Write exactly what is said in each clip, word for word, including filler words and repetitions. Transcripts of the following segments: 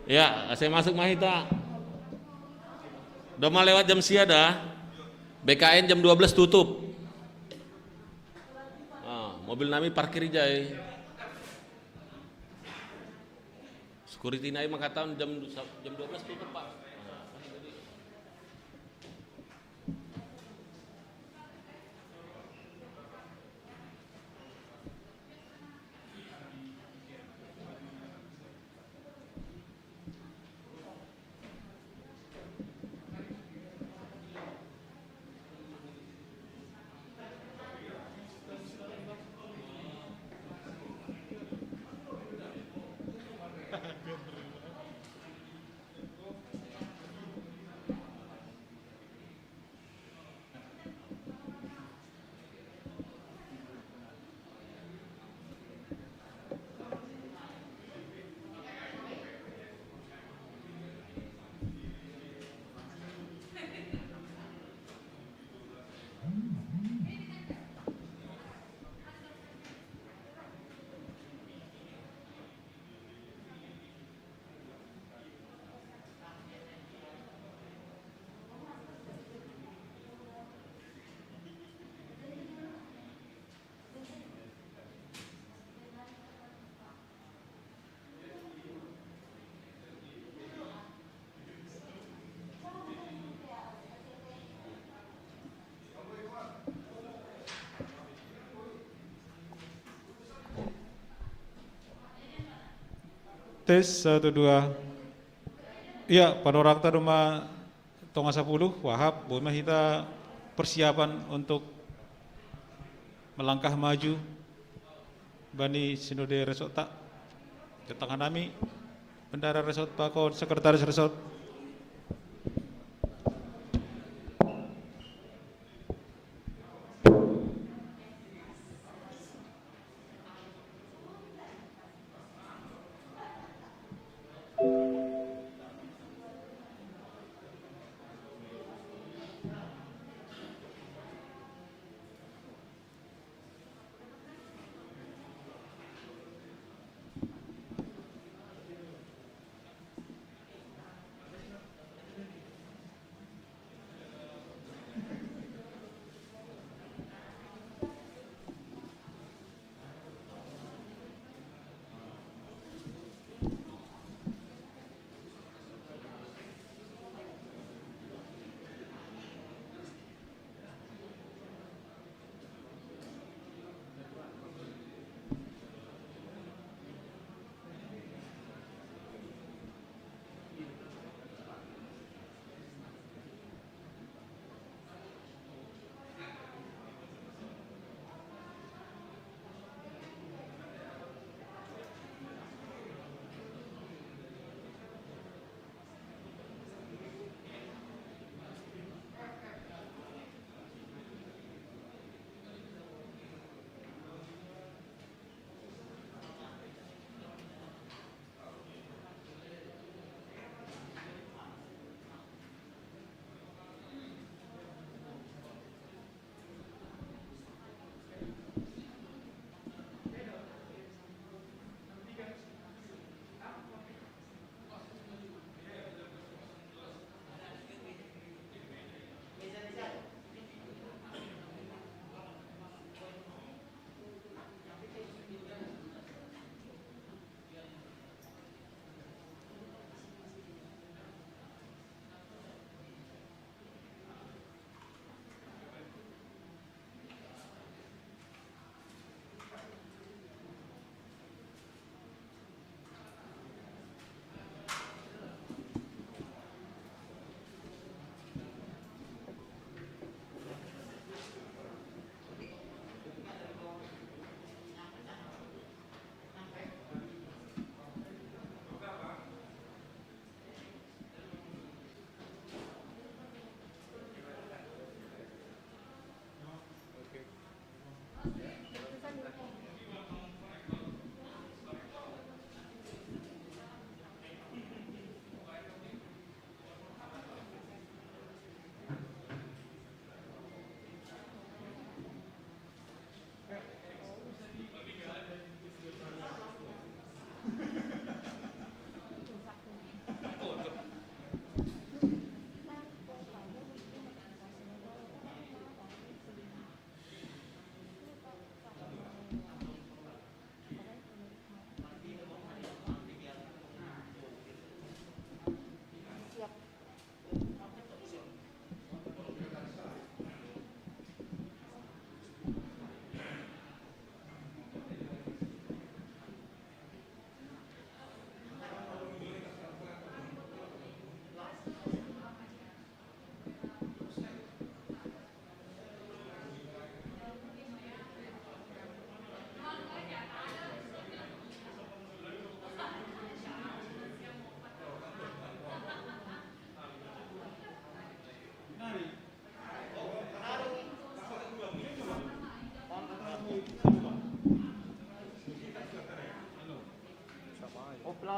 Ya, saya masuk mah hita. Udah mah lewat jam sia dah. B K N jam dua belas tutup. Ah, mobil nami parkir aja, eh. Security nai mah kataun jam, jam dua belas tutup, Pak. Tes, satu, dua. Iya, panorang ta duma tonga sapuluh, Wahab, buat mah kita persiapan untuk melangkah maju bani Sinode Resort ta. Datangan nami, Bendahara Resort Pakon, Sekretaris Resort.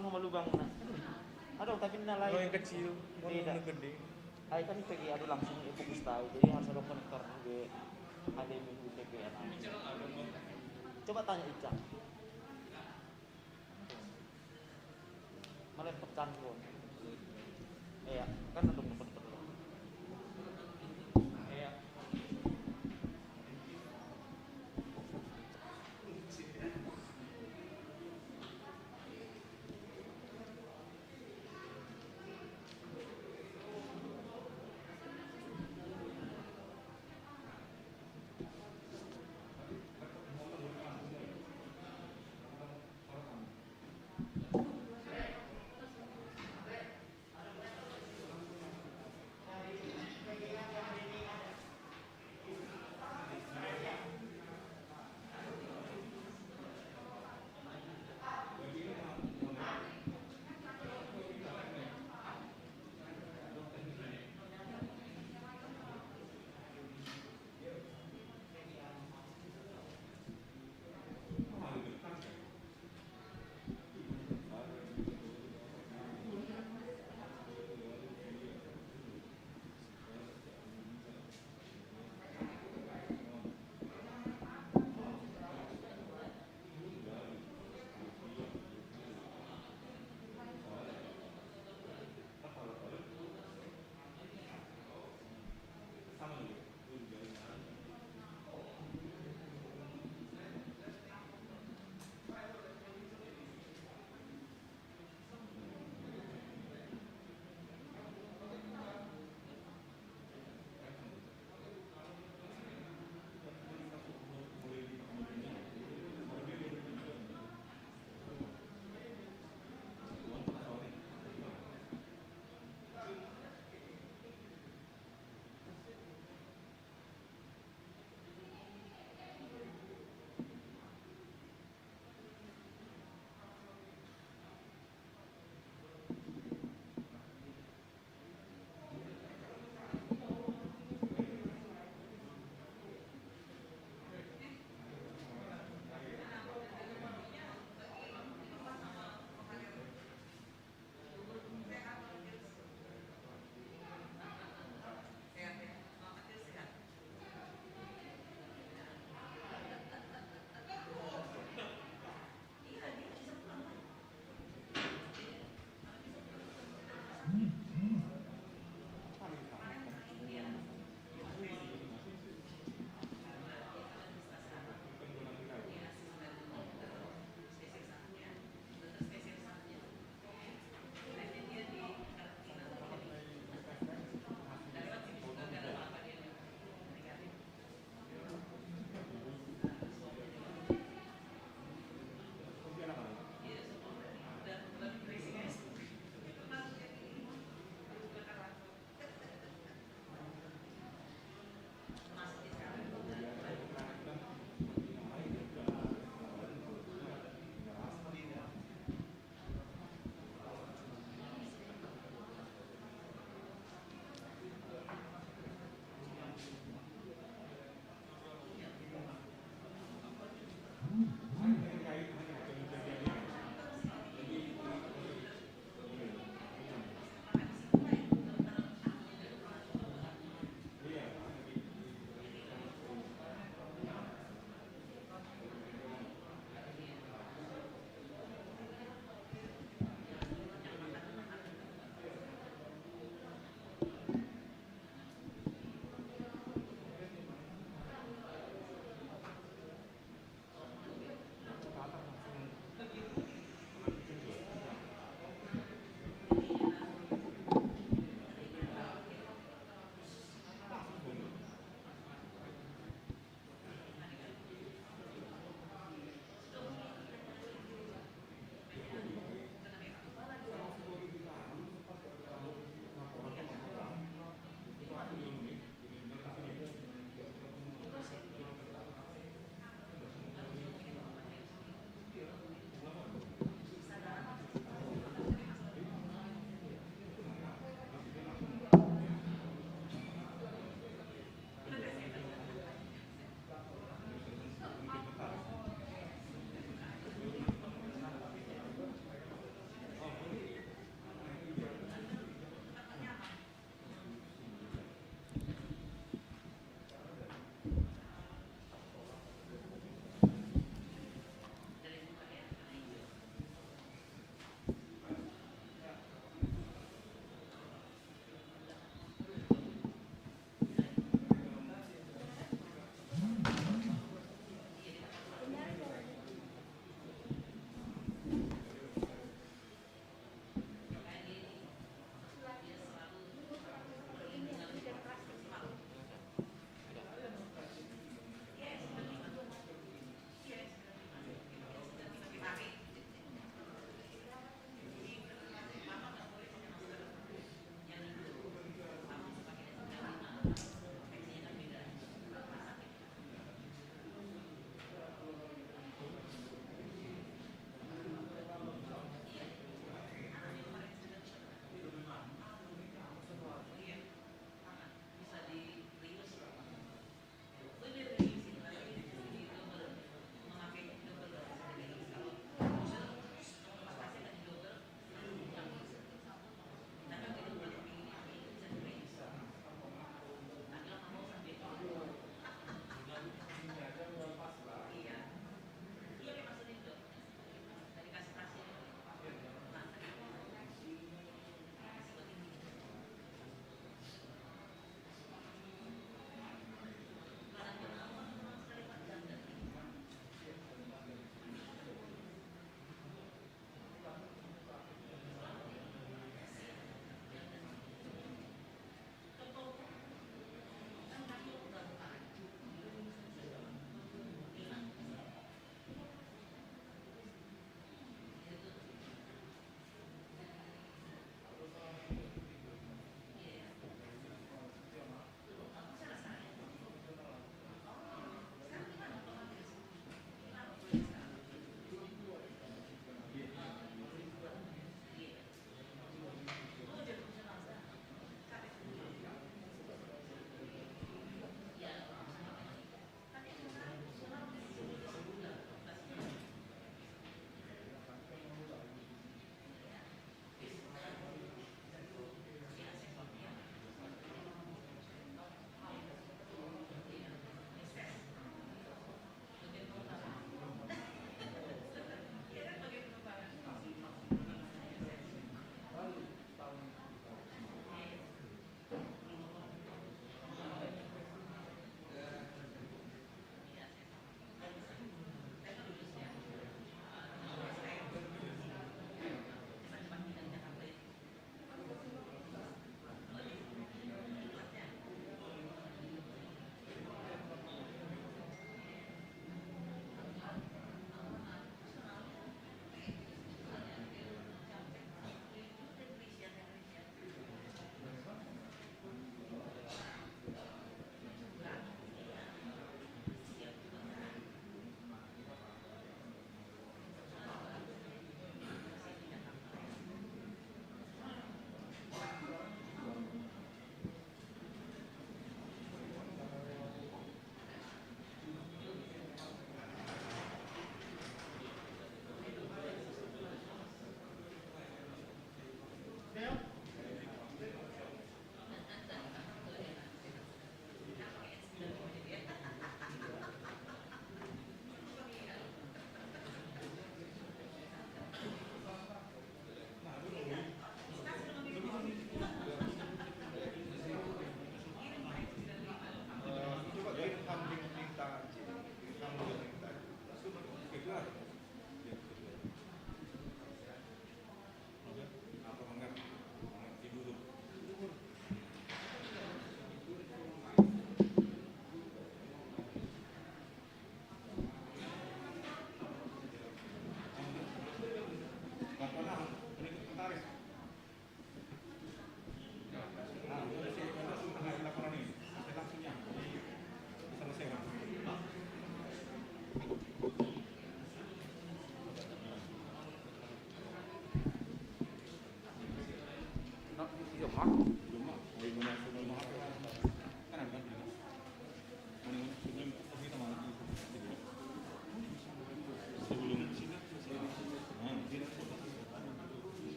Sama lubang na. Aduh, tapi na lain. Kalau yang kecil, kalau Tidak. Yang gede. Ai kan pergi adu langsung itu Gusta, jadi harus ada konektor juga. Ada yang U T P ya. Coba tanya Ica. Malah pecan tuh. Iya, kan untuk teman-teman. Iya.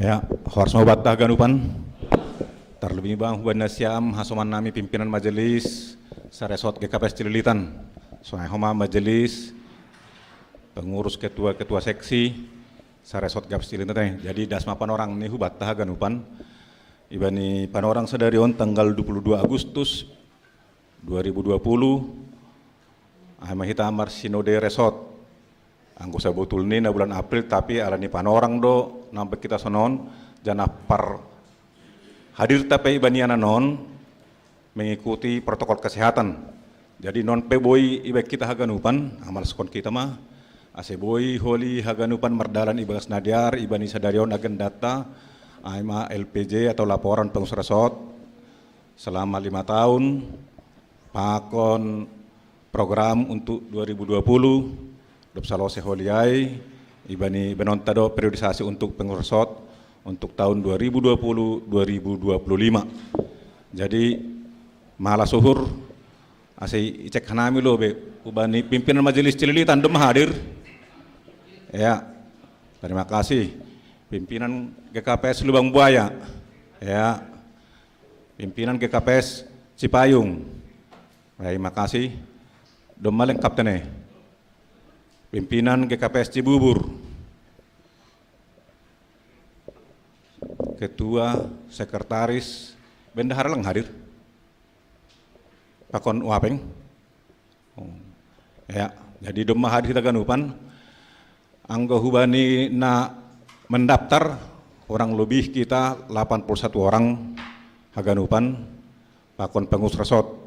Ya, horas ma hubatta haganupan. Tarlubi bang hubaen nasiam hasoman nami pimpinan majelis saresort G K P S Cililitan. Songon i ma majelis pengurus ketua-ketua seksi saresort G K P S Cililitan. Jadi das ma panorang ni hubatta haganupan. Ibani panorang sadari on tanggal dua puluh dua Agustus dua ribu dua puluh, ai ma hita marsinode resort. Anggo sabotulna na bulan April, tapi ala ni panorang do nampak hita sonon, janah parhadirta pe ibanian on mengikuti protokol kesehatan. Jadi non pe boi ibaen hita haganupan, amalskon hita ma, ase boi holi haganupan mardalan ibagas na dear, ibani sadari on agendanta, ai ma L P J atau laporan pengurus resort, selama lima tahun, pakon program untuk dua ribu dua puluh, dob salose holi ai, ibani benonta do periodisasi untuk pengurus resort untuk tahun dua ribu dua puluh, dua ribu dua puluh lima. Jadi, malas uhur, ase icek hanami lo be, ubani pimpinan majelis Cililitan do ma hadir. Ya, terima kasih. Pimpinan G K P S Lubang Buaya. Ya, pimpinan G K P S Cipayung, Baik, makasih. Domma lengkap tene. Pimpinan G K P S Cibubur. Ketua, sekretaris, bendahara lang hadir. Pakon Uapeng. Oh. Ya, jadi domma hadir hita haganupan. Anggo hubani na mendaftar, kurang lebih kita delapan puluh satu orang haganupan, pakon pengurus resort.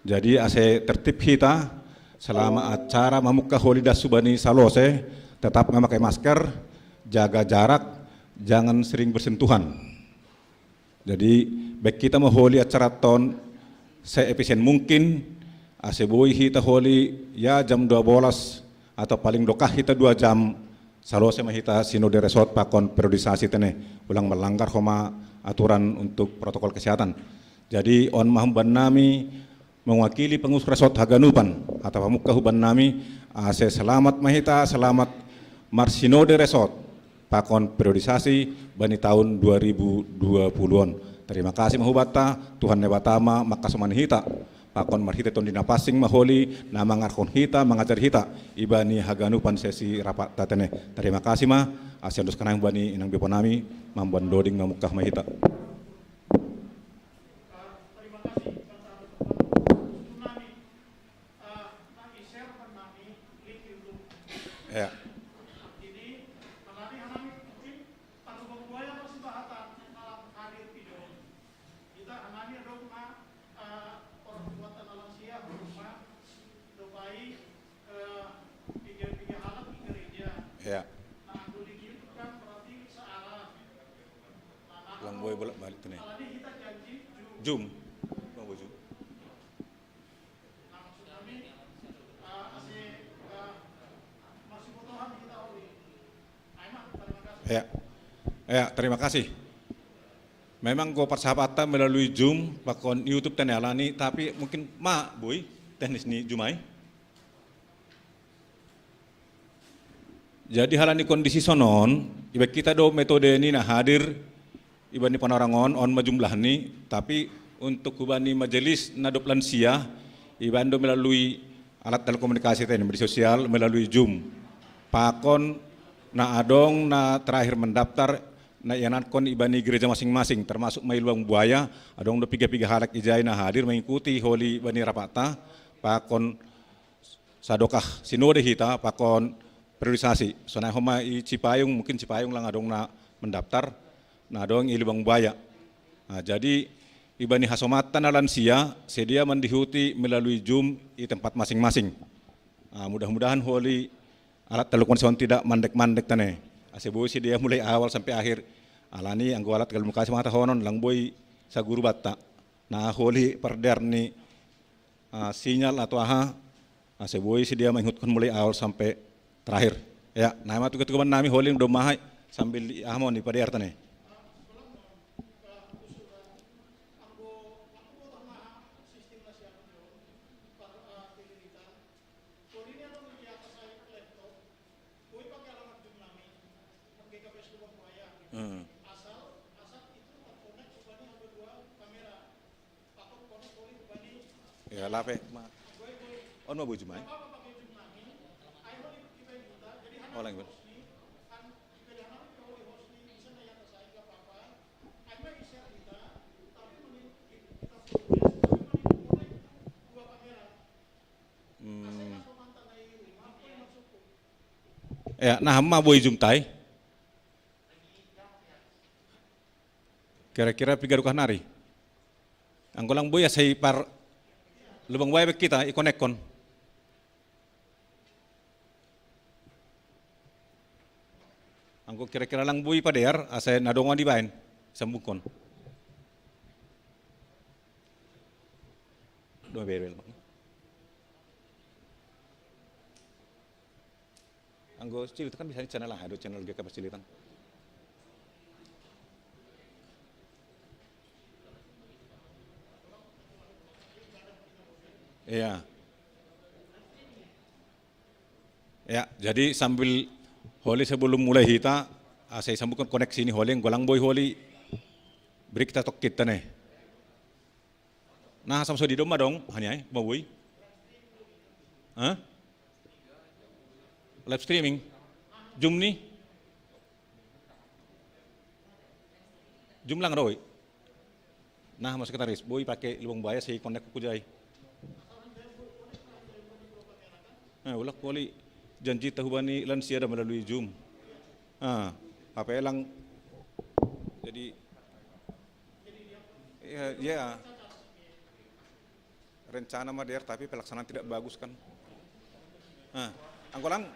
Jadi ase tertib hita, selama acara mamungka holi das hubani Salose, tetap memakai masker, jaga jarak, jangan sering bersentuhan. Jadi, baik kita mau holi acara ton seefisien mungkin, ase boi hita holi ya jam dua belas atau paling dokah hita dua jam, Salose ma hita sinode resort pakon periodisasi tene, ulang melanggar homa aturan untuk protokol kesehatan. Jadi, on ma hubannami mewakili pengurus resort haganupan, atau pamungka hubannami, ase selamat ma hita, selamat marsinode resort pakon periodisasi bani tahun dua ribu dua puluh on. Terima kasih ma hubanta, Tuhan Debata ma mangkasomani hita. Pakon marhite Tondi Napansing ma holi na mangarahon hita, mangajari hita ibani haganupan sesi rapat ta tene. Terima kasih ma, ase andoskan hami hubani inang beponami, mamboan doding mamungka ma hita. Ya. Ya. Lang boi bolak-balik tu nih. Zoom. Lang boi Zoom. Ya. Ya, terima kasih. Memang go persahabatan melalui Zoom, pakon YouTube tene alani, tapi mungkin ma boi teknis ni Zoom ai. Jadi halani kondisi sonon, iba kita do metode ni na hadir, iba ni panorangon, on ma jumlah ni, tapi untuk hubani majelis na dob lansia, iba do melalui alat telekomunikasi tadi, media sosial, melalui Zoom. Pakon na adong na terakhir mendaftar, na ianakhon ibani gereja masing-masing, termasuk ma i Lubang Buaya, adong do piga-piga halak ijai na hadir mengikuti holi bani rapata, pakon sadokah sinode hita pakon periodisasi. Sonai homa i Cipayung, mungkin Cipayung lang adong na mendaftar, na adong i Lubang Buaya. Nah, jadi ibani hasomanta na lansia, sedia mandihuti melalui Zoom i tempat masing-masing. Nah, mudah-mudahan holi alat telekomunikasi on tidak mandek-mandek tane. Ase boi sedia mulai awal sampai akhir. Alani anggo alat telekomunikasi mangatahonon lang boi saguru batta. Na holi perder ni ah, sinyal atau aha, ah, ase boi sedia mangihutkon mulai awal sampai terakhir. Ya, na ima tuga-tuga bannami holi domma hai sambil di aha mon di padear tane. Hmm. Ya, lape ma. On ma boi Zoom ai. Olang ben. Hmm. Ya, na ma boi Zoom tai. Kira-kira piga dokah nari. Anggo lang boi asa i par Lubang Buaya be hita i konekkon. Anggo kira-kira lang boi padear asa na dongan dibaen sambungkon. Dua bebel. Anggo Cililitan kan bisa ni channel lah, ada channel G K P Cililitan. Iya. Ya, jadi sambil holi sebelum mulai hita, ah, saya sambungkan koneksi ini holi, anggo lang boi holi. Beri kita tok kita nih. Nah, sama so di domba dong, hanya eh, mau woi. Hah? Live streaming. Zoom nih. Zoom lang doi. Nah, Mas Sekretaris, boi pakai lubang baya si connect ku jai. Nah, ulak kuali janji tahu bani lansia ada melalui Zoom. Ah, H P lang. Jadi, ya, ya. Rencana mah der, tapi pelaksanaan tidak bagus kan. Nah, angkolang.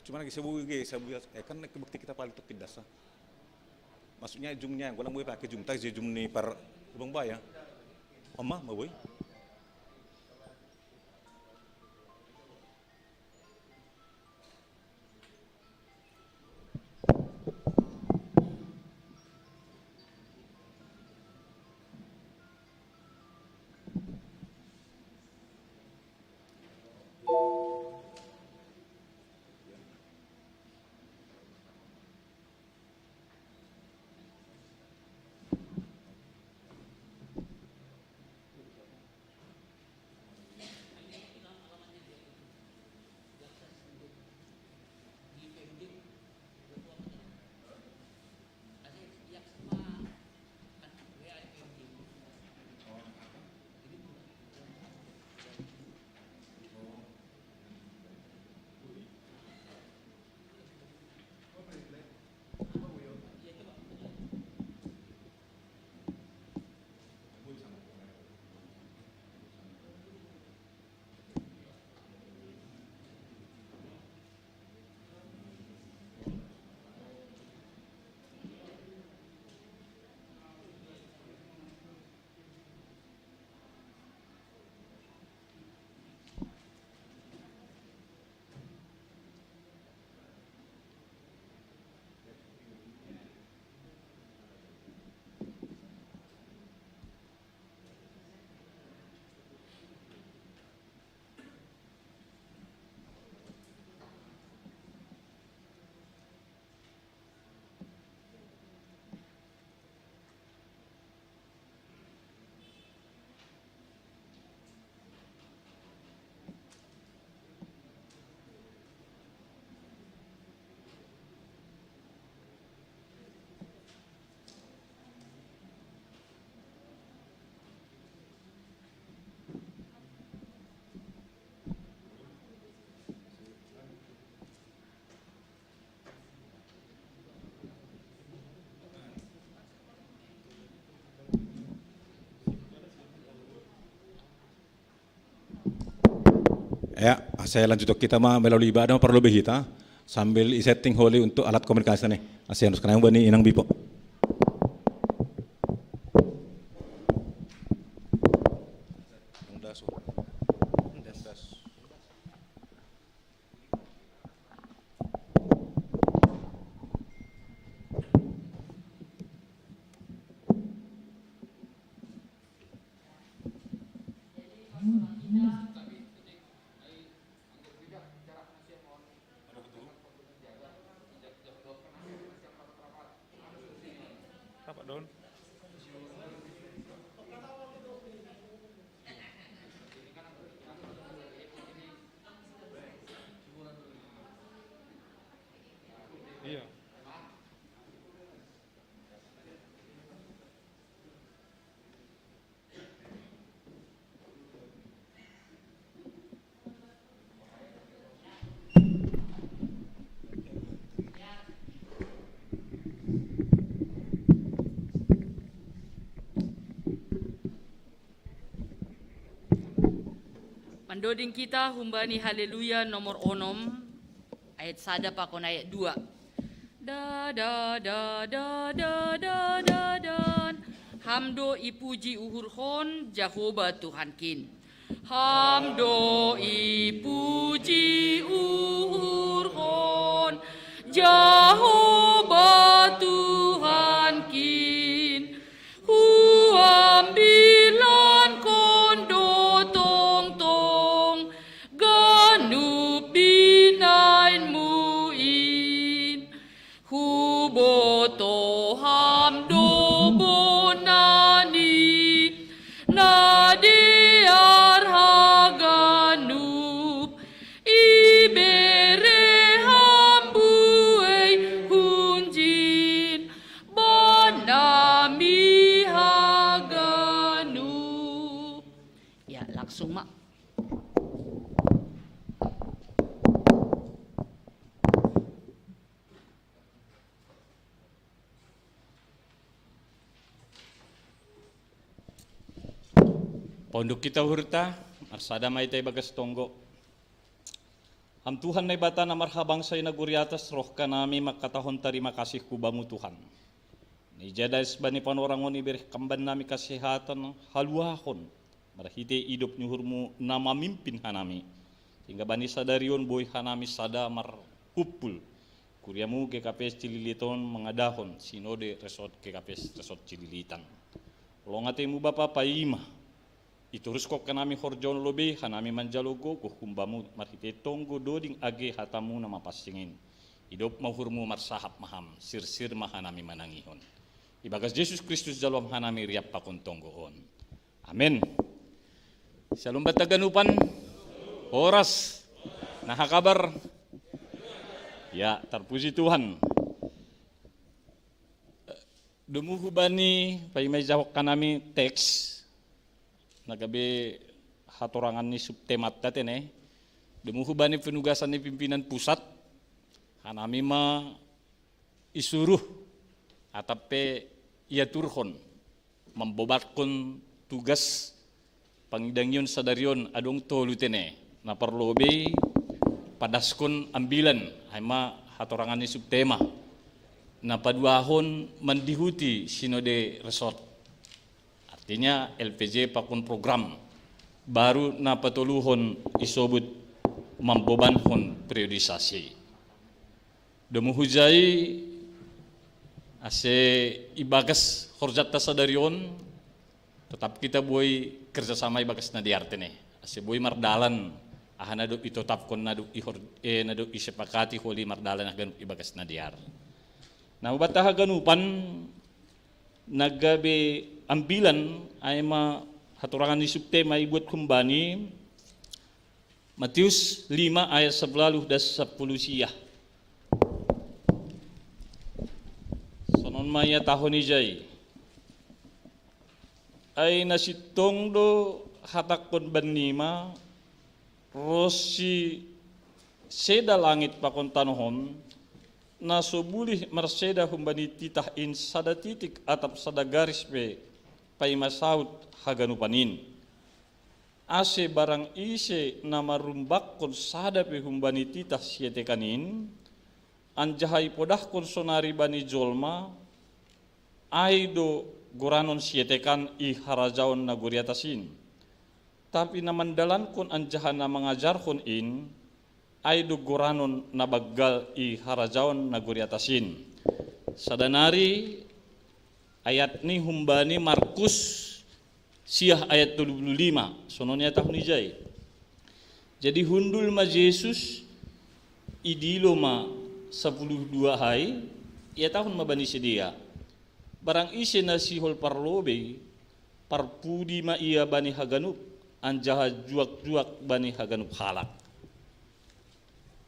Cuma lagi sebu ge, sebu eh kan bukti kita paling tepidas ah. Maksudnya jumnya, angkolang boleh pakai jum, tak jum ni par lubang baya. Oma, mau boy. Ya, saya lanjut kita mah melalui ibadah perlu kita sambil i-setting holi untuk alat komunikasi nih. Asia nus kenang bani inang bipo. Apa, Don? Iya. Mandoding kita humbani Haleluya nomor onom, ayat sada pakon ayat dua. Da, da, da, da, da, da, da. Ham do ipuji uhurhon Jahoba Tuhankin. Ham do ipuji uhurhon Jahoba Tuhankin. Huambilan kondo tongtong ganup binainmu in. Huboto ham do Suma. Pondok kita hurta, marsada mai ta ibagas tonggo. Ham Tuhan Naibata na marhabangsa i na gori atas, roh kanami mangkatahon tarima kasih hu Bamu Tuhan. Ni jadas bani panorangon ibereh kamban nami kasehatan, haluahon, marhite idop ni uhurmu na mamimpin hanami. Hingga bani sadari on boi hanami sada marhumpul. Kuriamu G K P S Cililitan mangadahon sinode resort G K P S resort Cililitan. Longatemu Bapa paima. Ituruskon hanami horjaon lobei hanami manjalo gogoh hu Bamu marhite tonggo doding age hatamu na mapansing in. Idop ma uhurmu marsahap ma Ham, sirsir ma hanami manangihon. Ibagas Jesus Kristus jaloam hanami riap pakon tonggo on. Amen. Syalom banta haganupan. Horas. Naha kabar? Ya, tarpuji Tuhan. Domu hubani paima ijahok hanami teks na gabe hatorangan ni subtemanta tene. Domu hubani penugasan ni pimpinan pusat, hanami ma isuruh atap pe iaturhon mambobatkon tugas pangidangion sadari on. Adong tolu tene. Na parlobei, padaskon ambilan, ai ma hatorangan ni subtema. Na paduahon, mandihuti sinode resort. Artinya L P J pakon program. Baru na patoluhon isobut mambobankon priorisasi. Domu hujai, ase ibagas horjanta sadari on, tetap kita boi kerjasama ibagas na dear tene. Ase boi mardalan, aha na dob itotapkon, na dob ihor, eh, na dob isepakati holi mardalan haganup ibagas na dear. Na hubanta haganupan na gabe ambilan, ai ma hatorangan ni subtema ibuat humbani, Matius lima ayat sapuluh das sapuluh sia. Sonon ma iatahon ijai. Ai na sintong do hatangkon bannima, ronsi seda langit pakon tanoh on, na so bulih marseda humbani titah in sada titik atap sada garis pe paima saut haganupan in. Ase barang ise na marumbakkon sada pe humbani titah sietekan in, anjaha ipodahkon sonari bani jolma, ai do goranon sietekan i harajaon nagori atas in. Tapi na mandalankon anjaha na mangajarhon in, ai do goranon na banggal i harajaon nagori atas in. Sada nari ayat ni humbani Markus sia ayat tolu puluh lima, sonon iatahon ijai. Jadi hundul ma Jesus, idilo ma sapuluh dua hai, iatahon ma bani sidea. Barang ise na sihol parlobei, parpudi ma ia bani haganup, anjaha juak-juak bani haganup halak.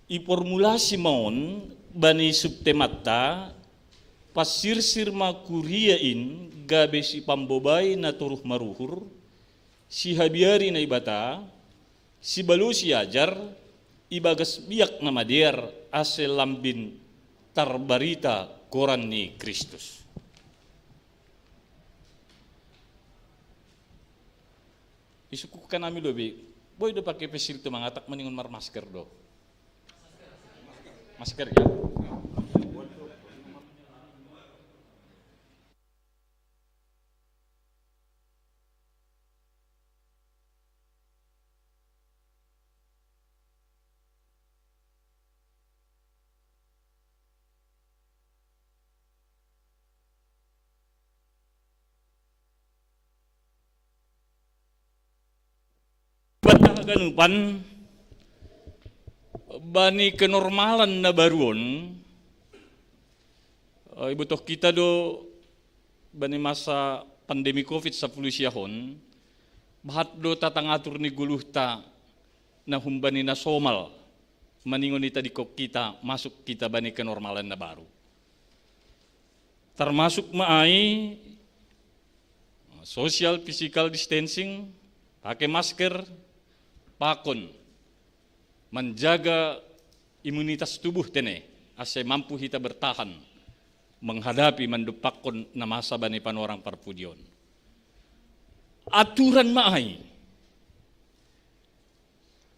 Ipormulasi ma on bani subtemanta, pasirsir ma kuria in gabe sipambobai na toruh maruhur, sihabiari Naibata, sibalosi ajar, ibagas biak na madear, ase lambin tarbarita goran ni Kristus. Isungkuhkan ami lobei, boi do pake face shield tu mangatak maningon marmasker do. Masker ya. Banta haganupan, bani kenormalan na baru on, eh, ibotoh kita do bani masa pandemi covid sapuluh sia on, bahat do tata ngatur ni goluhta na humbani na somal, maningon ita dikok kita masuk kita bani kenormalan na baru. Termasuk ma ai social physical distancing, Pakai masker, pakon, menjaga imunitas tubuh tene, ase mampu hita bertahan menghadapi mandupakkon na masa bani panorang parpudion. Aturan ma ai,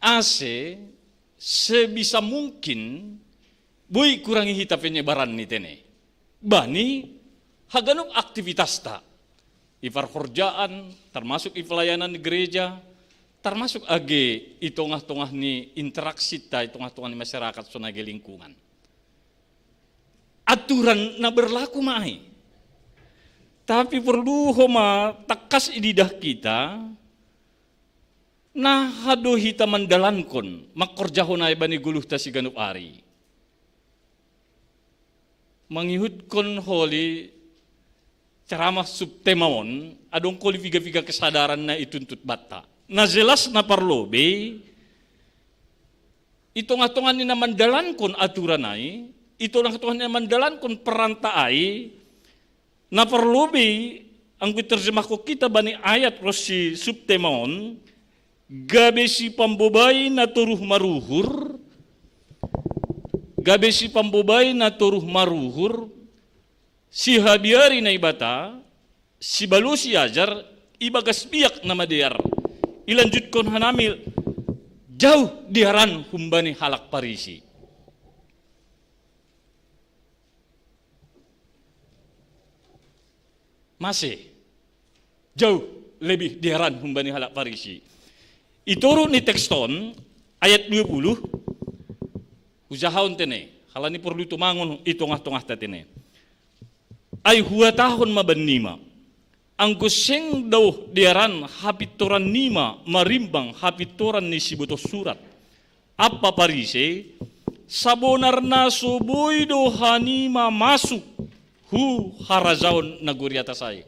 ase sebisa mungkin boi kurangi hita penyebaran ni tene bani haganup aktivitasta, i parhorjaan, termasuk i pelayanan di gereja, termasuk age i tongah-tongah ni interaksi ta, i tongah-tongah ni masyarakat, sonai age lingkungan. Aturan na berlaku ma ai. Tapi perlu homa takkas ididah kita, na hado hita mandalankon, mangkorjahon ai bani goluhta siganup ari. Mangihutkon holi ceramah subtema on, adong holi piga-piga kesadaran na ituntut banta. Na jelas na parlobei, i tongah-tongah ni na mandalankon aturan ai, i tongah-tongah ni na mandalankon peranta ai, na parlobei anggo terjemahkon kita bani ayat ronsi subtema on, gabe sipambobai na toruh maruhur, gabe sipambobai na toruh maruhur, sihabiari Naibata, sibalosi ajar, ibagas biak na madear, ilanjutkon hanami, jauh dearan humbani halak Parisi. Mase jauh lebih dearan humbani halak Parisi. I toru ni teks on, ayat dua puluh, hujahahon tene, halani porlu tumangon i tongah-tongahta tene. Ai huhatahon ma bannima, anggo seng daoh dearan hapintoran nima marimbang hapintoran ni sibotoh surat ampa Parise, sabonarna so boi do hanima masuk hu harajaon nagori atas ai.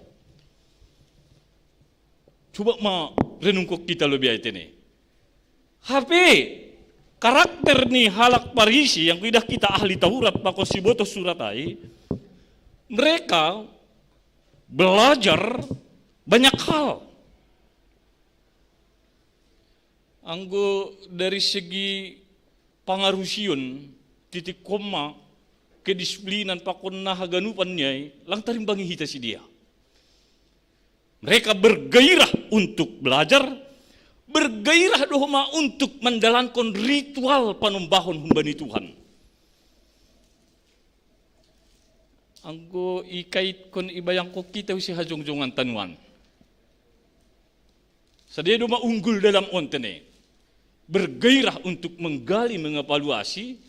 Coba ma renungkon kita lobi ai tene. Hape karakter ni halak Parisi yang idah kita ahli Taurat pakon sibotoh surat ai, mereka belajar banyak hal. Anggo dari segi pangarusion, titik koma, kedisiplinan pakon na haganupan ni ai, lang tarimbangi hita sidea. Mereka bergairah untuk belajar, bergairah do homa untuk mandalankon ritual panombahon humbani Tuhan. Anggo ikaitkon ibayangkon kita hu sihajongjongan tanuan. Sadea do ma unggul dalam on tene. Bergairah untuk menggali, mengevaluasi,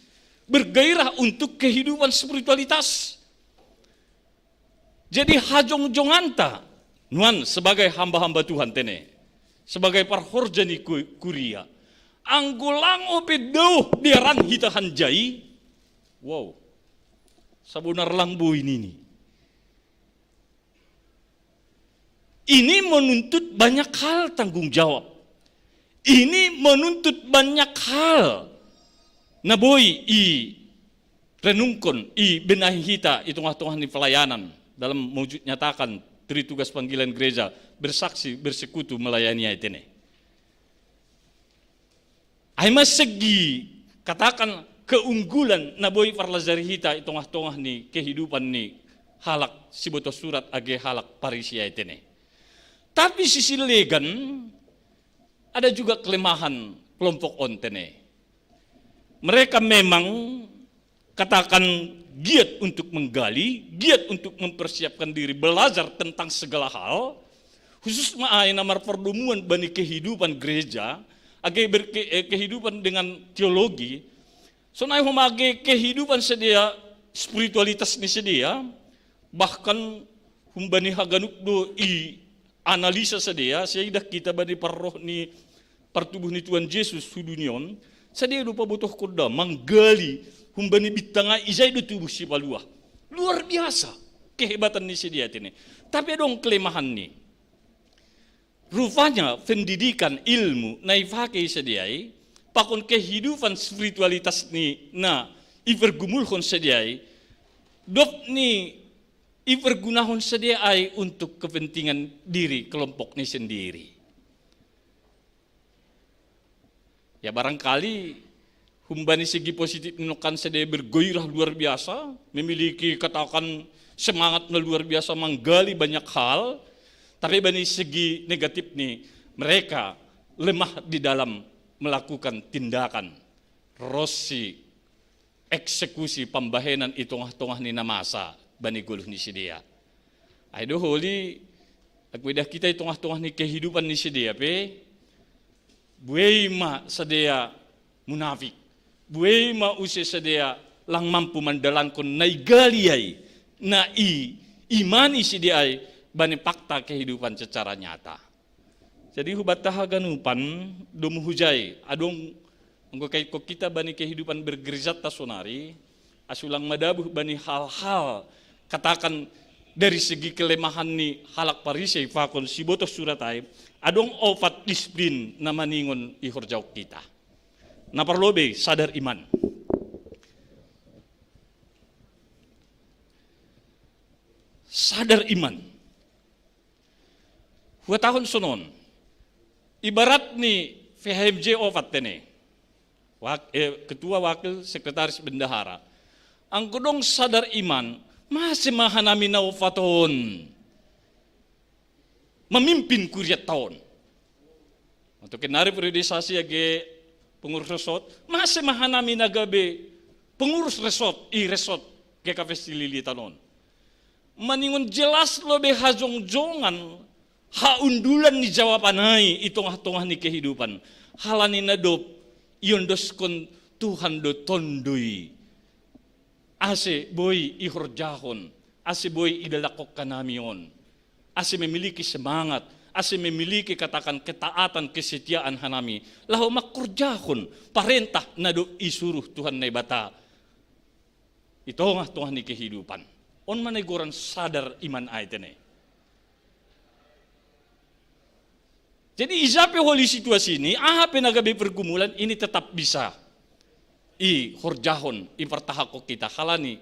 bergairah untuk kehidupan spiritualitas. Jadi hajongjonganta nuan sebagai hamba-hamba Tuhan tene, sebagai parhorja ni ku-, kuria. Anggo lang ope daoh dearan hita hanjai, wow, sabonar lang boi nini. Ini menuntut banyak hal tanggung jawab. Ini menuntut banyak hal na boi irenungkon, ibenahi hita i tongah-tongah ni pelayanan dalam mewujud nyatakan dari tugas panggilan gereja, bersaksi, bersekutu, melayani ai tene. Ai ma segi, katakan, keunggulan na boi parlajari hita i tongah-tongah ni kehidupan ni halak sibotoh surat age halak Parisi ai tene. Tapi sisi legan, ada juga kelemahan kelompok on tene. Mereka memang, katakan, giat untuk menggali, giat untuk mempersiapkan diri, belajar tentang segala hal, khusus ma ai na marpardomuan bani kehidupan gereja, age berke-, eh, kehidupan dengan teologi, sonai homa age kehidupan sidea, spiritualitas ni sidea, bahkan humbani haganup do ianalisa sidea, siaidah kita bani parroh ni partubuh ni Tuhan Jesus hu dunia on, sidea do pabotohkon da manggali humbani bintang ai ijai do tubuh sipaluah. Luar biasa kehebatan ni sidea tene. Tapi adong kelemahan ni. Rupanya pendidikan, ilmu na ipake sidea i, pakon kehidupan spiritualitas ni na ipergumulhon sidea i, dob ni ipergunahon sidea ai untuk kepentingan diri kelompok ni sendiri. Ya, barangkali humbani segi positif ni nongkan sidea bergairah luar biasa, memiliki, katakan, semangat na luar biasa manggali banyak hal, tapi bani segi negatif ni, mereka lemah di dalam melakukan tindakan. Ros si eksekusi pambahenan i tongah-tongah ni na masa bani goluh ni sidea. Ai do holi, aku idah kita i tongah-tongah ni kehidupan ni sidea pe, buei ma sidea munafik, buei ma use sidea lang mampu mandalankon na igali ai, na iimani sidea ai bani fakta kehidupan secara nyata. Jadi hubanta haganupan, domu hujai, adong anggo kaingkon hita bani kehidupan bergerejanta sonari, asu lang madabuh bani hal-hal, katakan, dari segi kelemahan ni halak Parisei pakon sibotoh surat ai, adong opat disiplin na maningon ihorjahon hita. Na parlobei, sadar iman. Sadar iman. Huhatahon sonon, ibarat ni V H M J opat tene, wak-, eh, ketua, wakil, sekretaris, bendahara. Anggo dong sadar iman, mase ma hanami na opat on mamimpin kurianta on? Untuk kenari periodisasi age pengurus resort, mase ma hanami na gabe pengurus resort, i resort G K P S Cililitan on? Maningon jelas lobei hajongjongan, haundulan ni jawaban ai i tongah-tongah ni kehidupan. Halani na dob iondoskon Tuhan do Tonduy, ase boi ihorjahon, ase boi idalankon hanami on, ase memiliki semangat, ase memiliki, katakan, ketaatan, kesetiaan hanami laho mangkorjahon parentah na dob isuruh Tuhan Naibata i tongah-tongah ni kehidupan. On ma na igoran sadar iman ai tene. Jadi ija pe holi situasi ni, aha pe na gabe pergumulan, ini tetap bisa ihorjahon, ipartahankon hita, halani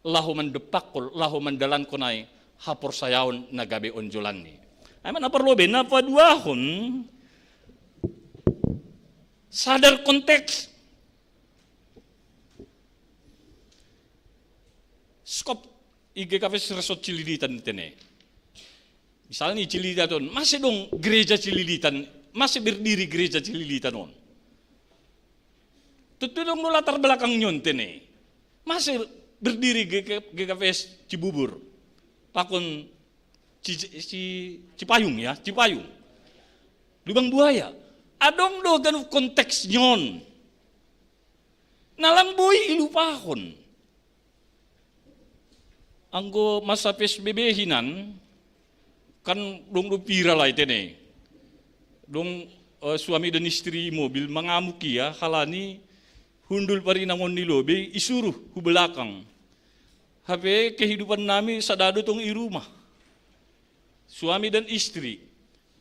laho mandompakkon, laho mandalankon ai haporsayaon na gabe onjolanni. Ai ma na parlobei, na paduahon, sadar konteks. Skop I G K P S Resort Cililitan tene. Misalnya Cililitan on, mase dong gereja Cililitan, mase berdiri gereja Cililitan on? Tontu dong do latar belakang ni on tene. Mase berdiri G K, G K P S Cibubur, pakon Ci, Ci, Cipayung, ya, Cipayung, Lubang Buaya. Adong do ganup konteks ni on na lang boi ilupahon. Anggo masa P S B B hinan, kan dong do viral ai tene. Dong, eh, suami dan istri i mobil, mangamuk ia halani hundul parinangon ni lobei, isuruh hu belakang. Hape kehidupan nami sada do tong i rumah, suami dan istri.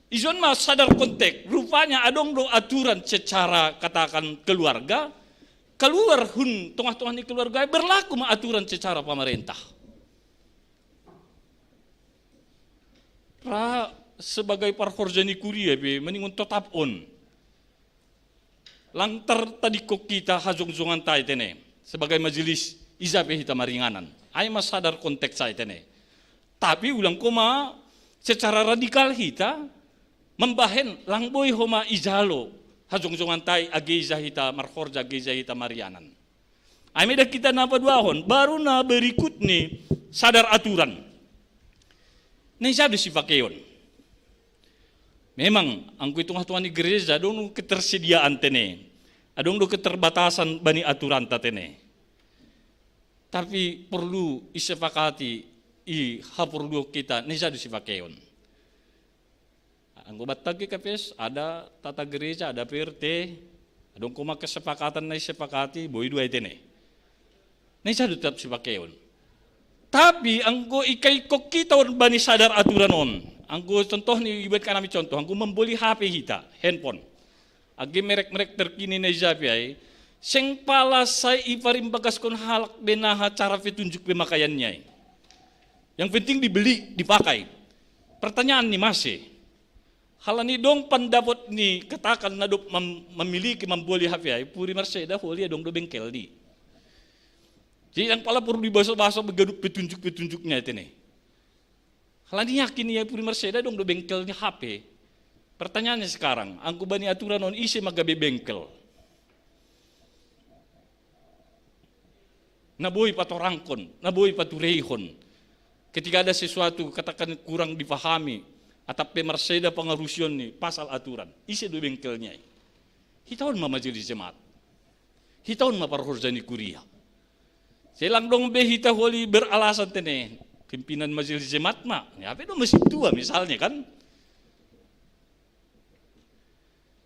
Ison ma sadar konteks, rupanya adong do aturan secara, katakan, keluarga, kaluar hun tongah-tongah ni keluarga, berlaku ma aturan secara pamarentah. Ra sebagai parhorja ni kuria pe maningon totap on. Lang tartadingkon hita hajongjonganta i tene, sebagai majelis, ija pe hita maringanan. Ai ma sadar konteks ai tene. Tapi ulang ho ma secara radikal hita mambahen lang boi ho ma ijalo hajongjonganta i age ija hita marhorja, age ija hita marianan. Ai ma idah hita na paduahon, baru na berikut ni sadar aturan. Na ija do sipakeion. Memang, anggo i tongah-tongah ni gereja, adong do ketersediaan tene. Adong do keterbatasan bani aturanta tene. Tapi porlu isepakati i haporluon hita, na ija do sipakeion. Anggo banta G K P S, ada tata gereja, ada P R T, adong ho ma kesepakatan na isepakati, boi do ai tene. Na ija do tetap sipakeion. Tapi anggo ikaingkon hita on bani sadar aturan on, anggo contoh ni, ibuat hanami contoh, anggo mamboli H P hita, handphone, age merek-merek terkini na ija pe ai, seng pala sai iparimbagaskon halak be na aha cara petunjuk pemakaiannya i. Yang penting dibeli, dipakai. Pertanyaan ni, mase? Halani dong pandapot ni katakan na dop mam-, mamiliki, mamboli H P ai, puri marseda holi adong do bengkel di. Jadi yang pala perlu dibaso-baso begadup petunjuk-petunjuknya itu nih. Halani yakin ia puri marseda adong do bengkel ni H P. Pertanyaannya sekarang, angku bani aturan on ise magabe bengkel. Na boi patorangkon, na boi patureihon. Ketika ada sesuatu, katakan kurang dipahami, atap pe marseda pangarusion ni pasal aturan. Ise do bengkelnya i. Hita on ma majelis jemaat. Hita on ma parhorja ni kuria. Selang dong be hita holi beralasan tene. Pimpinan majelis jemaat ma. Ya, apa dong masih tua misalnya kan.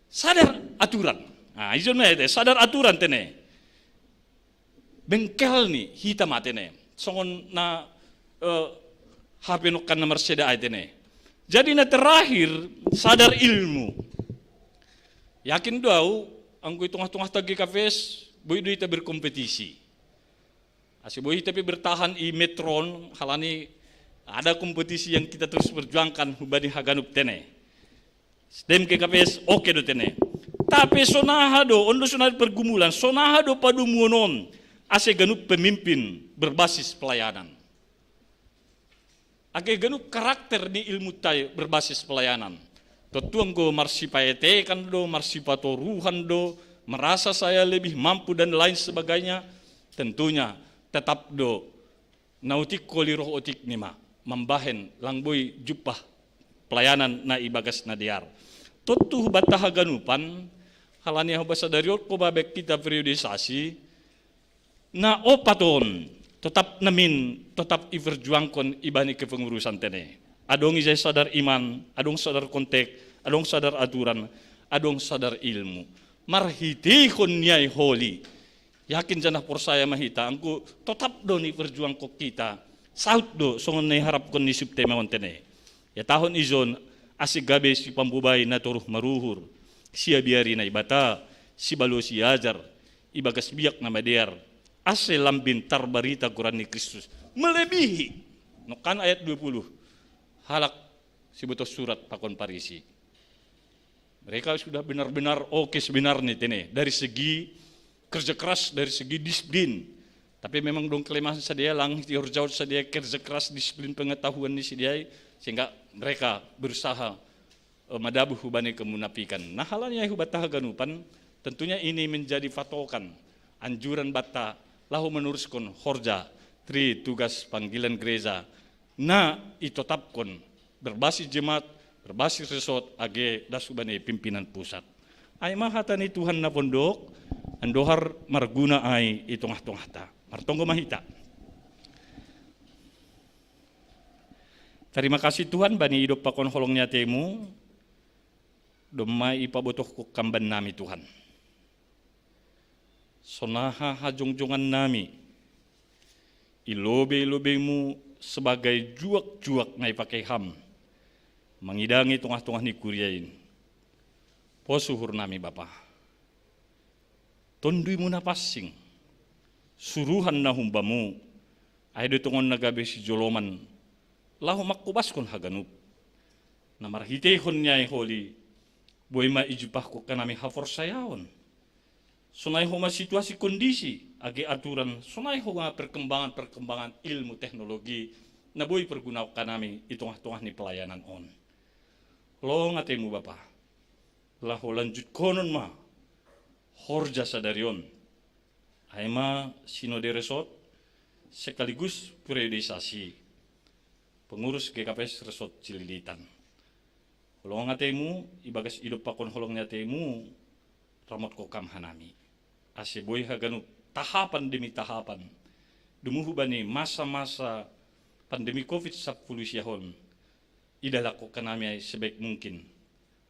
Sadar aturan. Nah, ijon ma ete, sadar aturan tene. Bengkel ni hita ma tene. Songon na eh, H P nokkan na marseda ai tene. Jadi na terakhir, sadar ilmu. Yakin do au, anggo i tongah-tongah ta G K P S, boi do hita berkompetisi. Ase boi hita pe bertahan i metron, halani ada kompetisi yang kita terus perjuangkan hubani haganup tene. Stem G K P S, oke do tene. Tapi sonaha do, on do sonaha pergumulan, sonaha do padumuon on, ase ganup pemimpin berbasis pelayanan. Age ganup karakter ni ilmu tai berbasis pelayanan. Tontu anggo marsipaetekan do, marsipatoruhan do, merasa saya lebih mampu dan lain sebagainya, tentunya tetap do na otik holi roh otik ni ma, mambahen lang boi jumpah pelayanan na ibagas na dear. Tontu hubanta haganupan, halani ahu basa dariot ko babek kita periodisasi, na opat on, totap namin, totap iperjuangkon ibani kepengurusan tene. Adong ijai sadar iman, adong sadar kontek, adong sadar aturan, adong sadar ilmu. Marhiteihon niai holi. Yakin janah porsaya ma hita, anggo totap do ni perjuangkon kita. Saut do, songon na iharapkon ni siptema on tene. Ya tahun ijon, ase gabe sipambobai na toruh maruhur. Siabiari Naibata, sibalosi ajar, ibagas biak na madear, ase lambin tarbarita goran ni Kristus melebihi. Nokkan ayat dua puluh. Halak sibotoh surat pakon Parisi. Mereka sudah benar-benar oke sebenarnya tene dari segi kerja keras, dari segi disiplin. Tapi memang dong kelemahan sadia lang di horjaut sadia kerja keras disiplin pengetahuan ni sadia sehingga mereka berusaha eh, madabuh hubani kemunafikan. Nah, halani ai hubanta haganupan, tentunya ini menjadi patokan, anjuran banta, laho meneruskan horja, tri tugas panggilan gereja, na itotapkon berbasis jemaat, berbasis resort, age das hubani pimpinan pusat. Ai ma hata ni Tuhan na pondok, andohar marguna ai i tongah-tongahta. Martonggo ma hita. Tarima kasih Tuhan bani idop pakon holong ni atemu, domma ipabotoh kam bannami Tuhan. Sonaha hajongjongan nami, ilobe-ilobemu sebagai juak-juak na ipake ham, mangidangi tongah-tongah ni kuria in. Pos uhur nami Bapa. Tonduimu na pansing, suruhan na humbamu, ai do tongon na gabe sijoloman, laho mangkobaskon haganup. Na marhiteihon ni ai holi, boi ma ijumpahkon hanami haporsayaon. Sonai homa situasi kondisi, age aturan, sonai homa perkembangan-perkembangan ilmu teknologi, na boi pergunaon hanami i tongah-tongah ni pelayanan on. Longatemu Bapa, laho lanjutkonon ma horja sadari on. Ai ma sinode resort sekaligus periodisasi pengurus G K P S resort Cililitan. Holong atemu, ibagas idop pakon holong ni atemu, ramotkon kam hanami. Ase boi haganup tahapan demi tahapan. Dumuhu bani masa-masa pandemi covid sapuluh siahon. Idalakkon hanami ai sebaik mungkin.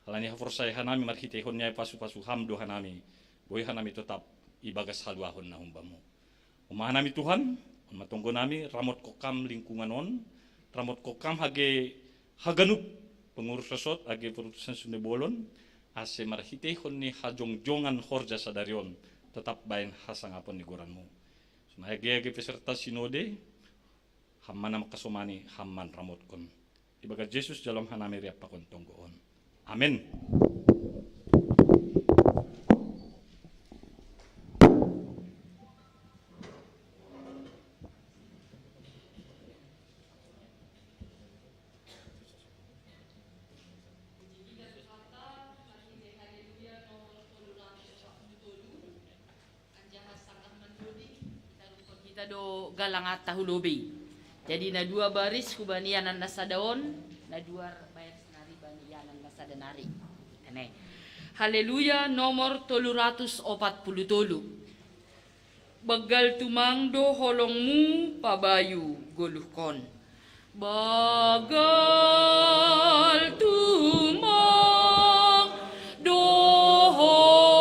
Halani haporsaya hanami marhiteihon ni ai pasu-pasu ham do hanami. Boi hanami totap ibagas haluahon na humbamu. Uma hanami Tuhan, on ma tonggo nami, ramotkon kam lingkungan on, ramotkon kam hage haganup pengurus resort age perutusan Sunde Bolon, ase marhiteihon ni hajongjongan horja sadari on, totap baen hasangapon ni goranmu. Sonai age-age peserta sinode, ham ma na mangkasomani, ham ma na ramotkon. Ibagas Jesus jalo hanami riap pakon tonggo on. Amin. Anjaha sanggah mandodi, kita rungkun kita do galang atta hu lobei. Jadi na dua baris hubani yanan na sada on, na dua baris nari bani yanan na sada nari. Ene. Haleluya nomor tolu ratus opat puluh tolu. Banggal tumang do holongmu pabayu goluhkon. Banggal tumang do holongmu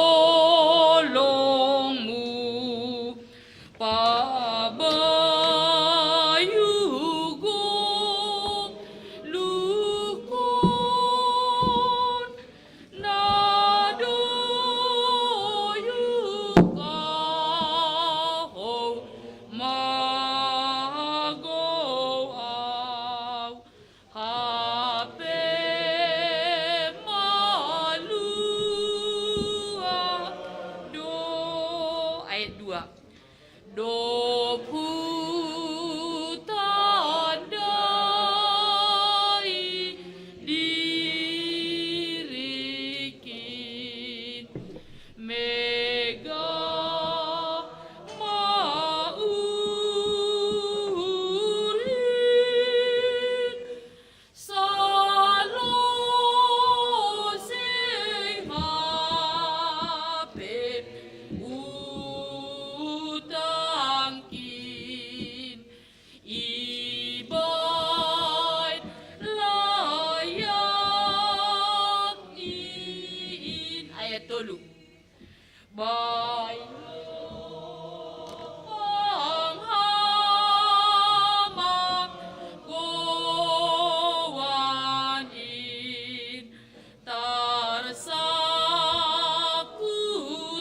pabayu goluhkon. Na doyu kahou magou au hape maluah do. Ayat dua. Dob hutandai dirikin, megah ma uhurhin, salose hape utangkin, ibaen layaknin. Ayat tolu. Baino panghamagouan in, tarsangkut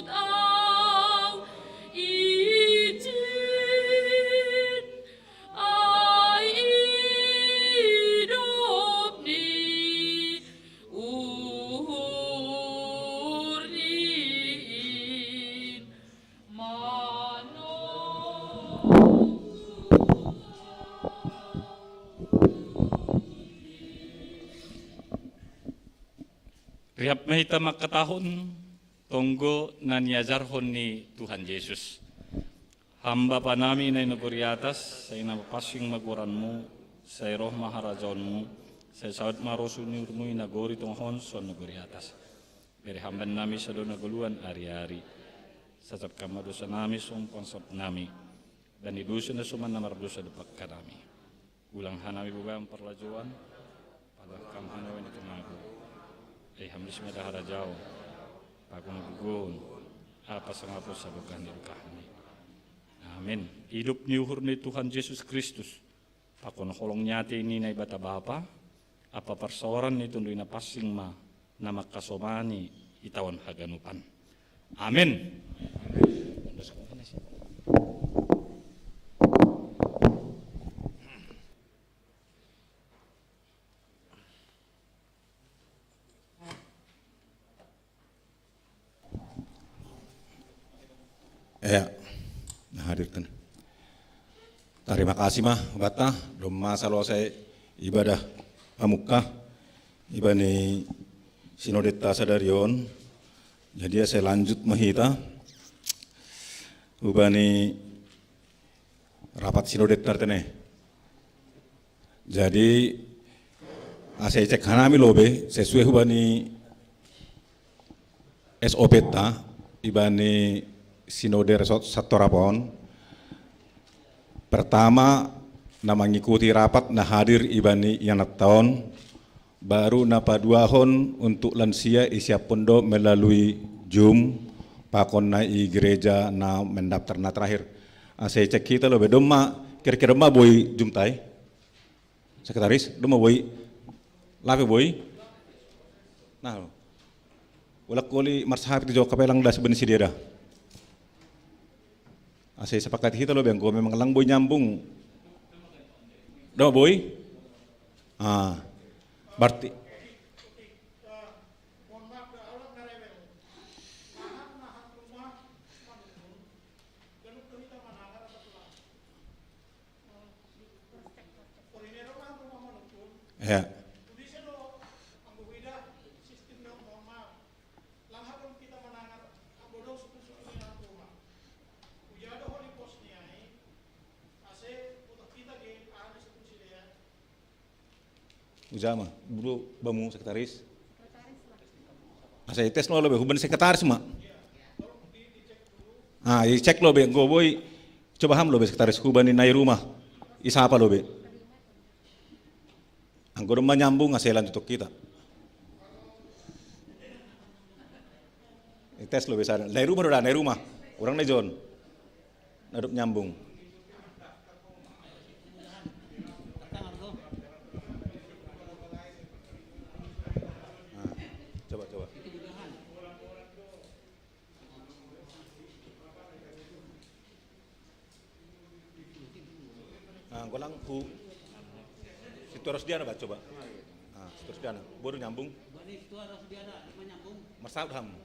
au ijin, ai idop ni uhurni in. Rihap ma hita mangkatahon tonggo na niajarhon ni Tuhan Jesus. Ham Bapa nami na i nagori atas, sai na mapansing ma goranmu, sai roh ma harajaonmu, sai saut ma rosuh ni uhurmu i nagori tonga on songon nagori atas. Bere ham bannami sadongan na goluhan ari-ari. Sasap ham ma dosanami songon pansahaton nami bani dosa na suman na mardosa dompak hanami. Ulang hanami bubaen parlajouan, pala ham hanami na tumago. Ai ham do simada harajaon, pakon hagogoon, hapasangapon sadokah ni dokahmi. Amin. Idop ni uhur ni Tuhan Jesus Kristus, pakon holong ni atei ni Naibata Bapa, ampa parsaoran ni Tonduy Napansing ma na mangkasomani hita on haganupan. Amin. Ya, na hadir kan. Tarima kasih ma hubanta, domma salosai ibadah pamungka ibani sinodenta sadari on. Jadi asa lanjut ma hita hubani rapat sinodenta tene. Jadi asa icek hanami lobei sesuai hubani S O P-ta ibani sinode resort Satorapa on. Pertama, na mangikuti rapat na hadir ibani iananta on, baru na paduahon untuk lansia isiaphon do melalui Zoom, pakon na i gereja na mendaftar na terakhir. Asa icek hita lobei, domma, kira-kira domma boi Zoom-ta i? Sekretaris, domma boi? Lape boi? Nah, ulak koli marsahapit jawab kapelang das bani sidera. Asa sepakat hita lobei, anggo memang lang boi nyambung. Domma boi? Ah, berarti Ya. Ujama, bro, bamu sekretaris. Asa ites no lobe, huban sekretaris ma. Ah, i cek lobe, go boy. Coba ham lobe sekretaris, huban ni nai rumah. Isapa lobe. Anggo dong manyambung, asa ilan tutuk kita. Ites lobe sana. Nai rumah do da, nai rumah. Orang nai John. Nadop nyambung. Nah, coba, coba. Nah, golang ku. Situ harus dia na, coba. Nah, situ harus dia na. Baru nyambung. Marsahap ham.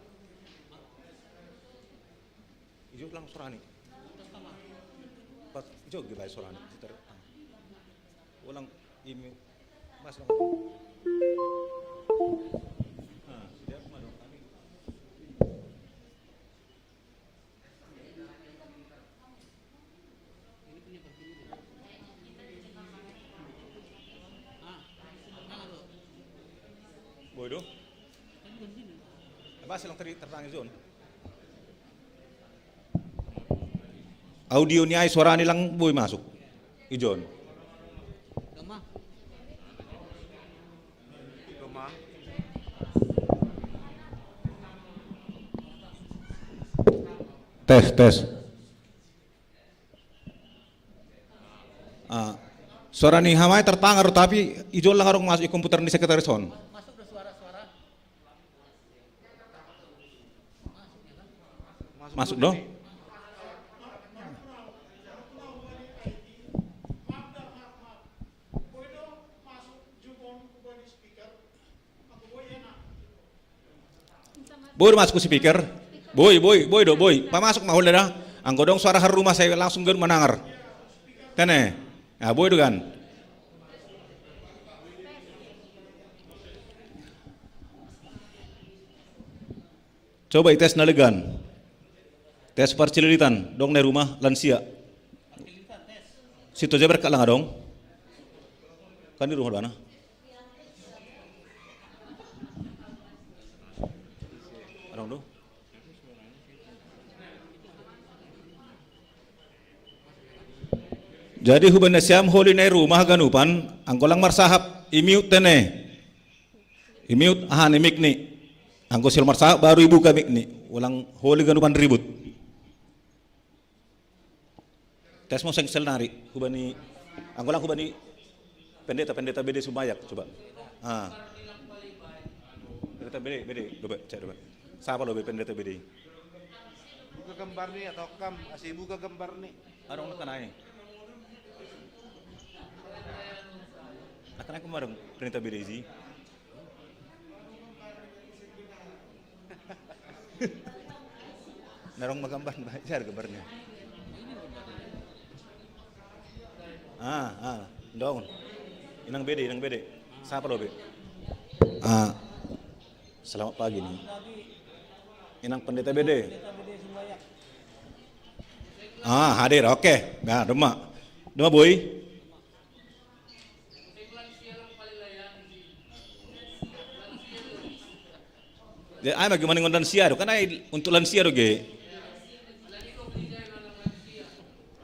Ijo lang sorani. Pas ijo ge bai sorani. Situ. Ulang imi. Mas lang. Nah, dia aku madong kami. Boy do. Apa silang tadi tertang John? Audio ni ai, suara ni lang boy masuk. Ijon. Tes, tes. Ah, suara ni hamai tertangar, tapi ijon lang arong masuk i komputer ni sekretaris on. Masuk do? Boy do masuk ku speaker. Boy, boy, boy do, boy. Pamasuk ma hole da. Anggo dong suara har rumah saya langsung ganup manangar. Tene. Ah, boy do kan. Coba ites na legan. Tes parcililitan, dong nai rumah lansia. Situ aja berkat lang adong. Kan di rumah mana? Adong do. Jadi huban nasiam holi nai rumah ganupan, anggo lang marsahap, i-mute tene. I-mute aha ni mic ni. Anggo silang marsahap baru ibuka mic ni. Ulang holi ganupan ribut. Tes mo sengsel nari, hubani, anggo lang hubani pendeta, pendeta B D Sumbayak, coba. Ah. Pendeta B D, B D, coba, cek coba. Siapa lo pendeta B D? Buka gambar ni atau kam, asi buka gambar ni. Arong nak kanai. Nak kanai kemarin pendeta B D sih. Narong magambar, jar gambarnya. Ah, ah, dong. Inang B D, inang B D. Siapa lo, Be? Ah, selamat pagi nih. Inang pendeta B D. Ah, hadir, oke. Nah, dema. Dema, Boy. Ya, ai bagaimana dengan lansia do? Kan ai untuk lansia do ge.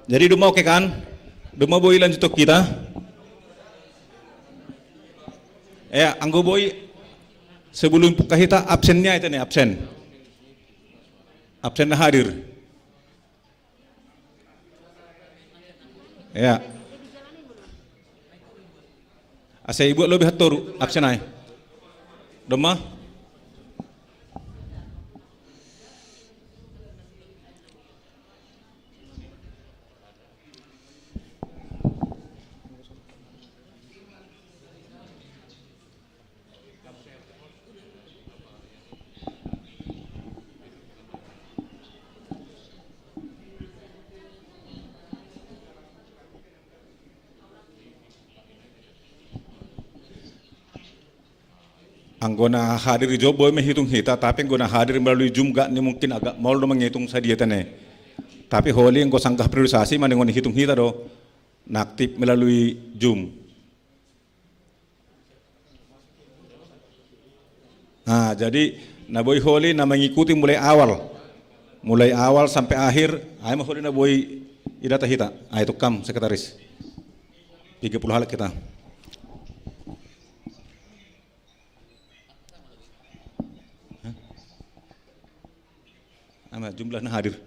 Jadi duma oke kan? Duma Boy lanjut kita. Ya, anggo Boy sebelum buka hita absennya itu nih, absen. Absen hadir. Ya. Asa ibu lebih hatoru absen ai. Doma. Anggo na hadir i Jobo me hitung hita, tapi anggo na hadir melalui Zoom gak ni mungkin agak mol do menghitung sadia tene. Tapi holi anggo sanggah priorisasi maningon hitung hita do, na aktif melalui Zoom. Nah, jadi na boi holi na mengikuti mulai awal. Mulai awal sampai akhir, ai ma holi na boi idata hita. Ah, itu kam, sekretaris. Tiga puluh halak kita. Hah? Ama jumlah na hadir.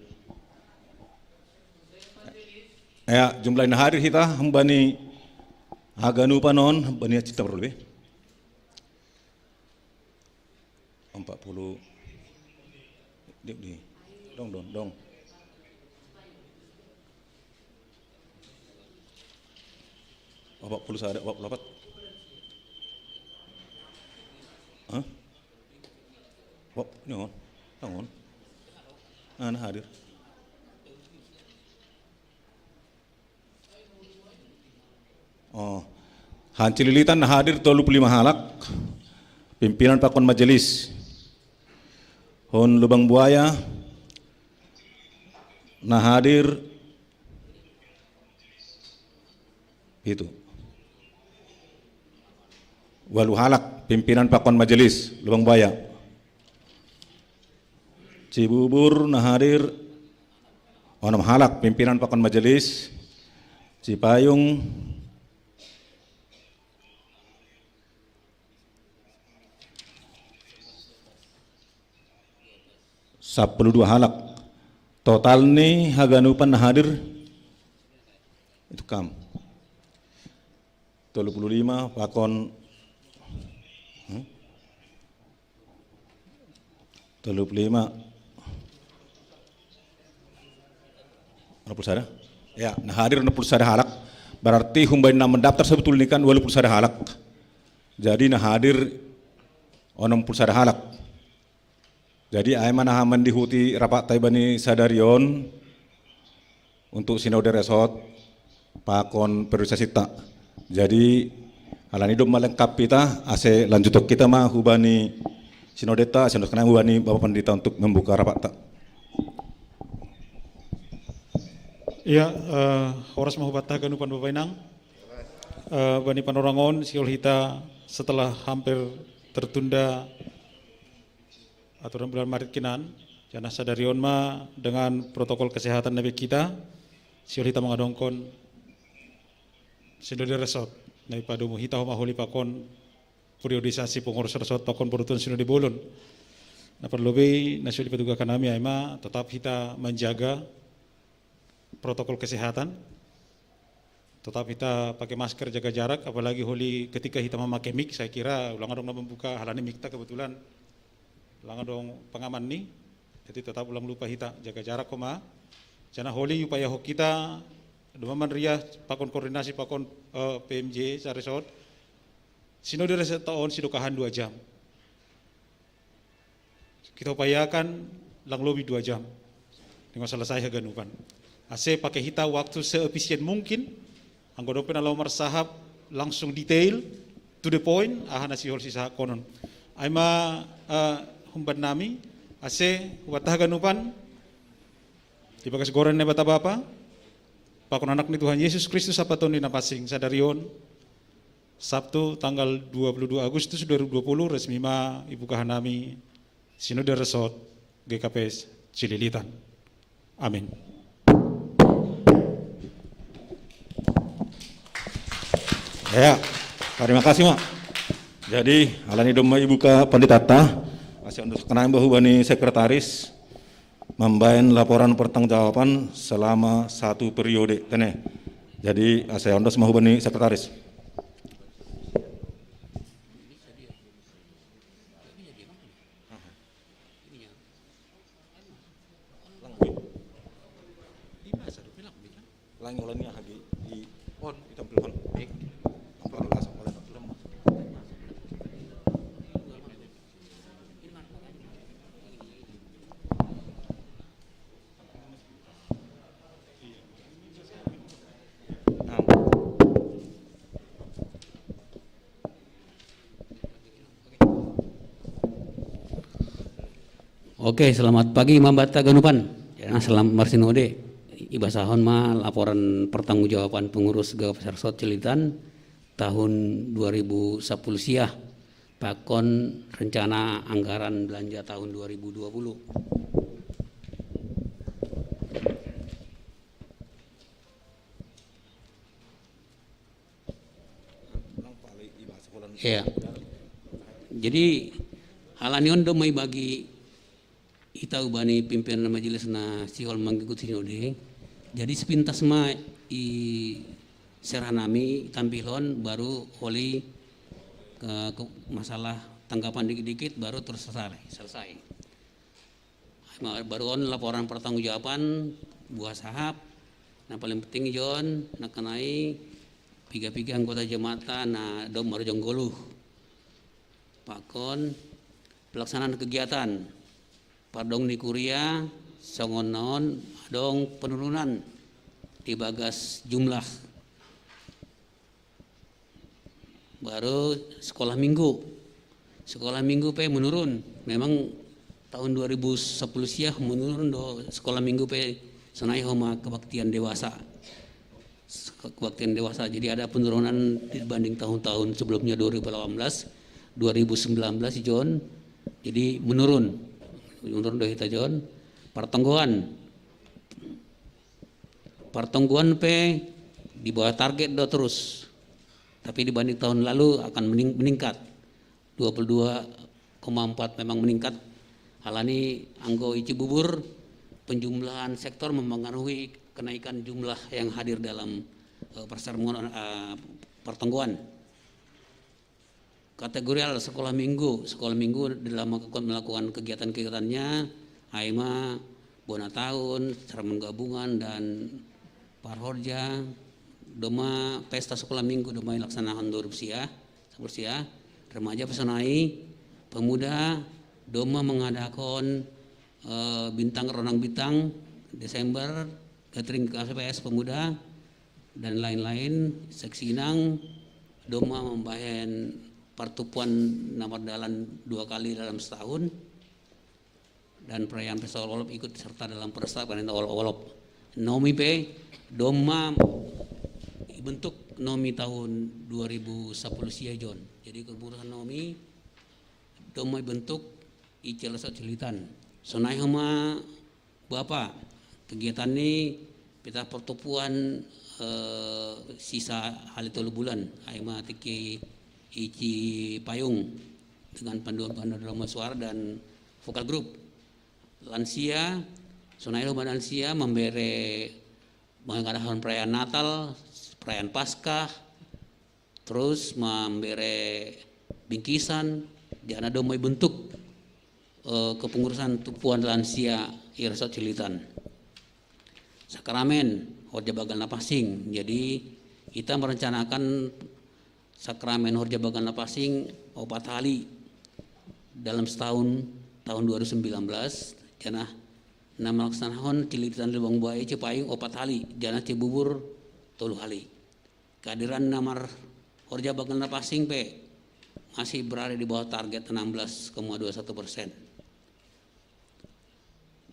Ya, jumlah na hadir hita hambani haganupan on, hambani cinta perlu be. Empat puluh. Di, di. Dong, dong, dong. Empat puluh sada, empat puluh empat. Hah? Wah, ini on. Yang on. Nah, nah hadir. Oh. Hancililitan na hadir tolu puluh lima halak. Pimpinan pakon majelis. Hon Lubang Buaya na hadir itu. Walu halak pimpinan pakon majelis Lubang Buaya. Cibubur na hadir onom halak pimpinan pakon majelis. Cipayung sapuluh dua halak. Total ni haganupan na hadir itu kam. Tolu puluh lima pakon, hmm? Tolu puluh lima. Onom puluh sada? Ya, na hadir onom puluh sada halak. Berarti humbani na mendaftar sebetulnya kan walu puluh sada halak. Jadi na hadir onom puluh sada halak. Jadi ai ma na mandihuti rapat ta ibani sadari on untuk sinode resort pakon periodisasi ta. Jadi alani do malengkap hita ase lanjuton hita ma hubani sinode ta, ase ondos hubani Bapak Pandita untuk membuka rapat ta. Iya, eh, horas ma hubanta haganupan Bapak Inang. Eh, bani panorang on, sihol hita setelah hampir tertunda aturan bulan Maret kinan, janah sadari on ma dengan protokol kesehatan na boi hita, sihol hita mangadongkon sinode resort, na ipadomu hita homa holi pakon periodisasi pengurus resort pakon boruton sinode bolon. Na parlobei na sihol ipatugakan nami ai ma tetap hita manjaga protokol kesehatan, tetap hita pakai masker, jaga jarak, apalagi holi ketika hita mamakai mic, saya kira ulang adong na mambuka halani mic ta kebetulan. Ulang adong pengaman ni, jadi tetap ulang lupa hita jaga jarak homa. Janah holi upaya ho kita, domma manria pakon koordinasi pakon, eh, P M J sa resort. Sinode resort ta on sidokahan dua jam. Kita upayakan lang lobi dua jam. Dengan selesai haganupan. Ase pakai hita waktu seefisien mungkin. Anggo dope na laho marsahap langsung detail, to the point, aha na sihol sisahapkonon. Ai ma, eh, humban nami, ase hubanta haganupan, di bagas goran ni Naibata Bapa, pakon Anak ni Tuhan Yesus Kristus, Amanta na pansing, sadari on, Sabtu tanggal dua puluh dua Agustus dua ribu dua puluh, resmi ma ibuka hanami Sinode Resort G K P S Cililitan. Amin. Ya, terima kasih, Mak. Jadi, alani domma ibuka panditanta, ase ondos hubani sekretaris, mambaen laporan pertanggungjawaban selama satu periode, tene. Jadi, ase ondos ma hubani sekretaris. Lang, ulang ni hagi i on, i tampil on. Tampil on, tampil on. Nah. Oke, selamat pagi Mambata Ganupan. Ya, selamat marsinode. Ibasahon ma laporan pertanggungjawaban pengurus Gaga Pasar Sot Cililitan tahun dua ribu sepuluh siah. Pakon rencana anggaran belanja tahun dua ribu dua puluh. Iya. Jadi, alanion do mai bagi itau bani pimpinan majelis na sihol mangikut sinode. Jadi, sepintas ma i serah nami tampilon, baru oli ke, ke masalah tanggapan dikit-dikit, baru terus selesai. Selesai. Baru on laporan pertanggungjawaban buah sahap. Nah, paling penting, John, nakanai piga-piga anggota jemaat na dong marujung goluh. Pakon pelaksanaan kegiatan. Pardong ni kuria, songon naon adong penurunan di bagas jumlah. Baru sekolah minggu. Sekolah minggu pe menurun. Memang tahun dua ribu sepuluh siah menurun do sekolah minggu pe, sonai homa kebaktian dewasa. Kebaktian dewasa. Jadi ada penurunan dibanding tahun-tahun sebelumnya, dua ribu delapan belas, dua ribu sembilan belas, John. Jadi menurun. Menurun do hita, John. Pertonggoan. Pertonggoan pe di bawah target do terus. Tapi dibanding tahun lalu akan mening-, meningkat. Dua puluh dua koma empat memang meningkat. Alani anggo i Cibubur, penjumlahan sektor mempengaruhi kenaikan jumlah yang hadir dalam, eh, persermonan, eh, pertonggoan. Kategorial sekolah minggu. Sekolah minggu dalam melakukan, melakukan kegiatan-kegiatannya, ai ma bona taon, sermon gabungan, dan parhorja. Doma pesta sekolah minggu doma ilaksanahon dua ribu siah, sapuluh siah. Remaja pe sonai, pemuda doma mengadakan, eh, bintang, ronang bintang, Desember, gathering K P S pemuda, dan lain-lain. Seksi inang doma mambahen partupuan na mardalan dua kali dalam setahun, dan perayaan pesta olop-olop ikut serta dalam pesta perayaan olop-olop. Nomi pe doma ibentuk nomi tahun dua ribu sepuluh siah, John. Jadi kepengurusan nomi doma ibentuk i Celesot Cililitan. Sonai homa Bapa, kegiatan ni pesta pertupuan, eh, sisa hali tolu bulan, ai ma tingki i Cipayung dengan panduan-panduan drama suara dan vokal grup. Lansia, sonai homa lansia mambere, mengadakan perayaan Natal, perayaan Paskah, terus mambere bingkisan, jala doma ibentuk, eh, kepengurusan tupuan lansia i Resort Cililitan. Sakramen, horja bagal na pansing. Jadi, kita merencanakan sakramen horja bagal na pansing opat hali dalam setahun, tahun dua ribu sembilan belas, jala na malaksanahon Cililitan Lubang Buaya Cipayung opat hali, jala Cibubur tolu hali. Kehadiran na marhorja bagal na pansing pe masih berada di bawah target enam belas koma dua satu persen.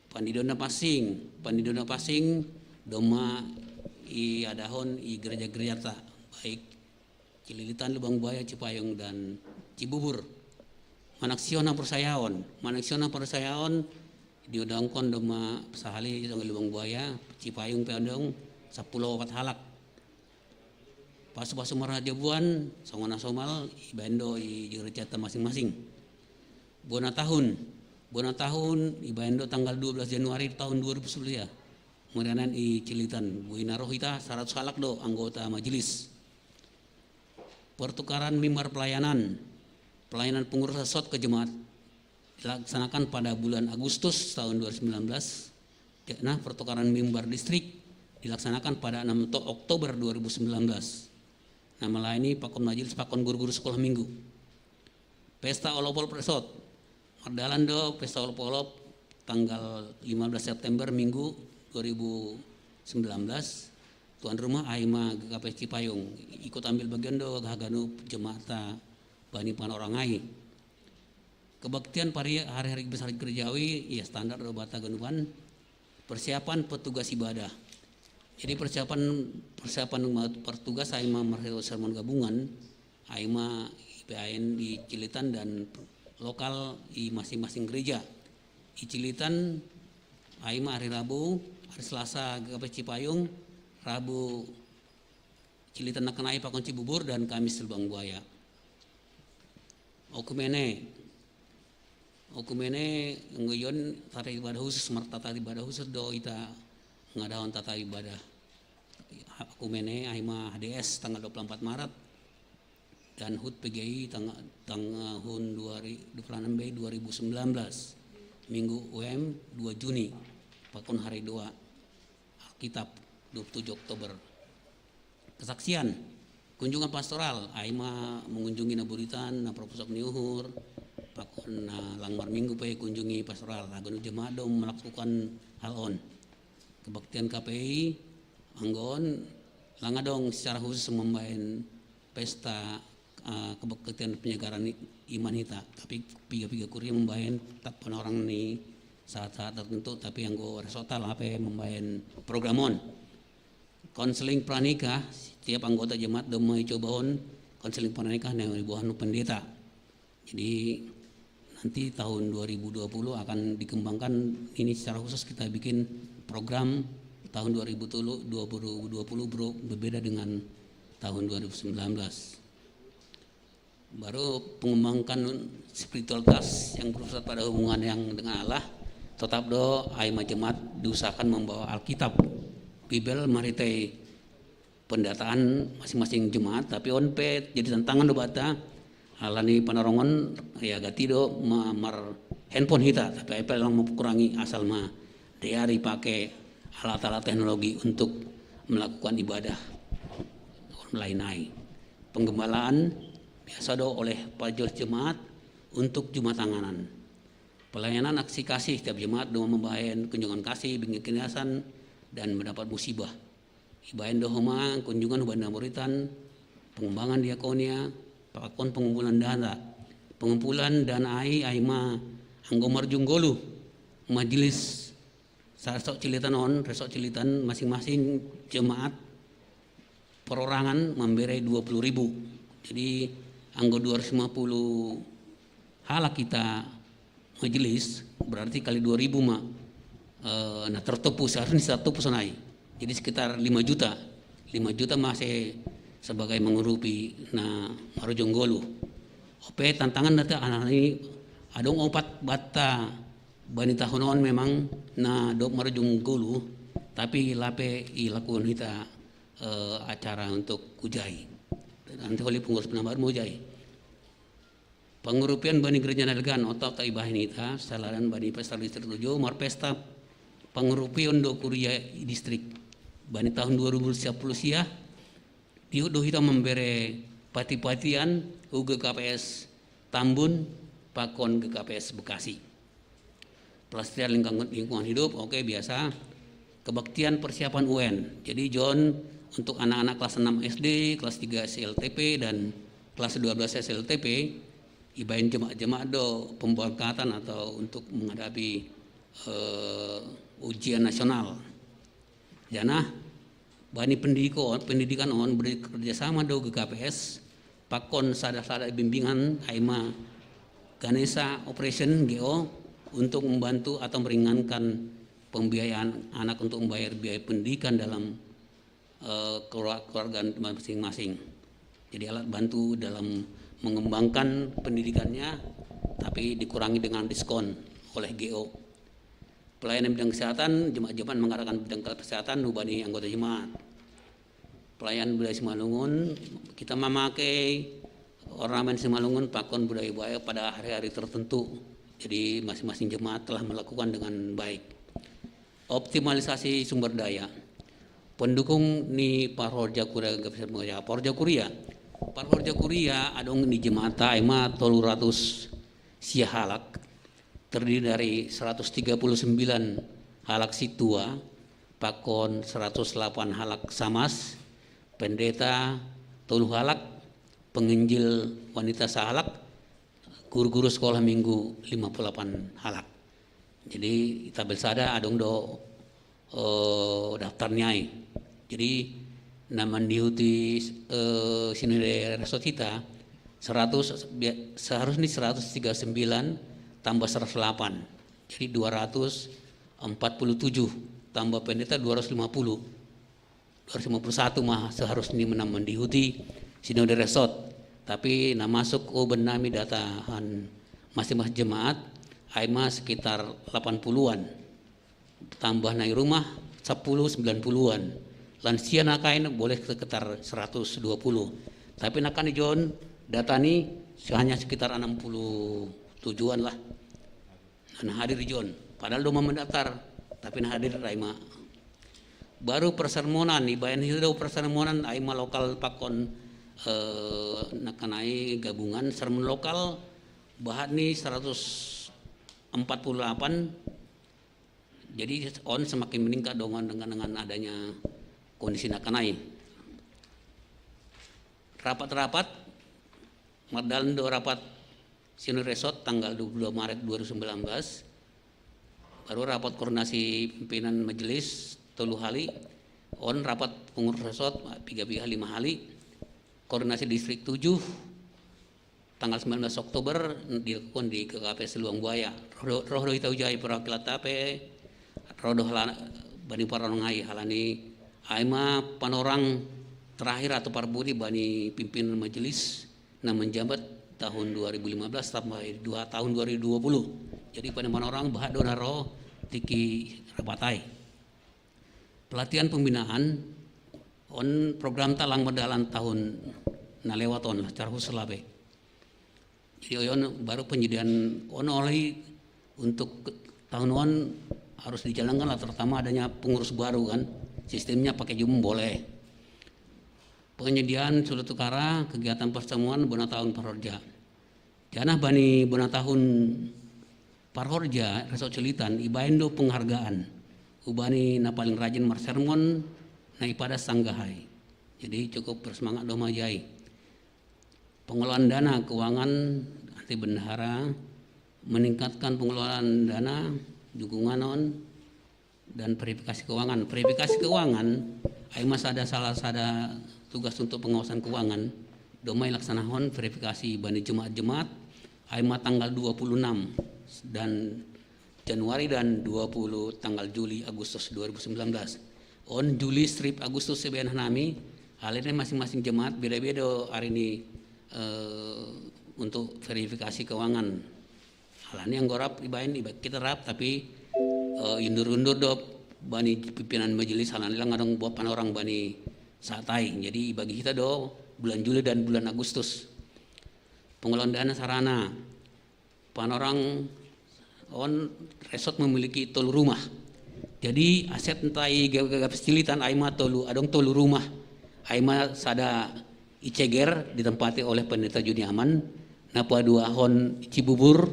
Pandidoan na pansing, pandidoan na pansing doma iadahon i gereja-gerejata, baik Cililitan, Lubang Buaya, Cipayung, dan Cibubur. Manaksihon haporsayaon, manaksihon haporsayaon diodongkon doma sahali, songon Lubang Buaya, Cipayung pe adong sapuluh opat halak. Pasu-pasu marhajabuan, songon na somal, ibaen do i gerejata masing-masing. Bona tahun, bona tahun ibaen do tanggal dua belas Januari tahun dua ribu sepuluh ya. Merianan i Cililitan, boina ro hita saratus halak do anggota majelis. Pertukaran mimbar pelayanan, pelayanan pengurus Resort ke jemaat dilaksanakan pada bulan Agustus tahun dua ribu sembilan belas. Nah, pertukaran mimbar distrik dilaksanakan pada enam Oktober dua ribu sembilan belas. Nah, melayani pakon majelis, pakon guru-guru sekolah minggu. Pesta olop-olop Resort. Mardalan do pesta olop-olop tanggal lima belas September, Minggu, dua ribu sembilan belas. Tuan rumah ai ma G K P S Cipayung. Ikut ambil bagian do haganup jemaat bani Panorangai. Kebaktian pari hari-hari besar gerejawi, ya standar do bata ganupan. Persiapan petugas ibadah. Jadi persiapan persiapan petugas ai ma marhite sermon gabungan, ai ma ibaen di Cililitan dan lokal i masing-masing gereja. I Cililitan ai ma hari Rabu, hari Selasa G K P S Cipayung, Rabu Cililitan Nakenai pakon Cibubur, dan Kamis Lubang Buaya. Oikumene. Oikumene, anggo i on tata ibadah khusus, martata ibadah khusus do ita ngadahon tata ibadah. Oikumene ai ma H D S tanggal dua puluh empat Maret dan H U T P G I tanggal, tanggal tahun dua ribu, dua puluh enam Mei dua ribu sembilan belas, Minggu W M dua Juni, pakon hari dua Alkitab dua puluh tujuh Oktober. Kesaksian, kunjungan pastoral, ai ma mengunjungi na buritan, na parpusak ni uhur, pakon na lang marminggu pe kunjungi pastoral, haganup jemaat do melakukan hal on. Kebaktian K P I, anggo on lang adong secara khusus mambaen pesta, eh, kebaktian penyegaran i-, iman hita, tapi piga-piga kuria mambaen tap panorang ni saat-saat tertentu, tapi anggo resort lape mambaen program on. Konseling pranikah, setiap anggota jemaat do ma icoba on konseling pranikah na iboan pendeta. Jadi nanti tahun dua ribu dua puluh akan dikembangkan ini secara khusus, kita bikin program tahun dua ribu dua puluh, dua ribu dua puluh bro-, berbeda dengan tahun dua ribu sembilan belas. Baru pengembangkan spiritualitas yang berpusat pada hubungan yang dengan Allah, tetap do ai ma jemaat diusahakan membawa Alkitab, Bibel, marhite pendataan masing-masing jemaat, tapi on pe jadi tantangan do bata, alani panarongon, ya gati do ma-, mar handphone hita, tapi ai pe lang mampokurangi asal ma diari pake alat-alat teknologi untuk melakukan ibadah online ai. Penggembalaan biasa do oleh prajurit jemaat untuk jemaat tanganan. Pelayanan aksi kasih, tiap jemaat do mambaen kunjungan kasih, bikin kinasan, dan mendapat musibah. Ibaen do homa kunjungan hubani na buritan, pengembangan diakonia, pakon pengumpulan dana. Pengumpulan dana ai, ai ma anggo marjunggoluh majelis sa-, resort Cililitan on, resort Cililitan masing-masing jemaat perorangan mambere dua puluh ribu. Jadi anggo dua ratus lima puluh halak hita majelis, berarti kali dua ribu ma, eh, na tertopu, seharusnya satu personai. Jadi sekitar lima juta. Lima juta masih sebagai mengurupi na marjunggoluh. Ope tantangan data anak ini adong opat bata bani tahun on memang na dob marjunggoluh, tapi lape ilakuhon hita, eh, acara untuk hujai. Nanti oleh pengurus penambahan mau jai. Pangurupion bani gereja na legan, oto-oto ibaen hita, salaran bani pesta listrik tujuh, marpesta pangurupion do kuria i distrik. Bani tahun dua ribu sepuluh sia, dihut do hita mambere pati-patian hu G K P S Tambun pakon G K P S Bekasi. Pelestarian lingkungan, lingkungan hidup, oke, biasa. Kebaktian persiapan U N. Jadi, John, untuk anak-anak kelas enam S D, kelas tiga S L T P, dan kelas dua belas S L T P, ibaen jemaat-jemaat do pemberkatan atau untuk menghadapi, eh, ujian nasional. Janah bani pendidiko-, pendidikan on bekerjasama do G K P S, pakon sada-sada bimbingan ai ma Ganesha Operation, G O, untuk membantu atau meringankan pembiayaan anak untuk membayar biaya pendidikan dalam, eh, keluar-, keluarga masing-masing. Jadi alat bantu dalam mengembangkan pendidikannya, tapi dikurangi dengan diskon oleh G O. Pelayanan bidang kesehatan, jemaat-jemaat mengadakan bidang kesehatan hubani anggota jemaat. Pelayanan budaya Simalungun, kita memakai ornamen Simalungun pakon budaya-budaya pada hari-hari tertentu. Jadi masing-masing jemaat telah melakukan dengan baik. Optimalisasi sumber daya. Pendukung ni Parhorja Kuria, Parhorja Kuria. Parhorja Kuria adong ni jemaat ai ma tolu ratus sia halak, terdiri dari seratus tiga puluh sembilan halak sintua, pakon seratus delapan halak samas, pendeta tolu halak, penginjil wanita sahalak, guru-guru sekolah minggu lima puluh delapan halak. Jadi tabel sada adong do eh, daftar niai. Jadi na mandihuti eh, sinode resort kita seratus, bia- seharusnya seratus tiga puluh sembilan tambah seratus delapan. Jadi dua ratus empat puluh tujuh tambah pendeta dua ratus lima puluh. Dua ratus lima puluh satu mah seharusnya menang mandihuti sinode resort. Tapi na masuk, oh, benami datahan masing-masing jemaat, ai mah sekitar delapan puluhan. Tambah nai rumah sepuluh, sembilan puluhan. Lansia na kain boleh sekitar seratus dua puluh. Tapi na kan John, data ni hanya sekitar enam puluh tujuhan lah. Na hadir John. Padahal doma mendaftar, tapi na hadir ai mah. Baru persermonan, ibaen hido persermonan ai mah lokal pakon eh, na kanai gabungan sermon lokal bahat ni seratus empat puluh delapan. Jadi on semakin meningkat dengan dengan, dengan adanya kondisi na kanai. Rapat-rapat, mardalan do rapat Sinode Resort tanggal dua puluh dua Maret dua ribu sembilan belas. Baru rapat koordinasi pimpinan majelis tolu hali. On rapat pengurus resort piga-piga lima hali. Koordinasi distrik tujuh tanggal sembilan belas Oktober dilakukan di K K P S Luang Buaya. Roh do, roh do ita ujai perwakilan tape, roh do hala, bani parangai halani ai mah panorang terakhir atau parbudi bani pimpinan majelis na menjabat tahun dua ribu lima belas sampai dua tahun dua ribu dua puluh. Jadi pada panorang bahat do na ro tiki rapatai. Pelatihan pembinaan on program ta lang mardalan tahun na lewat on lah, cara khusus lah be. Jadi on baru penyediaan on oleh untuk tahun on harus dijalankan lah, terutama adanya pengurus baru kan. Sistemnya pakai Zoom boleh. Penyediaan surat tukara kegiatan pertemuan bona tahun parhorja. Janah bani bona tahun parhorja Resort Culitan ibaen do penghargaan. Ubani na paling rajin marsermon na ipadas sanggahai. Jadi cukup bersemangat do majai. Pengelolaan dana keuangan anti bendahara meningkatkan pengelolaan dana dukungan on dan verifikasi keuangan. Verifikasi keuangan ai mah sada salah sada tugas untuk pengawasan keuangan. Domai laksanahon verifikasi bani jemaat-jemaat ai mah tanggal dua puluh enam dan Januari dan dua puluh tanggal Juli Agustus dua ribu sembilan belas. On Juli strip Agustus sebenah nami, alene masing-masing jemaat beda-beda hari ini eh, untuk verifikasi keuangan. Halani anggo rap ibaen iba kita rap tapi eh, indur-undur do bani pimpinan majelis halani lang adong buat panorang bani satai. Jadi bagi kita do bulan Juli dan bulan Agustus. Pengelolaan dana sarana. Panorang on resort memiliki tolu rumah. Jadi aset entai gagap Culitan ai mah tolu, adong tolu rumah. Ai mah sada iceger ditempati oleh pendeta Juniaman. Napa dua hon Cibubur,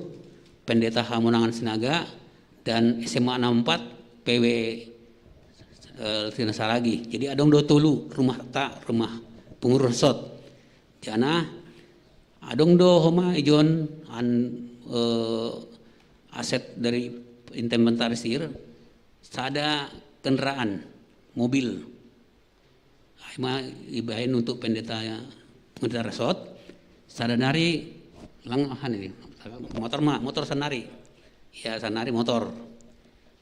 pendeta Hamonangan Sinaga, dan S M A enam empat P W eh, Sinasaragi. Jadi adong do tolu rumah ta, rumah pengurus resort. Jana adong do homa ijon an eh, aset dari inventarisir sada kendaraan mobil. Ai mah ibaen untuk pendeta pendeta resort sada nari lang ahan ini motor mah motor sanari ya sanari motor.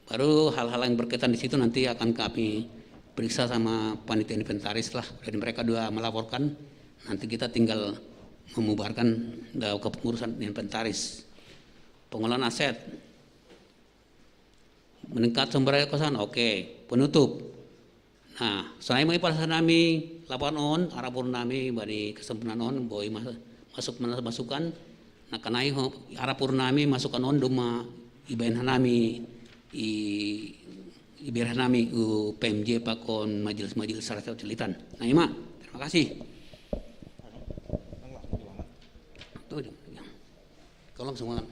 Baru hal-hal yang berkaitan di situ nanti akan kami periksa sama panitia inventaris lah. Jadi mereka dua melaporkan, nanti kita tinggal memubarkan eh, kepengurusan inventaris. Pengelolaan aset meningkat sumber kosan, oke. Penutup. Nah, saya mai pada nami lapan on, arapur nami bani kesempurnaan on, boi mas, masuk mana masukan. Nah, kanai ho, arapur nami masukan on doma ibaen hanami i ibaen hanami u P M J pakon majelis-majelis sarata Culitan. Nah, ima. Terima kasih. Tuh, kalau langsung makan.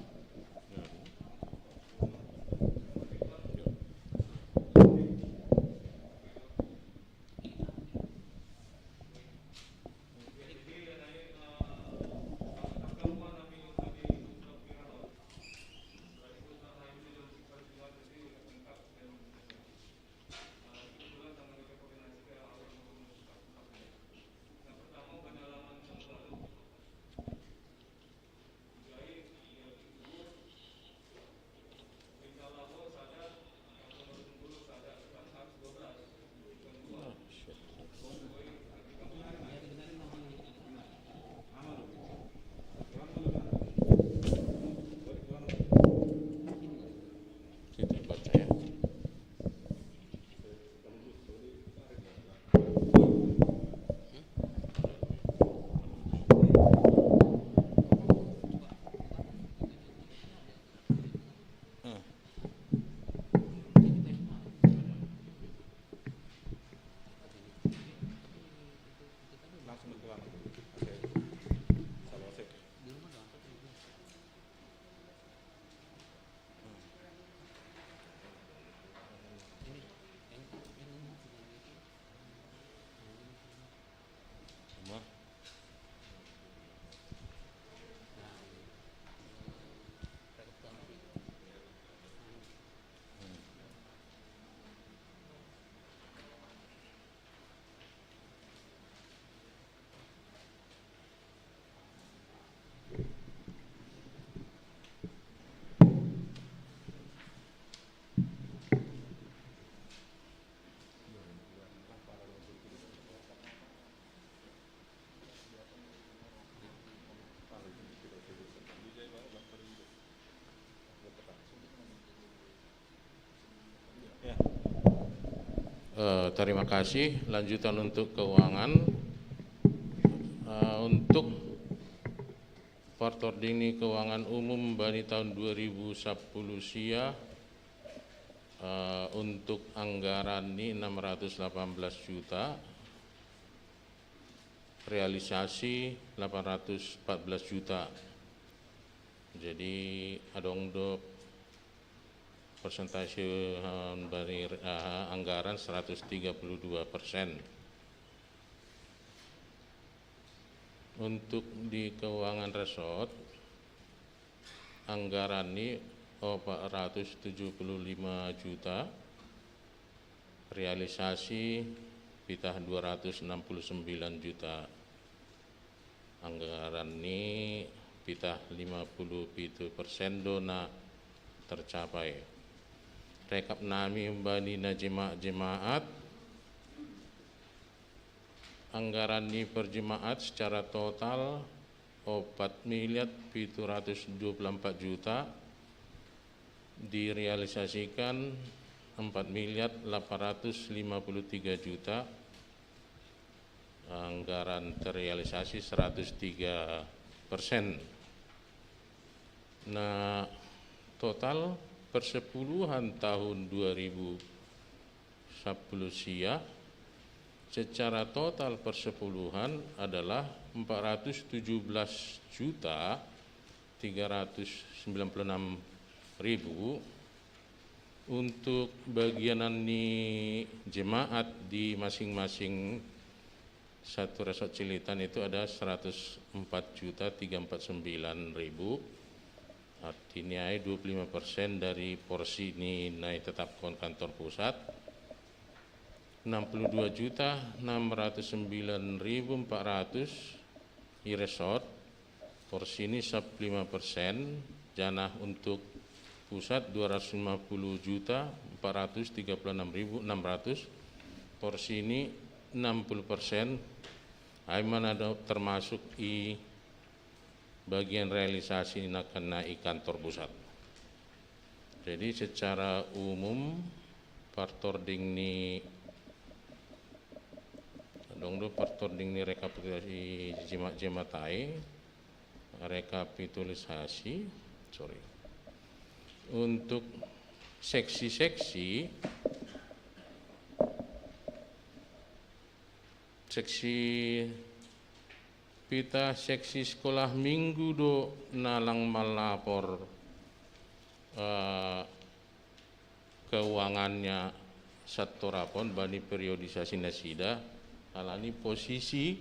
Eh, terima kasih. Lanjutan untuk keuangan. Eh, untuk partording ni keuangan umum bani tahun dua ribu sepuluh sia, eh, untuk anggaran ni enam ratus delapan belas juta, realisasi delapan ratus empat belas juta. Jadi adong do persentase, eh, bani, eh, anggaran seratus tiga puluh dua persen. Untuk di keuangan resort, anggaran ni empat ratus tujuh puluh lima juta, realisasi pitah dua ratus enam puluh sembilan juta. Anggaran ni pitah lima puluh pitu persen do na tercapai. Rekap nami bani na jemaat-jemaat, anggaran ni per jemaat secara total empat miliar pitu ratus dua puluh empat juta, direalisasikan empat miliar delapan ratus lima puluh tiga juta, anggaran terrealisasi seratus tiga persen. Nah, total persepuluhan tahun dua ribu sepuluh sia, secara total persepuluhan adalah empat ratus tujuh belas juta tiga ratus sembilan puluh enam ribu. Untuk bagianan ni jemaat di masing-masing satu resort Cilitan itu ada seratus empat juta tiga empat sembilan ribu. Artinya dua puluh lima persen dari porsi ni na ditetapkan kantor pusat. Enam puluh dua juta enam ratus sembilan ribu empat ratus di resort. Porsi ni sepuluh lima persen, janah untuk pusat dua ratus lima puluh juta empat ratus tiga puluh enam ribu enam ratus. Porsi ni enam puluh persen. Ai mana do termasuk i bagian realisasi na kena i kantor pusat. Jadi secara umum partording ni, adong do partording ni rekapitulasi jemaat-jemaat ai, rekapitulasi, sorry, untuk seksi-seksi, seksi pitah seksi sekolah minggu do nalang malapor, eh, keuangannya satorapon bani periodisasi nasida, alani posisi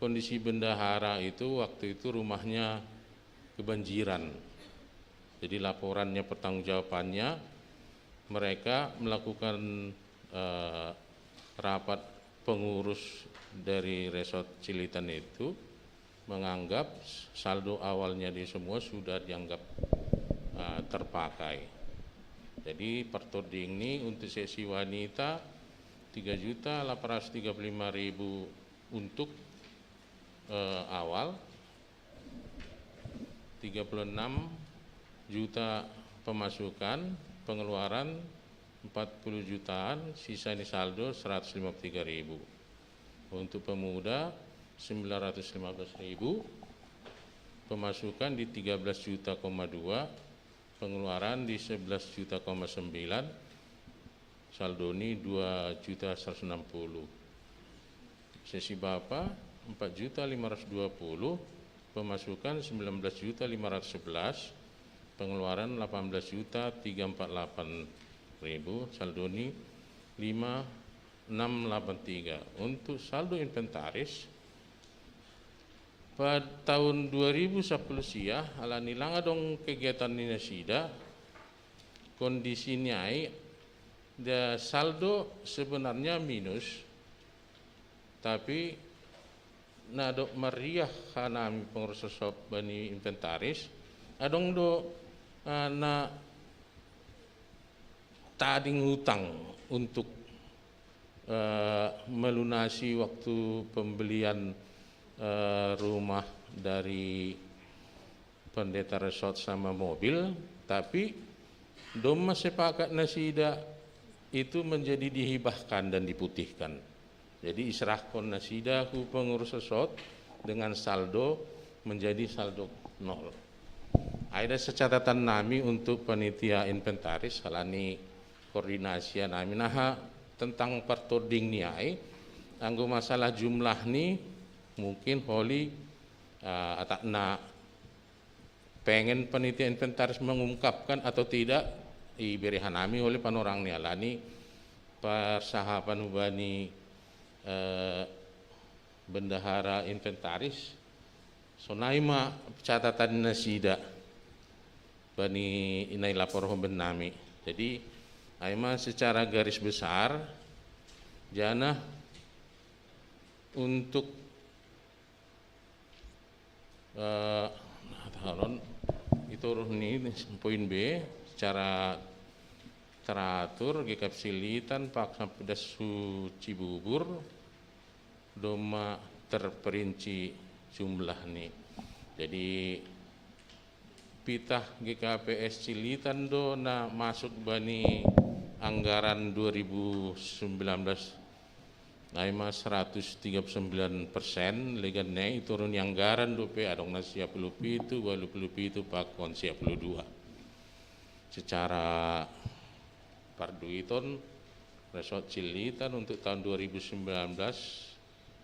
kondisi bendahara itu waktu itu rumahnya kebanjiran. Jadi laporannya, pertanggungjawabannya, mereka melakukan, eh, rapat pengurus dari resort Cilitan itu menganggap saldo awalnya di semua sudah dianggap, eh, terpakai. Jadi partording ni untuk seksi wanita tiga juta delapan ratus tiga puluh lima ribu untuk, eh, awal, tiga puluh enam juta pemasukan, pengeluaran empat puluh jutaan, sisa ni saldo seratus lima puluh tiga ribu. Untuk pemuda sembilan ratus lima belas ribu, pemasukan di tiga belas juta koma dua, pengeluaran di sebelas juta koma sembilan, saldo ni dua juta seratus enam puluh. Seksi bapa empat juta lima ratus dua puluh, pemasukan sembilan belas juta lima ratus sebelas, pengeluaran delapan belas juta tiga empat delapan ribu, saldo ni lima enam delapan tiga. Untuk saldo inventaris, pada tahun dua ribu sepuluh sia, alani lang adong kegiatan ni nasida, kondisi ni ai, dia saldo sebenarnya minus, tapi na do meriah hanami pengurus resort bani inventaris, adong do, eh, na tading utang untuk, eh, melunasi waktu pembelian, eh, rumah dari pendeta resort sama mobil, tapi doma sepakat nasida itu menjadi dihibahkan dan diputihkan. Jadi iserahkon nasida ku pengurus resort dengan saldo menjadi saldo nol. Ada secatatan nami untuk panitia inventaris, halani koordinasi nami naha tentang partoding ni ai, anggo masalah jumlah ni mungkin holi uh, atakna pengen panitia inventaris mengungkapkan atau tidak, ibere hanami oleh panorang ni alani persahapan ubani eh, bendahara inventaris sonai ma catatan nasida bani inai lapor ho bennami. Jadi ai ma secara garis besar jana untuk eh, itu ni poin B secara teratur G K P Silitan paksa pedas suci bubur doma terperinci jumlah ni. Jadi pitah G K P S Cilitan do na masuk bani anggaran dua ribu sembilan belas ai ma seratus tiga puluh sembilan persen legan ne iturun anggaran dope adong na sia puluh pitu, walu puluh pitu pakon sia puluh dua. Secara parduiton resort Cilitan untuk tahun dua ribu sembilan belas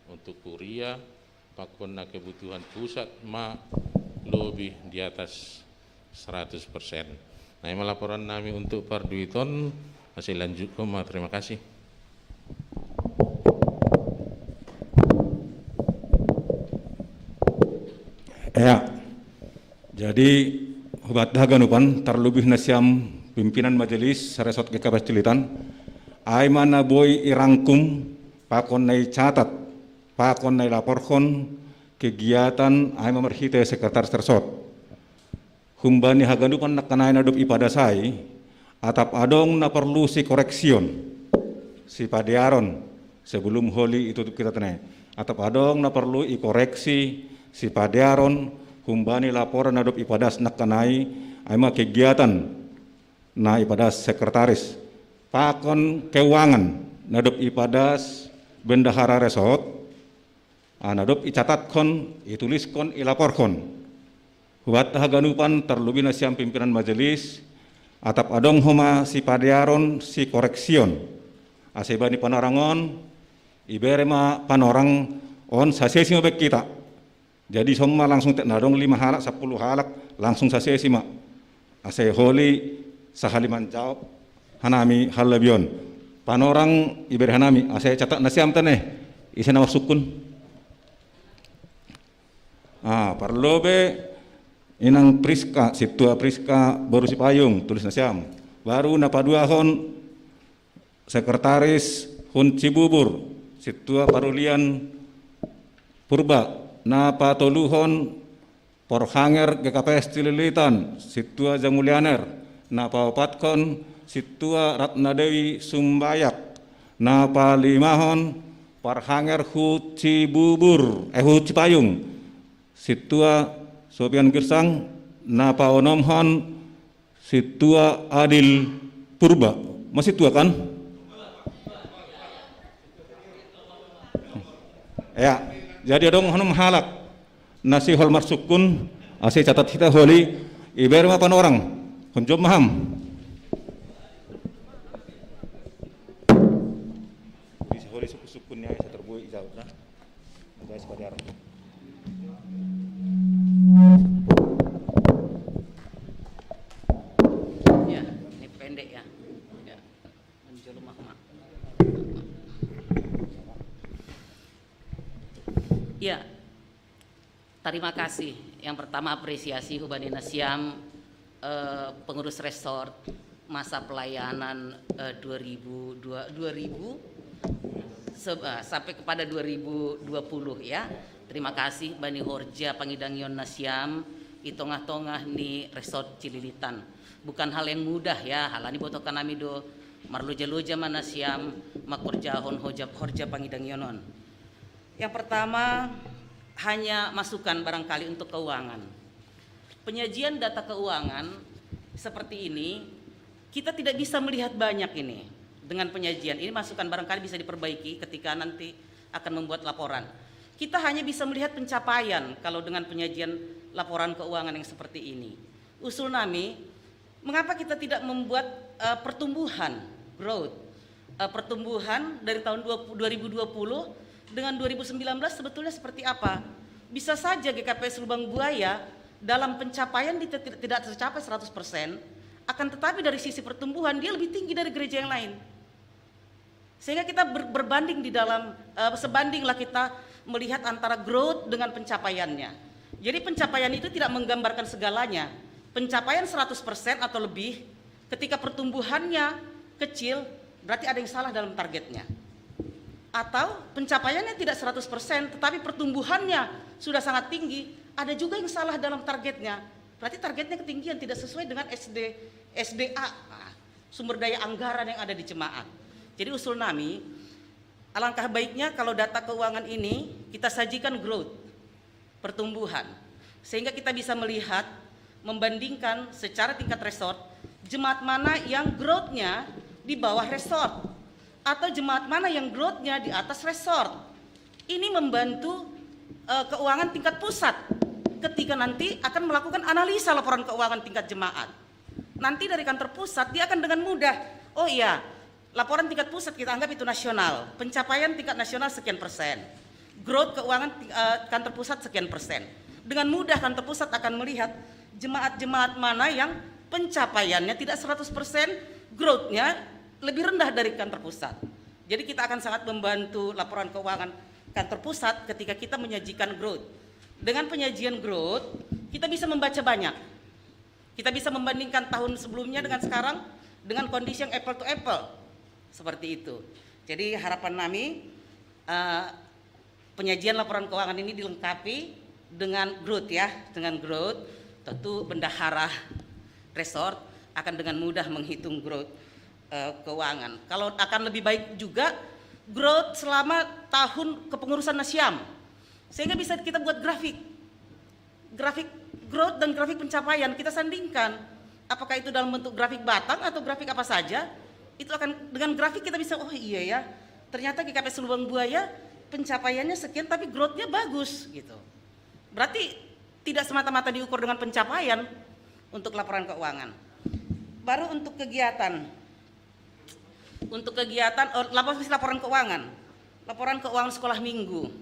untuk kuria pakon na kebutuhan pusat ma lebih di atas seratus persen. Nah, ini laporan nami untuk parduiton hasil lanjut koma. Terima kasih. Ya, jadi hubat haganupan terlebih nasiam pimpinan majelis resort G K P S Cilitan ai mana boi irangkum pakon nai catat pakon nai laporhon kegiatan ai memerhite sekretaris resort. Humbani haganupan nakkanai na dob ipadasai, atap adong na perlu si koreksion, si padearon, sebelum holi itutup kita tenai. Atap adong na perlu i koreksi, si padearon, humbani laporan na dob ipadas nakkanai, ai ma kegiatan na ipadas sekretaris. Pakon keuangan na dob ipadas bendahara resort, na dob icatatkon, ituliskon, ilaporkon. Hubat haganupan terlebih nasiam pimpinan majelis, atap adong homa si padearon si koreksion. Ase bani panorangon, ibere ma panorang on sasesi ma baik kita. Jadi song ma langsung tek na adong lima halak, sepuluh halak, langsung sasesi ma. Ase holi sahali manjawab hanami halabion. Panorang ibere hanami, ase catat nasiam tene, ise na marsukun. Ah, parlobe inang Priska, situa Priska boru Sipayung, tulis nasiam. Baru na paduahon sekretaris Hun Cibubur, situa parulian Purba, na patoluhon Porhanger G K P S Cililitan, situa Jamulianer, na paopatkon situa Ratna Dewi Sumbayak, na palimahon Parhanger Hucibubur, eh Hucipayung, situa Sopian Girsang, na paonomhon situa Adil Purba. Masih tua kan? Ya, jadi adong honum halak nasi hol marsukun, asi catat kita holi, iber ma panorang, honjom maham. Bisa holi sukun-sukun ya, bisa terbuat ijau nah. Guys, pada Ya, ini pendek ya. Ya. Menjelma mak. Ya. Terima kasih. Yang pertama apresiasi hubani nasiam eh, pengurus resort masa pelayanan eh, dua ribu dua, dua ribu se- eh, sampai kepada dua ribu dua puluh ya. Terima kasih bani horja pangidangion nasiam di tengah-tengah ni resort Cililitan. Bukan hal yang mudah ya, halani botokan nami do marloja-loja ma nasiam makorjahon horja, horja pangidangionon. Yang pertama hanya masukan barangkali untuk keuangan. Penyajian data keuangan seperti ini kita tidak bisa melihat banyak ini. dengan penyajian. Ini masukan, barangkali bisa diperbaiki ketika nanti akan membuat laporan. Kita hanya bisa melihat pencapaian kalau dengan penyajian laporan keuangan yang seperti ini. Usul nami, mengapa kita tidak membuat uh, pertumbuhan, growth, uh, pertumbuhan dari tahun dua ribu dua puluh dengan dua ribu sembilan belas sebetulnya seperti apa? Bisa saja G K P S Lubang Buaya dalam pencapaian di, tidak tercapai seratus persen, akan tetapi dari sisi pertumbuhan dia lebih tinggi dari gereja yang lain. Sehingga kita ber, berbanding di dalam uh, sebandinglah kita melihat antara growth dengan pencapaiannya. Jadi pencapaian itu tidak menggambarkan segalanya. Pencapaian seratus persen atau lebih, ketika pertumbuhannya kecil, berarti ada yang salah dalam targetnya. Atau pencapaiannya tidak seratus persen, tetapi pertumbuhannya sudah sangat tinggi, ada juga yang salah dalam targetnya. Berarti targetnya ketinggian, tidak sesuai dengan S D, S D A, sumber daya anggaran yang ada di jemaat. Jadi usul nami, alangkah baiknya kalau data keuangan ini kita sajikan growth, pertumbuhan, sehingga kita bisa melihat, membandingkan secara tingkat resort, jemaat mana yang growth-nya di bawah resort, atau jemaat mana yang growth-nya di atas resort. Ini membantu uh, keuangan tingkat pusat ketika nanti akan melakukan analisa laporan keuangan tingkat jemaat. Nanti dari kantor pusat dia akan dengan mudah, oh iya, laporan tingkat pusat kita anggap itu nasional, pencapaian tingkat nasional sekian persen, growth keuangan uh, kantor pusat sekian persen. Dengan mudah kantor pusat akan melihat jemaat-jemaat mana yang pencapaiannya tidak seratus persen, growth-nya lebih rendah dari kantor pusat. Jadi kita akan sangat membantu laporan keuangan kantor pusat ketika kita menyajikan growth. Dengan penyajian growth, kita bisa membaca banyak. Kita bisa membandingkan tahun sebelumnya dengan sekarang dengan kondisi yang apple to apple. Seperti itu. Jadi harapan nami uh, penyajian laporan keuangan ini dilengkapi dengan growth ya, dengan growth. Tentu bendahara resort akan dengan mudah menghitung growth uh, keuangan. Kalau akan lebih baik juga growth selama tahun kepengurusan Nasiam. Sehingga bisa kita buat grafik. Grafik growth dan grafik pencapaian kita sandingkan. Apakah itu dalam bentuk grafik batang atau grafik apa saja? Itu akan dengan grafik kita bisa, oh iya ya, ternyata G K P S Lubang Buaya pencapaiannya sekian tapi growth-nya bagus gitu. Berarti tidak semata-mata diukur dengan pencapaian untuk laporan keuangan. Baru untuk kegiatan. Untuk kegiatan oh, laporan laporan keuangan. Laporan keuangan sekolah minggu.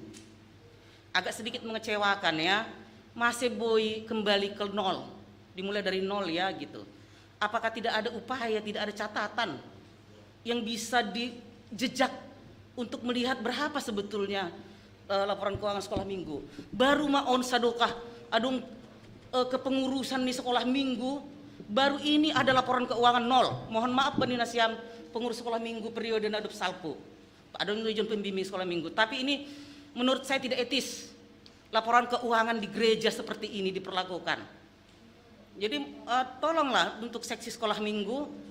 Agak sedikit mengecewakan ya. Masih boy kembali ke nol. Dimulai dari nol ya gitu. Apakah tidak ada upaya, tidak ada catatan yang bisa dijejak untuk melihat berapa sebetulnya uh, laporan keuangan sekolah minggu? Baru maon sadokah, adung uh, kepengurusan di sekolah minggu, baru ini ada laporan keuangan nol. Mohon maaf bani Nasiam, pengurus sekolah minggu periode nadop salpu. Adung region pembimbing sekolah minggu. Tapi ini menurut saya tidak etis. Laporan keuangan di gereja seperti ini diperlakukan. Jadi uh, tolonglah untuk seksi sekolah minggu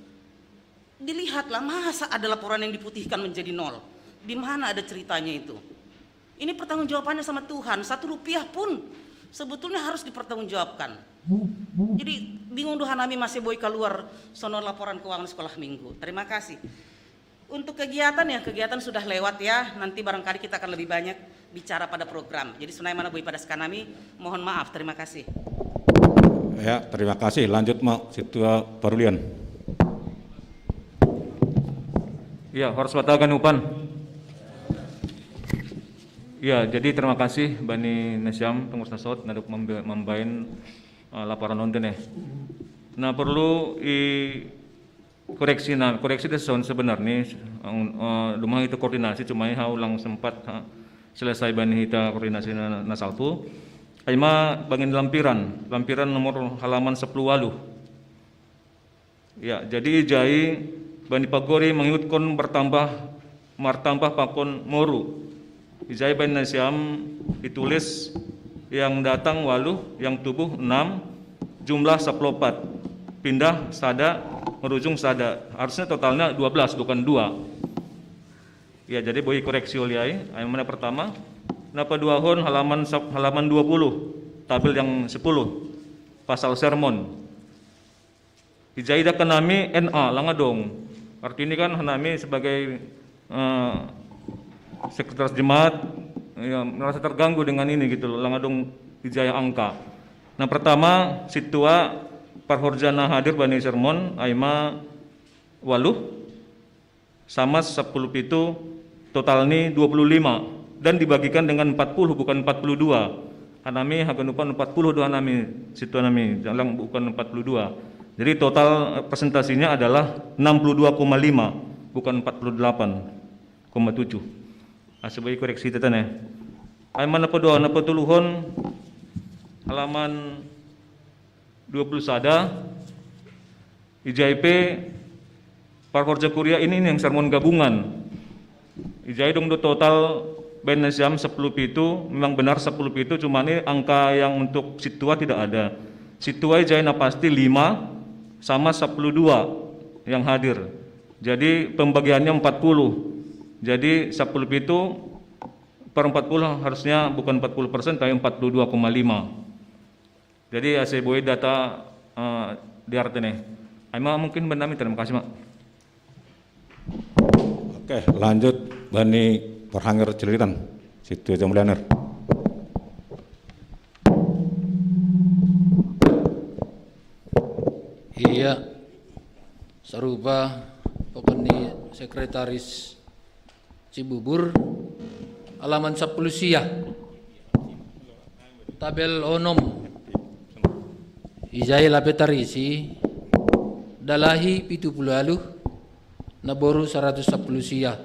dilihatlah masa ada laporan yang diputihkan menjadi nol. Di mana ada ceritanya itu? Ini pertanggungjawabannya sama Tuhan. Satu rupiah pun sebetulnya harus dipertanggungjawabkan. Jadi bingung doh nami masih boy keluar sono laporan keuangan sekolah minggu. Terima kasih. Untuk kegiatan ya, kegiatan sudah lewat ya. Nanti barangkali kita akan lebih banyak bicara pada program. Jadi sunai mana boy pada sekanami, mohon maaf. Terima kasih. Ya, terima kasih. Lanjut mau Situa Parulian. Ya, harus batagan upan. Ya, jadi terima kasih Bani Nasiam pengurus nasot naduk membain uh, laporan nonton ya. Nah, perlu i koreksi nah koreksi de sound sebenarnya uh, lumang itu koordinasi cuma ha ulang sempat ha, selesai bani hita koordinasi na, nasalpu. Aima bangin lampiran, lampiran nomor halaman sepuluh walu. Ya, jadi ijai bani pagori mengikut kon bertambah martambah pakon moru. Ijai bani nasiam ditulis yang datang walu, yang tubuh enam, jumlah saplopat, pindah sada, merujung sada. Harusnya totalnya dua belas bukan dua. Ya, jadi boi koreksi uliai. Yang mana pertama? Napa dua hon halaman halaman dua puluh, tabel yang sepuluh. Pasal sermon. Ijai da kanami N A langa dong. Arti ini kan hanami sebagai eh, sekretaris jemaat ya, merasa terganggu dengan ini gitu loh, langadong ijaya angka. Nah, pertama, situa parhorjana hadir bani sermon aima waluh sama sepuluh pitu, total ni dua puluh lima dan dibagikan dengan empat puluh, bukan empat puluh dua. Hanami haganupan empat puluh doa nami, situa nami, jalang bukan empat puluh dua. Jadi total presentasinya adalah enam puluh dua koma lima, bukan empat puluh delapan koma tujuh. Nah, sebagai koreksi tatan ya. Ai mana doa napa tuluhon halaman dua puluh sada, ijai pe parhorja kuria ini yang sermon gabungan. Ijai dong do total band siam sepuluh pitu, memang benar sepuluh pitu, cuma ini angka yang untuk situa tidak ada. Situa ijai na pasti lima sama sepuluh dua yang hadir. Jadi pembagiannya empat puluh. Jadi sepuluh pitu per empat puluh harusnya bukan empat puluh persen tapi empat puluh dua koma lima. Jadi ase boy data uh, di artene. Aima mungkin benami, terima kasih mak. Oke, lanjut bani parhangir cililitan. Situ aja mulianir. Iya, sarupa pokon ni sekretaris Cibubur, alaman sapuluh sia, tabel onom. Ijai lape tarisi, dalahi pitu puluh alu, naboru saratus sapuluh sia.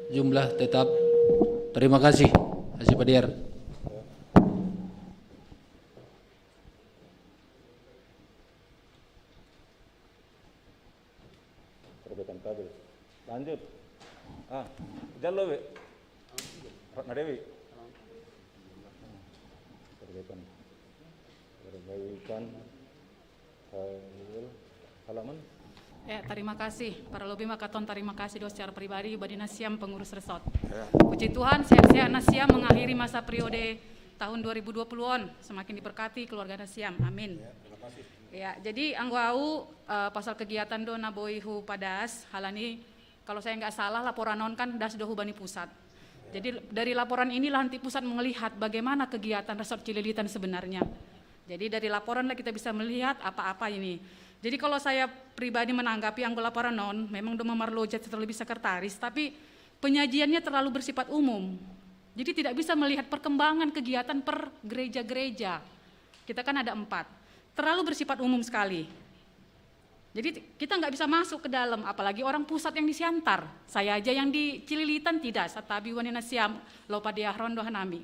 Jumlah tetap. Terima kasih. Hasil padiar. Perbaikan tabel. Lanjut. Ah, jalo we. Ratna Dewi. Perbaikan. Perbaikan tabel halaman. Ya, terima kasih. Para lobi makaton terima kasih do secara pribadi badi nasiam pengurus resort. Ya. Puji Tuhan, sehat-sehat nasiam mengakhiri masa periode tahun dua ribu dua puluh on. Semakin diberkati keluarga nasiam. Amin. Ya, terima kasih. Ya, jadi anggo au uh, pasal kegiatan do naboihu padas halani kalau saya nggak salah laporan on kan das do hubani pusat. Jadi dari laporan inilah nanti pusat melihat bagaimana kegiatan resort Cililitan sebenarnya. Jadi dari laporan lah kita bisa melihat apa-apa ini. Jadi kalau saya pribadi menanggapi anggo laporan on memang do memerlu jadi terlebih sekretaris, tapi penyajiannya terlalu bersifat umum. Jadi tidak bisa melihat perkembangan kegiatan per gereja-gereja. Kita kan ada empat. Terlalu bersifat umum sekali. Jadi kita nggak bisa masuk ke dalam, apalagi orang pusat yang di Siantar. Saya aja yang di Cililitan tidak, satabi wanina siam lopa dia rondo hanami.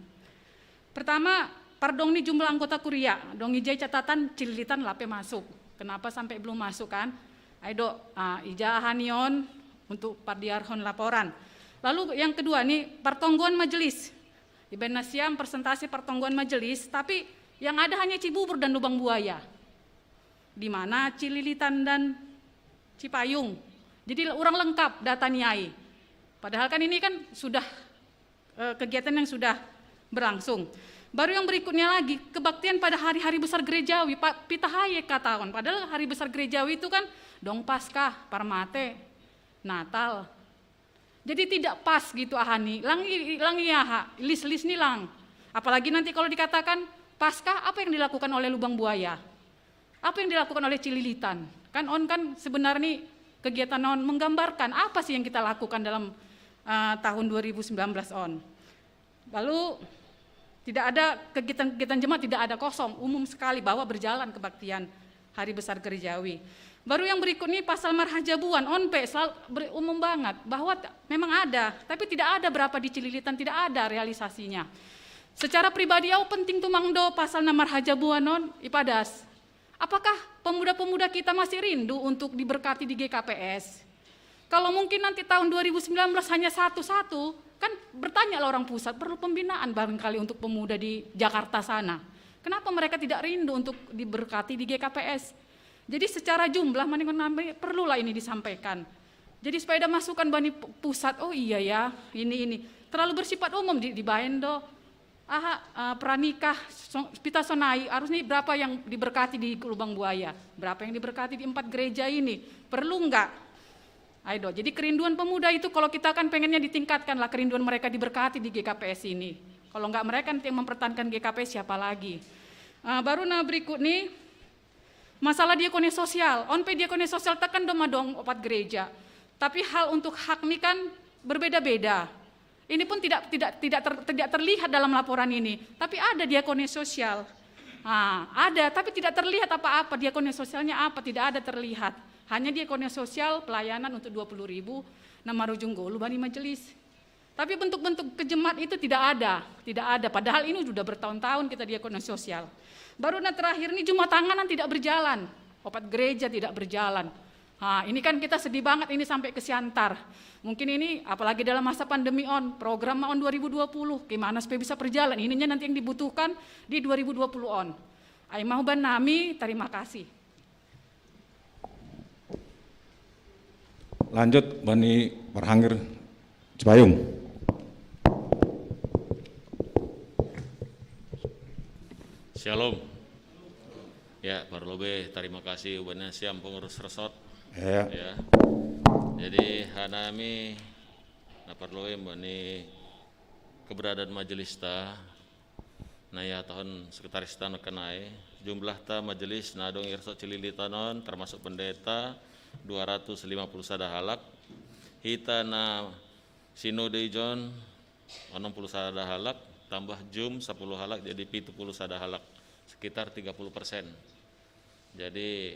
Pertama, pardong ni jumlah anggota kuria, dong ijai catatan Cililitan lape masuk. Kenapa sampai belum masuk kan? Ayo dok, ah, ija hanion untuk pardiarhon laporan. Lalu yang kedua nih, pertonggoan majelis. Iben nasiam persentase pertonggoan majelis, tapi yang ada hanya Cibubur dan Lubang Buaya. Di mana Cililitan dan Cipayung. Jadi orang lengkap data niai. Padahal kan ini kan sudah eh, kegiatan yang sudah berlangsung. Baru yang berikutnya lagi, kebaktian pada hari-hari besar gerejawi. Pak Pitahaye katakan, padahal hari besar gerejawi itu kan dong Paskah, Parmate, Natal. Jadi tidak pas gitu ahani. Lang lang iyaha, list-list nih lang. Apalagi nanti kalau dikatakan Paskah, apa yang dilakukan oleh lubang buaya? Apa yang dilakukan oleh Cililitan? Kan on kan sebenarnya kegiatan on menggambarkan apa sih yang kita lakukan dalam uh, tahun dua ribu sembilan belas on. Lalu tidak ada kegiatan-kegiatan jemaat, tidak ada kosong, umum sekali bahwa berjalan kebaktian hari besar gerejawi. Baru yang berikut ini pasal marhajabuan, onpe selalu umum banget bahwa memang ada, tapi tidak ada berapa di Cililitan, tidak ada realisasinya. Secara pribadi au penting tuh mangdo pasal na marhajabuan on ipadas. Apakah pemuda-pemuda kita masih rindu untuk diberkati di G K P S? Kalau mungkin nanti tahun dua ribu sembilan belas hanya satu-satu, kan bertanyalah orang pusat, perlu pembinaan barangkali untuk pemuda di Jakarta sana. Kenapa mereka tidak rindu untuk diberkati di G K P S? Jadi secara jumlah mendingan perlulah ini disampaikan. Jadi supaya ada masukan bani pusat, oh iya ya, ini ini. Terlalu bersifat umum di, di Baendo. Aha, uh, pranikah pita sonai harus nih berapa yang diberkati di lubang buaya, berapa yang diberkati di empat gereja ini, perlu nggak? Ayo, jadi kerinduan pemuda itu kalau kita kan pengennya ditingkatkan lah kerinduan mereka diberkati di G K P S ini. Kalau nggak mereka nanti yang mempertahankan G K P S siapa lagi? Uh, baru nah berikut nih masalah diakonia sosial. On pe diakonia sosial tekan doma dong opat gereja. Tapi hal untuk hak nih kan berbeda-beda. Ini pun tidak tidak tidak ter, tidak terlihat dalam laporan ini. Tapi ada diakonia sosial. Nah, ada tapi tidak terlihat apa-apa diakonia sosialnya apa tidak ada terlihat. Hanya diakonia sosial pelayanan untuk dua puluh ribu nama rujung golu bani majelis. Tapi bentuk-bentuk kejemat itu tidak ada, tidak ada. Padahal ini sudah bertahun-tahun kita diakonia sosial. Baru nah terakhir ini jumlah tanganan tidak berjalan. Opat gereja tidak berjalan. Nah, ini kan kita sedih banget ini sampai ke Siantar. Mungkin ini apalagi dalam masa pandemi on, program on dua ribu dua puluh, gimana supaya bisa berjalan. Ininya nanti yang dibutuhkan di dua ribu dua puluh on. Ai mau ban nami, terima kasih. Lanjut, Bani Parhangir Cipayung. Shalom. Ya, parlobe, terima kasih ubahnya siam pengurus resort. Ya. Ya. Jadi hanami na parlobe bani keberadaan majelis ta. Nah ya tahun sekretaris ta kenai jumlah ta majelis nadong irso cilili tanon termasuk pendeta dua ratus lima puluh sada halak. Hita na sinode ijon enam puluh sada halak tambah jum sepuluh halak jadi pitu puluh sada halak sekitar tiga puluh persen. Jadi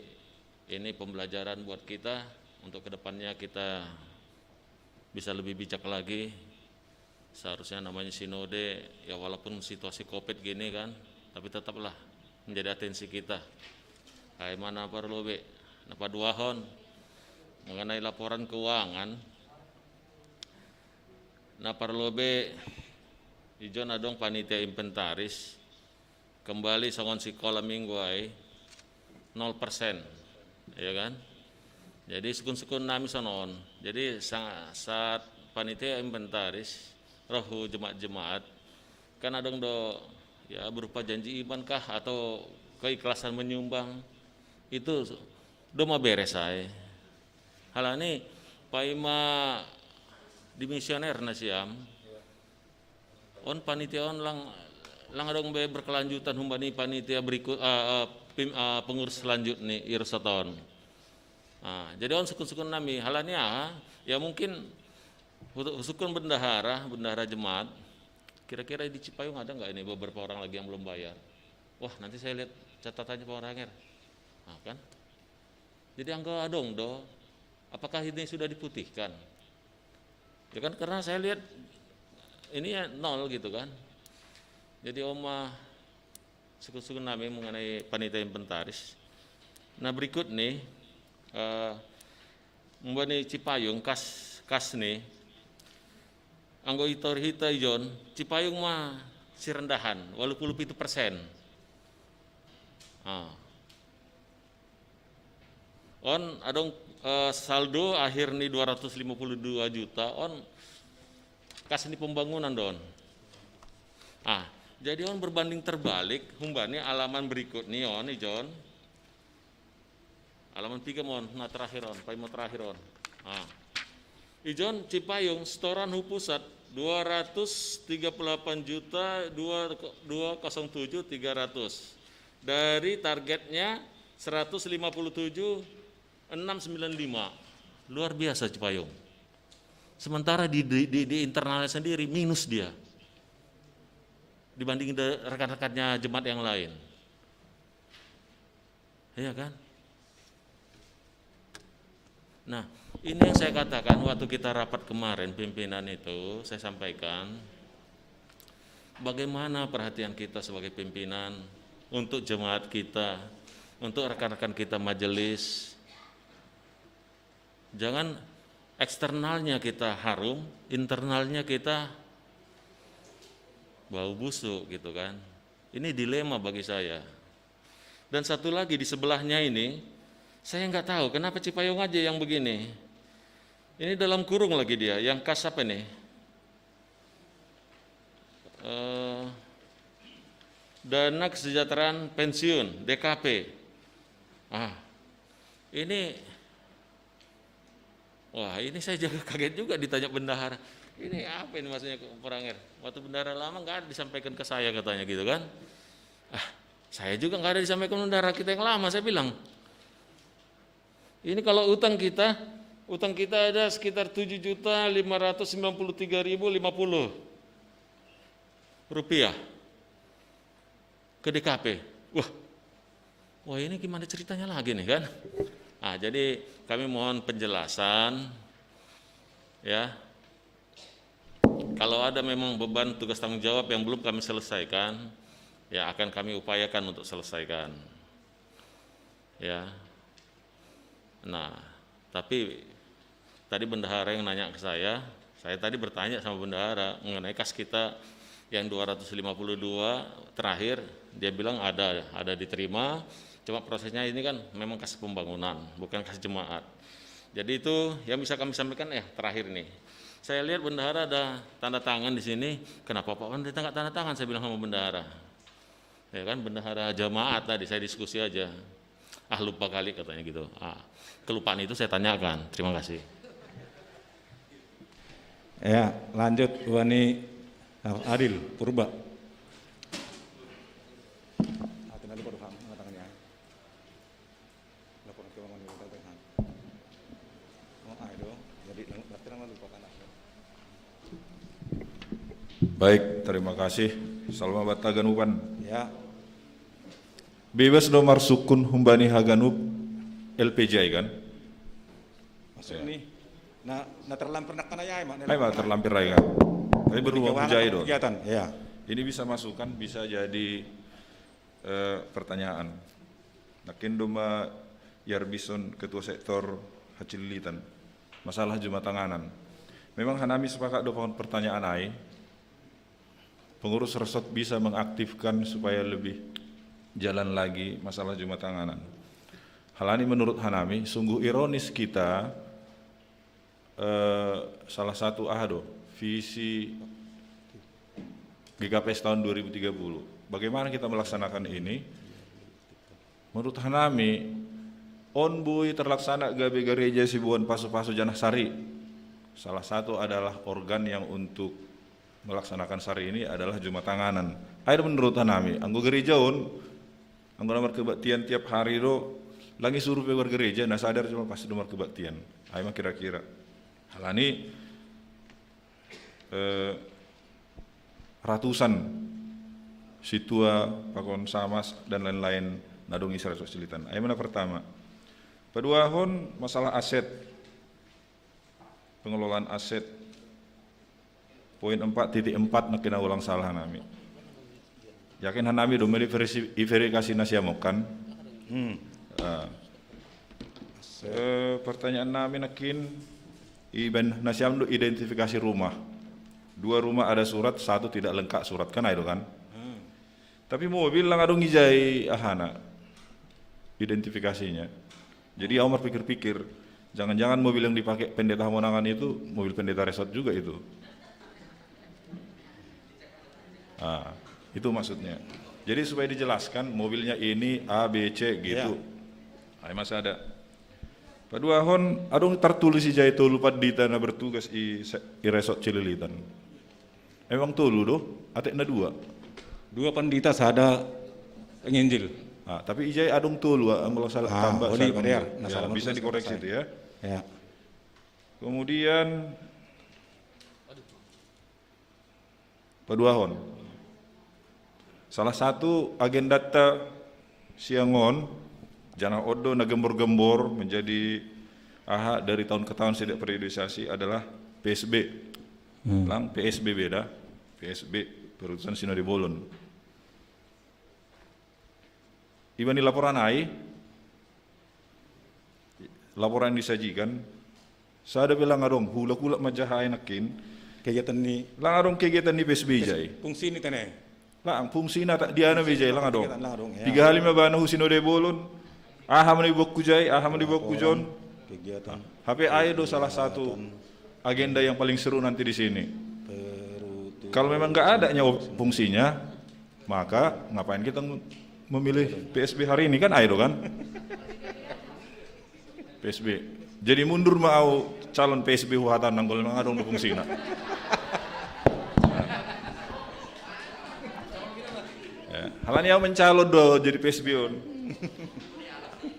ini pembelajaran buat kita untuk kedepannya kita bisa lebih bijak lagi. Seharusnya namanya sinode ya walaupun situasi covid gini kan, tapi tetaplah menjadi atensi kita. Hai mana parlobe, napa duahon mengenai laporan keuangan. Nah parlobe ijon adong panitia inventaris kembali songon sekolah minggu ai nol persen, ya kan? Jadi sukun-sukun nami sonon. Jadi saat panitia inventaris rohu jemaat-jemaat kan adong do ya berupa janji iman kah atau keikhlasan menyumbang itu do ma beres ai. Halani paima di misioner na siam on panitia on lang lang adong be berkelanjutan humbani panitia berikut uh, uh, pim, uh, pengurus selanjutnya irsataon. Nah, jadi on sukun-sukun nami halani ah ya mungkin sukun bendahara bendahara jemaat kira-kira di Cipayung ada nggak ini beberapa orang lagi yang belum bayar. Wah nanti saya lihat catatannya Pak Ranger. Nah, kan? Jadi angka adong do. Apakah ini sudah diputihkan? Ya kan karena saya lihat ini ya nol gitu kan. Jadi oma sukun-sukun nami mengenai panitia inventaris. Nah berikut nih, uh, mbani Cipayung kas kas nih, anggo itor hita ijon Cipayung ma sirendahan walu puluh pitu persen. Ah. On adong uh, saldo akhir ni dua ratus lima puluh dua juta on kas ni pembangunan don. Ah, jadi on berbanding terbalik humbani alaman berikut ni on ijon. Alaman tiga mon, nah terakhir on, paimo terakhir on. Ah. Ijon Cipayung setoran hu pusat dua ratus tiga puluh delapan juta dua kosong tujuh tiga ratus dari targetnya seratus lima puluh tujuh enam sembilan lima. Luar biasa Cipayung. Sementara di, di, di, di internalnya sendiri minus dia dibanding rekan-rekannya jemaat yang lain. Iya kan? Nah, ini yang saya katakan waktu kita rapat kemarin pimpinan itu saya sampaikan bagaimana perhatian kita sebagai pimpinan untuk jemaat kita, untuk rekan-rekan kita majelis. Jangan eksternalnya kita harum, internalnya kita bau busuk gitu kan. Ini dilema bagi saya. Dan satu lagi di sebelahnya ini, saya nggak tahu kenapa Cipayung aja yang begini. Ini dalam kurung lagi dia, yang kas apa nih? Eh, dana kesejahteraan pensiun, D K P. Ah, ini Wah, ini saya juga kaget juga ditanya bendahara. Ini apa ini maksudnya, Pak Ranger? Waktu bendahara lama nggak ada disampaikan ke saya, katanya gitu kan. Ah, saya juga nggak ada disampaikan bendahara kita yang lama, saya bilang. Ini kalau utang kita, utang kita ada sekitar tujuh juta lima ratus sembilan puluh tiga ribu lima puluh rupiah ke D K P. Wah, wah, ini gimana ceritanya lagi nih kan? Nah, jadi kami mohon penjelasan, ya. Kalau ada memang beban tugas tanggung jawab yang belum kami selesaikan, ya, akan kami upayakan untuk selesaikan. Ya. Nah, tapi tadi bendahara yang nanya ke saya, saya tadi bertanya sama bendahara mengenai kas kita yang dua ratus lima puluh dua terakhir, dia bilang ada, ada diterima, cuma prosesnya ini kan memang kas pembangunan, bukan kas jemaat. Jadi itu yang bisa kami sampaikan, ya, terakhir nih. Saya lihat bendahara ada tanda tangan di sini, "Kenapa Pak Pendeta nggak tanda tangan?" saya bilang sama bendahara. Ya kan, bendahara jemaat tadi saya diskusi aja. "Ah, lupa kali," katanya gitu. Ah, kelupaan itu saya tanyakan. Terima kasih. Ya, lanjut, Wani Adil Purba. Baik, terima kasih. Salama bata haganupan. Ya. Bebas do marsukun humbani haganup L P J I kan? Maksud ini, nah, nah terlampir nak kana ya, Mak. Ai ma terlampir ai kan. Tapi berhubung P J I do. Kegiatan, ya. Ini bisa masukan, bisa jadi eh, pertanyaan. Nakin do ma Yarbison, ketua sektor Hacililitan. Masalah jumatanganan. Memang hanami sepakat do pakon pertanyaan ai. Pengurus resort bisa mengaktifkan supaya lebih jalan lagi masalah jumatanganan. Halani menurut hanami, sungguh ironis kita eh, salah satu aha do, visi G K P S tahun dua ribu tiga puluh. Bagaimana kita melaksanakan ini? Menurut hanami, on bui terlaksana gabe gareja sibuan pasu-pasu janah sari. Salah satu adalah organ yang untuk melaksanakan sari ini adalah jumatanganan. Ai do menurut hanami, anggo gareja on, anggo na markebaktian tiap hari do, lang isuru pe margareja, na sadar jolo pasti do markebaktian. Ai ma kira-kira. Halani eh, ratusan sintua, pakon samas dan lain-lain na adong i saratus silitan. Ai ma na pertama. Paduahon masalah aset, pengelolaan aset. Poin empat titik empat, nakin na ulang salah hanami. Yakin hanami do meli versi, verifikasi na siamok kan? Hmm. Ah. Eh, pertanyaan nami nakin, iban na siam do identifikasi rumah. Dua rumah ada surat, satu tidak lengkap surat, kan ai do kan? Hmm. Tapi mobil lang adong ijai ahana, identifikasinya. Jadi au marpikir-pikir, jangan-jangan mobil yang dipakai pendeta Hamonangan itu mobil pendeta resort juga itu. Ah, itu maksudnya. Jadi supaya dijelaskan mobilnya ini A, B, C gitu. Ya. Ai masih ada. Paduahon, adong tartulis ijai tolu pandita na bertugas i, i resort Cililitan. Emang tolu do? Atek na dua. Dua pandita, sada penginjil. Ah, tapi ijai adong tolu, ah, anggo salah ah, tambah. Oh, ini ya, bisa dikoreksi itu ya. Ya. Kemudian paduahon. Salah satu agendata siangon, janah on do na gembor-gembor menjadi aha dari tahun ke tahun setiap periodisasi adalah P S B. Hmm. Lang P S B beda, P S B, Perutusan Sinode Bolon. Iban i laporan ai, laporan disajikan, sada pe lang adong, hulak-hulak ma jaha ai nakin. Kegiatan ni. Lang adong kegiatan ni P S B ijai. Fungsi ni tene. Lang fungsi na tak diana be ijai, lang adong. Kegiatan lang adong, ya. Piga hali ma bana hu Sinode Bolon. Aha ma na iboanku jai, aha ma na iboanku jon. Kegiatan. Hape ai do salah satu agenda yang paling seru nanti di sini. Kalau memang nggak ada nyawa fungsinya, maka ngapain kita memilih P S B hari ini, kan ai do kan? P S B. Jadi mundur ma au calon P S B Huhatan nang kalau memang adong dukung sina. Ya. Halani au mencalon do jadi P S B on.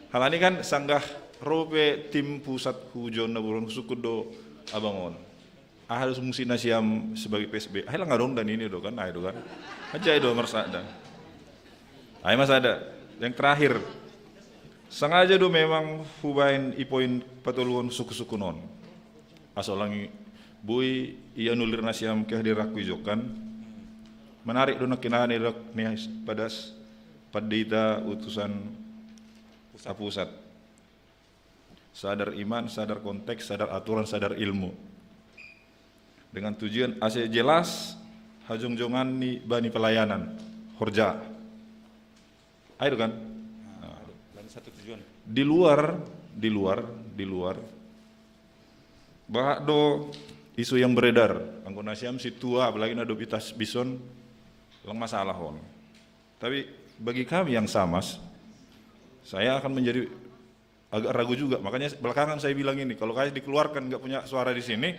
Halani kan sanggah rope tim pusat hujon na bulan sukut do abang on. Ah, harus musi nasiam sebagai P S B. Ai lang adong dan ini do kan, ai do kan. Aja do mersa dan. Ai mas ada. Yang terakhir. Sengaja do memang hubain ipoin patoluan suku-suku non. Asolangi bui ia nulir nasiam kehadirakku ijokan. Menarik do nak kinani dak nih padas padita utusan pusat. Sadar iman, sadar konteks, sadar aturan, sadar ilmu. Dengan tujuan ase jelas hajongjongan ni bani pelayanan horja. Ayo kan? Nah, Dan satu tujuan. Di luar, di luar, di luar. Bahak do isu yang beredar. Anggo nasiam si tua apalagi na do bitas bison lang masalah on. Tapi bagi kami yang samas, saya akan menjadi agak ragu juga. Makanya belakangan saya bilang ini, kalau kayak dikeluarkan nggak punya suara di sini,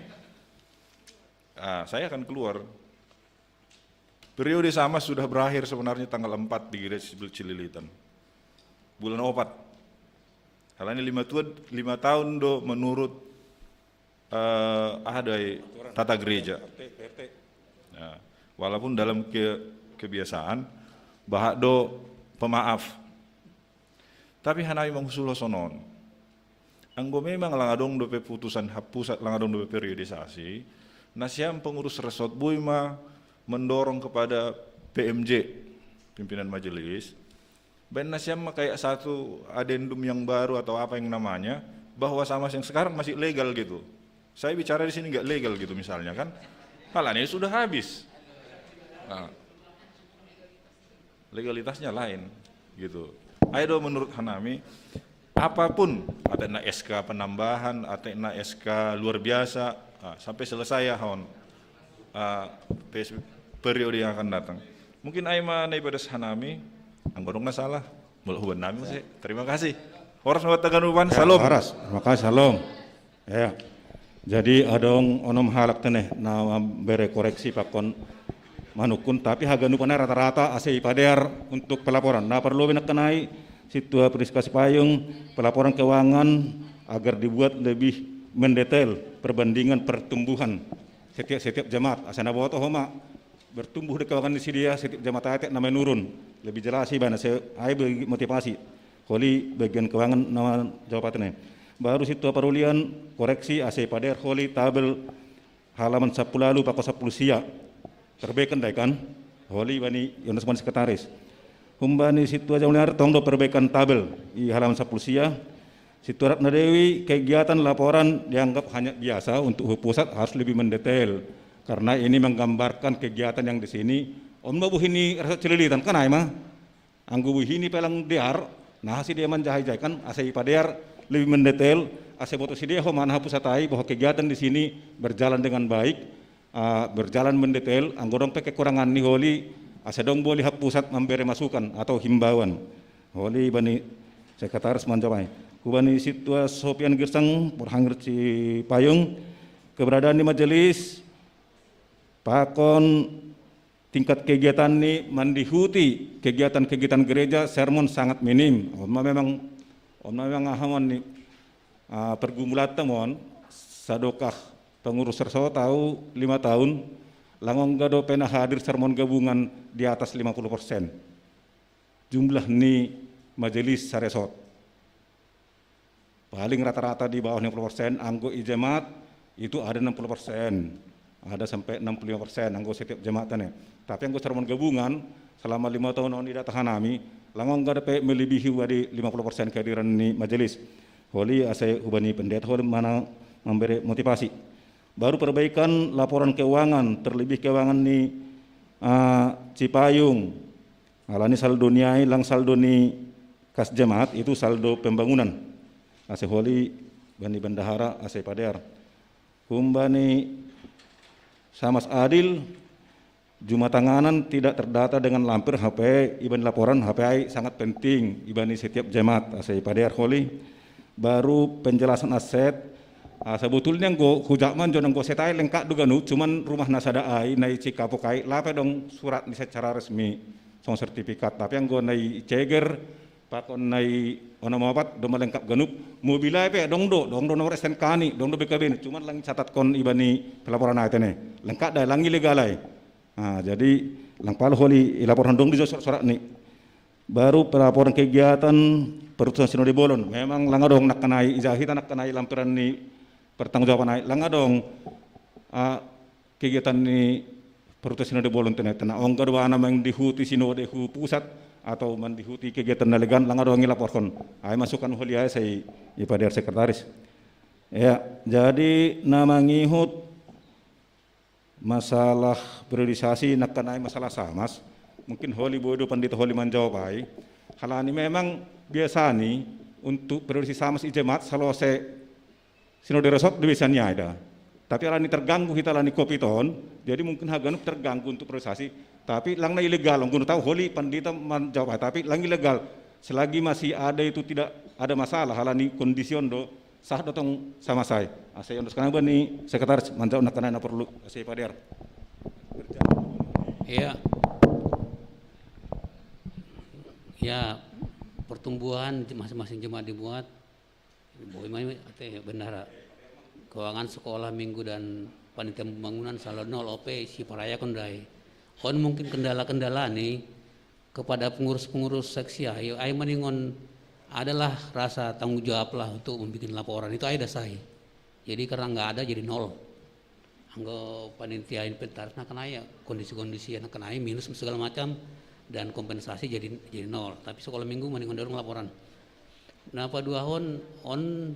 ah, saya akan keluar. Periode sama sudah berakhir sebenarnya tanggal empat di Gereja Sipil Cililitan. Bulan opat. Halani lima tuan, lima tahun do menurut eh, ada tata gereja. P R T. Nah, walaupun dalam ke, kebiasaan bahak do pemaaf. Tapi hanami mangusul sonon. Anggo memang lang adong dope putusan hak pusat, lang adong dope periodisasi, nasiam pengurus resort bui ma mendorong kepada P M J, pimpinan majelis, bain nasiam ma kayak satu adendum yang baru atau apa yang namanya, bahwa sama yang sekarang masih legal gitu. Saya bicara di sini nggak legal gitu misalnya kan. Halani sudah habis. Nah, legalitasnya lain gitu. Ayo do menurut hanami, apapun, ada na S K penambahan, ada na S K luar biasa, nah, sampai selesai ya hon uh, periode yang akan datang. Mungkin ai ma nai pada hanami, anggo adong na salah, mula huban nami masih. Terima kasih. Horas ma banta ganupan, Ya, salom. Horas, terima kasih, salom. Ya. Jadi adong onom halak teneh na bere koreksi pakon manukun, tapi haganupan rata-rata ase ipadear untuk pelaporan. Nah, perlu benak kenai situa Priska Sipayung pelaporan keuangan agar dibuat lebih mendetail perbandingan pertumbuhan setiap setiap jemaat. Asa na boto homa bertumbuh di keuangan di sidia setiap jemaat atek na menurun. Lebih jelas sih bana se ai bagi motivasi. Holi bagian keuangan nama jawabannya. Baru situa parulian koreksi ase pader holi tabel halaman sepuluh lalu pako sepuluh sia. Terbeken dai kan? Holi bani Yonas Bani sekretaris. Humbani situa Januari tong do perbaikan tabel i halaman sepuluh sia. Situa Ratna Dewi, kegiatan laporan dianggap hanya biasa untuk pusat harus lebih mendetail karena ini menggambarkan kegiatan yang di sini. Om no buhini rasa celilitan kan ai ma. Anggo buhini pelang dear, nah si dia manjahai-jahai kan ase ipadear lebih mendetail ase boto si dia ho mana pusat ai bahwa kegiatan di sini berjalan dengan baik, ah, berjalan mendetail, anggo dong pe kekurangan ni holi ase dong boleh pusat memberi masukan atau himbauan. Holi bani sekretaris manjawai. Kubani situa Sopian Girsang, Purhangir Cipayung, keberadaan di majelis pakon tingkat kegiatan ni mandihuti kegiatan-kegiatan gereja sermon sangat minim. Oma memang oma memang ahamon ni uh, pergumulan temon sadokah pengurus serso tahu lima tahun langong gado pena hadir sermon gabungan di atas lima puluh persen jumlah ni majelis saresot. Paling rata-rata di bawah lima puluh persen, anggo i jemaat itu ada enam puluh persen, ada sampai enam puluh lima persen anggo setiap jemaat ne. Tapi anggo sermon gabungan selama lima tahun on ida tahanami, langong gada pe melebihi wadi lima puluh persen kehadiran ni majelis. Holi ase hubani pendeta holi mana memberi motivasi. Baru perbaikan laporan keuangan, terlebih keuangan ni uh, Cipayung. Alani saldo niai lang saldo ni kas jemaat itu saldo pembangunan. Ase holi bani bendahara ase padear. Humbani samas adil juma tanganan tidak terdata dengan lampir H P ibani laporan H P ai sangat penting ibani setiap jemaat ase padear holi. Baru penjelasan aset. Ah, sebetulnya nggo hujak manjo nggo setai lengkap duga nu, cuman rumah nasada ai nai cikapo kai lape dong surat ni secara resmi song sertifikat, tapi nggo nai ceger pakon nai ona mapat do melengkap ganup. Mobilai pe dong do, dong do nomor S N K ni, dong do B K B ni, cuman lang catat kon ibani pelaporan ai tene lengkap dai, lang ilegal ai. Nah, jadi lang palo holi ilapor handong di surat-surat ni. Baru pelaporan kegiatan perutusan sinode bolon. Memang lang adong nak kenai ijahita nak kenai lampiran ni pertanggungjawaban ai. Lang adong, ah, kegiatan ni perutusan sinode bolon tene tena ongga dua nama yang dihuti sinode hu pusat atau mendihuti kegiatan nalegan lang adong ilaporkan. Ai masukan holi ai sai ipader sekretaris. Ya, jadi nama ngihut masalah periodisasi nak kenai masalah samas. Mungkin holi bodo pandita holi manjawab ai. Halani memang biasa ni untuk periodisasi samas i jemaat salose sinode resort di biasanya ada. Tapi halani terganggu kita halani kopiton, jadi mungkin haganup terganggu untuk periodisasi. Tapi lang na ilegal, nggono tahu holi pandita manjawab ai. Tapi lang ilegal, selagi masih ada itu tidak ada masalah halani kondision do sah dotong sama sai. Asai ondos kana bani sekretaris manjawab nak kana perlu asai pader. Ya, ya, pertumbuhan masing-masing jemaat dibuat. Boy mai ate bendara. Keuangan sekolah minggu dan panitia pembangunan selalu nol ope si paraya kondai. On mungkin kendala-kendala nih kepada pengurus-pengurus seksi ayo ai maningon adalah rasa tanggung jawab lah untuk membuat laporan itu ai dasai. Jadi karena nggak ada jadi nol. Anggo panitia inventaris nak kenai ya kondisi-kondisi yang kenai minus segala macam dan kompensasi jadi jadi nol. Tapi sekolah minggu maningon dorong laporan. Nah, paduahon on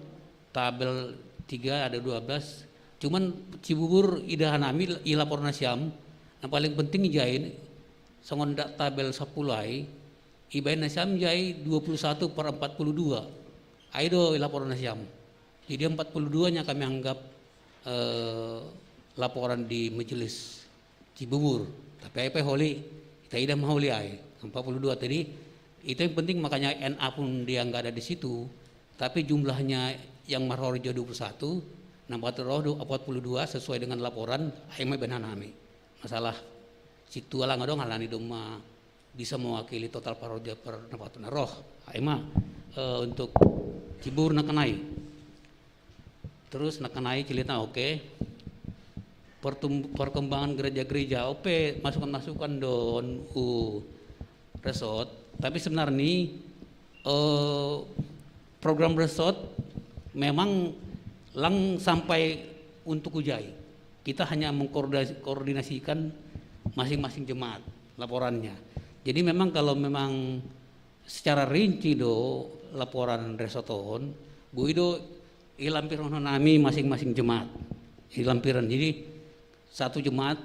tabel tiga ada dua belas. Cuman Cibubur idahan ami i laporan siam. Nah, paling penting ijain songon dak tabel sepuluh ai ibaen nasiam jai dua puluh satu per empat puluh dua. Ai do i laporan nasiam. Jadi empat puluh dua nya kami anggap eh, laporan di majelis Cibubur. Tapi ai pe holi, kita idah maholi ai empat puluh dua tadi. Itu yang penting makanya N A pun dia nggak ada di situ. Tapi jumlahnya yang marhorjo dua puluh satu, nambah roh empat puluh dua sesuai dengan laporan ai mai benar nami. Masalah situ alang dong halani domma bisa mewakili total parodia per napatuna roh. Ai ma eh, untuk Cibubur nak kenai. Terus nak kenai cilita oke. Pertum, perkembangan gereja-gereja ope masukan-masukan don u resort. Tapi sebenarnya eh, program resort memang lang sampai untuk ujai. Kita hanya mengkoordinasikan masing-masing jemaat laporannya. Jadi memang kalau memang secara rinci do laporan resoton, bui do ilampiran nami masing-masing jemaat. Ilampiran. Jadi satu jemaat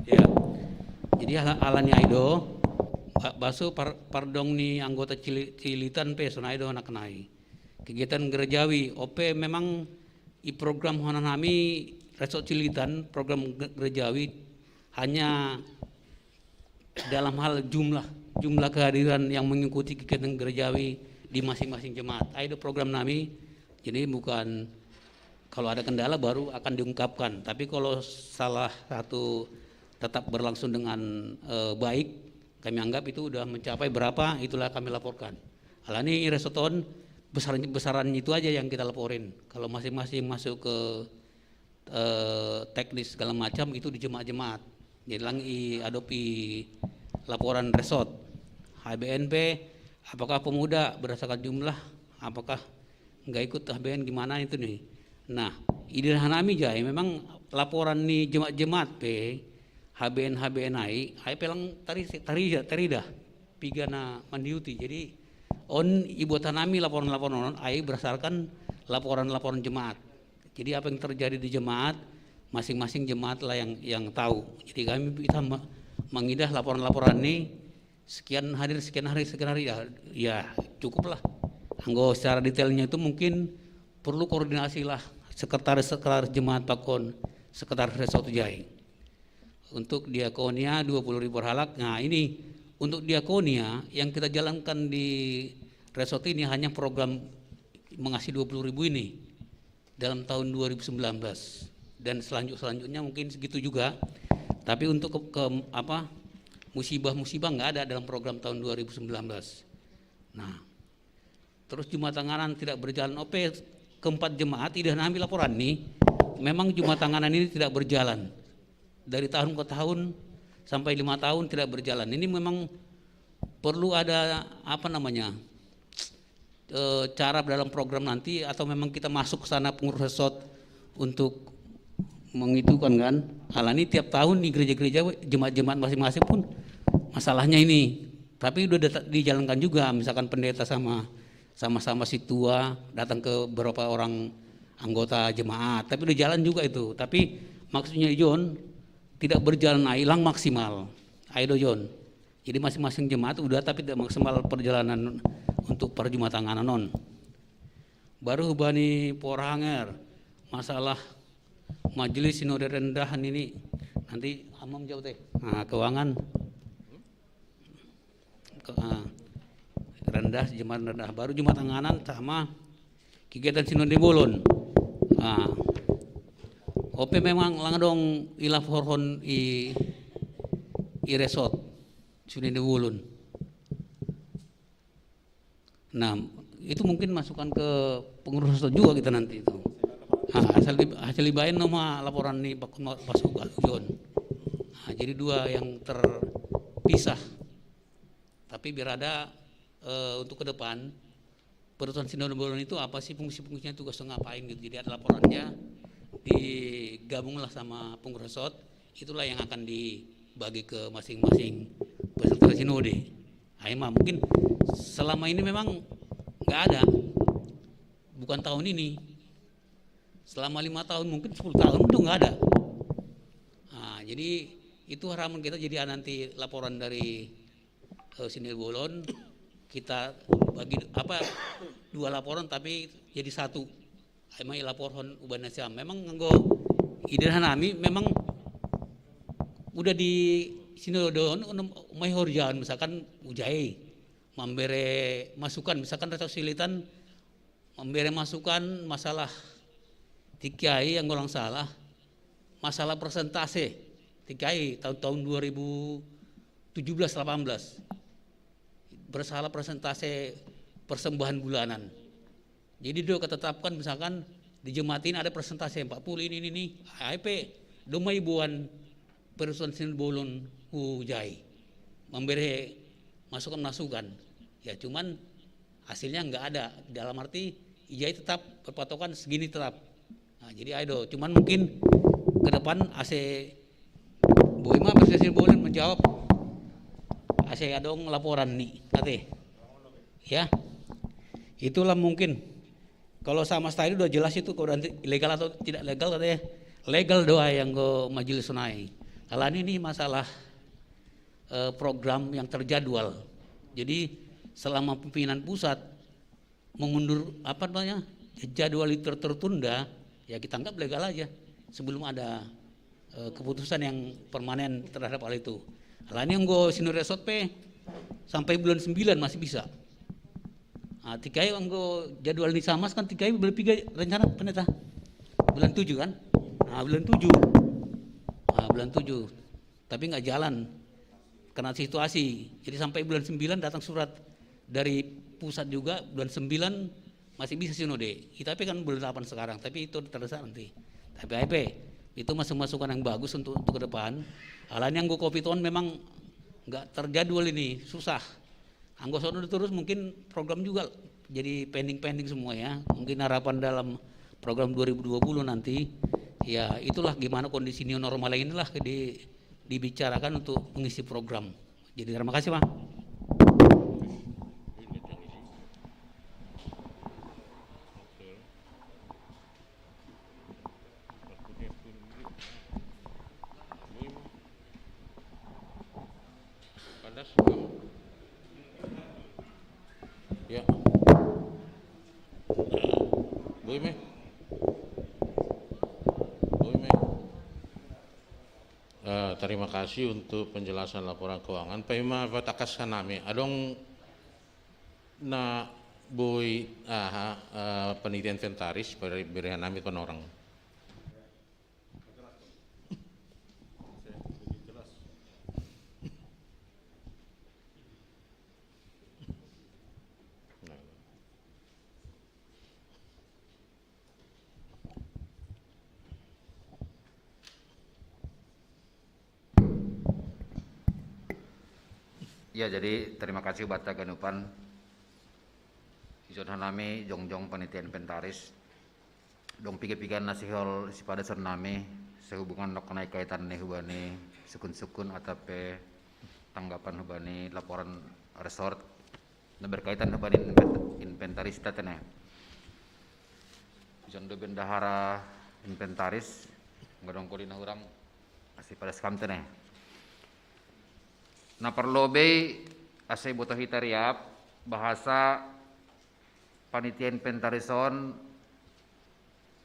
ya. Jadi alani aido baso par, pardong ni anggota cili, cilitan pe sonai do anak nai. Kegiatan gerejawi ope memang i program hona nami resort cilitan program gerejawi hanya dalam hal jumlah jumlah kehadiran yang mengikuti kegiatan gerejawi di masing-masing jemaat. Ada program nami, jadi bukan kalau ada kendala baru akan diungkapkan. Tapi kalau salah satu tetap berlangsung dengan eh, baik, kami anggap itu sudah mencapai berapa, itulah kami laporkan. Alani resoton besar besaran itu aja yang kita laporin. Kalau masing-masing masuk ke eh, teknis segala macam itu di jemaat-jemaat. Jadi lang i adopi laporan resort H B N P, apakah pemuda berdasarkan jumlah, apakah nggak ikut H B N gimana itu nih. Nah, ide hanami jai memang laporan ni jemaat-jemaat pe H B N H B N ai ai pelang tari tari tari dah piga na mandiuti. Jadi on ibuat hanami laporan-laporan on ai berdasarkan laporan-laporan jemaat. Jadi apa yang terjadi di jemaat, masing-masing jemaat lah yang yang tahu. Jadi kami kita mengidah laporan-laporan ini sekian hadir, sekian hari, sekian hari ya, ya cukuplah. Anggo secara detailnya itu mungkin perlu koordinasi lah sekretaris-sekretaris jemaat pakon sekretaris resort jai. Untuk diakonia dua puluh ribu per halak. Nah, ini untuk diakonia yang kita jalankan di resort ini hanya program mengasih dua puluh ribu ini dalam tahun dua ribu sembilan belas. Dan selanjut-selanjutnya mungkin segitu juga. Tapi untuk ke, ke apa, musibah-musibah nggak ada dalam program tahun dua ribu sembilan belas. Nah, terus Jumat Tanganan tidak berjalan. Ope, keempat jemaat, Ida Nami laporan nih, memang Jumat Tanganan ini tidak berjalan. Dari tahun ke tahun, sampai lima tahun tidak berjalan. Ini memang perlu ada, apa namanya, eh, cara dalam program nanti, atau memang kita masuk ke sana pengurus resort untuk mengitukan, kan. Alani tiap tahun di gereja-gereja, jemaat-jemaat masing-masing pun masalahnya ini. Tapi udah data-, dijalankan juga, misalkan pendeta sama, sama-sama si tua datang ke beberapa orang anggota jemaat, tapi udah jalan juga itu. Tapi maksudnya John tidak berjalan, hilang maksimal. Ayo John. Jadi masing-masing jemaat udah, tapi tidak maksimal perjalanan untuk perjumatan non. Baru bani poranger masalah majelis sinode rendah ini, nanti amam jauh teh. Nah, keuangan ke, ah, rendah, jemaat rendah. Baru Jumat Tanganan sama kegiatan sinode bolon. Ah. Ope memang langdong i laporan i, i resort sinode bolon. Nah, itu mungkin masukan ke pengurus resort juga kita nanti itu. Ah, hasil di, hasil dibain nama laporan nih Pak Kutma-, Pak Sugal John. Nah, jadi dua yang terpisah. Tapi biar ada, eh, untuk ke depan, perusahaan sinode bolon itu apa sih fungsi-fungsinya, tugasnya ngapain gitu. Jadi ada laporannya, digabunglah sama pengurus resort, itulah yang akan dibagi ke masing-masing peserta sinode. Nah, emang mungkin selama ini memang nggak ada, bukan tahun ini. Selama lima tahun, mungkin sepuluh tahun itu nggak ada. Nah, jadi itu harapan kita, jadi nanti laporan dari, eh, sinode bolon kita bagi apa, dua laporan tapi jadi satu. Emang laporan ubana siam. Memang nganggo ide nami memang udah di sinode bolon, mai horjan misalkan ujai memberi masukan, misalkan rasa silitan memberi masukan masalah tikai yang orang salah, masalah persentase tikai tahun-tahun dua ribu tujuh belas delapan belas. Bersalah persentase persembahan bulanan. Jadi dia ketetapkan misalkan di jemaat ini ada persentase empat puluh ini, ini, ini. A P, domai buan perusahaan sinode bolon ujai. Memberi masukan-masukan. Ya cuman hasilnya nggak ada. Dalam arti ijai tetap berpatokan segini tetap. Nah, jadi ayo, cuman mungkin ke depan ase Boy mah pasti boleh menjawab. Ase adong laporan nih, kate. Ya. Itulah mungkin. Kalau sama tadi udah jelas itu, kalau nanti legal atau tidak legal katanya. Legal doa yang ke majelis sunai. Kalau ini masalah, eh, program yang terjadwal. Jadi selama pimpinan pusat mengundur apa namanya, jadwal itu tertunda, ya kita anggap legal aja sebelum ada, eh, keputusan yang permanen terhadap hal itu. Lah ini yang gue sinode resort pe sampai bulan sembilan masih bisa. Nah, tikai yang gue jadwal ini sama kan tikai bulan tiga rencana pendeta bulan tujuh kan? Nah, bulan tujuh. Nah, bulan tujuh. Tapi nggak jalan karena situasi. Jadi sampai bulan sembilan datang surat dari pusat juga, bulan sembilan masih bisa sinode. Kita tapi kan bulan delapan sekarang, tapi itu terasa nanti. Tapi A P, itu masuk masukan yang bagus untuk, untuk ke depan. Alan yang gue covid on memang nggak terjadwal ini, susah. Anggo sono terus mungkin program juga jadi pending-pending semua ya. Mungkin harapan dalam program dua ribu dua puluh nanti, ya itulah gimana kondisi new normal inilah di, dibicarakan untuk mengisi program. Jadi terima kasih, Pak. Ya. Boy meh. Boy meh. Eh, terima kasih untuk penjelasan laporan keuangan. Paima patakas hanami, adong na boi, aha, eh, panitia inventaris beri, beri hanami panorang. Ya, jadi terima kasih bata ganupan. Ison hanami jongjong panitia inventaris. Dong piga-piga na sihol sipadason nami sehubungan no kenai kaitan ni hubani sukun-sukun atape tanggapan hubani laporan resort na berkaitan hubani invent-, inventarista tene. Ison do bendahara inventaris, ngadong koli na hurang, asi padas kam tene. Na parlobei, ase boto hita riap, bahasa panitia inventaris on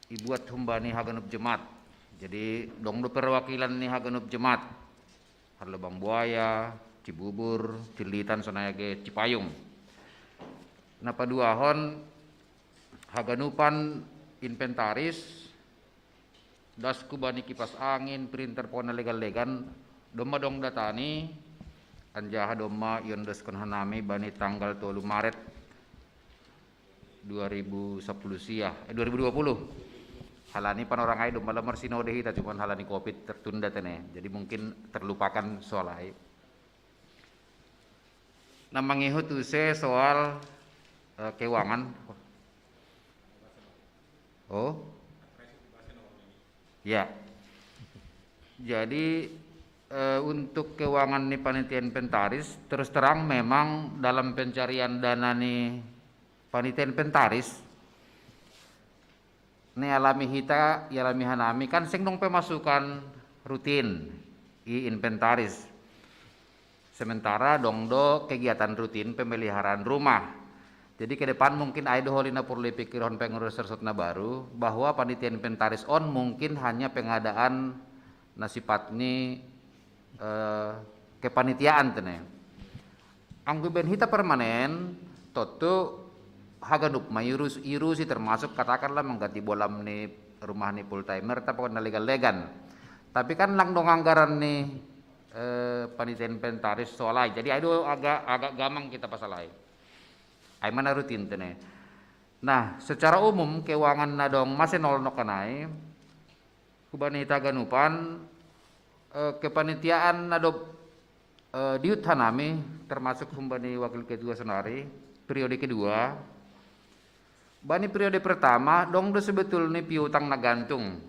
ibuat humbani haganup jemaat. Jadi, dong do perwakilan ni haganup jemaat. Har Lubang Buaya, Cibubur, Cilitan, sonai age Cipayung. Na paduahon, haganupan inventaris, dasku bani kipas angin, printer, pokokna legan-legan, domma dong datani, anjaha domma iondoskon hanami bani tanggal tolu Maret dua ribu sapuluh sia, eh, dua ribu dua puluh. Halani panorang ai domma la marsinode hita, cuman halani covid tertunda tene. Jadi mungkin terlupakan soal ai. Na mangihut use soal, eh, keuangan. Oh? Ya. Jadi, eh, untuk keuangan ni panitia inventaris, terus terang memang dalam pencarian dana ni panitia inventaris, ne alami hita, ialami hanami, kan seng dong pemasukan rutin i inventaris. Sementara dong do kegiatan rutin pemeliharaan rumah. Jadi ke depan mungkin ai do holi na porlu ipikirhon pengurus resort na baru, bahwa panitia inventaris on mungkin hanya pengadaan na sipat ni, eh, kepanitiaan tene. Anggo ibaen hita permanen, tontu haganup ma iurus, iurusi, termasuk katakanlah mengganti bolam ni rumah ni full timer, tapi na legan-legan. Tapi kan lang dong anggaran ni, eh, panitia inventaris soal ai. Jadi ai do agak, agak gamang kita pasal ai. Ai ma na rutin tene. Nah, secara umum keuangan na dong masenol nongkan ai, hubani hita haganupan, eh, kepanitiaan na dob, eh, diihut hanami, termasuk humbani wakil ketua sonari, periode kedua. Bani periode pertama, dong do sebetulni piutang na gantung.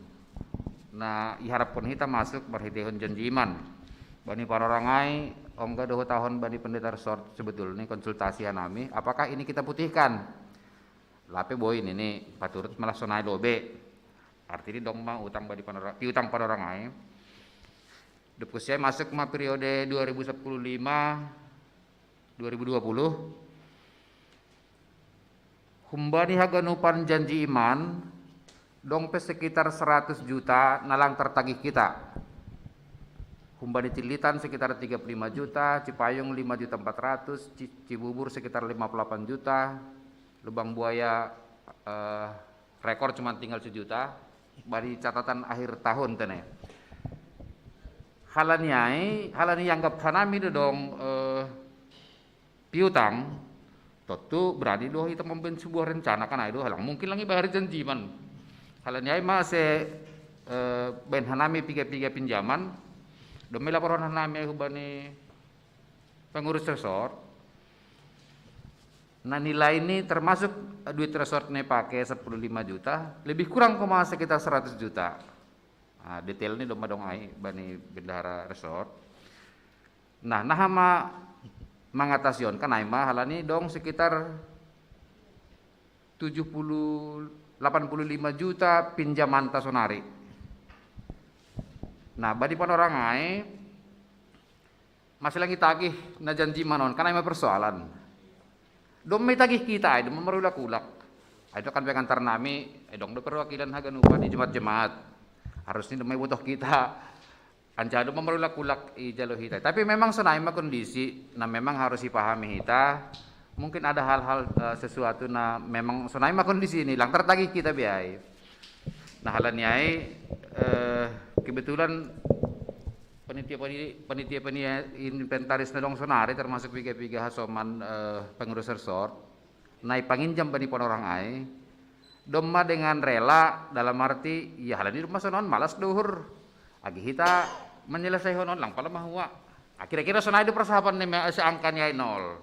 Na iharapkon hita masuk marhiteihon janji iman. Bani panorang ai, ongga do hutahon bani pendeta resort sebetulni konsultasi hanami, apakah ini kita putihkan? Lape boi nini, paturut ma la sonai lobe. Artini dong ma utang bani panorang, piutang panorang ai. Dob husi ai masuk ma periode dua ribu sapuluh lima, dua ribu dua puluh. Humbani haganupan janji iman, dong pe sekitar seratus juta na lang tertagih kita. Humbani Cilitan sekitar tiga puluh lima juta, Cipayung lima juta empat ratus, Ci-, Cibubur sekitar lima puluh delapan juta, Lubang Buaya, eh, rekor cuma tinggal sejuta, bani catatan akhir tahun tene. Halani ai, halani ianggap hanami do dong, eh, piutang, tontu berani do hita mambaen sebuah rencana kan ai do, halang mungkin lang ibaen ari janji iman. Halani ai ma ase, eh, baen hanami piga-piga pinjaman, dong ma ilaporhon hanami ai hubani pengurus resort. Nah, nilai ni termasuk duit resort ni pake sepuluh lima juta, lebih kurang koma sekitar seratus juta. Nah, detail ni dong ma dong ai bani bendahara resort. Nah, naha ma mangatasi on kan ai ma halani dong sekitar tujuh puluh, delapan puluh lima juta pinjamanta sonari. Nah, bani panorang ai, masih lang itagih na janji iman on, kan ai ma persoalan. Dong ma itagih kita ai, dong ma marulak-ulak. Ai do kan pengantar nami, ai dong do perwakilan haganupan i jemaat-jemaat. Harusni dong ma ibotoh kita. Anca do mamarulak-ulak i jalo hita. Tapi memang sonai ma kondisi, na memang harus ipahami hita. Mungkin ada hal-hal, eh, sesuatu na memang sonai ma kondisi ini, lang tertagih kita biai. Nah, halani ai, eh, kebetulan panitia, pani-, panitia, panitia inventaris na dong sonari termasuk piga-piga hasoman, eh, pengurus resort. Nai panginjam bani Panorang ai. Domma dengan rela dalam arti, ya halani domma sonon malas do uhur. Agi hita menyelesaikan on lang pala mahua. Ah, kira-kira sonai do persahapan ni me-, seangka ni ai nol.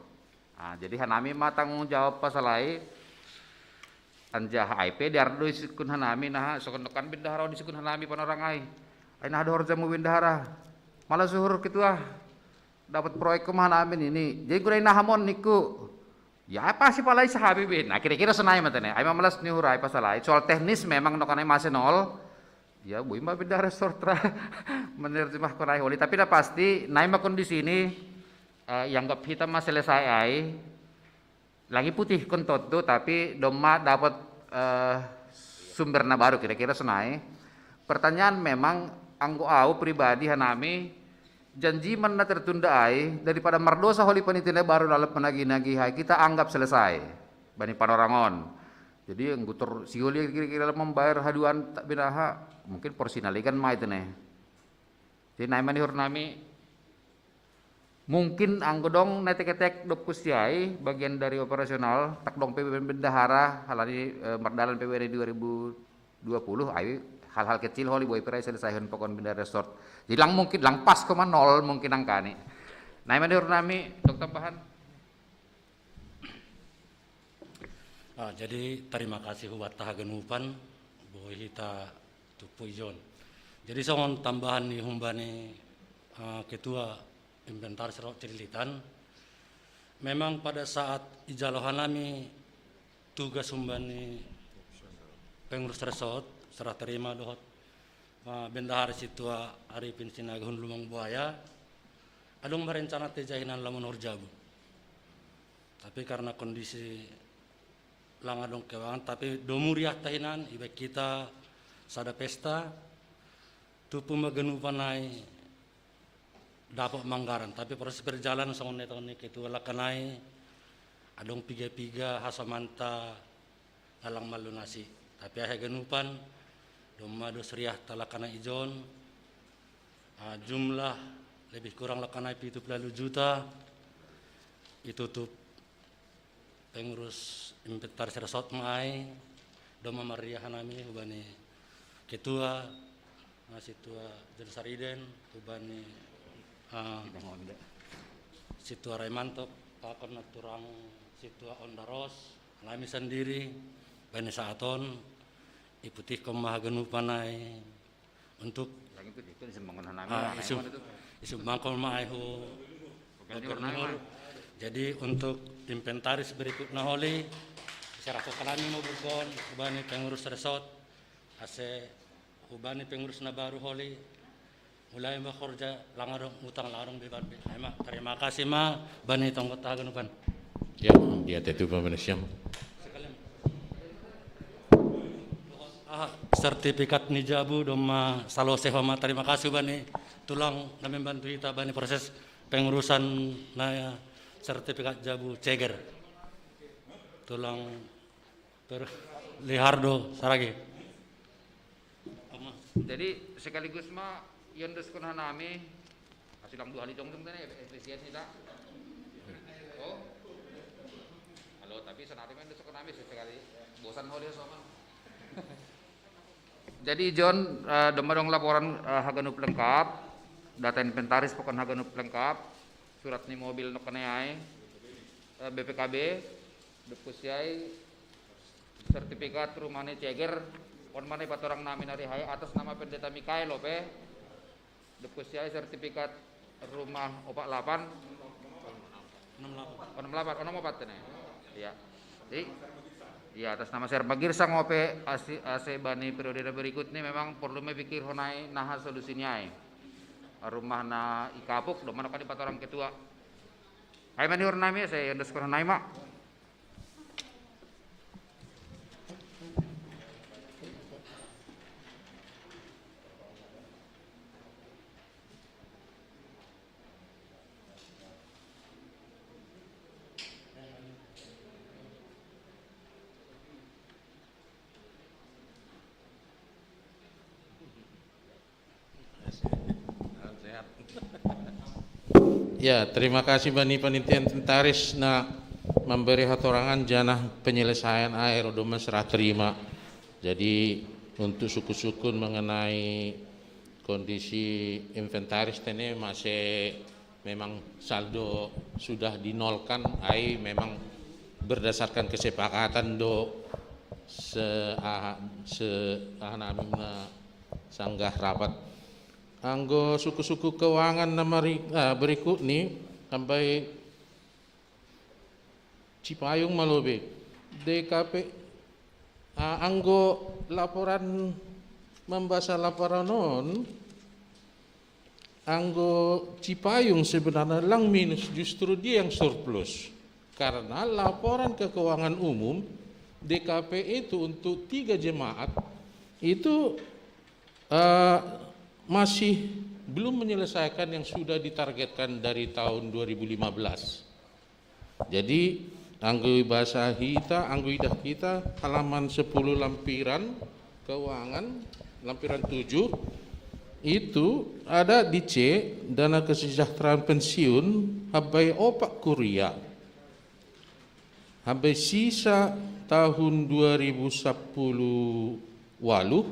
Ah, jadi hanami ma tanggung jawab pasalai. Anjaha ai pe diardo isukun hanami, naha sokon dokan bendahara on isukun hanami Panorang ai. Ai naha dohor jamu bendahara. Malas uhur ketua. Dapat proyek kemahan amin ini. Jadi guna nahamon niku. Ya pasti palai sahabi bin. Nah, kira-kira sonai matene. Ai mamalas ni hurai pasalai. Soal teknis memang no kanai masih nol. Ya bui ma beda resort ra. Menerjemah konai holi. Tapi dah pasti nai ma kondisi ini, eh, yang gap hitam masih selesai ai. Lagi putih kon tontu, tapi domma dapat, eh, sumber na baru kira-kira sonai. Pertanyaan memang anggo au pribadi hanami, janji manna tertunda ai daripada mardosa holi panitia baru dalam penagih-nagih ai kita anggap selesai. Bani Panorang on. Jadi anggo tor siholi kira-kira membayar haduan tak binaha, mungkin porsi nalikan mai tene. Jadi nai manihur nami, mungkin anggo dong netek-etek dopku siai bagian dari operasional, tak dong P B N bendahara, halani, eh, mardalan P B N dua ribu dua puluh, ai hal-hal kecil holi boi perai selesai pokon bendahara resort. Jadi lang mungkin, lang pas koma nol mungkin angkani. Nai manihur nami, dok tambahan. Ah, jadi terima kasih hubatta haganupan, boi hita tupu ijon. Jadi songon tambahan ni humbani, ah, ketua inventaris ro Cililitan, memang pada saat ijalo hanami tugas humbani pengurus resort, serah terima dohot, ah, bendahara situa Arifin Sinagihun Lumang Buaya, adong ma rencana teja hinan lamon horjabu. Tapi karena kondisi lang adong kewangan, tapi domu riah tahinan, iba kita sada pesta, tupu ma ganupan ai dapat manggaran. Tapi proses perjalanan songon neton ni ketua lakanai, adong piga-piga hasomanta lalang malunasi. Tapi ai haganupan, domma dos riah talakanai ijon, ah, jumlah lebih kurang lakanai pitu puluh juta, itutup pengurus inventaris resort ma ai, domma marriah hanami hubani ketua, ah, situa Jon Sariden, hubani, ah, situa Raimanto, pakon na turang situa Ondaros, hanami sandiri, bani saat on, iputihkon ma haganupan ai, untuk, ah, isu, isu mangkol ma ai hu gubernur. Jadi untuk inventaris berikutna holi, serahkan kami mau bukan hubani pengurus resort, ase hubani pengurus na baru holi, mulai ma horja lang adong utang lang adong beban be. Ai ma, terima kasih ma bani tonggo haganupan. Ya, dia tetu pemanasyam. Ah, sertifikat ni jabu domma salose ho ma, terima kasih bani tulang na membantu hita bani proses pengurusan na sertifikat jabu ceger. Tulang per Lihardo Saragi. Jadi sekaligus ma iondoskon hanami. Masih lang dua hali jongjong tadi ya, efisien kita. Oh. Halo, tapi sonari main besok kami sekali. Bosan holi soman. Jadi Jon, eh, domma adong laporan, eh, haganup lengkap, data inventaris pokon haganup lengkap, surat ni mobil nokkon ai, eh, B P K B, dopku siai, sertifikat rumah ni ceger, on ma na ipatorang nami na rihai atas nama Pendeta Mikael ope, dopku siai sertifikat rumah opat lapan. Enam lapan. Oh, enam lapan, oh, enam opat tene. Iya. Jadi, iya, atas nama Serma Girsang ope asi-, ase bani periode na berikut ni memang perlu me pikir honai naha solusi ni ai. Rumah na ikapuk, domma nokkon ipatorang ketua. Ai manihur nami, ase iondoskon hanai ma. Ya, terima kasih bani panitia inventaris na memberi hatorangan janah penyelesaian air domen serah terima. Jadi untuk sukun-sukun mengenai kondisi inventaris tene masih memang saldo sudah dinolkan, ai memang berdasarkan kesepakatan do se, se, nami na sanggah rapat. Anggo suku-suku keuangan na mari, ah, berikut ni, sampai Cipayung ma lobei. D K P, ah, anggo laporan, mambasa laporan on, anggo Cipayung sebenarnya lang minus, justru dia yang surplus. Karena laporan ke keuangan umum D K P itu untuk tiga jemaat itu, eh, masih belum menyelesaikan yang sudah ditargetkan dari tahun dua ribu lima belas. Jadi, anggo bahasa hita, anggo idah kita, halaman sepuluh lampiran keuangan, lampiran tujuh, itu ada di C, dana kesejahteraan pensiun, habai opat kuria. Habai sisa tahun dua ribu sapuluh waluh,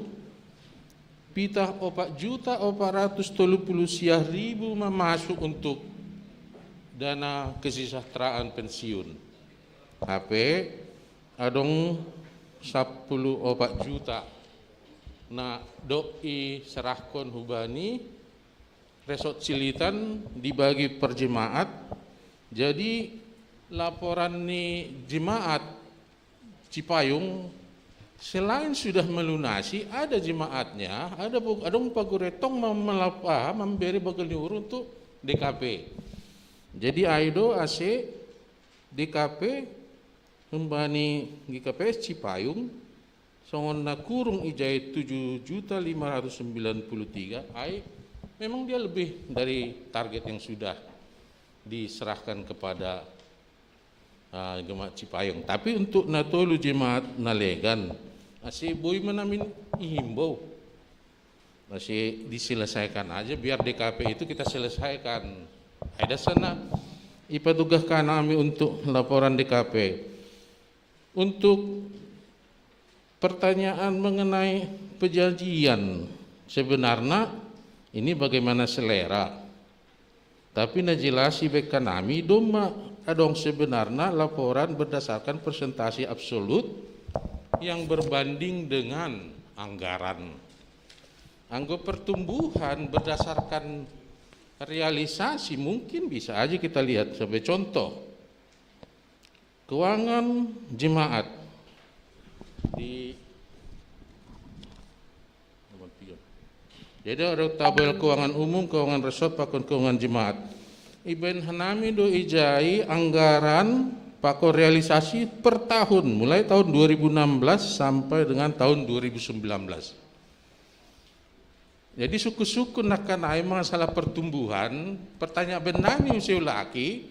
pitah opat juta opat ratus tolu puluh siah ribu ma masuk untuk dana kesejahteraan pensiun. Hape adong sapuluh opat juta na dok i serahkon hubani Resort Cililitan dibagi per jemaat. Jadi laporan ni jemaat Cipayung, selain sudah melunasi, ada jemaatnya, ada adong pagure tong memberi bagel ni uhur untuk D K P. Jadi ai do ase D K P humbani G K P S Cipayung, songon na kurung ijai tujuh juta lima ratus sembilan puluh tiga, ai memang dia lebih dari target yang sudah diserahkan kepada, ah, jemaat Cipayung. Tapi untuk na tolu jemaat na legan, ase boi ma namin ihimbau, ase diselesaikan aja, biar D K P itu kita selesaikan. Ada sana ipatugahkan nami untuk laporan D K P. Untuk pertanyaan mengenai perjanjian, sebenarnya ini bagaimana selera. Tapi na jelas ibaen nami domma adong sebenarnya laporan berdasarkan persentase absolut yang berbanding dengan anggaran. Anggo pertumbuhan berdasarkan realisasi mungkin bisa aja kita lihat sebagai contoh. Keuangan jemaat di Jadi ada tabel keuangan umum, keuangan resort, pakon keuangan jemaat. Ibaen nami do ijai anggaran pakon realisasi per tahun, mulai tahun dua ribu enam belas sampai dengan tahun dua ribu sembilan belas. Jadi suku-suku nakkan ai masalah pertumbuhan, pertanyaan bennami useulaki,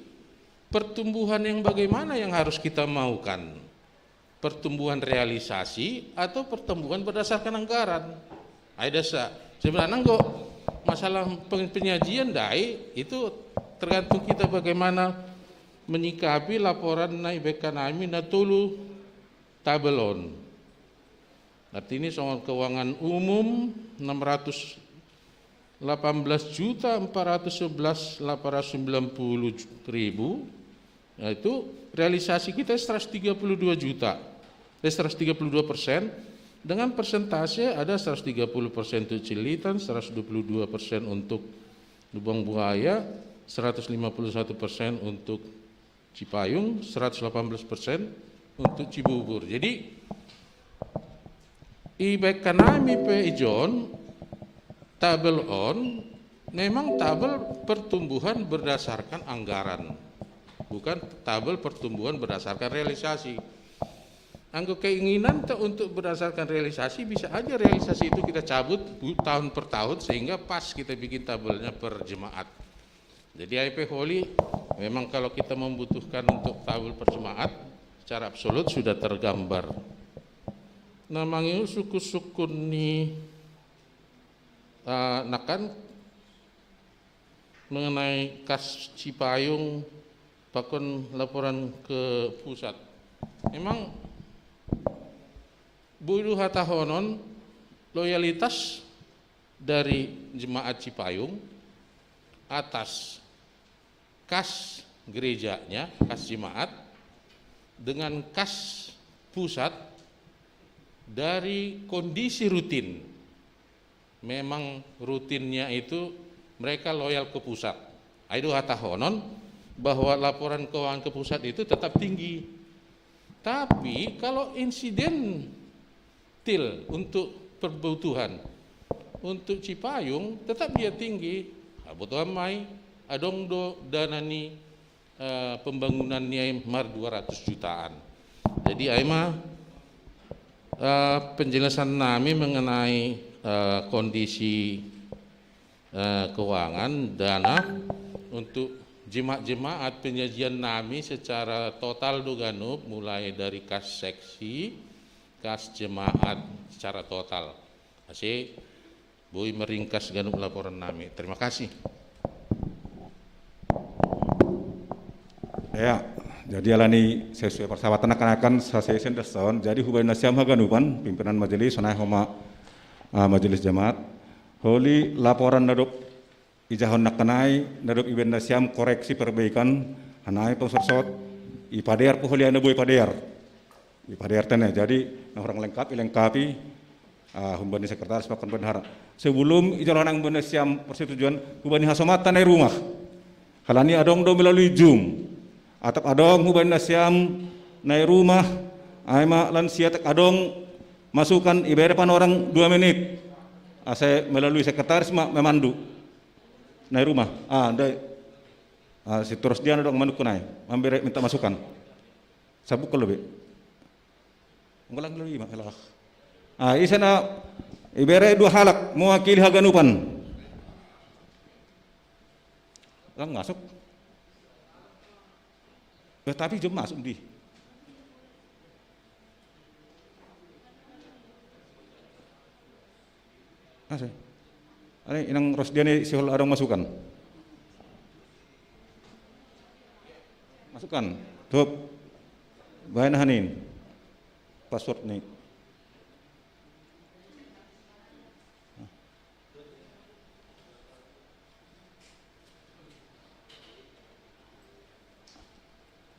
pertumbuhan yang bagaimana yang harus kita maukan? Pertumbuhan realisasi atau pertumbuhan berdasarkan anggaran? Ai dasa, sebenarnya kok masalah penyajian dai itu tergantung kita bagaimana menyikapi laporan na ibaen nami na tolu tabel on. Artinya songon keuangan umum enam ratus delapan belas juta empat ratus sebelas delapan ratus sembilan puluh ribu, yaitu realisasi kita seratus tiga puluh dua juta, eh, seratus tiga puluh dua persen, dengan persentase ada seratus tiga puluh persen untuk Cililitan, seratus dua puluh dua persen untuk Lubang Buaya, seratus lima puluh satu persen untuk Cipayung, seratus delapan belas persen untuk Cibubur. Jadi ibaen nami pe ijon, tabel on memang tabel pertumbuhan berdasarkan anggaran, bukan tabel pertumbuhan berdasarkan realisasi. Anggo keinginan untuk berdasarkan realisasi, bisa aja realisasi itu kita cabut tahun per tahun sehingga pas kita bikin tabelnya per jemaat. Jadi ai pe holi, memang kalau kita membutuhkan untuk tabel per jemaat, secara absolut sudah tergambar. Na mangihu suku-suku ni, uh, nakkan mengenai kas Cipayung, pakon laporan ke pusat. Memang boi do hatahonon, loyalitas dari jemaat Cipayung atas kas gerejanya, kas jemaat, dengan kas pusat dari kondisi rutin. Memang rutinnya itu mereka loyal ke pusat. Ai do hatahonon bahwa laporan keuangan ke pusat itu tetap tinggi. Tapi kalau insidentil untuk perbutuhan, untuk Cipayung tetap dia tinggi. Nah, butuh amai, adong do dana ni, eh, pembangunan ni ai mar dua ratus jutaan. Jadi ai ma, eh, penjelasan nami mengenai, eh, kondisi, eh, keuangan dana untuk jemaat-jemaat penyajian nami secara total do ganup, mulai dari kas seksi, kas jemaat secara total. Ase boi meringkas ganup laporan nami. Terima kasih. Ya, jadi alani sesuai persahabatan akan-akan sasesen dason. Jadi hubaen nasiam haganupan, pimpinan majelis, sonai homa, ah, majelis jemaat. Holi laporan na dob ijahon nangkin ai, na dob ibaen nasiam koreksi perbaikan, hanai pengsorsot, ipadear pe holi ai na boi padear. Ipadear tene. Jadi, na hurang lengkap, ilengkapi, ah, humbani sekretaris pakon bendahara. Sebelum ijalo hanang hubaen nasiam persetujuan, hubaen hasomatan nai rumah. Halani adong do melalui Zoom. Atap adong hubaen nasiam nai rumah, ai ma lansia, tek adong masukan, ibere panorang dua menit. Ase melalui sekretaris ma memandu. Nai rumah. Ah, ndai. Ah, si Turos dia adong manukun ai. Mambere minta masukan. Sabuk kalau be. Nggolang dulu ima, elah. Ah, ise na ibere dua halak mewakili haganupan. Lang masuk. Eh, tapi jom masuk di. Ase. Ane inang Rosdiani sihol adong masukan. Masukan. Tup. Baen hanin. Password ni.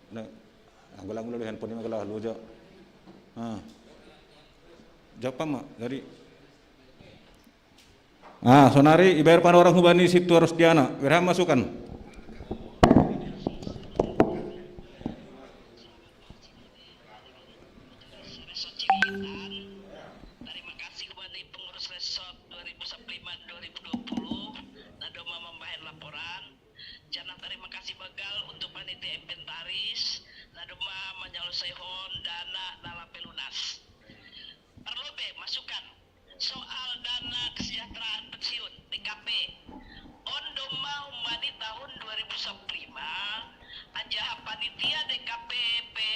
Nah, anggo lang ulo handphone ni magalah lu aja. Ah. Jawab ma, jadi. Ah, sonari ibaen panorang hubani si Turos Diana, berham masukan. Terima kasih kepada pengurus resort dua ribu dua puluh lima dua ribu dua puluh, na domma mambahen laporan. Janah terima kasih begal untuk panitia inventaris, na domma manyalusaihon dana na lampe lunas. Perlu be masukan soal dana kesejahteraan pensiun, D K P. On domma humbani tahun dua ribu dua puluh lima, anjaha panitia D K P pe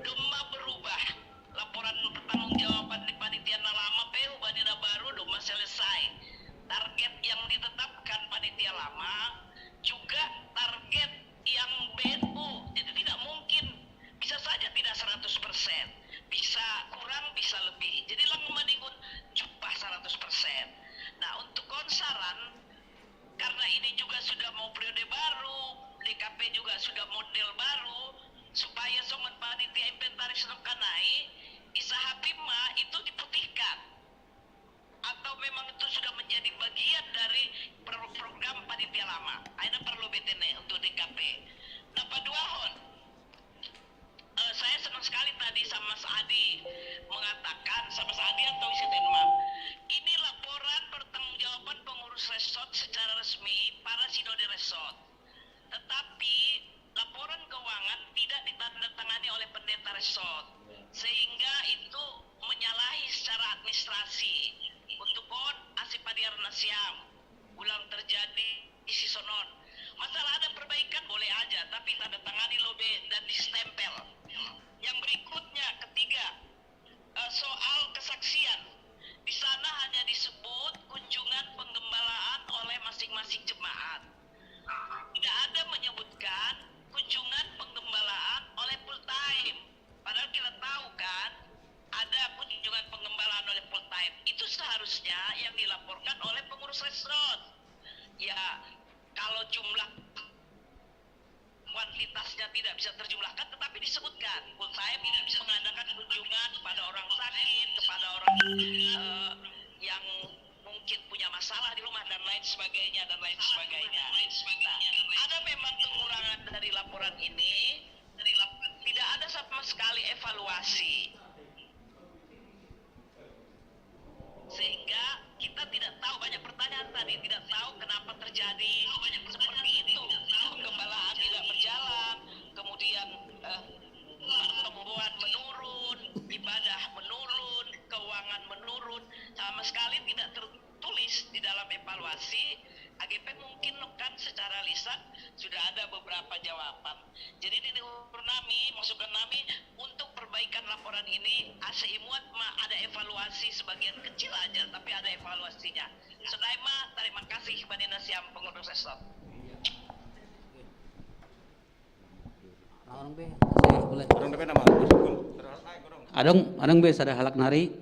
domma berubah. Laporan pertanggungjawaban di panitia na lama pe hubani na baru domma selesai. Target yang ditetapkan panitia lama juga target yang B N U. Jadi tidak mungkin, bisa saja tidak seratus persen. Bisa kurang, bisa lebih. Jadi lang maningon jumpah seratus persen. Nah, untuk konsaran, karena ini juga sudah mau periode baru, D K P juga sudah model baru, supaya songon panitia inventaris nangkin ai, isahapi ma itu diputihkan. Atau memang itu sudah menjadi bagian dari pro-, program panitia lama? Aina perlu be tene untuk D K P. Na paduahon, eh, saya senang sekali tadi sama Mas Adi mengatakan, sama Mas Adi atau Isi Tenma, ini laporan pertanggungjawaban pengurus resort secara resmi para sinode resort. Tetapi laporan keuangan tidak ditandatangani oleh pendeta resort, sehingga itu menyalahi secara administrasi. Untuk on, ase padear nasiam, ulang terjadi isi sonon. Masalah ada perbaikan boleh aja, tapi tanda tangani lo be dan distempel. Yang berikutnya, ketiga, eh, soal kesaksian. Di sana hanya disebut kunjungan penggembalaan oleh masing-masing jemaat. Harusnya yang dilaporkan oleh pengurus resort. Ya, kalau jumlah kuantitasnya tidak bisa terjumlahkan, tetapi disebutkan. Full time tidak bisa mengadakan kunjungan kepada orang sakit, kepada orang eh, yang mungkin punya masalah di rumah dan lain sebagainya, dan lain sebagainya. Nah, ada memang kekurangan dari laporan ini. Tidak ada sama sekali evaluasi, sehingga kita tidak tahu, banyak pertanyaan tadi, tidak tahu kenapa terjadi seperti itu. Penggembalaan tidak berjalan, kemudian eh, pertumbuhan menurun, ibadah menurun, keuangan menurun, sama sekali tidak tertulis di dalam evaluasi. A G P mungkin kan secara lisan sudah ada beberapa jawaban. Jadi, di nami, masukan nami untuk perbaikan laporan ini, asa imuat ma ada evaluasi sebagian kecil aja, tapi ada evaluasinya. Sedai ma, terima kasih, Banina Siam, pengurus resort. Orang B, saya boleh. Orang depan nama? Bos Gun. Adong, adong B, sada halak nari.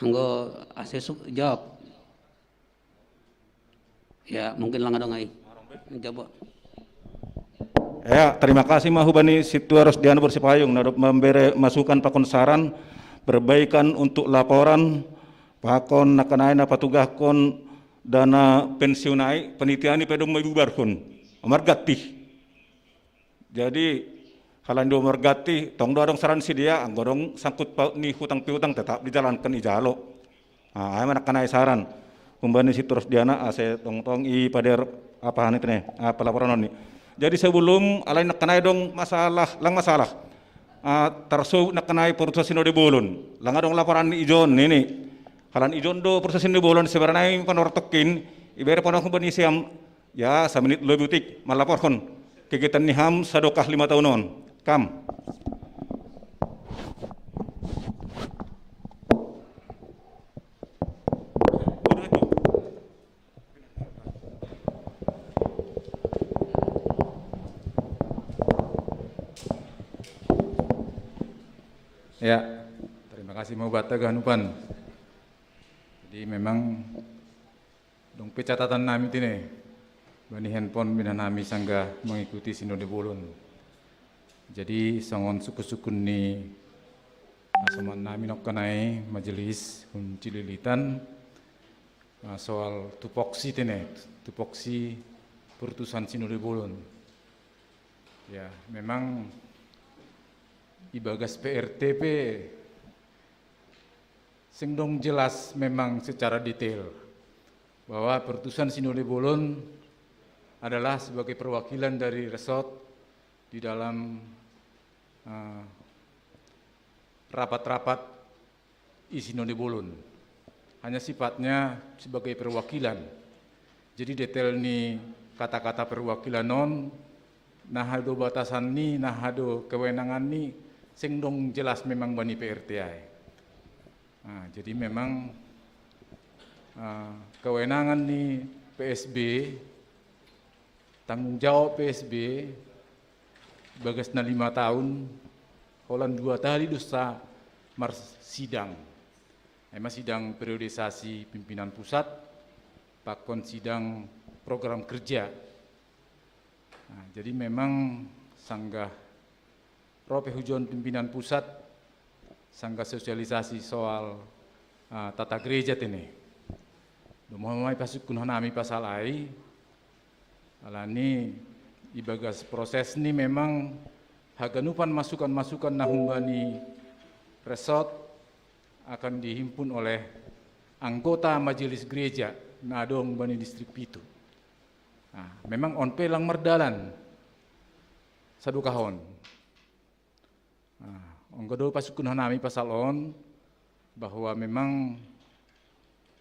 Anggo A C S jawab. Ya, mungkin lang adong ai. Jawab. Ya, terima kasih ma hubani Situa Rosdiana Bersipayung, na dob membere masukan pakon saran perbaikan untuk laporan pakon nangkin ai na patugahkon dana pensiun ai, panitia ni pe dong ma ibubarhon. Marganti. Jadi, halani do marganti, tong do adong saran sidia, anggo adong sangkut paut ni hutang piutang tetap dijalankan ijalo. Nah, ai ma nangkin ai saran. Humbani Situa Rosdiana, ase tongtong i pader apa han ite ne, ah, pelaporan on ni. Jadi sebelum alai nangkin ai adong masalah, lang masalah. Ah, tarsou nangkin ai perutusan Sinode Bolon. Lang adong laporan ni ijon nini. Halani ijon do perutusan Sinode Bolon sebenarna i panortokkin, ibere panortokkin humbani Siam, ya, saminit lobi utik, malaporhon kegiatan ni ham sadokah lima taon on. Kam. Ya, terima kasih ma hubanta Ganupan. Jadi memang adong pe catatan nami ite ne, bani handphone bina nami sanggah mengikuti Sinode Bolon. Jadi songon sungkun-sungkun ni pasaman nami nangkin ai majelis hun Cililitan, ah, soal tupoksi ite ne, tupoksi perutusan Sinode Bolon. Ya, memang ibagas P R T pe seng dong jelas memang secara detail bahwa perutusan Sinode Bolon adalah sebagai perwakilan dari resort di dalam eh, rapat-rapat i Sinode Bolon. Hanya sifatnya sebagai perwakilan. Jadi detail ni kata-kata perwakilan on, na aha do batasan ni, na aha do kewenangan ni, seng dong jelas memang bani P R T ai. Nah, jadi memang uh, kewenangan ni P S B, tanggung jawab P S B, bagas na lima taon, holan dua tali do sa marsidang. Ai ma sidang periodisasi pimpinan pusat, pakon sidang program kerja. Nah, jadi memang sanggah ro pe hujon pimpinan pusat, sanggah sosialisasi soal uh, tata gereja ite ne. Domu ma i pasungkun hanami pasal ai, alani ibagas proses ni memang haganupan masukan-masukan na humbani resort akan dihimpun oleh anggota majelis gereja na adong bani distrik pitu. Nah, memang on pe lang mardalan sadokah on. Nah, anggo do pasungkun hanami pasal on, bahwa memang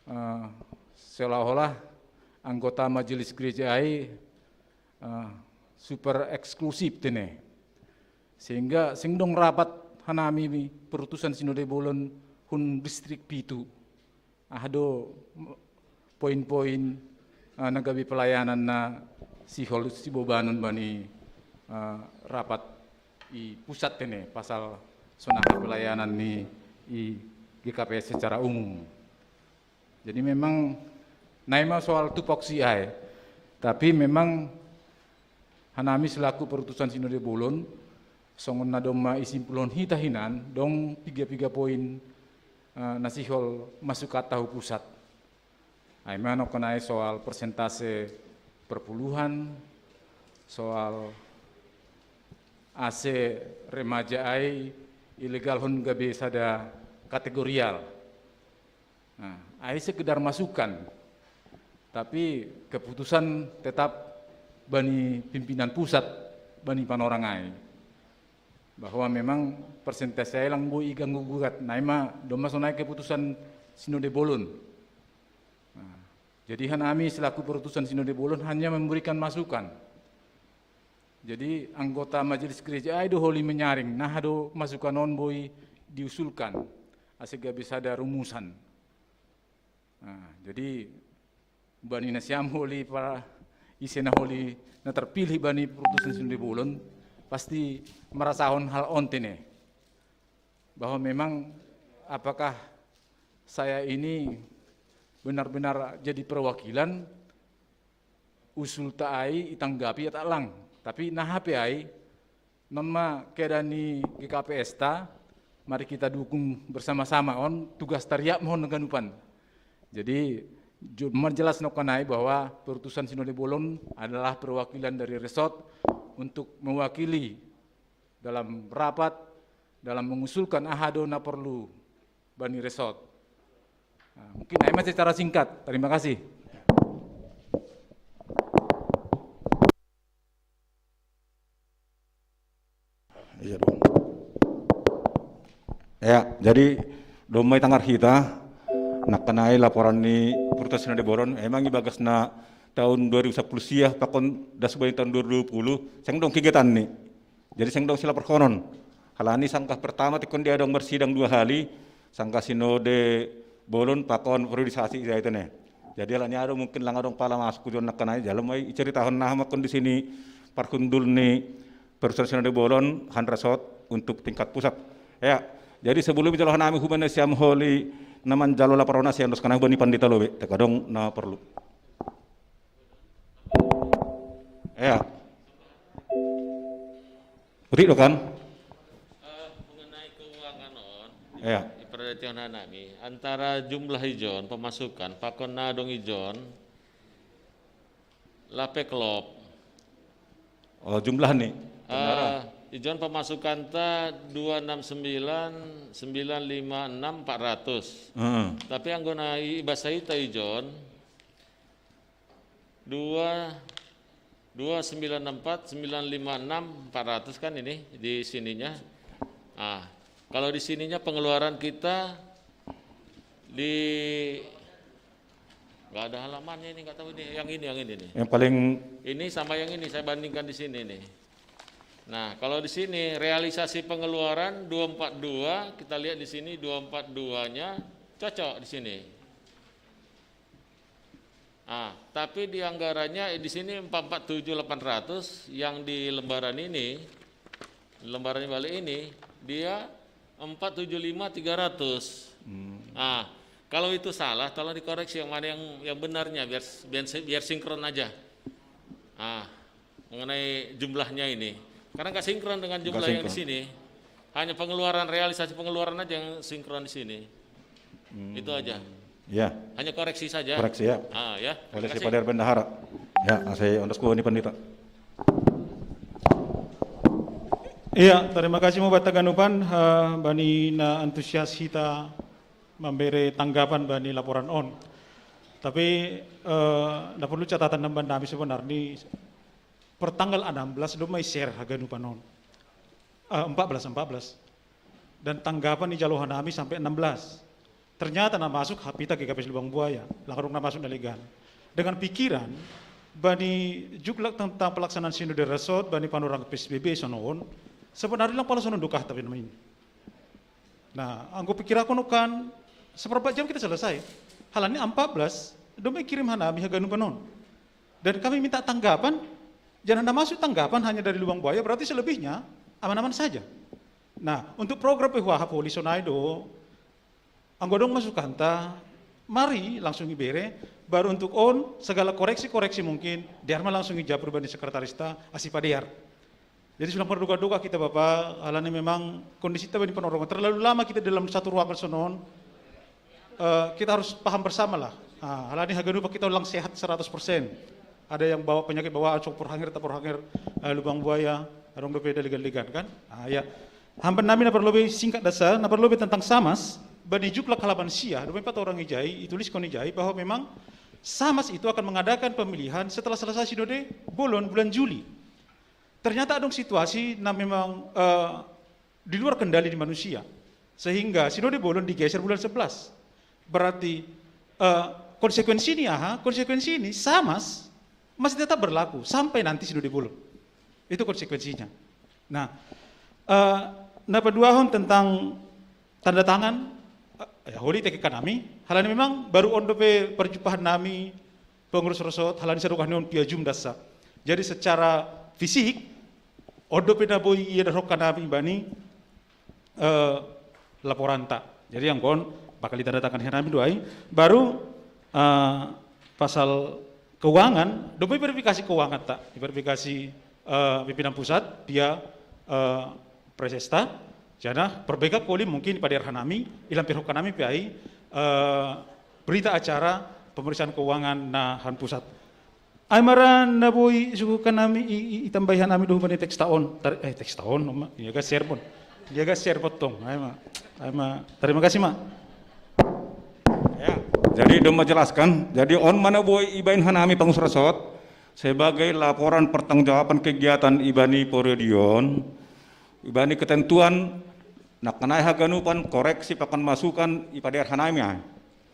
uh, seolah-olah anggota majelis gereja ai uh, super eksklusif ite ne. Sehingga seng dong rapat hanami perutusan Sinode Bolon hun distrik pitu. Aha do poin-poin uh, na gabe pelayanan na sihol sibobanon bani uh, rapat i pusat ite ne pasal sonari pelayanan ni i G K P S secara umum. Jadi memang nai ma soal tupoksi ae. Tapi memang hanami selaku perutusan Sinode Bolon, songon na domma isimpulhon hita hinan, dong piga-piga poin, eh, na sihol masuk tahu pusat. Ai ma nongko nai soal persentase perpuluhan, soal ase remaja ai ilegalhon gabe sada kategorial. Nah, ai sekedar masukan, tapi keputusan tetap bani pimpinan pusat, bani panorang ai. Bahwa memang persentase ai lang boi ganggu gugat. Nai ma, domma sonai keputusan Sinode Bolon. Nah, jadi hanami selaku perutusan Sinode Bolon hanya memberikan masukan. Jadi anggota majelis gereja ai do holi menyaring, naha do masukan on boi diusulkan, ase gabe sada rumusan. Nah, jadi bani nasiam holi para ise na holi na terpilih bani perutusan Sinode Bolon, pasti merasahon hal on tene. Bahwa memang apakah saya ini benar-benar jadi perwakilan, usulta ai itanggapi atau lang. Tapi naha pe ai, non ma keadaan ni G K P S ta, mari kita dukung bersama-sama on, tugas tariap mohon ganupan. Jadi, ju-, memperjelas nongko nai bahwa perutusan Sinode Bolon adalah perwakilan dari resort untuk mewakili dalam rapat, dalam mengusulkan aha do na perlu bani resort. Nah, mungkin ai ma secara singkat. Terima kasih. Iya dong. Ya, jadi domma itanggar hita, nangkin ai laporan ni Perutusan Sinode Bolon, emang ibagas na tahun dua ribu sepuluh sia, pakon das bani tahun dua ribu dua puluh, seng dong kegiatan ni. Jadi seng dong silaporhonon. Halani sangkah pertama tingkon dia dong bersidang dua hali, sangkah Sinode Bolon pakon periodisasi ida itu ne. Jadi halani adong mungkin lang adong pala masuk tujuan nangkin ai, jalo ma iceritahon naha ma kondisi ni parhundul ni Perutusan Sinode Bolon, han resort untuk tingkat pusat. Ya, jadi sebelum jalo hanami hubungan siam holi na manjalo laporan na sian dos kana hubungan ni pandita lobe, teka dong na perlu. Ya. Utik do kan? Eh, mengenai keuangan on, ya. Iperhatikan hanami, antara jumlah ijon, pemasukan, pakon na adong ijon, lape klop. Oh, jumlah ni. Eh, ijon pemasukan ta dua enam sembilan, sembilan lima enam, empat ratus. Heeh. Tapi anggo na i-, ibasa ita ijon, dua, dua sembilan empat, sembilan lima enam, empat ratus kan ini di sininya. Ah, kalau di sininya pengeluaran kita di, nggak ada halamannya ini, nggak tahu ini, yang ini, yang ini nih. Yang paling ini sama yang ini saya bandingkan di sini nih. Nah, kalau di sini realisasi pengeluaran dua empat dua, kita lihat di sini dua empat dua-nya cocok di sini. Ah, tapi di anggarannya di sini empat empat tujuh delapan ratus, yang di lembaran ini, lembaran balik ini, dia empat tujuh lima tiga ratus. Hmm. Ah, kalau itu salah, tolong dikoreksi yang mana yang, yang benarnya, biar, biar, biar sinkron aja. Ah, mengenai jumlahnya ini. Karena nggak sinkron dengan jumlah yang di sini. Hanya pengeluaran, realisasi pengeluaran aja yang sinkron di sini. Hmm. Itu aja. Ya. Hanya koreksi saja. Koreksi, ya. Ah, ya. Terima kasih. Oleh si Pader Bendahara. Ya, saya ondos kuah ni pandita. Iya, terima kasih ma banta ganupan, eh, bani na antusias hita mambere tanggapan bani laporan on. Tapi, eh, na perlu catatan nambah nami sebenarnya, pertanggal enam belas do ma i-share haganupan on. Eh, empat belas, empat belas. Dan tanggapan dijalo hanami sampai enam belas. Ternyata na masuk hapita G K P S Lubang Buaya, lang adong na masuk na legan. Dengan pikiran, bani juklak tentang pelaksanaan sinode resort, bani panorang P S B B sonon, sebenarnya lang pala sonon do kah tapi nama ini. Nah, anggo pikiranku kan, seperempat jam kita selesai. Halani empat belas, do ma ikirim hanami haganupan on. Dan kami minta tanggapan, jangan ada masuk tanggapan hanya dari Lubang Buaya, berarti selebihnya aman-aman saja. Nah, untuk program P H H polisi sonai do, Anggo adong masukanta, mari langsung ibere, baru untuk on, segala koreksi-koreksi mungkin, dear ma langsung ijapur bani sekretaris ta, asi padear. Jadi sulang mardoka-doka kita Bapak, alani memang kondisi kita bani Ponorogo terlalu lama kita dalam satu ruangan sonon, eh, kita harus paham bersama lah. Nah, alani haganup kita ulang sehat seratus persen. Ada yang bawa penyakit bawaan, sok porhangir, tak porhangir, eh, lubang buaya, adong dope daligan-ligan kan. Ah, ya. Hamban nami na parlobe singkat dasa, na parlobe tentang samas, bani juklak halaman sia, dope empat orang ijai, itulis kon ijai bahwa memang samas itu akan mengadakan pemilihan setelah selesai sinode bolon bulan Juli. Ternyata adong situasi na memang eh, di luar kendali di manusia. Sehingga sinode bolon digeser bulan sebelas. Berarti eh, konsekuensi ini aha, konsekuensi ini samas masih tetap berlaku sampai nanti sinode bolon. Itu konsekuensinya. Nah, eh, na paduahon tentang tanda tangan, eh, holi tekekan nami, halani memang baru on dope perjumpahan nami, pengurus resort, halani sadokah ni on via Zoom dasa. Jadi secara fisik, on dope na boi ia darhokkan nami bani eh, laporanta. Jadi anggo on bakal ditanda tangan hena nami do ai. Baru eh, pasal keuangan, dope verifikasi keuangan ta, verifikasi eh, pimpinan pusat, via eh, presesta, jana perbaikan koli mungkin pada erhanami, ilam pirhokkan nami piai eh, berita acara pemeriksaan keuangan na han pusat. Ai mara na boi suguhkan nami i, i, itambai hanami dohot bani teks taon. Tar, eh teks taon ma. Dia ga sermon. Dia ga sermon tong. Ai ma. Ai ma. Terima kasih ma. Ya. Jadi dong menjelaskan. Jadi on mana boi ibain hanami pangusrasot sebagai laporan pertanggungjawaban kegiatan ibani periodion, ibani ketentuan, nak kenai haganupan koreksi pakon masukan ipader hanami ai.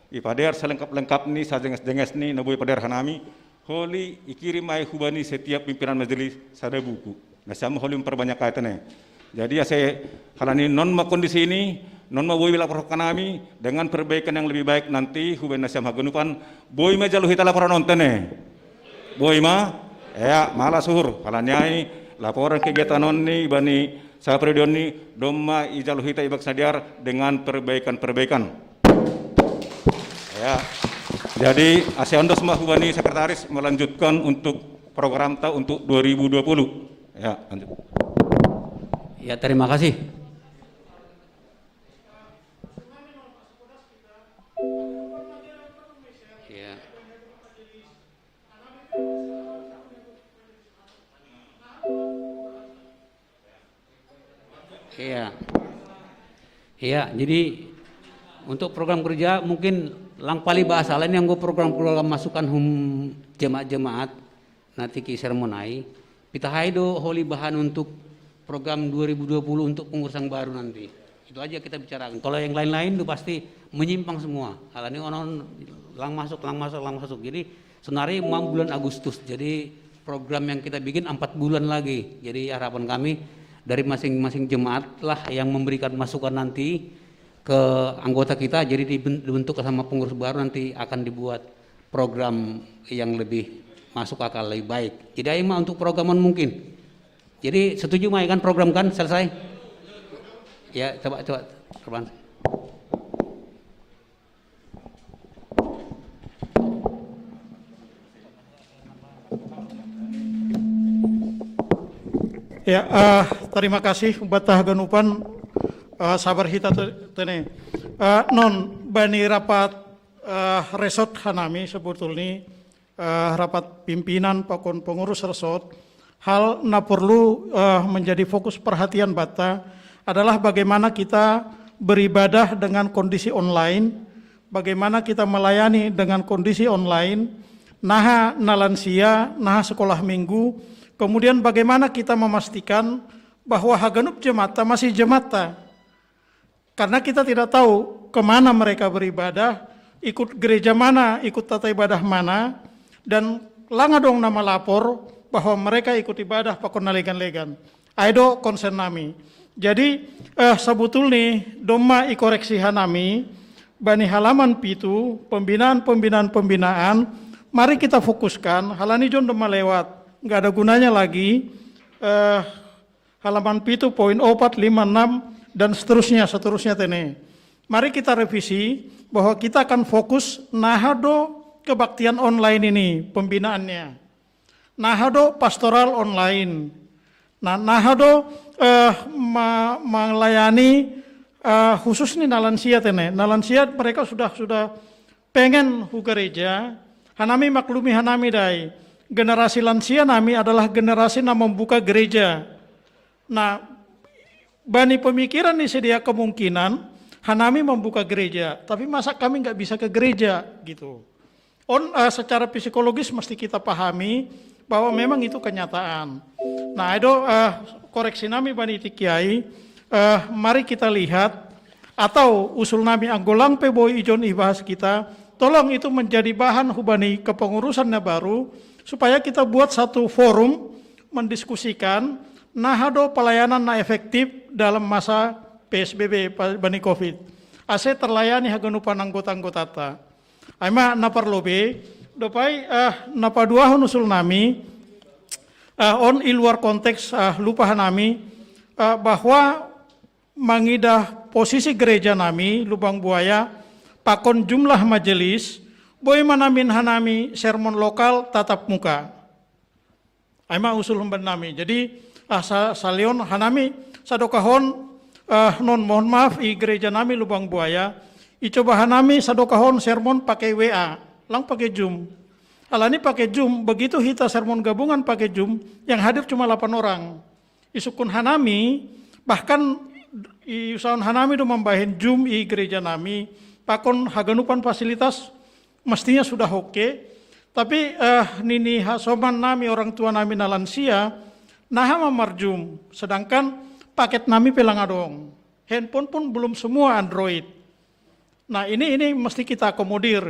Ipader selengkap-lengkap ni, sajenges-jenges ni, na boi ipader hanami, holi ikirim ai hubani setiap pimpinan majelis sada buku. Na siam holi memperbanyak ai tene. Jadi ase halani non ma kondisi ini, non ma boi lapor hanami dengan perbaikan yang lebih baik nanti hubani na siam haganupan, boi ma jalo hita laporan on tene. Boi ma, ya, mala suhur, halani ai laporan kegiatan on ni bani saperiode on ni, dong ma ijalo hita ibak sadiar dengan perbaikan-perbaikan. Ya. Jadi ase ondos ma hubani sekretaris melanjutkan untuk program ta untuk dua ribu dua puluh. Ya, lanjut. Ya, terima kasih. Ya. Iya. Iya, jadi untuk program kerja mungkin lang pali bahasa lain yang gue program-program masukan hum jemaat-jemaat nanti ki sermon ai. Pita hai do holi bahan untuk program dua ribu dua puluh untuk pengurusan baru nanti. Itu aja kita bicarakan. Kalau yang lain-lain itu pasti menyimpang semua. Halani onon lang masuk, lang masuk, lang masuk. Jadi sebenarnya mau bulan Agustus. Jadi program yang kita bikin empat bulan lagi. Jadi harapan kami dari masing-masing jemaat lah yang memberikan masukan nanti ke anggota kita. Jadi diben- dibentuk sama pengurus baru nanti akan dibuat program yang lebih masuk akal, lebih baik. Jadi ayo mah untuk programan mungkin. Jadi setuju mah ya kan program kan selesai? Ya, coba coba. Korban. Ya, eh, terima kasih buat haganupan eh, sabar hita te- tene. Eh, non bani rapat eh, resort hanami sebetulnya eh, rapat pimpinan pakon pengurus resort, hal na perlu eh, menjadi fokus perhatian bata adalah bagaimana kita beribadah dengan kondisi online, bagaimana kita melayani dengan kondisi online, naha na lansia, naha sekolah minggu, kemudian bagaimana kita memastikan bahwa haganup jemaat ta masih jemaat ta. Karena kita tidak tahu kemana mereka beribadah, ikut gereja mana, ikut tata ibadah mana, dan lang adong na malapor bahwa mereka ikut ibadah pakon na legan-legan. Ai do concern nami. Jadi eh, sebetulnya dong ma ikoreksi hanami bani halaman pitu, pembinaan, pembinaan, pembinaan. Mari kita fokuskan, halani jo on dong ma lewat. Nggak ada gunanya lagi eh, halaman pitu poin opat, lima, enam, dan seterusnya, seterusnya tene. Mari kita revisi bahwa kita akan fokus naha do kebaktian online ini pembinaannya. Naha do pastoral online. Nah, naha do eh, ma- melayani eh, khusus ni na lansia tene. Na lansia mereka sudah sudah pengen hu gereja. Hanami maklumi hanami dai. Generasi lansia nami adalah generasi na membuka gereja. Nah, bani pemikiran ni sedia kemungkinan hanami membuka gereja, tapi masa kami nggak bisa ke gereja gitu. On eh, secara psikologis mesti kita pahami bahwa memang itu kenyataan. Nah, itu eh, koreksi nami bani iti kiai, eh, mari kita lihat atau usul nami anggolang pe boi ijon ibahas kita, tolong itu menjadi bahan hubani kepengurusannya baru supaya kita buat satu forum mendiskusikan naha do pelayanan na efektif dalam masa P S B B pa- bani COVID. Ase terlayani haganupan anggota-anggotata. Aima na parlobe, dopai eh, na paduahon usul nami, eh, on i luar konteks eh, lupa hanami, eh, bahwa mangidah posisi gereja nami Lubang Buaya, pakon jumlah majelis, boi manamin hanami sermon lokal tatap muka. Aima usul humban nami. Jadi ah, sa- salion hanami sadokahon ah, non mohon maaf i gereja nami Lubang Buaya, i coba hanami sadokahon sermon pakai W A, lang pakai Zoom. Alani pakai Zoom, begitu hita sermon gabungan pakai Zoom, yang hadir cuma delapan orang. Isukun hanami, bahkan i usahaon hanami do mambahen Zoom i gereja nami, pakon haganupan fasilitas mestinya sudah oke, tapi eh, nini hasoman nami orang tua nami na lansia, naha ma marjum, sedangkan paket nami pe lang adong. Handphone pun belum semua Android. Nah ini ini mesti kita akomodir.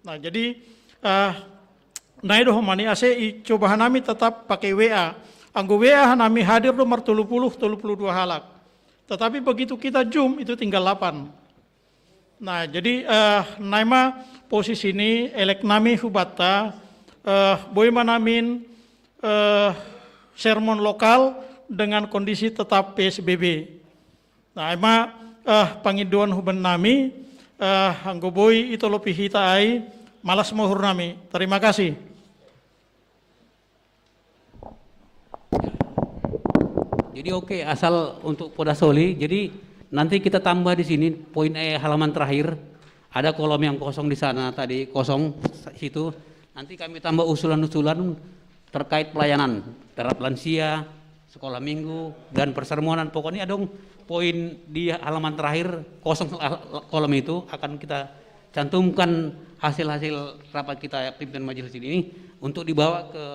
Nah jadi eh, nai do homani ase i coba hanami tetap pakai W A. Anggo W A hanami hadir do mar tolu puluh, tolu puluh dua halak. Tetapi begitu kita Zoom itu tinggal delapan. Nah, jadi eh, naima posisi ini elek nami hubatta eh, boi manamin eh, sermon lokal dengan kondisi tetap P S B B. Nah, ema eh, pangiduan huban nami eh, anggo boi ito lopi hita ai malas mohur nami. Terima kasih. Jadi oke, asal untuk poda soli. Jadi nanti kita tambah di sini poin eh, halaman terakhir. Ada kolom yang kosong di sana tadi, kosong situ. Nanti kami tambah usulan-usulan terkait pelayanan terhadap lansia, sekolah minggu, dan persermonan. Pokoknya ada poin di halaman terakhir kosong kolom itu akan kita cantumkan hasil-hasil rapat kita pimpinan majelis ini untuk dibawa ke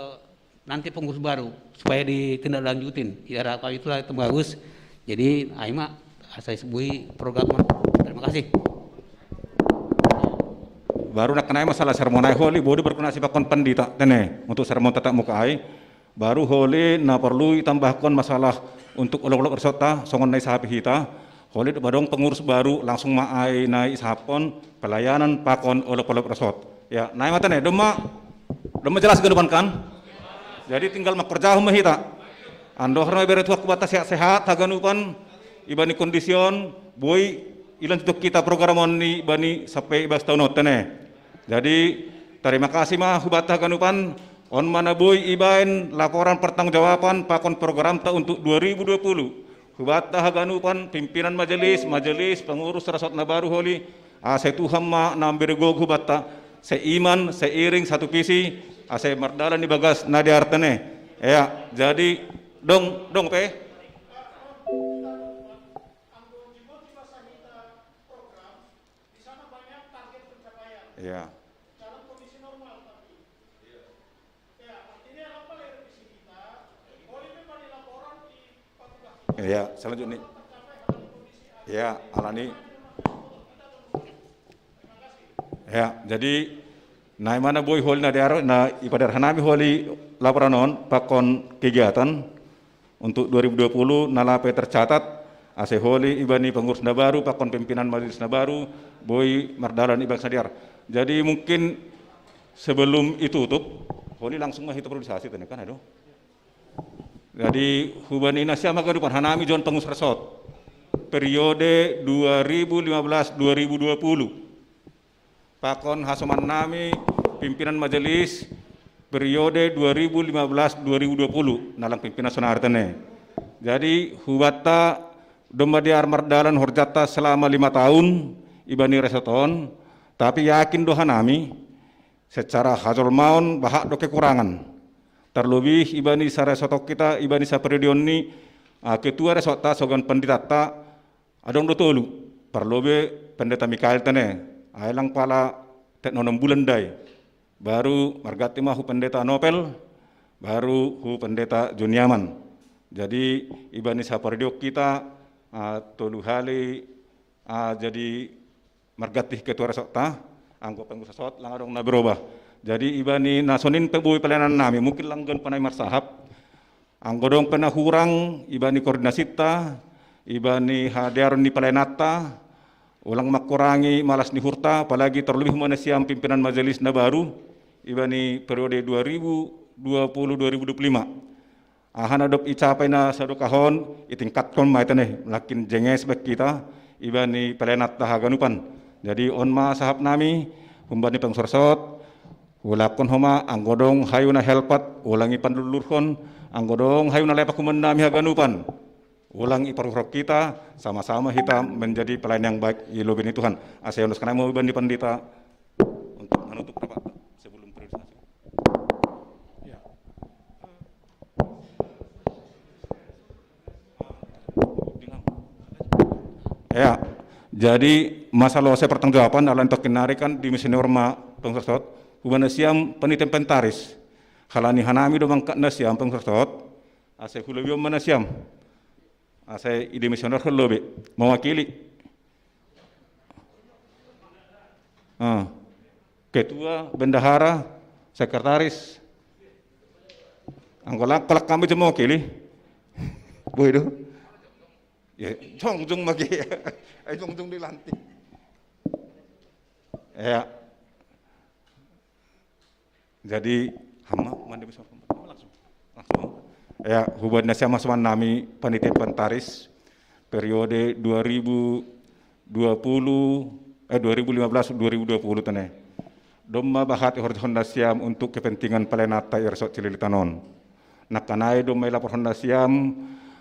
nanti pengurus baru supaya ditindaklanjutin. Ya harapan itulah itu bagus. Jadi aima saya sebuhi program. Terima kasih. Baru nak kenai masalah sermon ai holi bodi berkoordinasi pakon pendita tene untuk sermon tatap muka ai. Baru holi na perlu itambahkan masalah untuk olok-olok resort ta songon nai sapi hita. Holi badong pengurus baru langsung ma ai nai isahapon pelayanan pakon olok-olok resort. Ya, nai mata ne domma domma jelas ganupan kan? Jadi tinggal makorjahon ma hita. Andohar ma ibere Tuhan kubata sehat-sehat haganupan ibani kondision boi ilan tutuk kita program on ni bani sampai ibas tahun otte ne. Jadi terima kasih ma hubata haganupan on mana boi ibaen laporan pertanggungjawaban pakon programta untuk dua ribu dua puluh. Hubata haganupan pimpinan majelis, majelis, pengurus resort na baru holi, ase Tuhan ma nambere gogo hubata seiman, seiring, satu visi, ase mardalan di bagas na di artene. Ya, jadi dong dong pe. Ya. Ya, selanjutnya. Ya, alani. Ya, jadi naimana boi holi na diaro na ipadar hanami holi laporan on pakon kegiatan untuk dua ribu dua puluh na lape tercatat ase holi ibani pengurus na baru pakon pimpinan majelis na baru boi mardalan ibak sadiar. Jadi mungkin sebelum itutup holi langsung mah itu priorisasi tadi kan aduh. Jadi hubani nasiam haganupan hanami jon pengurus resort. periode dua ribu lima belas dua ribu dua puluh. Pakon hasoman nami pimpinan majelis periode dua ribu lima belas dua ribu dua puluh, nalang pimpinan sonari tene. Jadi hubatta domma diar mardalan horjatta selama lima tahun ibani resort on, tapi yakin do hanami secara hajolmaon bahat do kekurangan. Terlebih ibani saresort kita, ibani saperiode ni, ah, ketua resortta sogon penditatta, adong do tolu, parlobe pendeta Mikael tene, ai lang pala tet onom bulan dai. Baru marganti ma hu pendeta Nopel, baru hu pendeta Juniaman. Jadi ibani saperiode kita, ah, tolu hali, ah, jadi marganti ketua resortta, anggo pengurus resort lang adong na berubah. Jadi ibani na sonin pe boi pelayanan nami, mungkin lang ganup nai marsahap. Anggo adong pe na hurang ibani koordinasitta, ibani hadearon ni pelayananta, ulang mangkurangi malas ni uhurta, apalagi terlebih ma nasiam pimpinan majelis na baru ibani periode dua ribu dua puluh dua ribu dua puluh lima. Aha na dob icapai na sadokahon, itingkatkon ma i tene, makin jenges bek hita ibani pelayananta haganupan. Jadi on ma sahap nami humbani pengurus resort, ulakkon homa, anggo adong hayu na helpat ulang ipandulurhon, anggo adong hayu na lepak humbani nami haganupan ulang iparuhur hita, sama-sama hita menjadi pelayan yang baik i lobei ni Tuhan. Asa iondoskon nami ma ibani pandita untuk menutup rapat sebelum periodisasi. Ya. Ya, jadi masalah saya pertanggungjawaban adalah untuk kenari kan di misioner ma pengurus resort, huba nasiam panitia inventaris. Halani hanami do mangkat nasiam pengurus resort, asa hulobi on ma nasiam. Asa i demisioner hulobi mewakili. Ah. Ketua, bendahara, sekretaris. Anggo lang kolak kami jo mewakili. Boi do. Ya, jongjong magi. Ai jongjong dilantik. Ya. Jadi hama mande bisa langsung. Langsung. Ya, huba nasiam hasoman nami panitia inventaris periode dua ribu dua puluh, eh, dua ribu lima belas dua ribu dua puluh tene. Domma bahat ihorjahon nasiam untuk kepentingan pelayananta i resort Cililitan on. Nangkan ai domma ilaporhon nasiam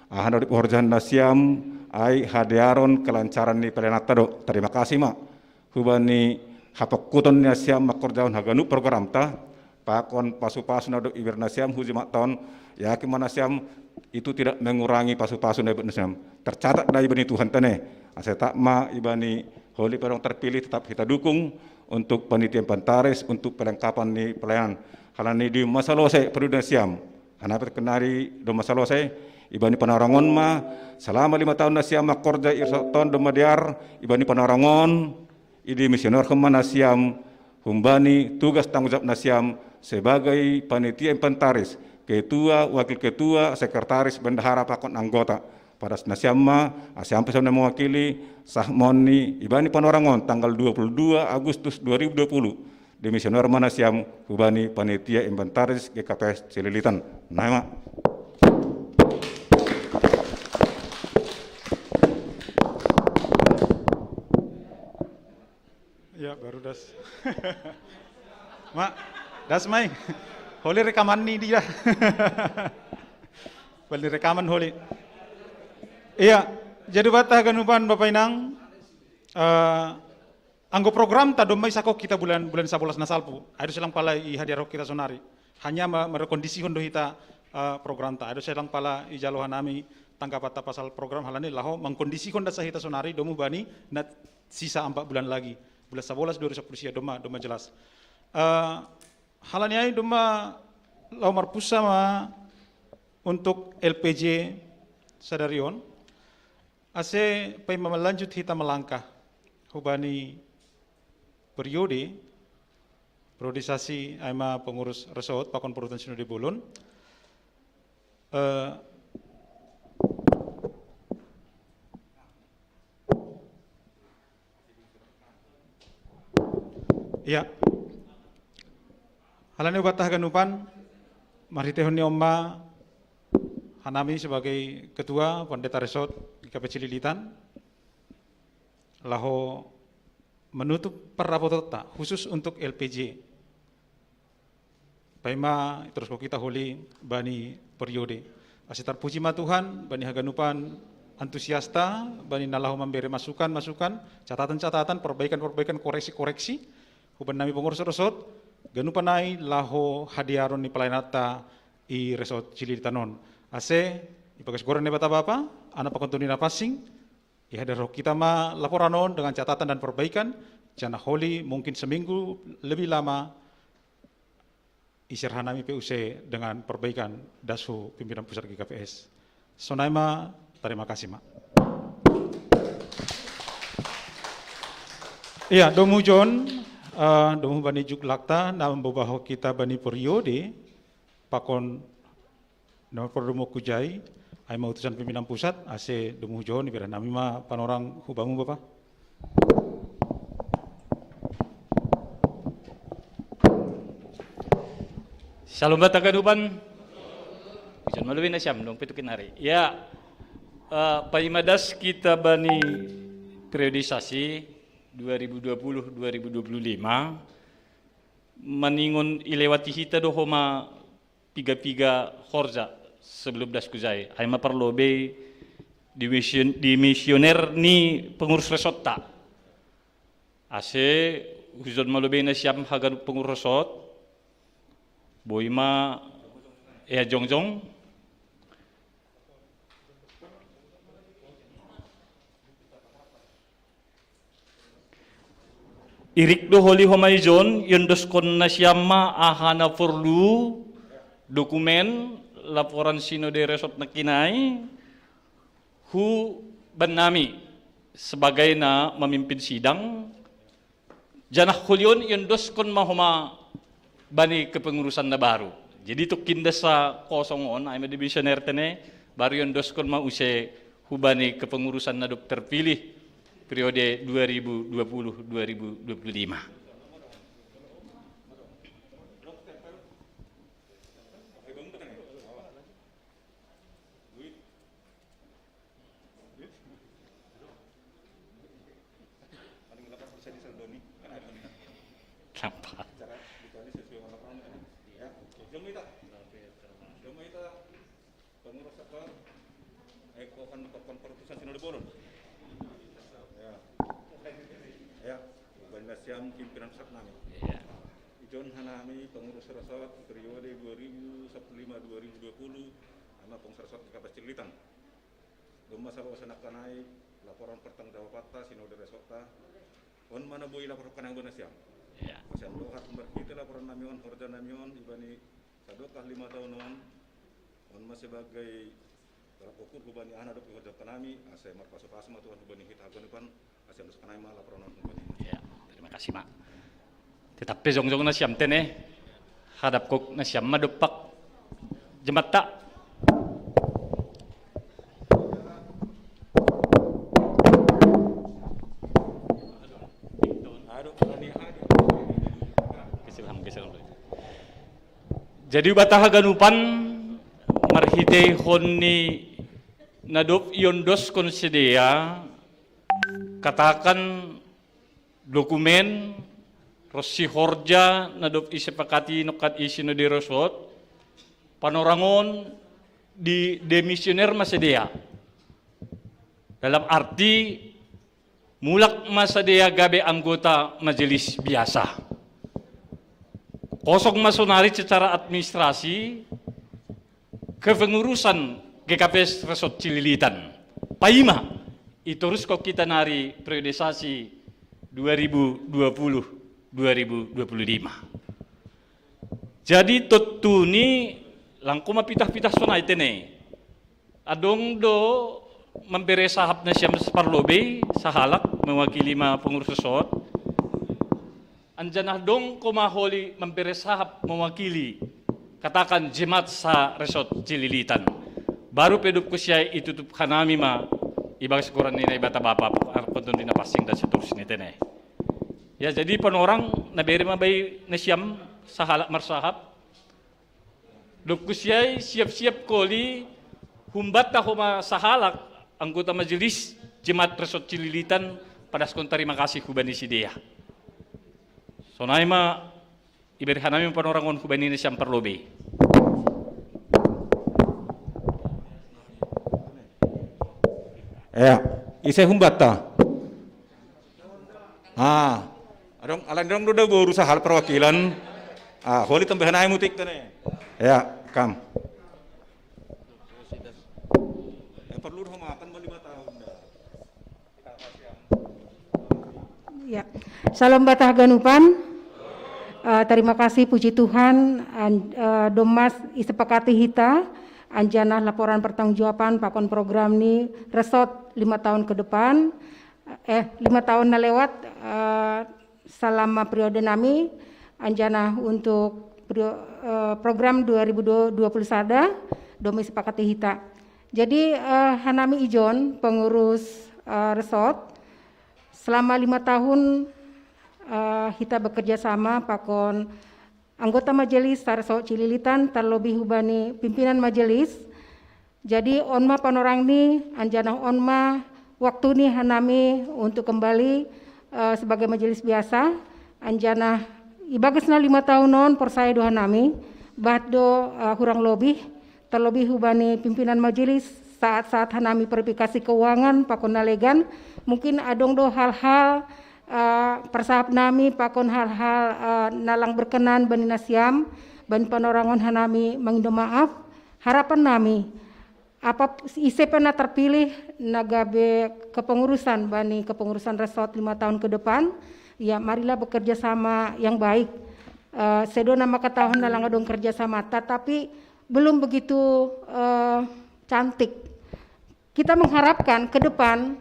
aha na dob ihorjahon nasiam, ai hadearon kelancaran ni pelayananta do. Terima kasih ma huba ni hapangkuton ni nasiam mangkorjahon haganup programta, pakon pasu-pasu na dob iberre nasiam hu Jumatta on, yakin ma nasiam itu tidak mengurangi pasu-pasu na iberre nasiam. Tercatat da ibani Tuhan tene, asa tetap ma ibani holi pe adong terpilih tetap hita dukung untuk panitia inventaris untuk pelengkapan ni pelayanan. Halani di masa lose periode nasiam, hanapa kenari do masa lose, ibani panarongon ma selama lima tahun nasiam mangkorja i resort on domma dear, ibani panarongon, i demisionerhon ma nasiam humbani tugas tanggung jawab nasiam sebagai panitia inventaris, ketua, wakil ketua, sekretaris, bendahara pakon anggota. Padas nasiam ma, asa siam pe siam na mewakili, sah ma on ni ibani panarongon tanggal dua puluh dua Agustus dua ribu dua puluh. Demisioner ma nasiam hubani panitia inventaris G K P S Cililitan. Nai ma. Ya, baru das. Ma, das mai. Holi rekaman ni dia. Bali rekaman holi. Iya, jadi bata haganupan Bapa Inang, eh, anggo programta domma isako kita bulan, bulan sabolas na salpu. Ai do silang pala i hadiaro kita sonari. Hanya ma-, markondisihon do hita, eh, programta. Ai do silang pala ijalo hanami tanggapatta pasal program halani laho mangkondisihon dasa hita sonari domu bani na sisa ampat bulan lagi. Bulan sabolas dua ribu sapuluh sia domma, domma jelas. Eh, halani ai domma laho marpussa ma untuk L P J sadari on. Ase paima malanjut hita malangkah hubani periode, periodisasi ai ma pengurus resort pakon perhutanian sinode bolon. Eh, iya. Halani ubat haganupan, marhitehon ni on ma hanami sebagai ketua Pendeta Resort G K P S Cililitan, laho manutup parrapotonta khusus untuk L P J. Paima terus ko kita holi bani periode. Ase tarpuji ma Tuhan bani haganupan antusiasta, bani na laho mambere masukan-masukan, catatan-catatan, perbaikan-perbaikan, koreksi-koreksi. Huban nami pengurus resort, ganupan nai laho hadiaron ni pelayananta i resort Cililitan on. Ase, ibagas goran ni Debata Bapa, Anak, Pangkon Tondi Napansing, ihadar ho kita ma laporan on dengan catatan dan perbaikan, janah holi mungkin seminggu lebih lama, iserah nami pe use dengan perbaikan das hu pimpinan pusat G K P S. Sonai ma, terima kasih ma. Iya, domu John, eh, domu bani juklakta, na mambobaho kita bani periode, pakon nomor perdomo kujai, ai ma utusan pimpinan pusat, ase domu John, ibereh nami ma panorang hubamu Bapa. Shalom bata haganupan. Hujan malu bina siam dong pitu kinari. Ya, eh, paima das kita bani periodisasi dua ribu dua puluh dua ribu dua puluh lima, maningon ilewati hita do homa piga-piga horja sebelum das kujai. Ai ma parlobei di mision-, di misioner ni pengurus resortta. Ase hujon malobei nasiam haganup pengurus resort, boi ma ea jongjong. Irik do holi homa ijon, iondoskon nasiam ma aha na porlu, dokumen, laporan sinode resort nangkin ai, hu bannami sebagai na mamimpin sidang, janah holi on iondoskon ma homa bani kepengurusan na baru. Jadi tungkin das sa kosong on, ai ma di misioner tene, baru iondoskon ma use hubani kepengurusan na dob terpilih periode dua ribu dua puluh dua ribu dua puluh lima. Kenapa? Pengurus apa? Eh, kok kan papan perutusan sinode bolon. Ya. Ya. Bani nasiam pimpinan pusat nami. Iya. Ijon hanami pengurus resort periode dua ribu lima dua ribu dua puluh, ama pengurus resort di Kapas Cililitan. Domma saba wasanakkan ai laporan pertanggungjawabanta sinode resortta. On ma na boi laporan hanami bani nasiam. Iya. Sian dohot marhite laporan nami on, horja nami on, ibani sadokah lima taon on, on ma sebagai tolak ukur hubani aha na dob ihorjahon hanami, ase marpasu-pasu ma Tuhan hubani hita haganupan, ase iondoskon nami ma laporan on hubani. Iya, terima kasih ma. Tetap pe jongjong nasiam tene. Hadap kok nasiam ma dompak jemaat ta. Jadi bata haganupan marhiteihon ni na dob iondoskon sidea, katakan dokumen ronsi horja na dob isepakati nongkan i sinode resort, panorang on di demisioner ma sidea. Dalam arti mulak ma sidea gabe anggota majelis biasa. Kosong ma sonari secara administrasi kepengurusan G K P S Resort Cililitan. Paima itoruskon hita nari periodisasi dua ribu dua puluh dua ribu dua puluh lima. Jadi tontuni langko ma pitah-pitah sonai tene. Adong do mambere sahap nasiam saparlobei, sahalak mewakili ma pengurus resort. Anjaha dong homa holi mambere sahap mewakili, katakan jemaat sa-Resort Cililitan. Baru pe dob kusiai itutup hanami ma ibagas goran ni Naibata Bapa, Anak, Pangkon Tondi Napansing dan seterusnya tene. Ya, jadi panorang na bere ma bai nasiam sahalak marsahap. Dob kusiai siap-siap holi humbanta homa sahalak anggota majelis jemaat Resort Cililitan Padaskon tarima kasih hubani sidea. Sonai ma iberi hanami panorangon hubani na siam parlobei. Ya, ise humbata. Ah, adong alan dong do da boru sahal perwakilan. Ah, holi tambah hanami mutik tane. Ya, kam. Ya, perlu rumah makan mau lima tahun dah. Ya. Salam bata haganupan. Eh, terima kasih, puji Tuhan, an, eh, dommas isepakati hita anjana laporan pertanggungjawaban pakon program ni resort lima tahun ke depan, eh, lima tahun na lewat, eh, selama periode nami anjana untuk perio- eh, program dua ribu dua puluh sada domma isepakati hita. Jadi, eh, hanami ijon pengurus, eh, resort, selama lima tahun, eh, hita bekerja sama pakon anggota majelis sa resort Cililitan, terlebih hubani pimpinan majelis. Jadi on ma panorang ni, anjana on ma waktu ni hanami untuk kembali, eh, sebagai majelis biasa. Anjana ibagas na lima tahun on porsaya do hanami, bahat do, eh, hurang lobih, terlebih hubani pimpinan majelis saat-saat hanami verifikasi keuangan pakon na legan, mungkin adong do hal-hal, eh, parsahap nami pakon hal-hal, eh, na lang berkenan bani na siam, bani panorangon hanami mangindo maaf. Harapan nami, apa ise pe na terpilih na gabe kepengurusan bani kepengurusan resort lima tahun ke depan, ya marilah bekerja sama yang baik. Eh, sedo na mangkatahon na lang adong kerja sama, tetapi belum begitu, eh, cantik. Kita mengharapkan ke depan,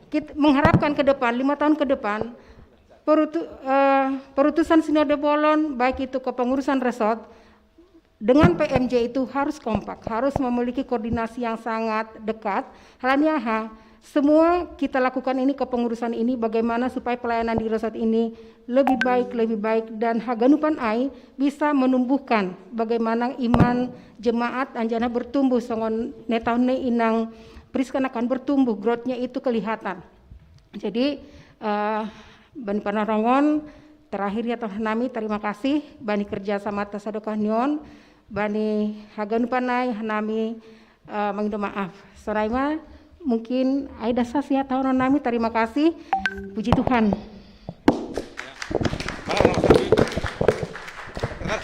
kita mengharapkan ke depan, lima tahun ke depan, perutu- eh, perutusan Sinode Bolon, baik itu kepengurusan resort dengan P M J itu harus kompak, harus memiliki koordinasi yang sangat dekat. Halani aha, semua kita lakukan ini, kepengurusan ini, bagaimana supaya pelayanan di resort ini lebih baik, lebih baik, dan haganupan ai bisa menumbuhkan bagaimana iman jemaat anjana bertumbuh songon ne tahun ne inang Prisca akan bertumbuh, growth-nya itu kelihatan. Jadi, eh, bani panorangon, terakhir ya toh nami, terima kasih bani kerja sama ta sadokah ni on, bani haganupan ai hanami, eh, mangindo maaf. Sonai ma, mungkin ai dasa sia tahonon nami, terima kasih. Puji Tuhan.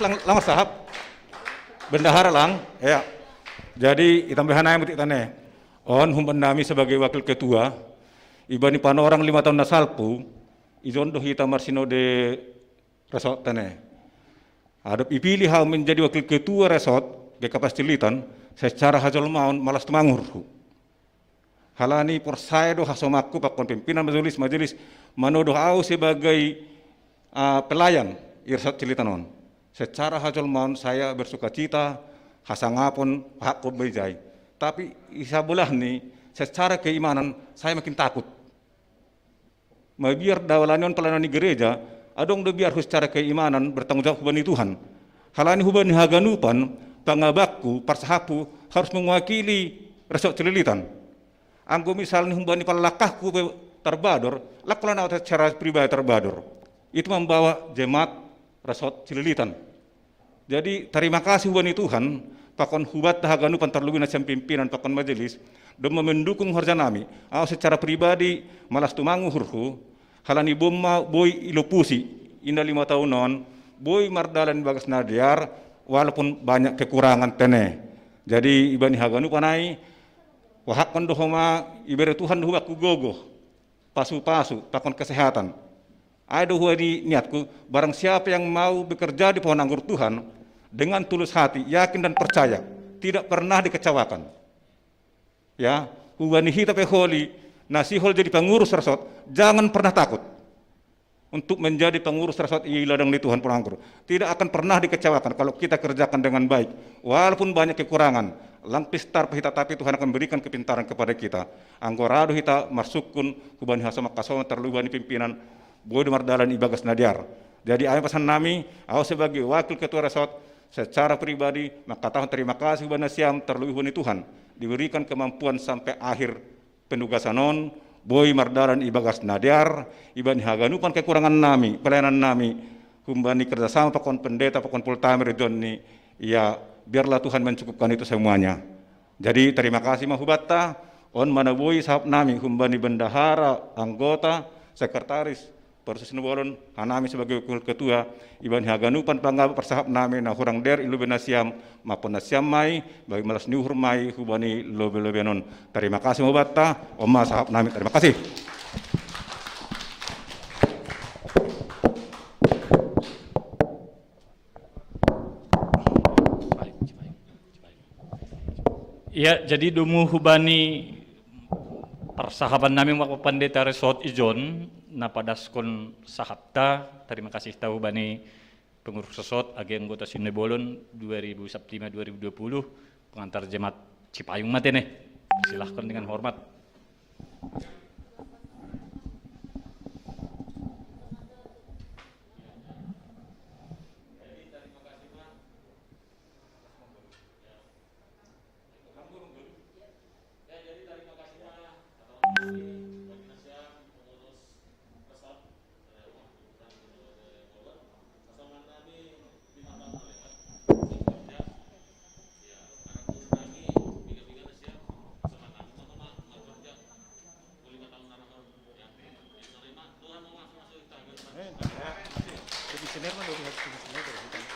Lang, lang sahap. Bendahara lang, ya. Jadi itambahan ai mutik tane. On humban nami sebagai wakil ketua, ibani panorang lima tahun na salpu, ijon do hita marsinode resort tane. Adop ipilih hau menjadi wakil ketua resort G K P S Cililitan, secara hajolmaon malas tumangurhu. Halani porsaya do hasomakku pakon pimpinan majelis, majelis manodo au sebagai, ah, pelayan i resort Cililitan on. Secara hajolmaon saya bersukacita, hasangapon, hakku bejai. Tapi isabolah ni, secara keimanan saya makin takut. Mabiar dalan on pelayanan di gereja, adong do biarhu secara keimanan bertanggung jawab hubani Tuhan. Halani hubani haganupan, pangabakku, parsahapku harus mewakili resort Cililitan. Anggo misalnya hubani palakahku pe tarbador, lakulah na secara pribadi tarbador. Itu membawa jemaat resort Cililitan. Jadi terima kasih hubani Tuhan, pakon hubanta haganupan terlebih na sian pimpinan pakon majelis, domma mendukung horja nami, au secara pribadi malas tumangu hurhu, halani bomma boi ilopusi, inda lima tahun on, boi mardalan bagas na dear, walaupun banyak kekurangan tene. Jadi ibani haganupan ai, wahakkon do homa ibere Tuhan do hubakku gogo, pasu-pasu, pakon kesehatan. Ai do hua di niatku, barang siapa yang mau bekerja di pohon anggur Tuhan dengan tulus hati, yakin dan percaya, tidak pernah dikecewakan. Ya, hubani hita pe holi, na sihol jadi pengurus resort, jangan pernah takut untuk menjadi pengurus resort i ladang ni Tuhan pohon anggur. Tidak akan pernah dikecewakan kalau kita kerjakan dengan baik. Walaupun banyak kekurangan, lang pistar pe hita tapi Tuhan akan berikan kepintaran kepada kita. Anggo ra do hita marsungkun hubani hasomak-hasomak terlebih hubani pimpinan, boi do mardalan ibagas na dear. Jadi ai pesan nami, au sebagai wakil ketua resort, secara pribadi mangkatahon terima kasih hubani nasiam terlebih hubani Tuhan, diberikan kemampuan sampai akhir penugasan on, boi mardalan ibagas na dear, ibani haganupan kekurangan nami, pelayanan nami, humbani kerjasama pakon pendeta, pakon pultamer John ni, ya, biarlah Tuhan mencukupkan itu semuanya. Jadi terima kasih ma hubanta, on ma na boi sahap nami, humbani bendahara, anggota, sekretaris, Parsusun bolon, hanami sebagai wakil ketua, ibani haganupan panggabe parsahap nami na hurang der i lobei nasiam, mampon nasiam mai, bagi malas ni uhur mai, hubani lobei-lobei non. Terima kasih ma hubanta, on ma sahap nami, terima kasih. Ya, jadi domu hubani parsahapan nami ma Pendeta Resort Ijon, na padaskon sahapta, terima kasih ta hubani pengurus resort, agi anggota Sine Bolon dua ribu Sabtima dua ribu dua puluh, pengantar jemaat Cipayung mate ne. Silahkan dengan hormat.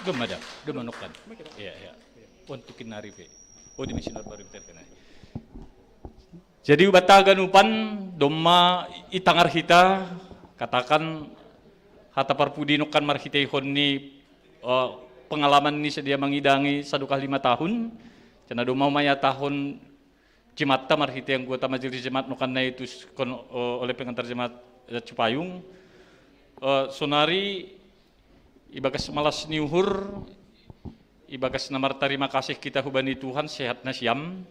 Gem ada, gem anokan. Iya, iya. Untuk kinari pe. Oh, di misioner baru kita kenai. Jadi hubanta haganupan, domma itangar hita, katakan hata parpudi nongkan marhiteihon ni, eh, pengalaman ni sedia mangidangi sadokah lima tahun, cena domma ma ihatahon jemaat marhite anggota majelis jemaat nongkan na ituskon, eh, oleh pengantar jemaat, eh, Cipayung. Eh, sonari ibagas malas ni uhur, ibagas na martarima kasih kita hubani Tuhan, sehat nasiam,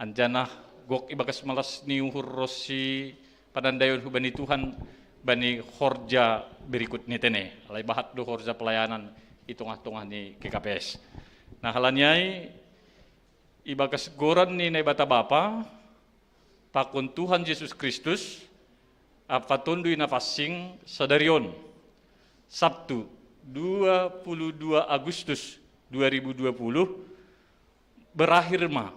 anjaha gok ibagas malas ni uhur ronsi panandaion hubani Tuhan, bani horja berikut ni tene. Alai bahat do horja pelayanan i tongah-tongah ni G K P S. Nah, halani ai, ibagas goran ni Naibata Bapa, pakon Tuhan Jesus Kristus, ampa Tonduy Napansing, sadari on, Sabtu, dua puluh dua Agustus dua ribu dua puluh, berakhir ma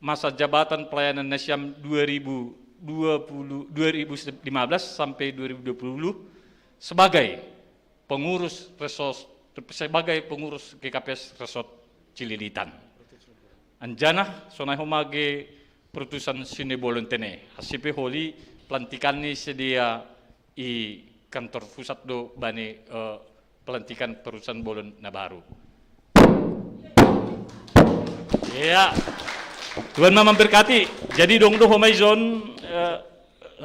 masa jabatan pelayanan nasiam dua ribu dua puluh, dua ribu lima belas sampai dua ribu dua puluh sebagai pengurus resort, sebagai pengurus G K P S Resort Cililitan. Anjaha sonai homa ge perutusan Sine Bolon tene. Hasipe holi pelantikan ni sedia i kantor pusat do bani, eh, pelantikan perutusan bolon na baru. Iya. Tuhan ma memberkati. Jadi dong do homa ijon, eh,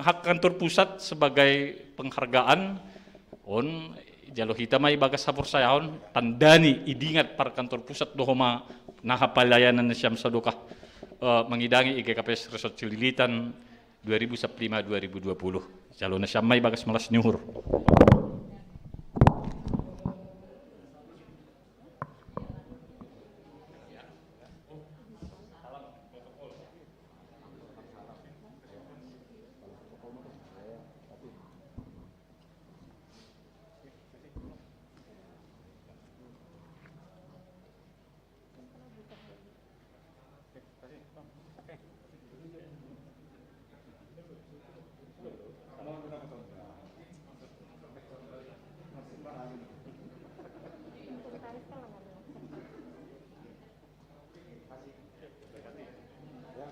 hak kantor pusat sebagai penghargaan. On, jalo hita ma ibagas haporsayaon, tanda ni idingat par kantor pusat do homa naha pelayanan nasiam sadokah, eh, mangidangi i G K P S Resort Cililitan dua ribu Sabtima dua ribu dua puluh. Jalo nasiam ma ibagas malas ni uhur.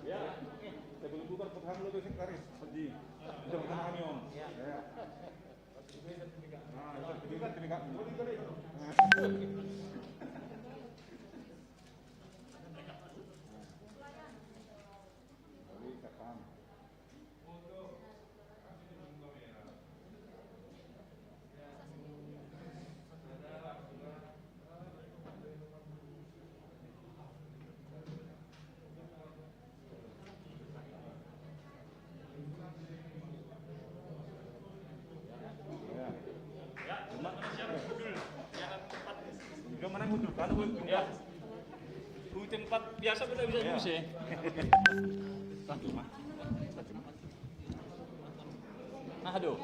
Ya, sebelum bubar, putaran dulu, sekretaris. Sedih. Udah, udah, Anion. Ya. Nah, itu, itu kan tinggal. Nah. Jadi, kapan? Udah mana muncul kan, Bu? Ya. Di tempat biasa kita bisa. Ya. Bisa. Satu, Mas. Satu, Mas. Aduh.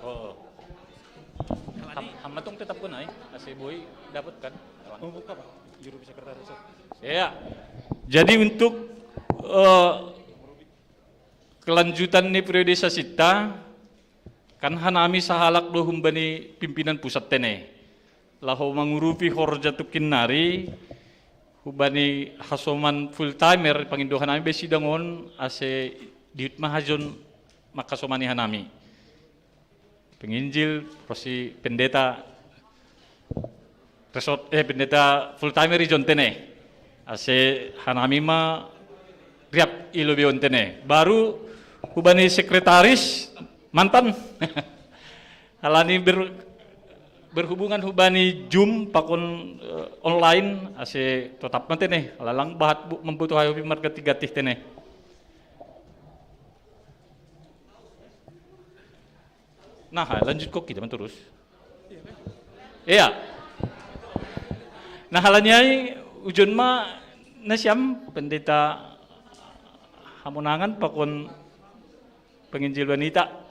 Oh. Ham, ham matong tetap ko na eh. Kasi boy, dapat kan? Oh, buka, Pak. Juru sekretaris. Ya. Jadi untuk eh, kelanjutan ni periodisasi ta, kan hanami sahalak do humbani pimpinan pusat tene. Laho mangurupi horja tukin nari, hubani hasoman full timer pangindohan nami be sidang on ase diut mahajon makasomani hanami. Penginjil, prosi pendeta resort, eh, pendeta full timer ijon tene. Ase hanami ma riap ilo beon tene. Baru hubani sekretaris mantan. Alani ber, berhubungan hubani Zoom pakon eh, online ase tetap mantene. Lalang bahat bu, membutuhkan marga tiga tih tene. Nah, lanjut ko kita terus. Iya. Nah, halaniai ujon ma nasiam pendeta hamonangan pakon penginjil wanita.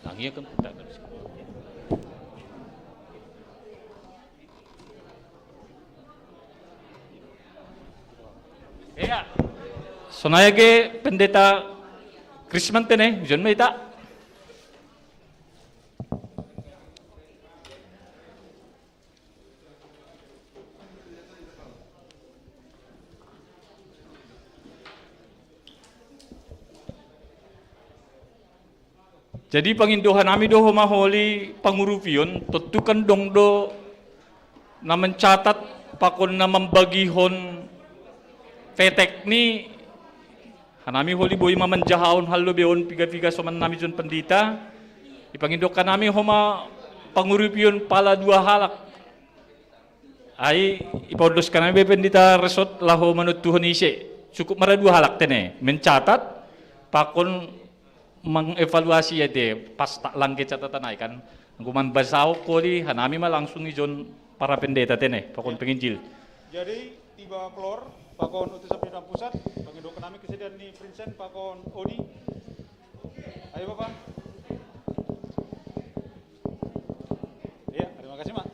Langia kan kita kan. Iya. Sonaya ge pendeta Krisman tene, ujon ma ita. Jadi pangindohan nami do homa holi pangurupion, tontu kan dong do na mencatat pakon na mambagihon petek ni hanami holi boi ma manjahaon hal do beon piga-piga soman nami jon pendita. Ipangindokan nami homa pangurupion pala dua halak. Ai ipaondos hanami be pendita resort laho manontuhon ise. Cukup mara dua halak tene. Mencatat pakon mengevaluasi ya te pas tak langge catatan ai kan. Anggo manbasao koli hanami ma langsung ijon para pendeta tene pakon penginjil. Jadi tiba klor pakon utusan pimpinan pusat, pangindokan nami kesediaan ni Prinsen pakon Odi. Ayo Bapak. Iya, terima kasih Mak.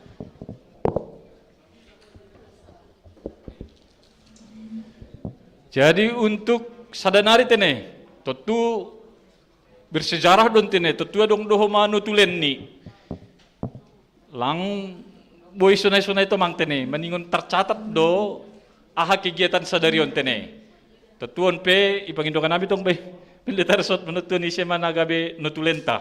Jadi untuk sada nari tene, tontu bersejarah don tene, tontu adong do homa notulen ni. Lang boi sonai-sonai tomang tene, maningon tercatat do aha kegiatan sadari on tene. Tontu on pe ipangindokan nami tong be, pendeta resort manontuhon ise ma na gabe notulenta.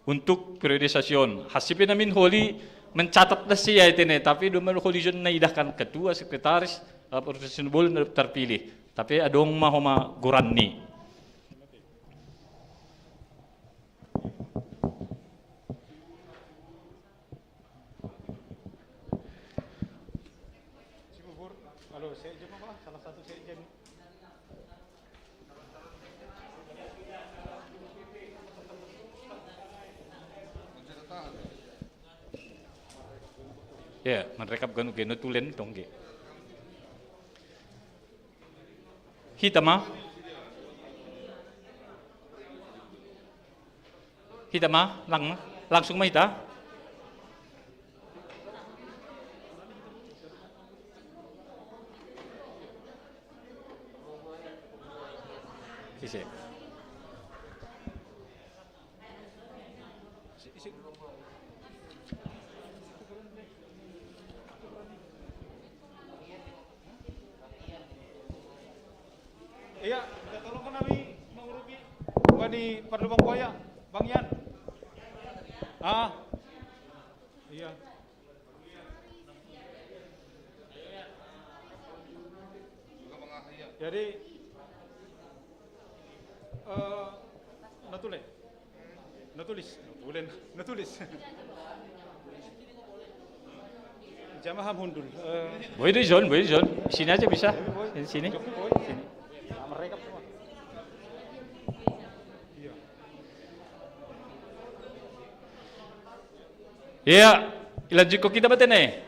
Untuk periodisasi on. Hansi pe namin holi mencatat da si ai tene, tapi domma holi jon na idahkan ketua, sekretaris, eh, profesional boleh terpilih. Tapi adong ma homa goran ni. Cibubur, halo, sekjen apa? Salah satu sekjen. Ya, manrekap ganu ge notulen tong ge. Hita ma. Hita ma, lang, langsung ma hita. Sisi. Iya, minta tolong kan kami mengurupi. Bukan di Padang Bangkoya, Bang Yan. Ah, iya. Jadi, eh, natule. Natulis. Natulen. Natulis. Jamaah ham hundul. Eh, Boleh di zone, boleh di zone. Sini aja bisa. Sini, sini. Sini. Nah, mereka semua. Iya. Ya, ilanjutko kita ba tene.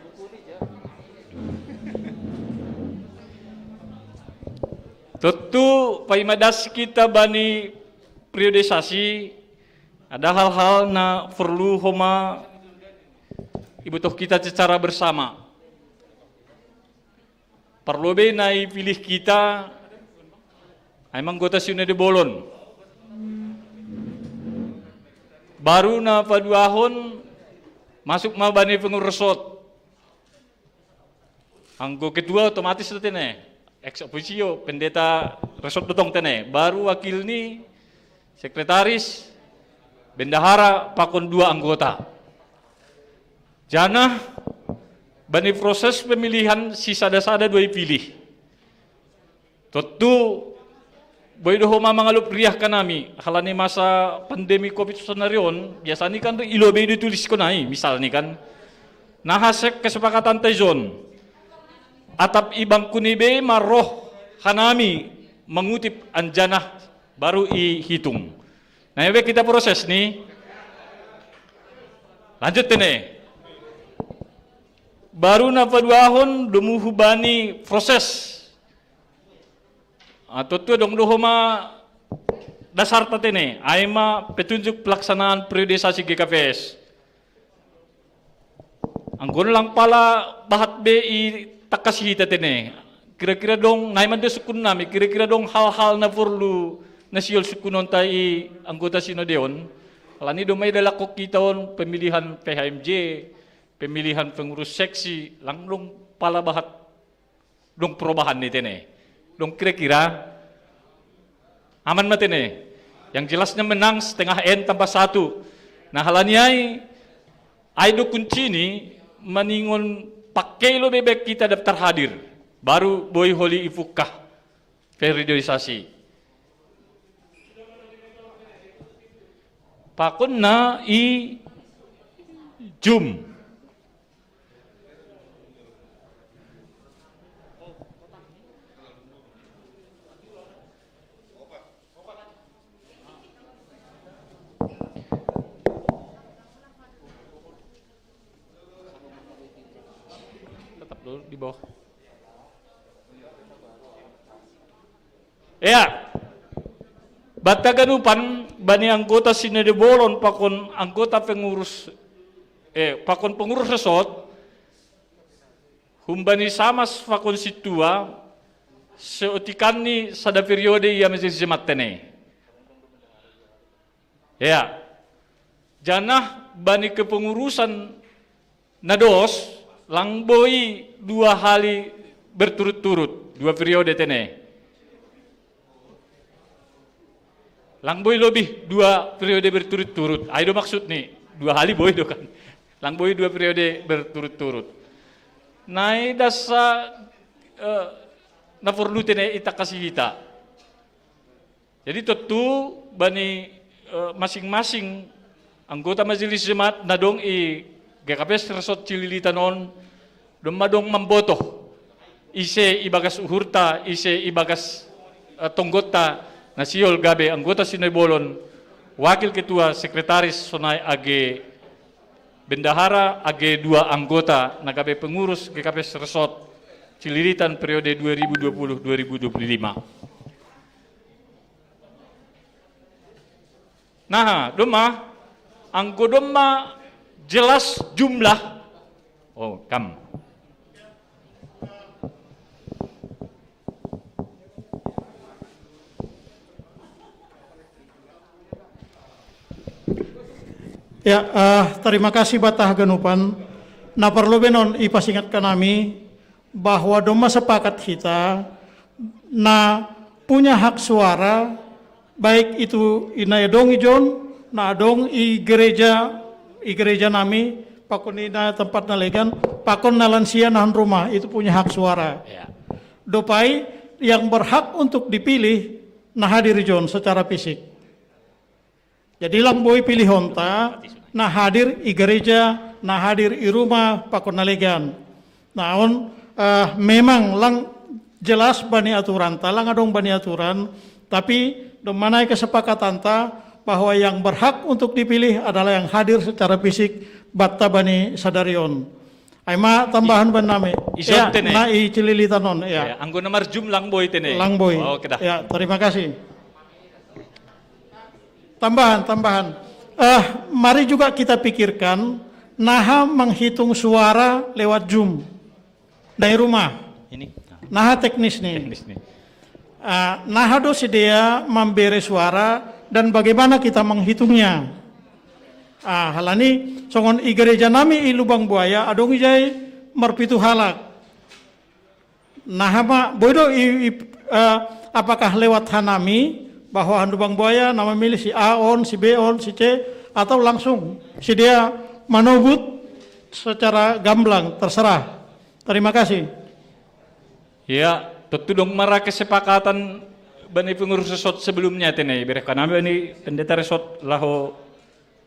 Tontu paima das kita bani periodisasi, ada hal-hal na perlu homa ibotoh kita secara bersama. Parlobei na ipilih kita ai ma anggota Sinode Bolon. Baru na paduahon masuk ma bani pengurus resort. Anggo ketua otomatis do tene, ex officio, pendeta resort do tong tene. Baru wakilni, sekretaris, bendahara, pakon dua anggota. Janah bani proses pemilihan sisada-sada do ipilih. Tontu boi do homa mangalop riah hanami, halani masa pandemi covid sonari on, biasani kan do i lobei do ituliskon ai, misalni kan. Nah, hasek kesepakatanta ijon. Atap i bangkuni be ma roh hanami mangutip anjanah baru ihitung. Nah, ibe kita proses ni. Lanjut tene. Baru na paduahon domu hubani proses. Ah, tontu adong do homa dasarta tene, ai ma petunjuk pelaksanaan periodisasi G K P S. Anggo on lang pala bahat be i tangkas hita tene. Kira-kira dong, nai ma do sungkun nami, kira-kira dong hal-hal na porlu na sihol sungkunonta i anggota sinode on. Alani domma i dalangkon hita on pemilihan P H M J, pemilihan pengurus seksi, lang dong pala bahat dong perubahan ni tene. Dong kira-kira aman ma tene. Yang jelasnya menang setengah N tambah satu. Nah, halani ai, ai do kunci ni maningon pakkei lo bebek kita daftar hadir. Baru boi holi ipungkah periodisasi. Pakon na i jum. Tetap dulu di bawah. Ya. Banta ganupan bani anggota sinode bolon pakon anggota pengurus, eh, pakon pengurus resort, humbani samas pakon sintua, seotikan ni sada periode ia menjadi jemaat tene. Ya. Janah bani kepengurusan na dos, lang boi dua hali berturut-turut, dua periode tene. Lang boi lobih dua periode berturut-turut. Ai do maksud ni, dua hali boi do kan. Lang boi dua periode berturut-turut. Nai dasa, eh, na porlu tene i tangkas hita. Jadi tontu bani, eh, masing-masing anggota majelis jemaat na dong i G K P S Resort Cililitan on, domma dong mambotoh ise ibagas uhurta, ise ibagas, eh, tonggonta na sihol gabe anggota sinode bolon, wakil ketua, sekretaris, sonai age bendahara, age dua anggota na gabe pengurus G K P S Resort Cililitan periode dua ribu dua puluh dua ribu dua puluh lima. Nah, domma, anggo domma jelas jumlah. Oh, kam. Ya, eh, terima kasih banta haganupan. Na parlobei on ipasingat hanami bahwa domma sepakat hita na punya hak suara, baik itu i na adong ijon, na adong i gereja, i gereja nami, pakon i na tempat na legan, pakon na lansia nahan rumah, itu punya hak suara. Ya. Dope i yang berhak untuk dipilih na hadir ijon secara fisik. Jadi lang boi pilihonta na hadir i gereja, na hadir i rumah, pakon na legan. Nah, on, eh, memang lang jelas bani aturanta, lang adong bani aturan, tapi domma nai kesepakatanta bahwa yang berhak untuk dipilih adalah yang hadir secara fisik, batta bani sadari on. Ai ma tambahan bani nami. Ison tene. Na i cililitanon, ya. Ya, anggo na marjum lang boi tene. Lang boi. Oke dah. Ya, terima kasih. Tambahan, tambahan. Eh, mari juga kita pikirkan naha menghitung suara lewat Zoom dari rumah. Ini. Naha teknis nih. Teknis nih. Ah, naha do sidea mambere suara dan bagaimana kita menghitungnya. Ah, halani songon i gereja nami i Lubang Buaya adong ijai marpitu halak. Naha ma boi do i, i, eh, apakah lewat hanami bahwa Lubang Buaya nama milih si A on, si B on, si C, atau langsung sidea manobut secara gamblang, terserah. Terima kasih. Ya, tentu dong mara kesepakatan bani pengurus resort sebelumnya tene. Berehkan ami bani pendeta resort laho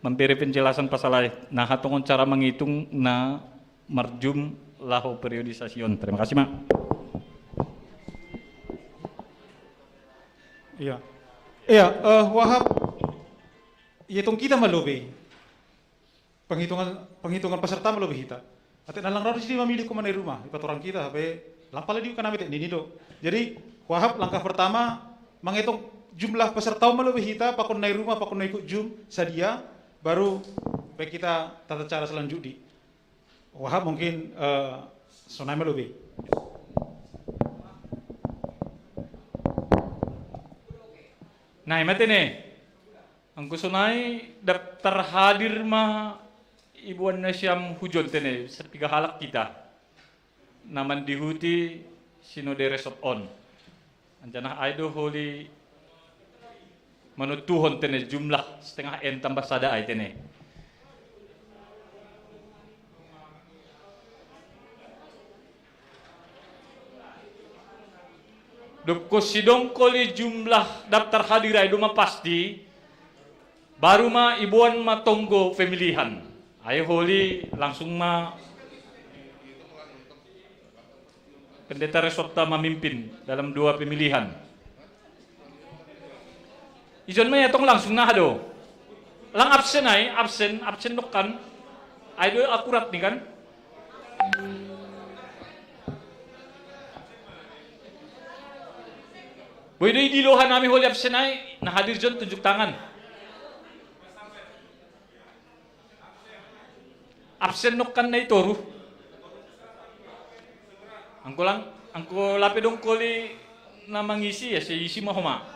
mambere penjelasan pasal ai. Naha tongon cara menghitung na marjum laho periodisasi on. Terima kasih ma. Iya. Iya, uh, Wahab, ya tong kita malobe. Penghitungan penghitungan peserta malobe hita. Ate na lang rado jadi mamilih koma na i rumah, ipatorang kita hape lang pala di kanami tek nini do. Jadi Wahab langkah pertama menghitung jumlah peserta malobe hita pakon na i rumah pakon na ikut jum sadia baru pe kita tata cara selanjutnya. Wahab mungkin uh, sonai malobe. Nah, imate ne. Anggo sonai daftar hadir ma iboan nasiam hujon tene piga halak kita na mandihuti sinode resort on. Anjanah ai do holi manontuhon tene jumlah setengah en tambah sada ai tene. Dobkon sidongkoli jumlah daftar hadir ai doma pasti, baru ma iboan ma tonggo pemilihan. Ai holi langsung ma pendeta resorta mamimpin dalam dua pemilihan. Ijon ma ya tong langsung nah do. Lang absen ai, absen, absen dokkan. Ai do akurat ni kan. Boi do i dilohan ami holi absen ai, na hadir jon tunjuk tangan. Absen nokkan na i toru. Angko lang, angko lape dong koli na mangisi ya seisi ma homa.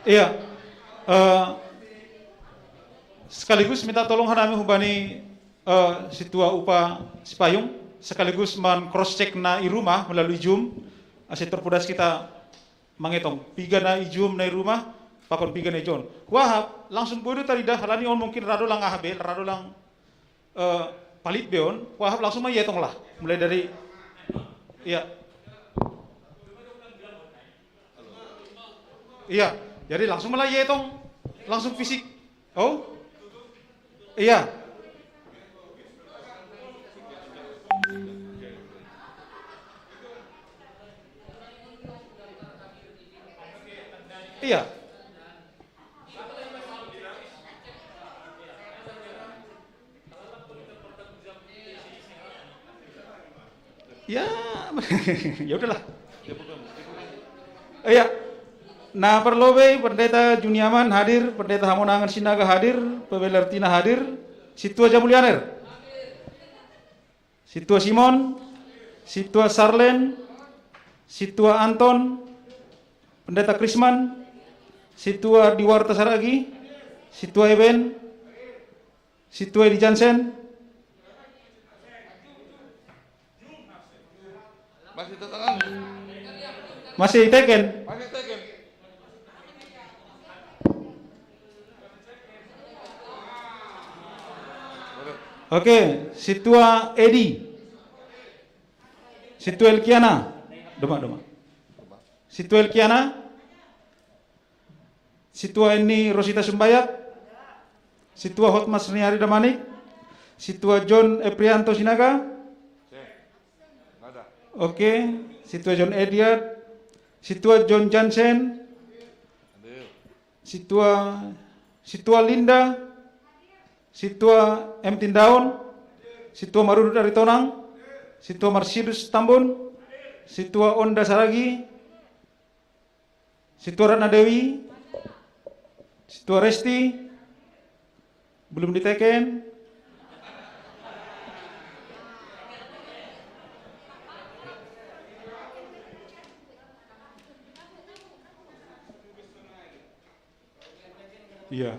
Iya. Uh, sekaligus minta tolong hanami hubani uh, situa upa sipayung sekaligus man cross check na i rumah melalui Zoom ase terpudas kita mangetong piga na i Zoom na i rumah pakon piga na i Zoom. Wahab langsung bodo tarida halani on mungkin rado lang ahabe rado lang uh, palit beon, wahab langsung ma yetong lah. Mulai dari iya. Iya, jadi langsung malah yetong, langsung fisik. Oh? Iya. Iya. Ya, ya udahlah. Iya. Nah, perlobe pendeta Juniaman hadir, pendeta Hamonangan Sinaga hadir, P B L R Tina hadir, Situa Jamulianer. Situa Simon, Situa Sarlen, Situa Anton, Pendeta Krisman, Situa Diwarta Saragi, Situa Eben, Situa Edi Jansen. Masih tetangan. Masih teken. Masih teken. Oke, Situa Edi. Situa Elkiana. Doma, doma. Situa Elkiana. Situa ini Rosita Sumbayak. Situa Hotmas Niari Damanik, Situa John Eprianto Sinaga, oke, Situa John Ediat, Situa John Jansen, Situa, Situa Linda, Situa M Tindaon, Situa Marudut Aritonang, Situa Marsidus Tambun, Situa Onda Saragi, Situa Ratna Dewi, Situa Resti, belum diteken. Iya.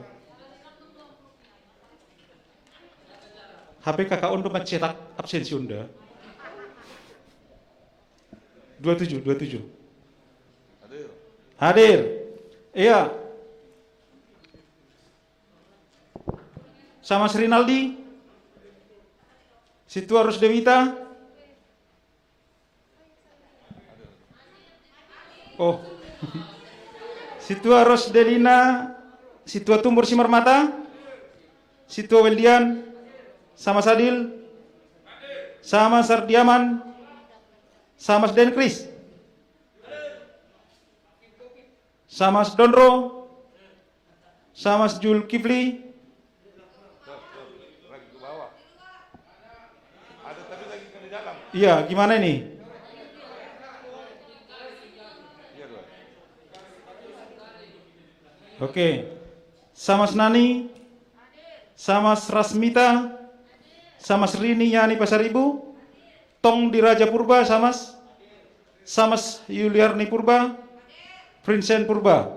H P kakak Ondo mencetak absensi Unda. Dua tujuh, dua tujuh. Hadir. Iya. Sama Srinaldi. Situa Rosdewita. Oh. Situa Rosdelina, Situa Tumbur Simarmata, Situa Weldian, sama Sadil, sama Sardiaman, sama Denkris, sama Donro, sama Jul Kifli, Iya, gimana ini? Oke. Samas Nani, Samas Rasmita, Samas Rini Yani Pasaribu, Tong Diraja Purba, Samas, Samas Yuliarni Purba, Prinsen Purba.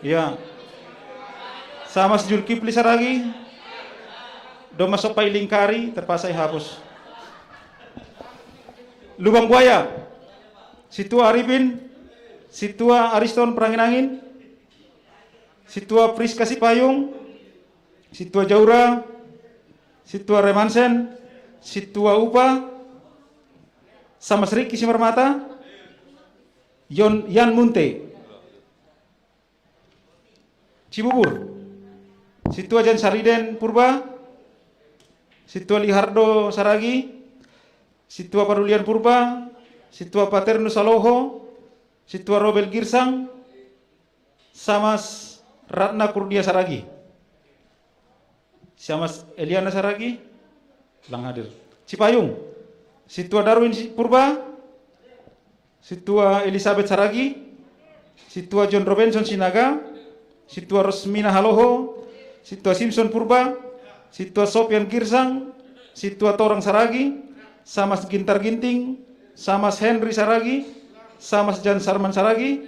Ya. Samas Julkipli Saragi. Doma Sopai Lingkari, terpaksa ihapus. Lubang Buaya. Situa Arifin, Situa Ariston Perangin-angin, Situa Priska Sipayung, Situa Jaura, Situa Remansen, Situa Upa, Samas Riki Simarmata, Yon, Yan Munte. Cibubur. Situa Jan Sariden Purba, Situa Lihardo Saragi, Situa Parulian Purba, Situa Paternu Saloho, Situa Robel Girsang, Samas Ratna Kurnia Saragi. Samas Eliana Saragi, lang hadir. Cipayung. Situa Darwin Si-, Purba, Situa Elizabeth Saragi, Situa John Robinson Sinaga, Situa Rosmina Haloho, Situa Simpson Purba, Situa Sopian Girsang, Situa Torang Saragi, Samas Gintar Ginting, Samas Henry Saragi, Samas Jan Sarman Saragi.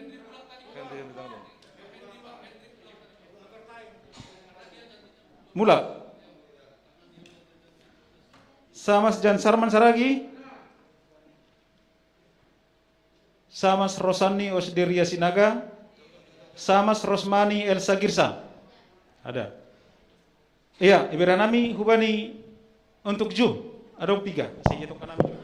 Mulak. Samas Jan Sarman Saragi. Samas Rosani Osderia Sinaga. Samas Rosmani Elsa Girsa. Ada. Iya, iberanami hubani untuk ju. Ada tiga. Saya hitung kanami.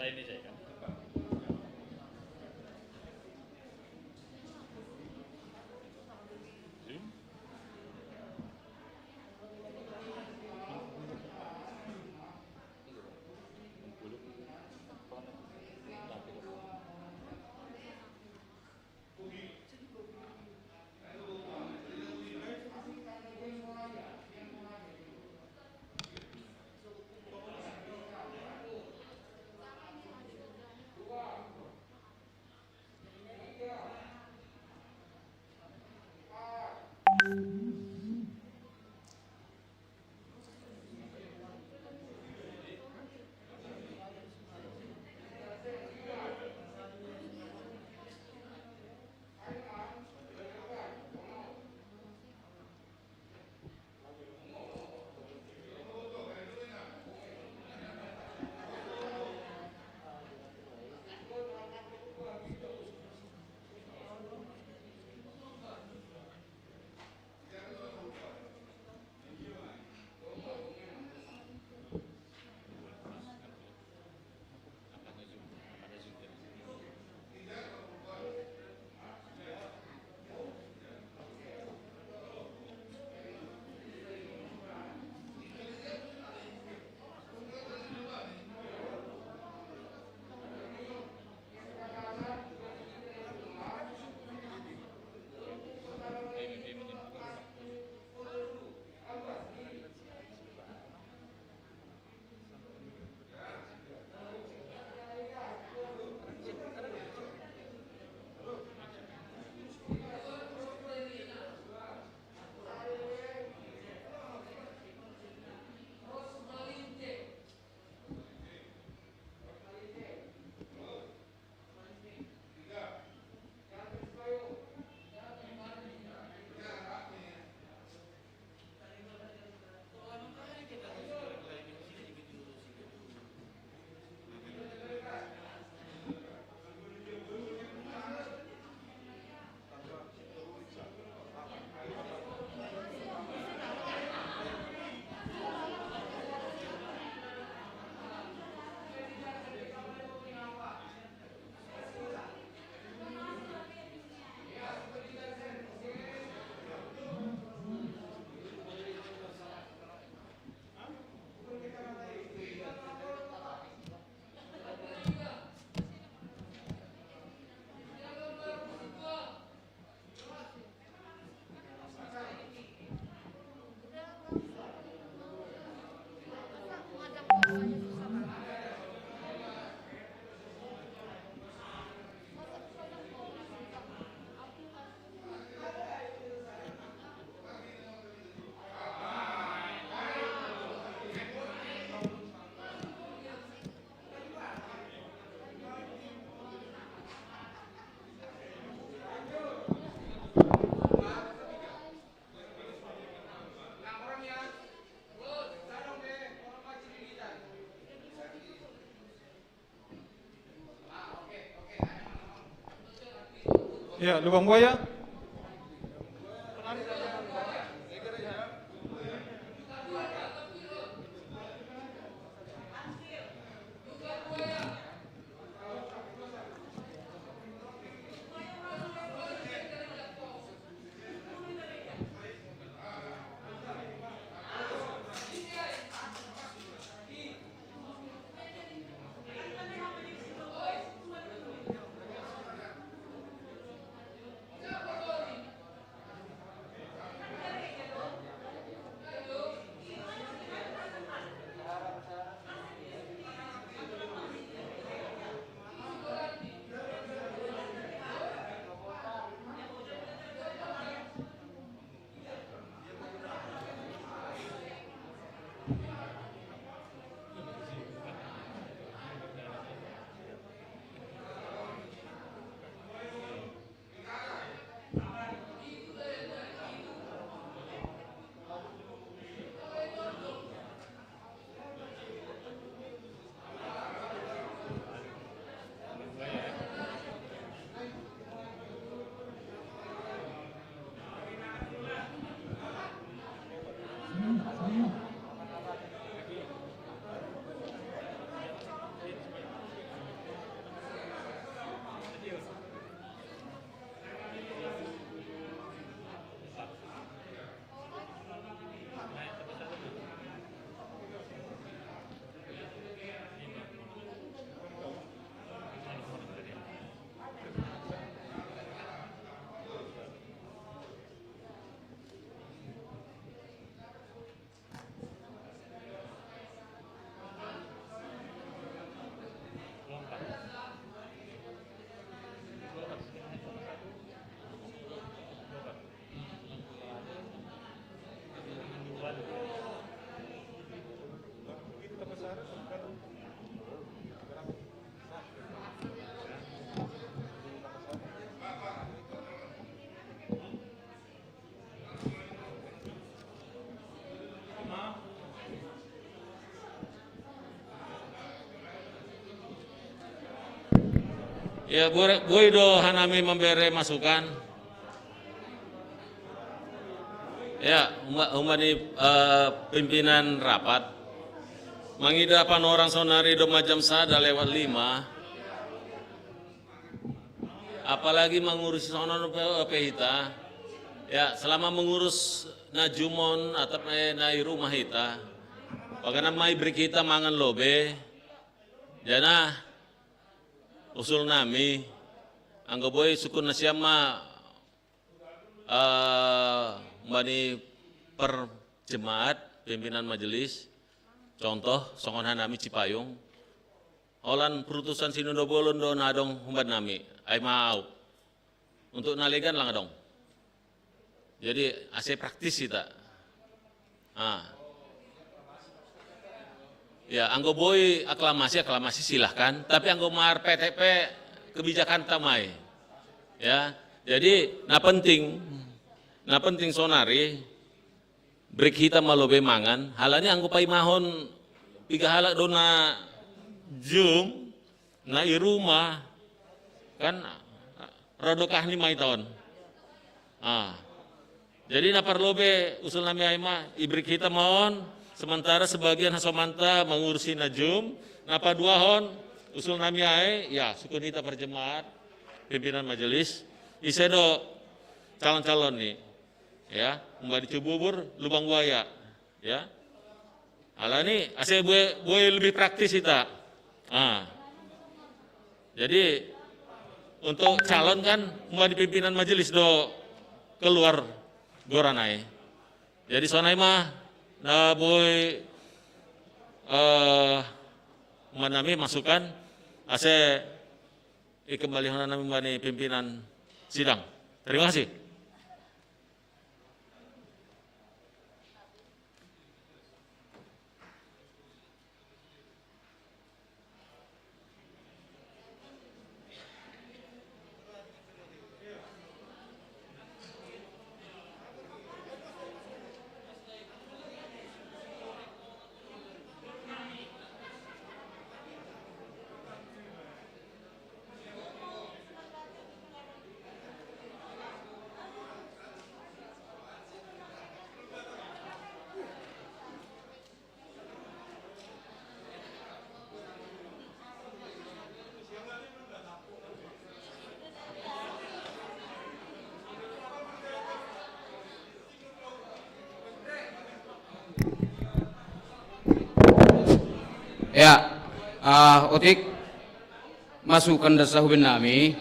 Ini saya kan. Zoom. Ya, lubang buaya. Ya, bore-, boi do hanami mambere masukan. Ya, uma-, umani, eh, pimpinan rapat. Mangida panorang sonari do majam sada lewat lima. Apalagi mangurusi sonon pe, pe hita. Ya, selama mengurus na jumon atau, eh, na i rumah hita. Pagana mai beri kita mangan lobe. Jana usul nami, anggo boi sukun nasiam ma, eh, mani per jemaat, pimpinan majelis, contoh, songon hanami Cipayung, holan perutusan Sinode Bolon do na adong humban nami, ai mau. Untuk na legan lang adong. Jadi, ase praktis kita. Ah. Ya, anggo boi aklamasi, aklamasi silahkan. Tapi anggo mar P T P, kebijakan tamai. Ya, jadi na penting, na penting sonari, beri kita ma lobe mangan. Halani anggo paimahon piga halak do na jum, na i rumah, kan, rodokah ni mai taon. Ah. Jadi na parlobe usul nami ai ma, iberi kita maon, sementara sebagian hasomanta mangurusi na jum, na paduahon usul nami ai, ya, sukun hita parjemaat, pimpinan majelis, ise do calon-calon ni, ya, umba di Cibubur, Lubang Buaya, ya. Alani, ase bue, bue lebih praktis ita. Ah. Jadi, untuk calon kan, umba di pimpinan majelis do keluar goranai. Jadi, sonai ma, na boi, eh, manami masukan, ase ikembali nami mani pimpinan sidang. Terima kasih. Ya, ah, otik masukan dasa huben nami.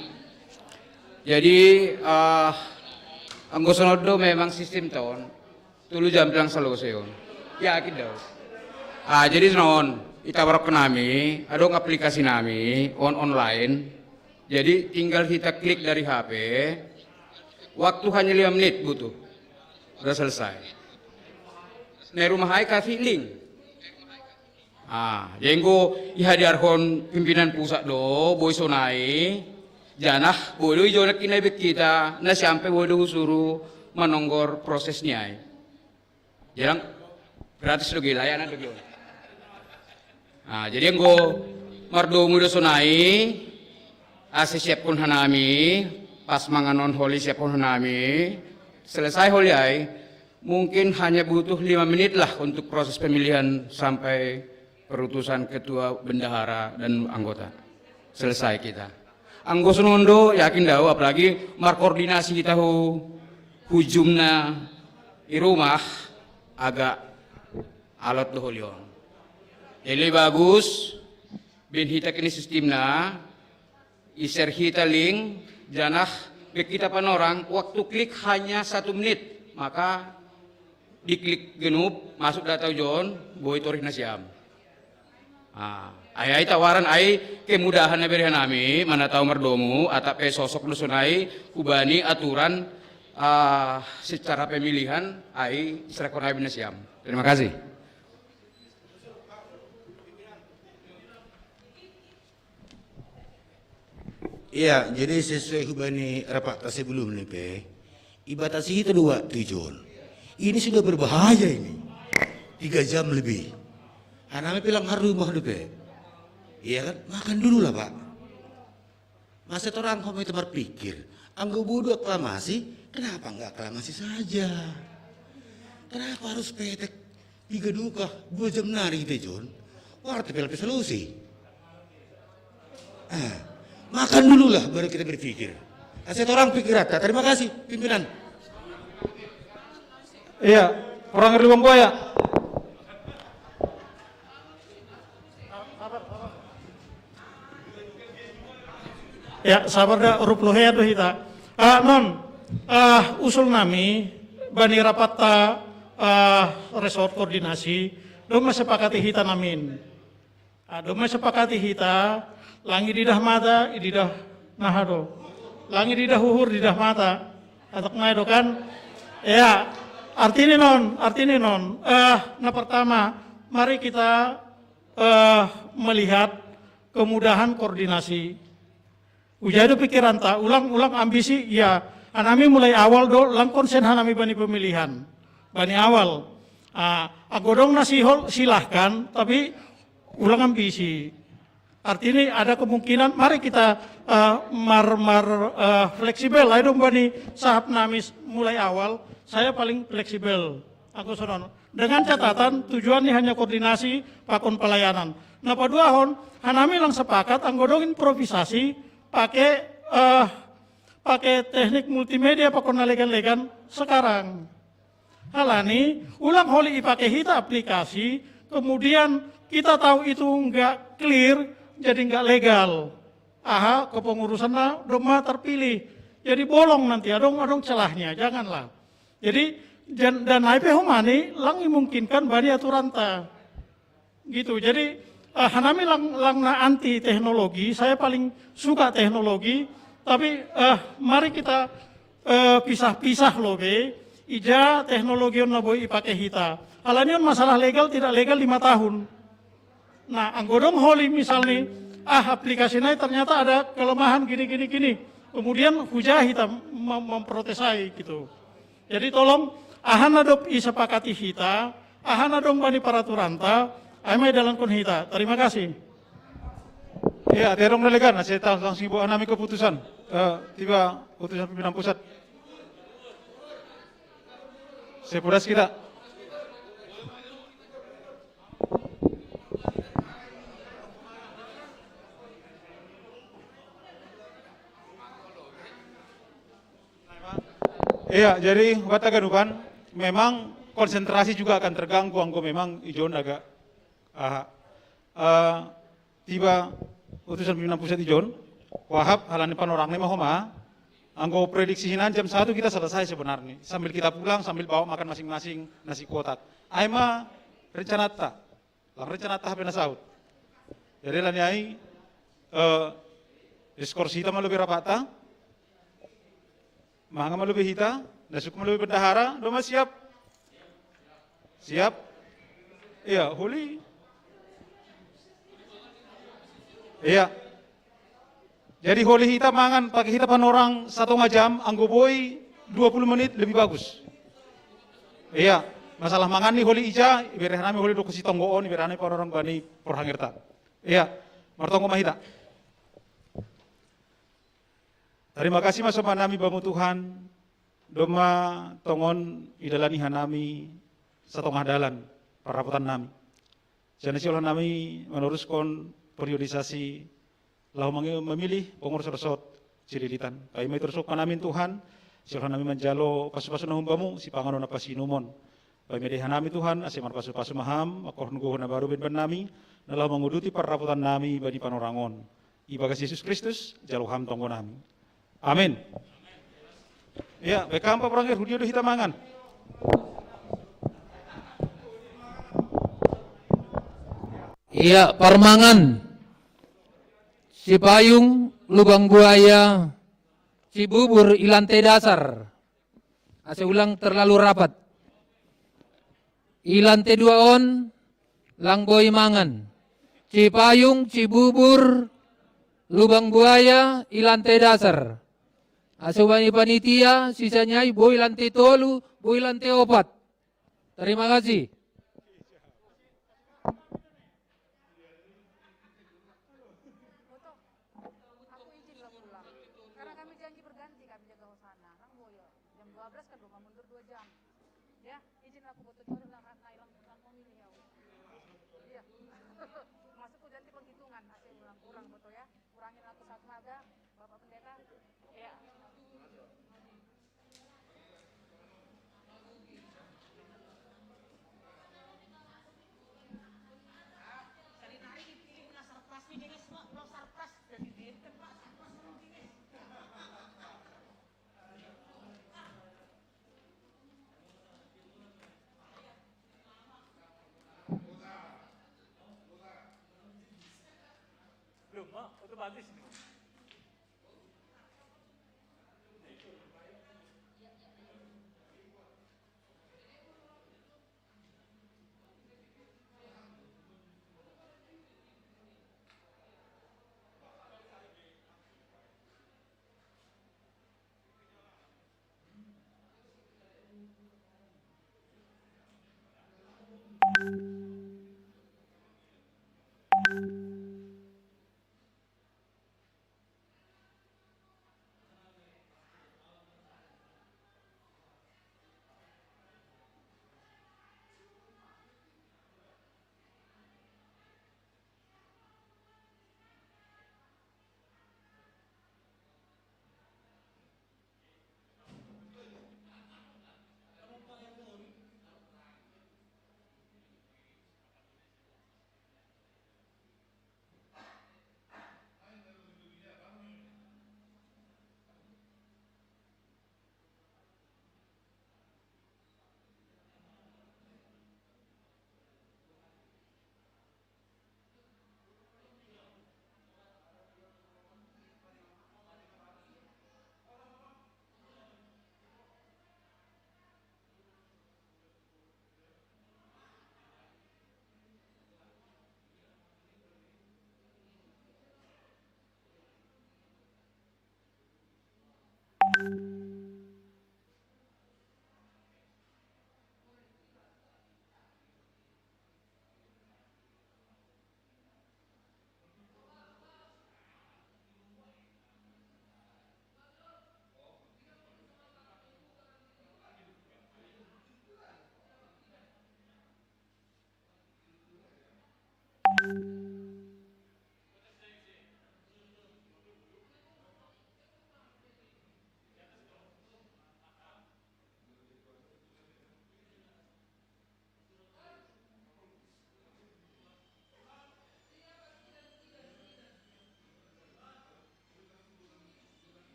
Jadi, ah, anggo songon do memang sistim taon. Tolu jam pilang salose on. Yakin do. Ah, jadi songon, ita barok nami, adong aplikasi nami, on online. Jadi tinggal kita klik dari H P, waktu hanya lima menit butuh. Udah selesai. Nah, rumah ai kasih link. Ah, jadi anggo ihadiarhon pimpinan pusat do, boi sonai, janah boi do ijonek inai bek kita, na sampe boi do husuru manonggor proses ni ai. Jarang gratis do ge, layanan do ge on. Ah, jadi anggo mardomu do sonai, ase siapkon hanami, pas manganon holi siapkon hanami, selesai holi ai, mungkin hanya butuh lima menit lah untuk proses pemilihan sampai perutusan ketua bendahara dan anggota. Selesai kita. Anggo songon do, yakin do au, apalagi markoordinasi kita hu, hu jumna i rumah, agak alot do holi on. Jadi bagus, baen hita kini sistimna, i-share hita link, janah bek hita panorang, waktu klik hanya satu menit, maka diklik genup, masuk data ujon, boi torih nasiam. Ah, ai, ai tawaran ai kemudahan na bere hanami, mana tau mardomu, atap pe sosok do sonai, hubani aturan, ah, secara pemilihan, ai serahkon ai nasiam. Terima kasih. Iya, jadi sesuai hubani rapat sebelum ni pe, ibatasi hita do waktu ijon. Ini sudah berbahaya ini. Tiga jam lebih. Anaknya bilang harus rumah dope. Iya kan? Makan dulu lah, Pak. Masa torang hom itu berpikir, anggo bodo aklamasi, kenapa nggak aklamasi saja? Kenapa harus petek tiga duka, dua jam nari kita, John? Warta pela solusi. Ah, makan dululah, baru kita berpikir. Aset orang pikir rata. Terima kasih, pimpinan. Iya, orang Lubang Buaya. Ya, sabar da, rup lohea do hita. Ah, non, ah, usul nami, bani rapatta, ah, resort koordinasi, dong ma sepakati hita namin. Ah, dong ma sepakati hita, lang ididah mata, ididah naha do. Lang ididah uhur, ididah mata. Atak nai do kan? Ya, artini non, artini non. Eh, na pertama, mari kita, eh, melihat kemudahan koordinasi. Uja do pikiranta, ulang, ulang ambisi, ya. Hanami mulai awal do, lang konsen hanami bani pemilihan. Bani awal. Ah, anggo dong na sihol, silahkan, tapi ulang ambisi. Artinya ada kemungkinan, mari kita, eh, mar, mar, eh, fleksibel. Ayo dong bani sahap nami s-, mulai awal, saya paling fleksibel. Anggo sonon. Dengan catatan, tujuan ini hanya koordinasi, pakon pelayanan. Na paduahon, hanami lang sepakat, anggo dong improvisasi, pakai, eh, pakai teknik multimedia, pakon na legan-legan sekarang. Halani, ulang holi ipake hita aplikasi, kemudian kita tahu itu nggak clear, jadi nggak legal. Aha, kepengurusanna dong ma terpilih. Jadi bolong nanti, adong, adong celahnya, janganlah. Jadi, dan, dan nai pe homa ni, lang imungkinkan bani aturanta. Gitu. Jadi, eh, hanami lang, lang na anti teknologi, saya paling suka teknologi, tapi, eh, mari kita, eh, pisah-pisah lo be, ija teknologi on na boi ipake hita. Halani on masalah legal, tidak legal lima tahun. Nah, anggo dong holi misalnya, ah, aplikasi nai ternyata ada kelemahan gini, gini, gini. Kemudian huja hita mem-, memprotes ai gitu. Jadi tolong, aha na dob isepakati hita, aha na dong bani paraturanta, ai ma idalankon hita. Terima kasih. Iya, terong delegan, saya tang-, langsung ibu anami keputusan. Eh, tiba keputusan pimpinan pusat. Saya pudas kita. Iya, jadi buat taganupan, memang konsentrasi juga akan terganggu anggo memang ijon agak, aha. Eh, tiba utusan pimpinan pusat ijon, wahap halani panorang ni ma homa, anggo prediksi hinan jam satu kita selesai sebenarnya, sambil kita pulang, sambil bawa makan masing-masing nasi kotak. Ai ma rencanata, lang rencanata hape na saut. Jadi lani ai, eh, diskursita ma lobi rapata, Manga ma lobi hita, na sukku ma lobi bendahara, doma siap? Siap? Iya, holi. Iya. Jadi holi hita mangan, pakai hita panorang setengah jam, anggo boi dua puluh menit lebih bagus. Iya, masalah mangan ni holi ija, ibere hanami holi doku sitonggo on, ibere hanami panorang bani porhangirta. Iya, martonggo ma hita. Terima kasih ma sombah nami bamu Tuhan, doma tongon idalani hanami setengah dalan parrapotan nami. Sian na siolhon nami manoruskon periodisasi laho mangi-, memilih pengurus resort Cililitan. Paima ituruskon nami Tuhan, siolhon nami manjalo pasu-pasu na humbamu, sipanganon na pasinumon. Paima dei hanami Tuhan, ase marpasu-pasu ma ham, mangkorhon gogo na baru bahen nami, na laho manguduti parrapotan nami bani panorang on. Ibagas Jesus Kristus, jalo ham tonggo nami. Amin. Ya, bekam pa perangir hudio do hita mangan. Iya, parmangan. Sipayung, lubang buaya, Cibubur, i lantai dasar. Ase ulang terlalu rapat. I lantai dua on, lang boi mangan. Cipayung, Cibubur, lubang buaya, i lantai dasar. Ase bani panitia, sisanya i boi lantai tolu, boi lantai opat. Terima kasih. Dua belas kan rumah mundur dua jam. Ya, izin aku foto curi lah karena hilang hilang ini ya. Iya. Masuk ke ganti penghitungan masih kurang kurang foto ya. Kurangin aku satu marga, Bapak Pendeta. Iya. Sarpras nih, guys, Pak. Kalau sarpras dari Pak, sarpras dulu, guys. Belum, Mak. Otomatis nih.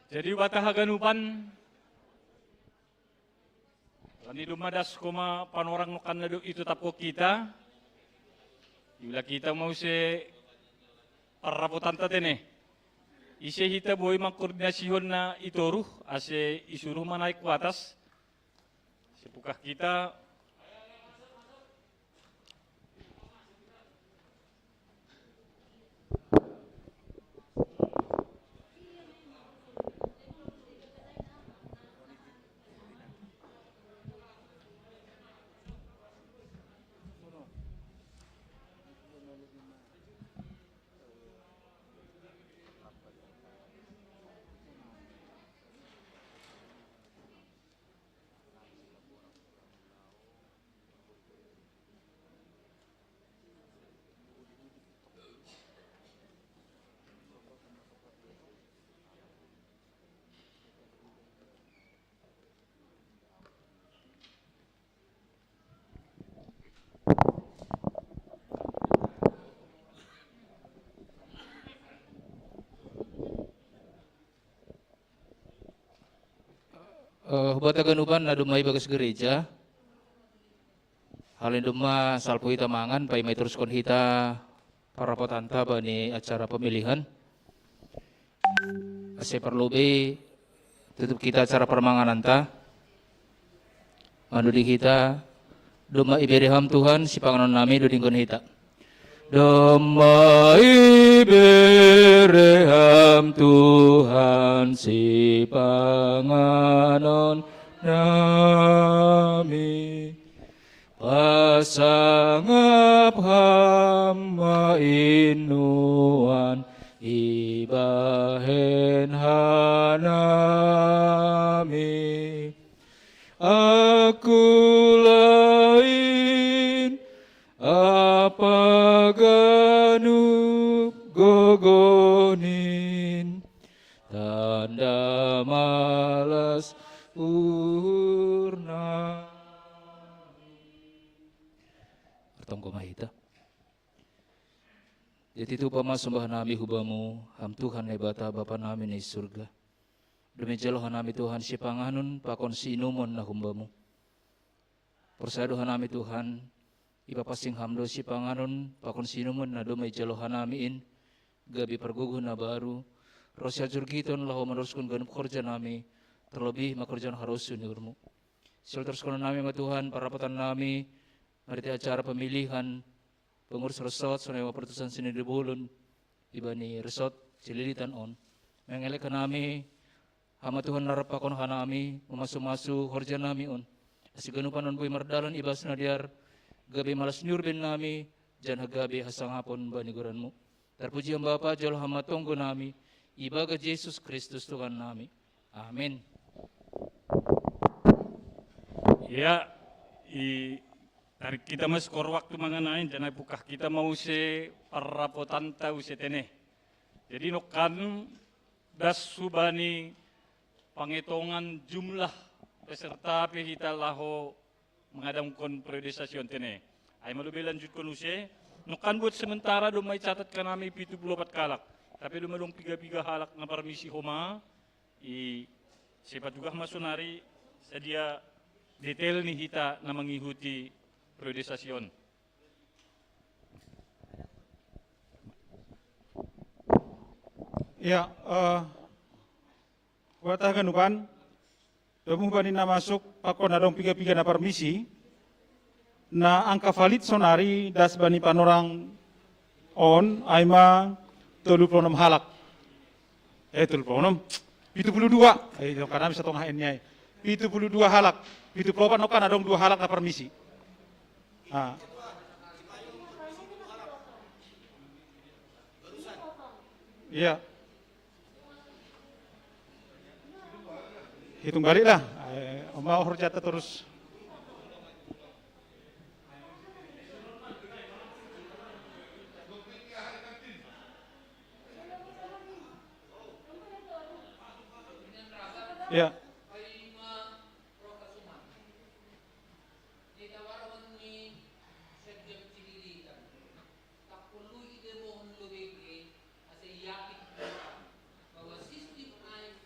Jadi, bata haganupan, kami dumadas koma panorang no kan na do itu tapo kita. Iula kita mau se parrapotanta tene. Ise hita boi mangkoordinasihon na itoruh, ase isuruh manaik ku atas. Sepukah kita. Eh, hubata ganupan na dumai bagas gereja. Hal ni domma salpu hita mangan, paima itoruskon hita parrapotanta bani acara pemilihan. Ase parlobei tutup kita acara parmangananta. Manuding hita, domma ibere Ham Tuhan sipanganon nami, dudingkon hita. Domma ibere Ham Tuhan sipanganon nami. Pasangap Ham ma i nuan ibahen hanami. Aku lain apa ganup gogonin, tanda malas uhurna. Artong koma hita. Jadi tupa ma sombah nami hu Bamu, Ham Tuhan Naibata, Bapa nami na i surga. Domma ijalo hanami Tuhan sipanganon pakon siinumon na humbamu. Porsea do hanami Tuhan, ipapansing Ham do sipanganon pakon siinumon na domma ijalo hanami in, gabe pargogoh na baru, ro siajurgiton laho manoruskon ganup horja nami, terlebih mangkorjahon harosuh ni uhurmu. Sihol toruskon nami ma Tuhan parrapatan nami, marhite acara pemilihan pengurus resort, sonai ma partusaan sinidi bolon, ibani resort Cililitan on. Mengelek hanami, Ham ma Tuhan na rap pakon hanami, mamasu-masu horja nami on. Ase ganupan on boi mardalan ibas na dear, gabe malas ni uhur bahen nami, janah gabe hasangapon bani goranmu. Tarpuji Ham Bapa, jalo Ham ma tonggo nami, ibagas Jesus Kristus Tuhan nami. Amin. Ya, i tarik kita ma skor waktu manganai, janah pukah kita ma use parrapotanta use tene. Jadi nongkan das hubani pangetongan jumlah peserta pe hita laho mangadamkon periodisasi on tene. Ai malo be lanjutkon use, nongkan buat sementara domma icatat hanami pitu pulu opat halak. Tapi domma adong piga-piga halak na parmisi homa, i, sipatugah ma sonari sadia detail ni hita na mangihuti periodisasi on. Ya, eh, hubata haganupan, domu bani na masuk pakon adong piga-piga na parmisi, na angka valid sonari das bani panorang on, ai ma tolu pulu onom halak. Eh, tolu pulu onom. Pitu pulu dua. Eh, nongkan na bisa tongah en ni ai. Pitu pulu dua halak. Pitu pulu opat nongkan adong dua halak na parmisi. Ah. Iya. Hitung balik lah. Eh, oma horjata terus. Ya. Tappolui ide mohon lobeke, asa yakin bahwa sistem ai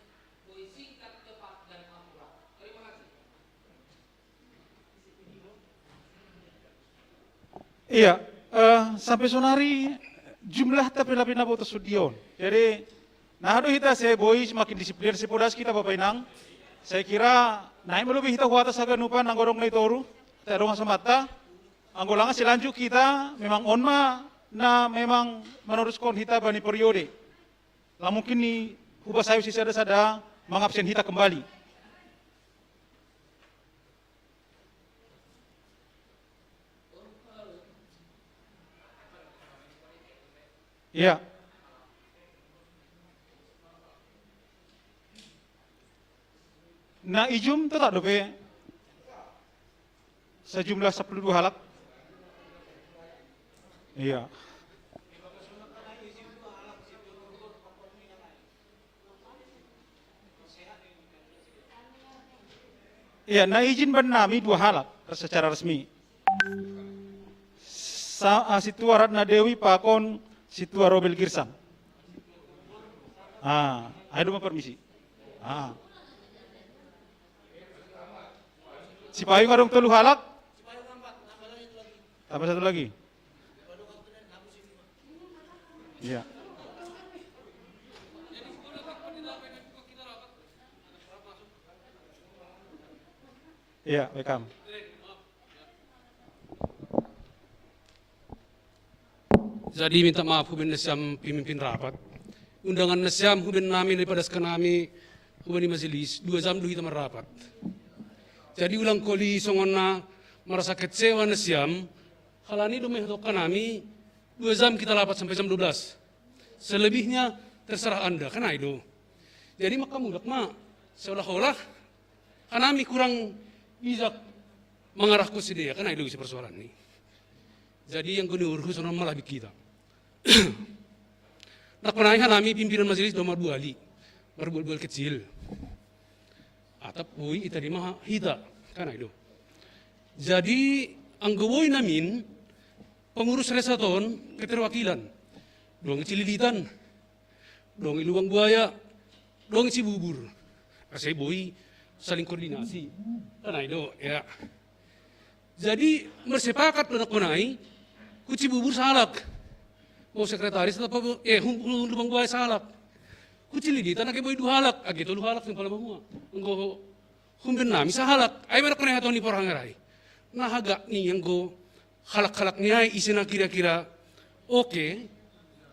Iya, eh, sampai sonari jumlah tapi lapi na boto sudion. Jadi, na ado hita se boi semakin disiplin se podas kita Bapak Inang. Saya kira naik melubi hita huata saga nupa nang godong na itoru. Kita dong sama ta. Anggo langa selanjut kita memang on ma na memang meneruskan hita bani periode. La mungkin ni huba sayu sisa ada sada mengabsen hita kembali. Iya. Na ijum tetap dope sejumlah sepuluh dua halak. Iya. Iya, na ijin ban nami dua halak secara resmi. Sa, ah, Situa Ratna Dewi pakon Situa Robel Girsang. Ah, ayo duma permisi. Ah. Si payung adong tolu halak. Tambah satu lagi. Iya. Iya, welcome. Jadi minta maaf huben nasiam pemimpin rapat. Undangan nasiam huben nami daripada sekanami huben di majelis, dua jam dulu kita merapat. Jadi ulang koli songonna merasa kecewa nasiam, halani dome hatoka nami, dua jam kita rapat sampai jam dua belas. Selebihnya terserah Anda, kan itu. Jadi maka mudak ma, seolah-olah hanami kurang bijak mengarahku sidea, kan itu isi persoalan ini. Jadi yang kuni urus orang malah kita. Nak pernah hanami pimpinan majelis nomor dua li, berbual-bual kecil. Atap boi ita di maha hita, kan itu. Jadi anggo boi namin pengurus resaton keterwakilan, dong cililitan, dong i Lubang Buaya, dong i Cibubur. Asa boi saling koordinasi. Kan itu ya. Jadi mersepakat lo nak menai, ku Cibubur sahalak. Mau sekretaris atau apa, eh hum, hum, Lubang Buaya sahalak. Ku cililitan ake boi dua halak, ake tolu halak yang pala bangua. Engko humben nami sahalak. Ai merek kena hatoni porang rai. Nah agak ni engko halak-halak ni ai isina kira-kira. Oke.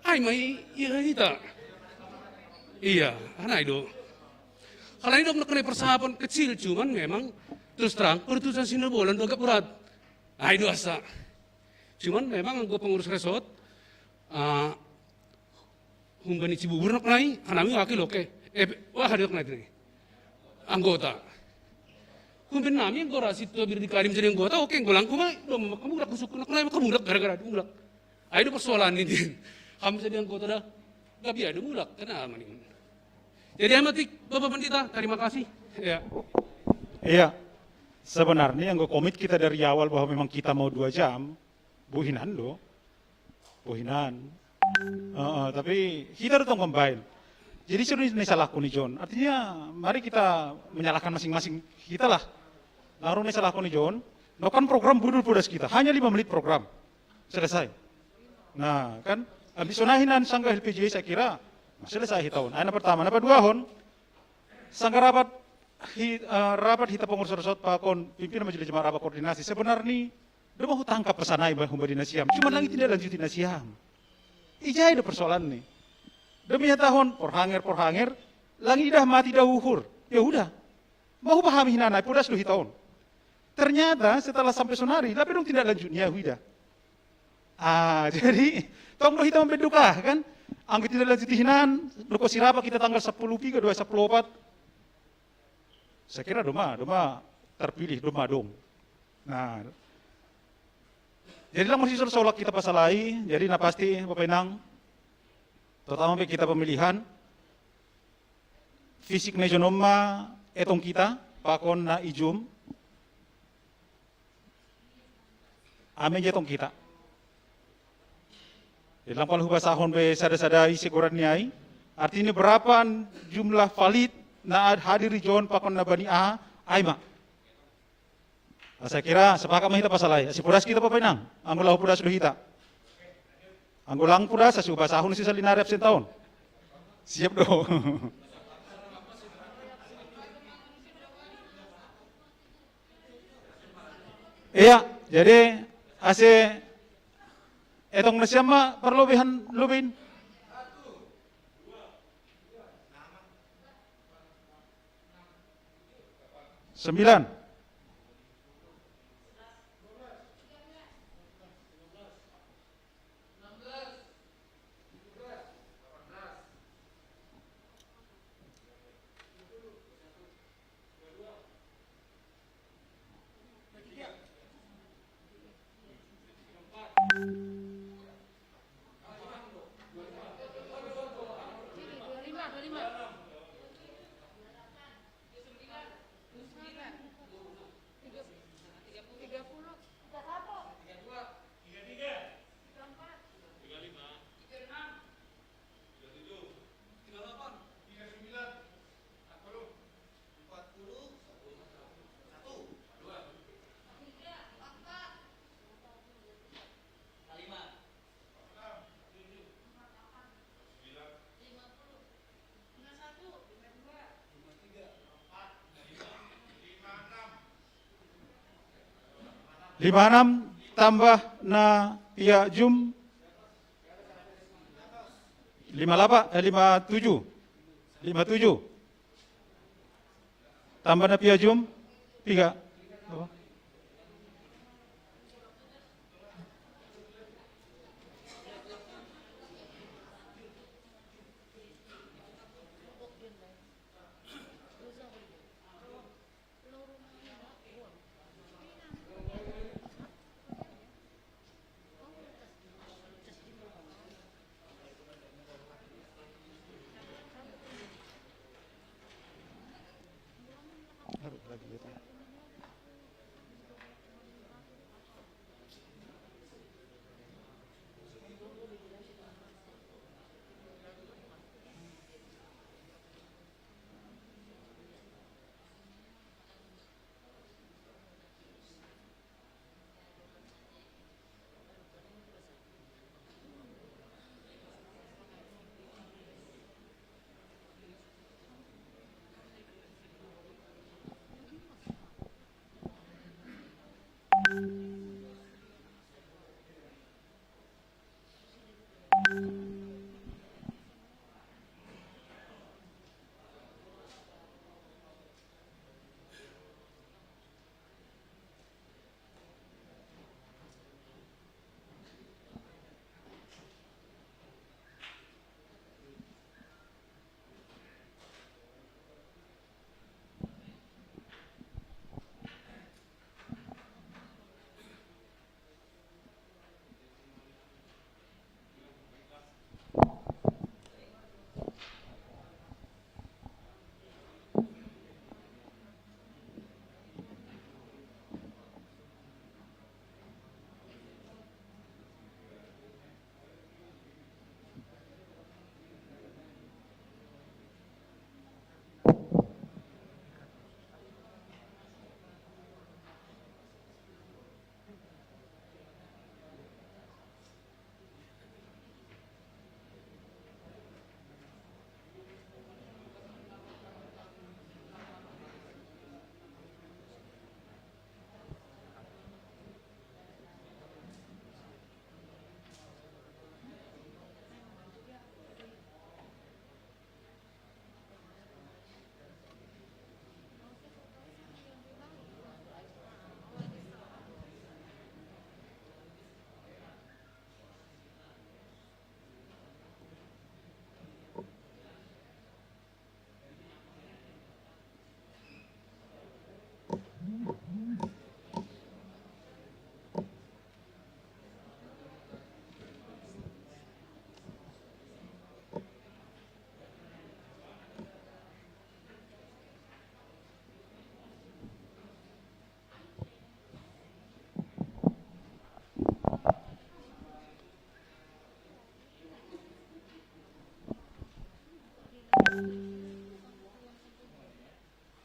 Ai mai iya hita. Iya, anai do. Kalau ini dok kena persahapan kecil, cuman memang terus terang pertusan sini bolan do agak berat. Ai do asa. Cuman memang gue pengurus resort, ah, humbani Cibubur nak nai, hanami wakil oke. Eh, wah ada nak nai. Anggota. Humben nami anggota situ bir di Karim jadi anggota, oke, gue langkung ai, do makamudak kusuk nak nai makamudak gara-gara mulak. Ai do persoalan ini. Kamu jadi anggota dah. Gabi ai do mulak, kenal maning. Jadi ai matik Bapak Pendeta, terima kasih. Ya. Iya. Sebenarnya yang gue komit kita dari awal bahwa memang kita mau dua jam, buhinan do. Buhinan. Heeh, tapi kita do tong combine. Jadi sudah ini salahku nih John. Artinya mari kita menyalahkan masing-masing kita lah. Lalu ini salahku nih John. No kan program budul pudas kita. Hanya lima menit program. Selesai. Nah, kan habis sonahinan sanggah L P J saya kira selesai tahun. Aina pertama, apa dua hon? Sanggah rapat hi, eh, rapat hita pengurus resort pakon pimpinan majelis jemaat rapat koordinasi. Sebenarnya doma hutangkap pesanai bah humbadi nasiam. Cuma lagi tidak lanjuti nasiam. Ijai do persoalan nih. Demi tahun porhanger porhanger lagi dah mati dah uhur. Ya udah. Mau pahami hinanai pudas do hitaon. Ternyata setelah sampai sonari, tapi dong tidak lanjutnya huida. Ah, jadi tong do hita mambedukah kan? Anggo tidak lanjuti hinan, doko sirapa kita tanggal sepuluh piga dua sepuluh opat. Saya kira doma, doma terpilih doma dong. Nah, jadi lang masih solak kita pasalai, jadi na pasti Bapak Inang, terutama kita pemilihan, fisik na ijonom ma etong kita, pakon na ijum, ame jetong kita. Ilang pala hubasahon be sada-sada isi goran ni ai. Artinya berapa jumlah valid na hadir di John pakon na bani aha, ai ma. Saya kira sepakat mah hita pasal ai. Asi pudas kita, Bapak Inang. Anggo laho pudas do hita. Anggo lang pudas, asi hubasahon sisa linari absen ta on. Siap do. Iya, jadi ase etong nasiam ma parlobihan lobin. Sembilan. Lima enam tambah na pia jum. Lima lapan, eh, lima tujuh. Lima tujuh. Tambah na pia jum. Piga. Apa?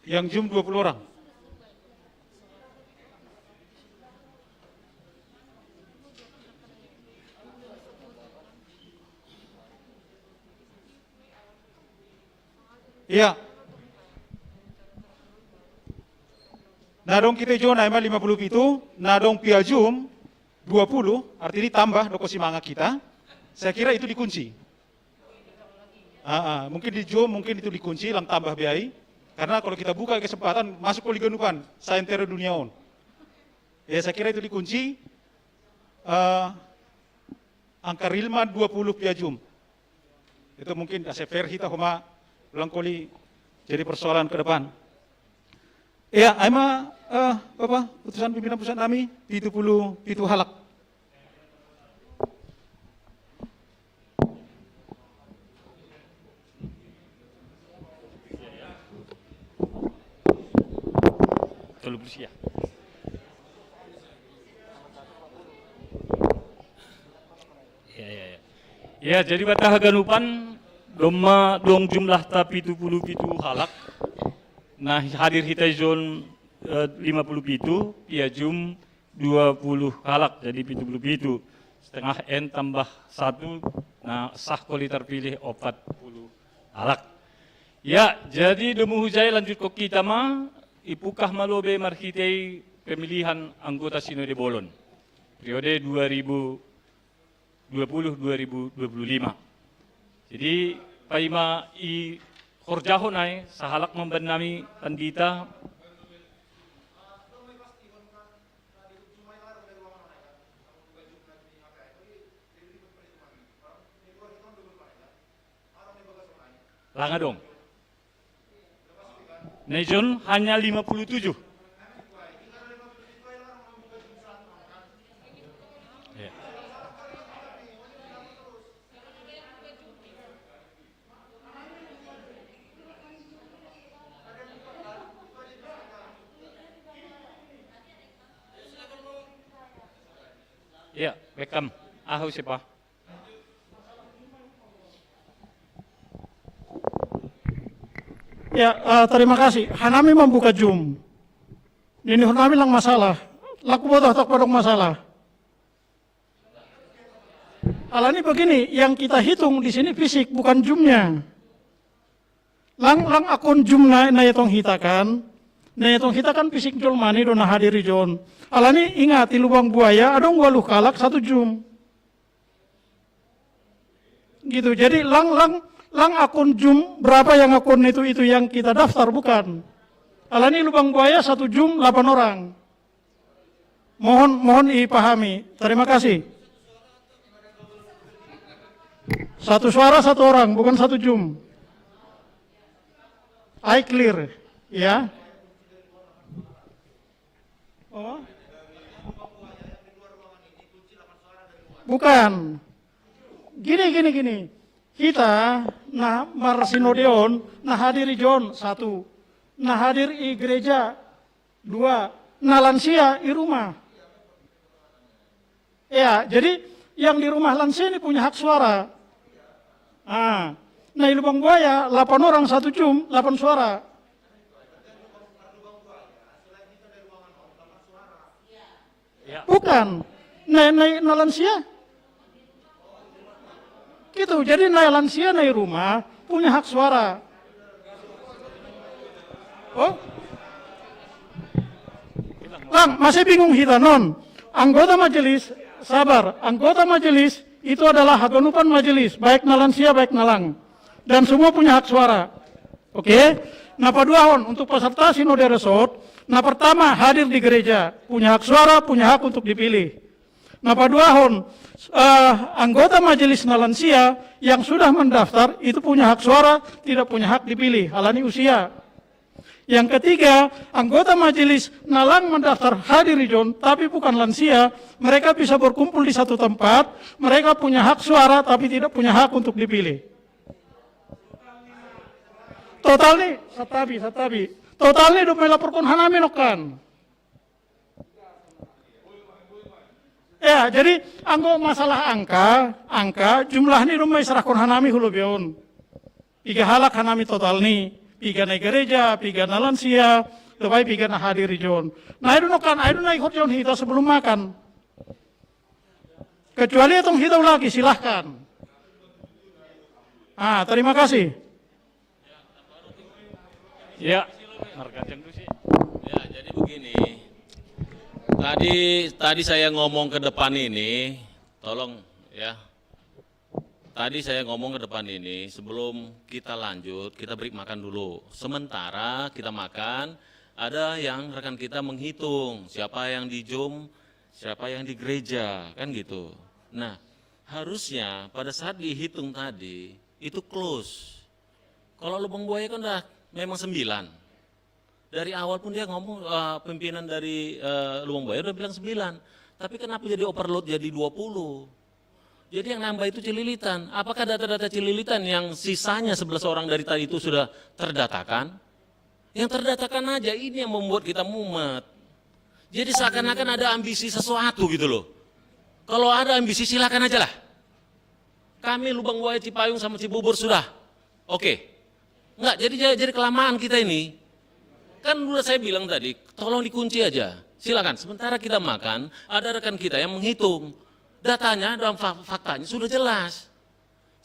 Yang jum dua puluh orang. Ya. Na dong kita jo na ima lima puluh pitu, na dong piajum dua puluh, artinya tambah doko simangak kita. Saya kira itu dikunci. Ah, ah, mungkin di Zoom, mungkin itu dikunci, lang tambah biai. Karena kalau kita buka kesempatan, masuk ko liganupan, saentero dunia on. Ya, saya kira itu dikunci. Eh, angka rilma dua puluh piajum. Itu mungkin ase fair hita homa ulang koli jadi persoalan ke depan. Ya, aima, eh, Bapak, putusan pimpinan pusat nami, pitu puluh pitu halak. Tolu puluh sia. Ya, ya, ya. Ya, jadi bataha ganupan domma dong jumlah ta pitu puluh pitu halak. Nah, hadir hita zon, eh, lima puluh pitu, piajum dua puluh halak, jadi pitu puluh pitu. Setengah N tambah satu, nah, sah koli terpilih opat puluh halak. Ya, jadi domu hujai lanjut ko kita ma, ipukah ma lobe marhitei pemilihan anggota Sinode Bolon. Periode dua ribu dua puluh dua ribu dua puluh lima. Jadi, paima i horjahon ai, sahalak mamban nami pandita. Langa dong. Nejon hanya lima puluh tujuh. Ya. Ya, welcome. Ahu siapa? Ya, eh, terima kasih. Hanami membuka Zoom. Ini hanami lang masalah. Laku botoh tak padok masalah. Alani begini, yang kita hitung di sini fisik, bukan jumnya. Lang, lang akun jum na, na yetong hita kan. Na yetong hita kan fisik jolmani do na hadir i jon. Alani ingat, i lubang buaya, adong waluh kalak satu jum. Gitu. Jadi lang, lang, lang akun jum berapa yang akun itu, itu yang kita daftar, bukan. Alani lubang buaya satu jum delapan orang. Mohon, mohon ipahami. Terima kasih. Satu suara satu orang, bukan satu jum. I clear, ya. Oh. Bukan. Gini, gini, gini. Kita, nah, marsinode on, nah, hadir i jon, satu. Nah, hadir i gereja, dua. Nah, lansia i rumah. Ya, jadi yang di rumah lansia ini punya hak suara. Ah. Nah, i lubang buaya, delapan orang satu jum, delapan suara. Ya. Bukan. Nah, nah, nah, lansia. Gitu, jadi nah, lansia nah, i rumah punya hak suara. Oh? Lang, masih bingung hita non. Anggota majelis, sabar. Anggota majelis itu adalah haganupan majelis, baik na lansia, baik na lang. Dan semua punya hak suara. Oke? Na paduahon untuk peserta sinode resort, na pertama hadir di gereja, punya hak suara, punya hak untuk dipilih. Na paduahon, eh, anggota majelis na lansia yang sudah mendaftar itu punya hak suara, tidak punya hak dipilih, alani usia. Yang ketiga, anggota majelis na lang mendaftar hadir i jon, tapi bukan lansia, mereka bisa berkumpul di satu tempat, mereka punya hak suara tapi tidak punya hak untuk dipilih. Total ni, satabi, satabi. Total ni dong mai laporkon hanami nokkan. Ya, jadi anggo masalah angka, angka jumlah ni dong mai serahkon hanami hu lobei on. Piga halak hanami total ni, piga na i gereja, piga na lansia, dohot piga na hadir i jon. Na i do nokkan, i do na i horjahon hita sebelum makan. Kecuali etong hita ulaki, silahkan. Ah, terima kasih. Ya, marga jeng tuh sih. Ya, jadi begini. Tadi tadi saya ngomong ke depan ini, tolong ya. Tadi saya ngomong ke depan ini, sebelum kita lanjut, kita break makan dulu. Sementara kita makan, ada yang rekan kita menghitung siapa yang di Zoom, siapa yang di gereja, kan gitu. Nah, harusnya pada saat dihitung tadi, itu close. Kalau lubang buaya kan udah memang sembilan. Dari awal pun dia ngomong, eh, pimpinan dari, eh, Lubang Buaya udah bilang sembilan. Tapi kenapa jadi overload jadi dua puluh? Jadi yang nambah itu Cililitan. Apakah data-data Cililitan yang sisanya sebelas orang dari tadi itu sudah terdatakan? Yang terdatakan aja ini yang membuat kita mumet. Jadi seakan-akan ada ambisi sesuatu gitu loh. Kalau ada ambisi silakan aja lah. Kami Lubang Buaya, Cipayung sama Cibubur sudah. Oke. Enggak, jadi jadi kelamaan kita ini. Kan udah saya bilang tadi, tolong dikunci aja. Silakan. Sementara kita makan, ada rekan kita yang menghitung. Datanya dan fa- faktanya sudah jelas.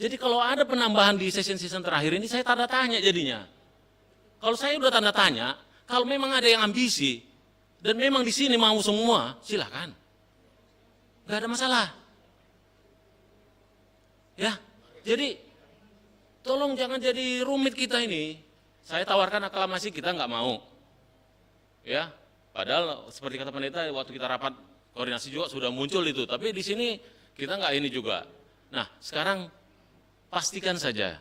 Jadi kalau ada penambahan di season-season terakhir ini, saya tanda tanya jadinya. Kalau saya udah tanda tanya, kalau memang ada yang ambisi dan memang di sini mau semua, silakan. Nggak ada masalah. Ya, jadi tolong jangan jadi rumit kita ini. Saya tawarkan aklamasi, kita nggak mau. Ya, padahal seperti kata pendeta, waktu kita rapat koordinasi juga sudah muncul itu. Tapi di sini kita nggak ini juga. Nah, sekarang pastikan saja.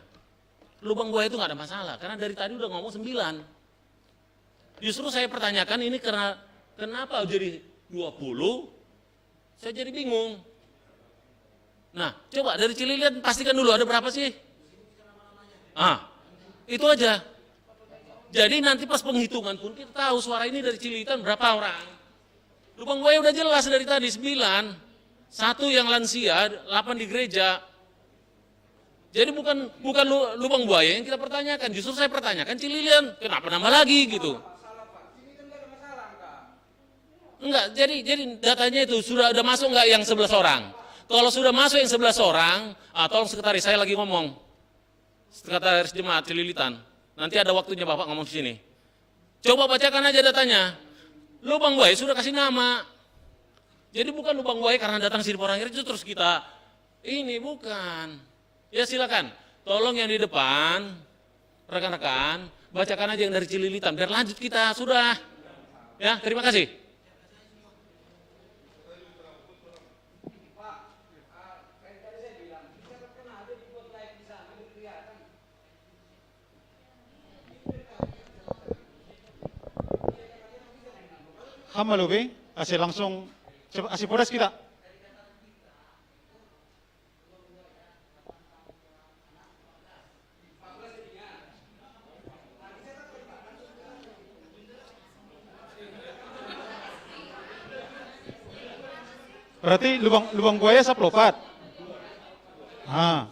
Lubang buaya itu nggak ada masalah, karena dari tadi udah ngomong sembilan. Justru saya pertanyakan ini karena kenapa jadi dua puluh, saya jadi bingung. Nah, coba dari Cililitan pastikan dulu ada berapa sih? Ah, itu aja. Jadi nanti pas penghitungan pun kita tahu suara ini dari Cililitan berapa orang. Lubang buaya udah jelas dari tadi, sembilan. Satu yang lansia, delapan di gereja. Jadi bukan bukan lu- lubang buaya yang kita pertanyakan, justru saya pertanyakan Cililitan, kenapa nambah lagi gitu? Enggak, jadi jadi datanya itu sudah ada masuk nggak yang sebelas orang? Kalau sudah masuk yang sebelas orang, ah, tolong sekretaris, saya lagi ngomong. Sekretaris jemaat Cililitan. Nanti ada waktunya Bapak ngomong di sini. Coba bacakan aja datanya. Lubang buaya sudah kasih nama. Jadi bukan lubang buaya karena datang sini orang itu terus kita ini bukan. Ya silakan. Tolong yang di depan, rekan-rekan, bacakan aja yang dari Cililitan biar lanjut kita sudah. Ya, terima kasih. Hama lobi, ase langsung, ase podas kita. Berarti lubang lubang buaya saplopat. Ah.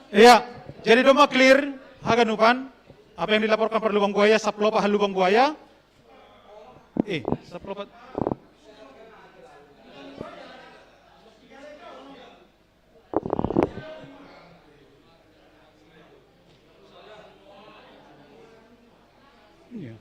Iya, jadi doma clear, haga nupan, apa yang dilaporkan per lubang buaya, saplopat ha lubang buaya. Eh, saplopat. Iya.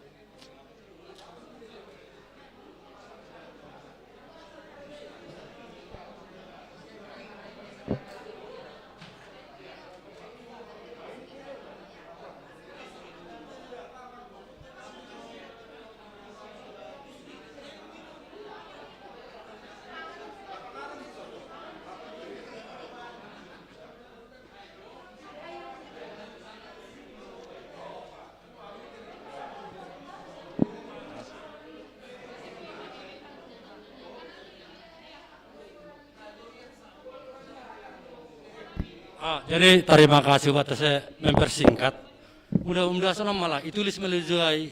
Ah, jadi terima kasih buat saya mempersingkat. Udah, udah sana malah itu list meluai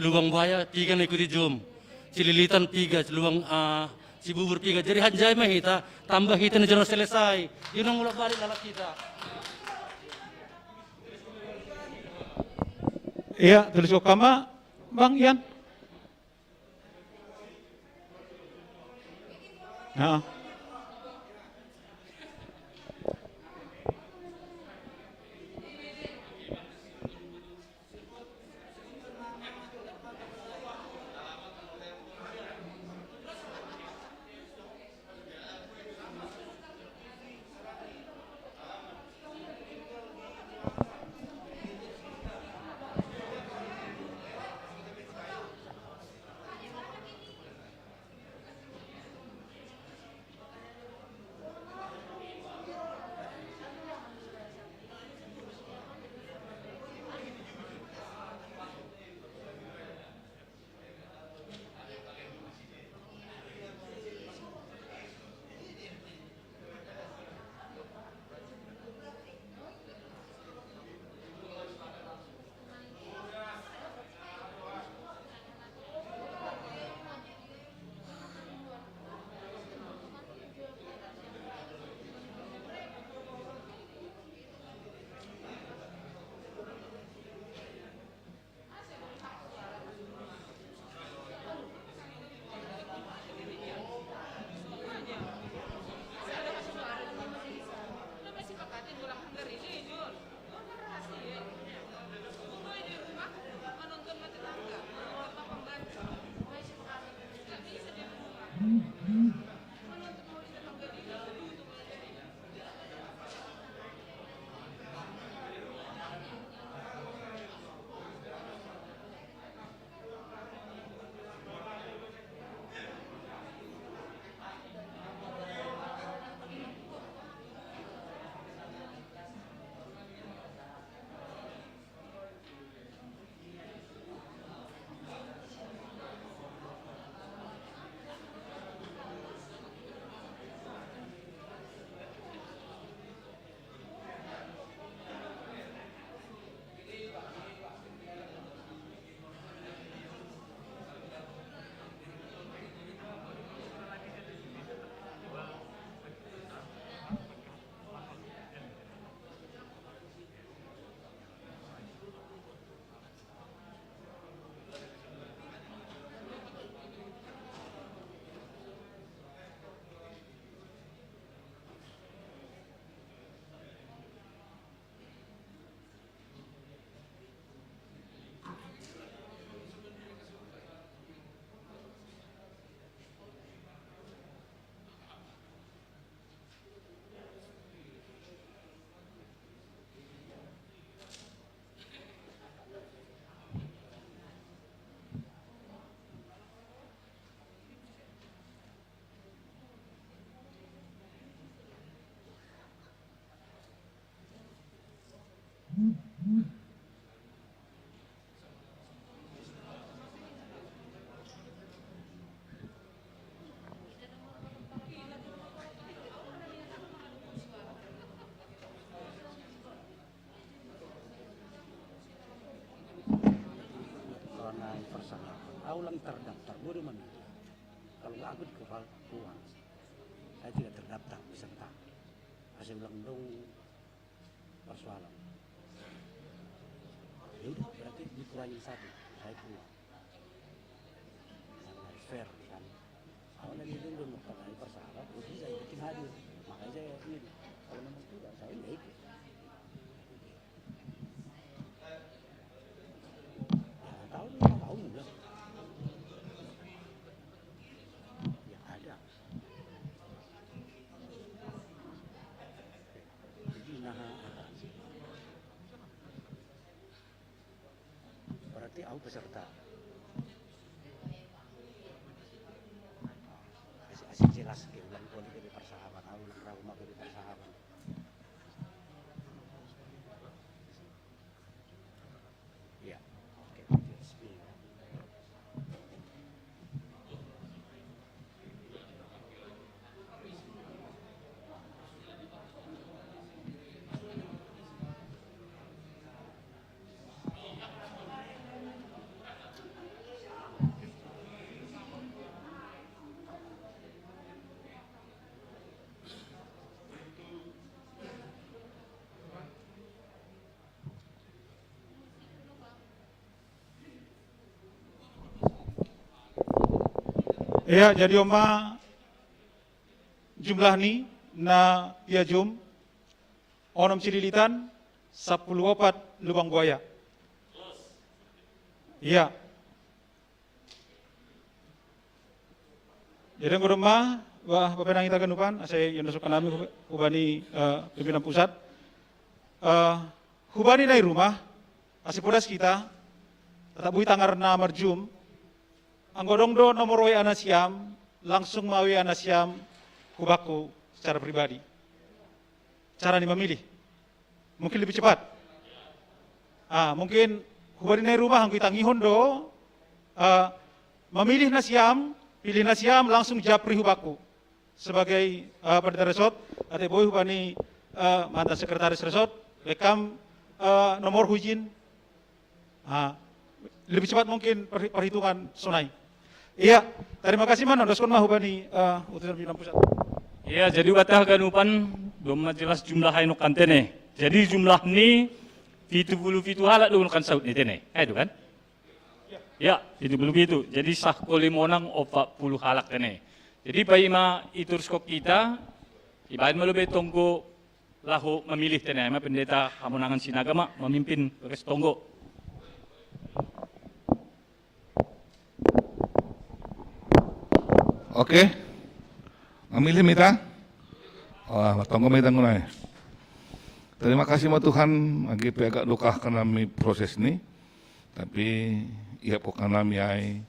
lubang buaya tiga na ikuti Zoom. Cililitan tiga, lubang, ah, Cibubur tiga. Jadi hanjai mah kita tambah kita nih jangan selesai. Yunang ulah balik lalak kita. Iya, tulis ko kama, Bang Ian. Nah. Karena persyaratan, aku lang terdaftar, baru memilih. Kalau nggak, aku dikeluar, keluar. Saya tidak terdaftar peserta. Saya bilang dong persoalan. Ya udah, berarti dikurangi satu, saya keluar. Karena fair kan. Awalnya dia dulu persoalan, persoalan, gue bisa ikutin hadir. Makanya saya ini, kalau memang tidak, saya nggak ikut. Ya, tahu, tahu juga. Ya, ada. Jadi, nah, berarti aku peserta. Asik, asik jelas ke ulang kali ke persahabatan, aku ulang ragu ke persahabatan. Iya. Oke. Ya, jadi on ma jumlah ni na piajum, onom Cililitan, sapuluh opat Lubang Buaya. Ya. Jadi anggo domma, bah, bapenang hita ganupan, asa iondoskan nami hubani, eh, pimpinan pusat. Eh, hubani na i rumah, asa podas hita, tatap boi tangar na marjum, anggo adong do nomor W A nasiam, langsung ma W A nasiam hubakku secara pribadi. Cara ni mamilih. Mungkin lebih cepat. Ah, mungkin hubani na i rumah anggo itangihon do, ah, mamilih nasiam, pilih nasiam langsung japri hubakku. Sebagai, ah, pendeta resort, ate boi hubani, ah, mantan sekretaris resort, rekam, ah, nomor hujin, ah, lebih cepat mungkin per-, perhitungan sonai. Iya, terima kasih man, ondoskon ma hubani, eh, utusan pimpinan pusat. Iya, jadi bata haganupan, domma jelas jumlah ai nongkan tene. Jadi jumlah ni pitu puluh pitu halak do nongkan saut ni tene. Ai do kan? Ya, pitu puluh pitu. Jadi sahko limonang opat puluh halak tene. Jadi paima ituruskon hita, ibaen ma lobe tonggo laho mamilih tene, ai ma Pendeta Hamonangan Sinaga ma mamimpin bagas tonggo. Oke. Mamilih ma hita? Wah, tonggo ma hita ngunai. Terima kasih ma Tuhan, agi pe agak dukah kanami proses ni. Tapi ia po kanami ai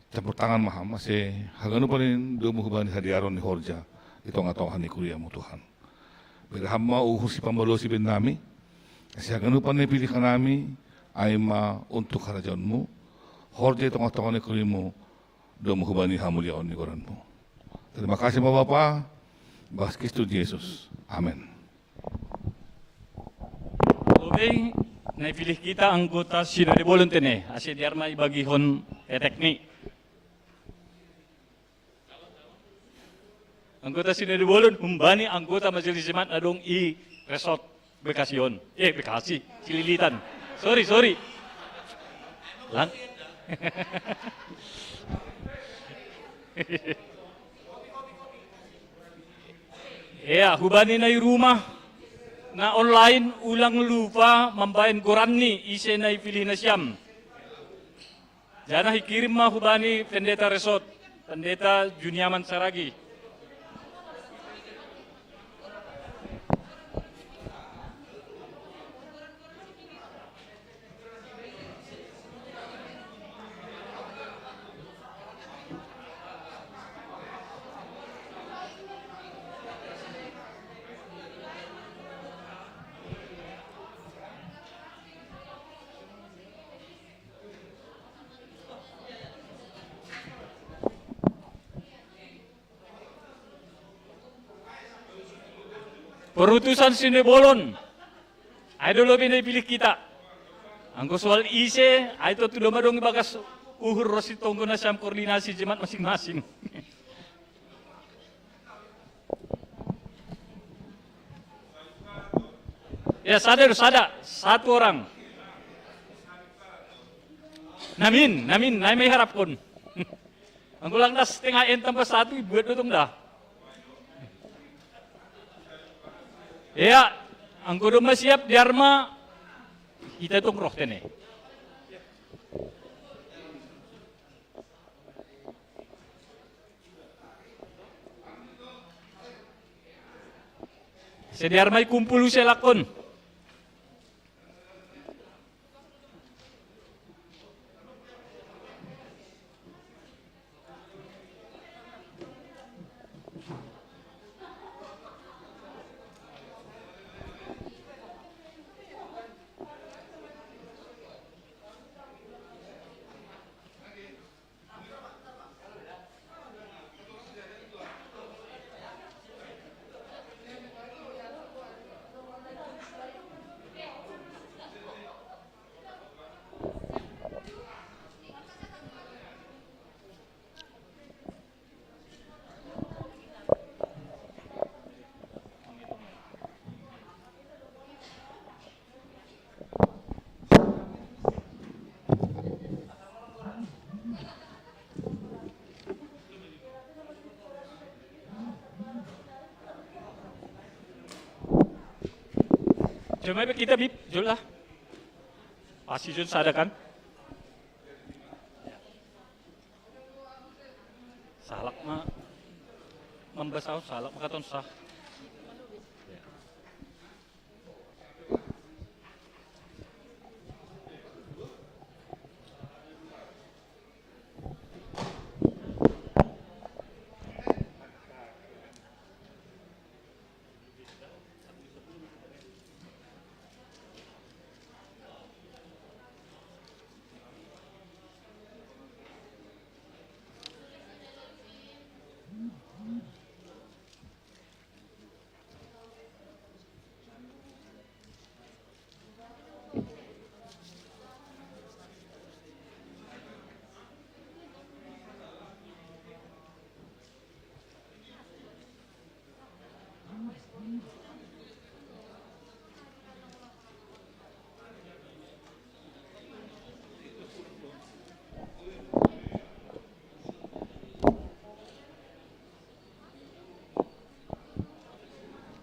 campur tangan ma Ham, ase haganupan i domu hubani hadiaron ni horja i tonga-tonga ni kuriamu Tuhan. Bere Ham ma uhur sipamalosi bennami, ase haganupan na ipilih hanami, ai ma untuk harajaonmu, horja i tonga-tonga ni kuriamu, domu hubani hamuliaon ni goranmu. Terima kasih ma Bapa, bagas Kristus Jesus. Amen. Oke, na ipilih hita anggota Sinode Bolon tene, ase dear ma ibagihon petek ni. Anggota Sinode Bolon, humbani anggota Majelis Jemaat na adong i resort Bekasi on. Eh, Bekasi, Cililitan. Sorry, sorry. Lang. Iya, hubani na i rumah, na online, ulang lupa mambaen goran ni ise na ipilih nasiam. Janah ikirim ma hubani Pendeta Resort, Pendeta Juniaman Saragi. Perutusan Sinode Bolon. Ai do lobi na ipilih hita. Anggo soal ise, ai tontu do madong ibagas uhur ro sitonggo nasiam koordinasi jemaat masing-masing. Ya, sada do, sada. Satu orang. Namin, namin, nai ma iharapkon. Anggo lang das setengah N tambah satu, ibuat do tong da. Ya, anggo domma siap, dear ma, hita tong roh tene. Ase dear ma ikumpul use langkon. Mai be kita, Bib, jol lah. Pasti jol sada kan? Sahalak ma mambasa, sahalak ma katon sa.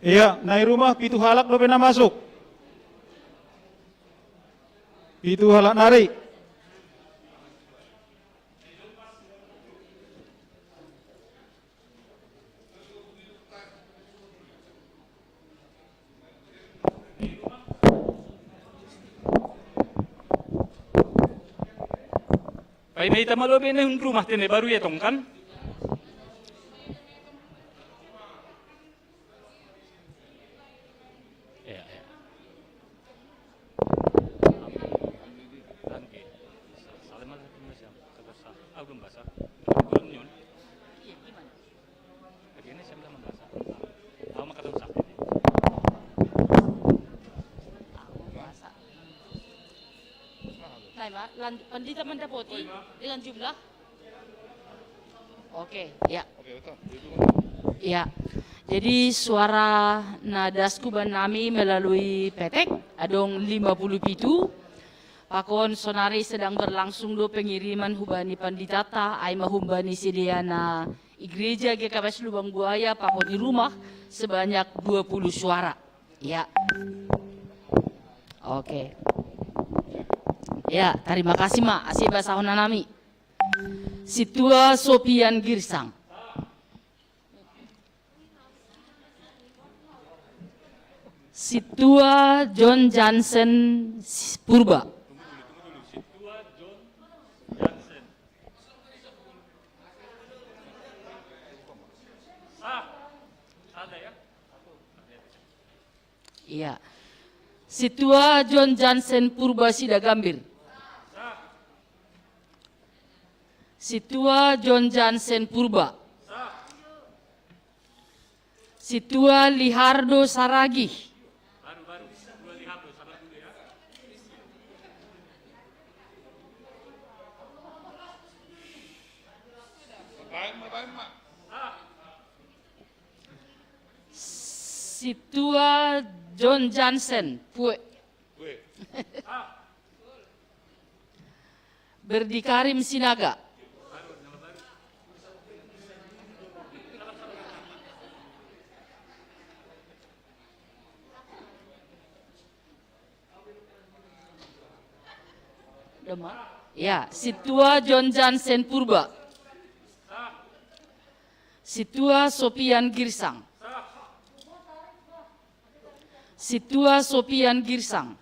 Iya, nai rumah pitu halak dope na masuk. Pitu halak nari. Pai mai ita malo be na hun rumah tene baru ya tong kan? Iya, iya. Angke. Salim aja ke Indonesia. Kagak sah. Ah, belum basah. Belum nyun. Iya, gimana? Lagi ini saya bilang basah. Lama kata sakit. Aku basah. Nah, Pak, lanjut. Pandita mendapati dengan jumlah. Oke, ya. Ya. Jadi suara na das kuban nami melalui petek adong lima puluh pitu. Pakon sonari sedang berlangsung do pengiriman hubani panditata, ai ma hubani sediana igreja G K P S Lubang Buaya, pakon i rumah sebanyak dua puluh suara. Ya. Oke. Ya, tarima kasih ma, asi basahon nami. Sintua Sopian Girsang. Sintua John Jansen Purba. Iya. Sintua John Jansen Purba Sidagambir. Sintua John Jansen Purba. Sintua Lihardo Saragih. Sintua John Jansen, pue. Berdikarim Sinaga. Dema. Ya, Sintua John Jansen Purba. Sintua Sopian Girsang. Sintua Sopian Girsang.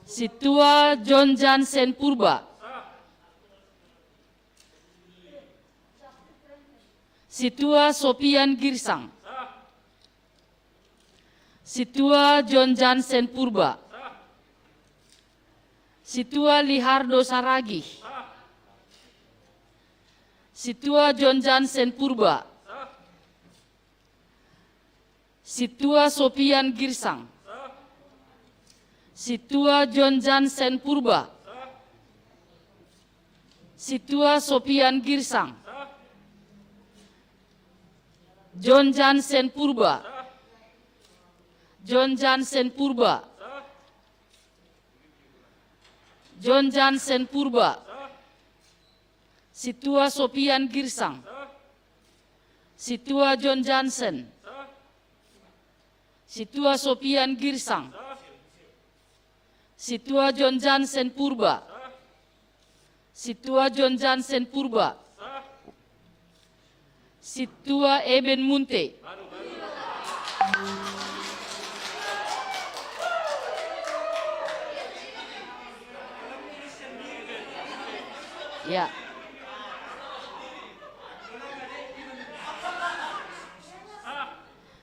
Sintua John Jansen Purba. Sintua Sopian Girsang. Sintua John Jansen Purba. Sintua Lihardo Saragih. Sintua John Jansen Purba. Sintua Sopian Girsang. Sintua John Jansen Purba. Sintua Sopian Girsang. John Jansen Purba. John Jansen Purba. John Jansen Purba. Sintua Sopian Girsang. Sintua John Jansen. Situa Sopian Girsang. Situa John Jansen Purba. Situa John Jansen Purba. Situa Eben Munte. Ya.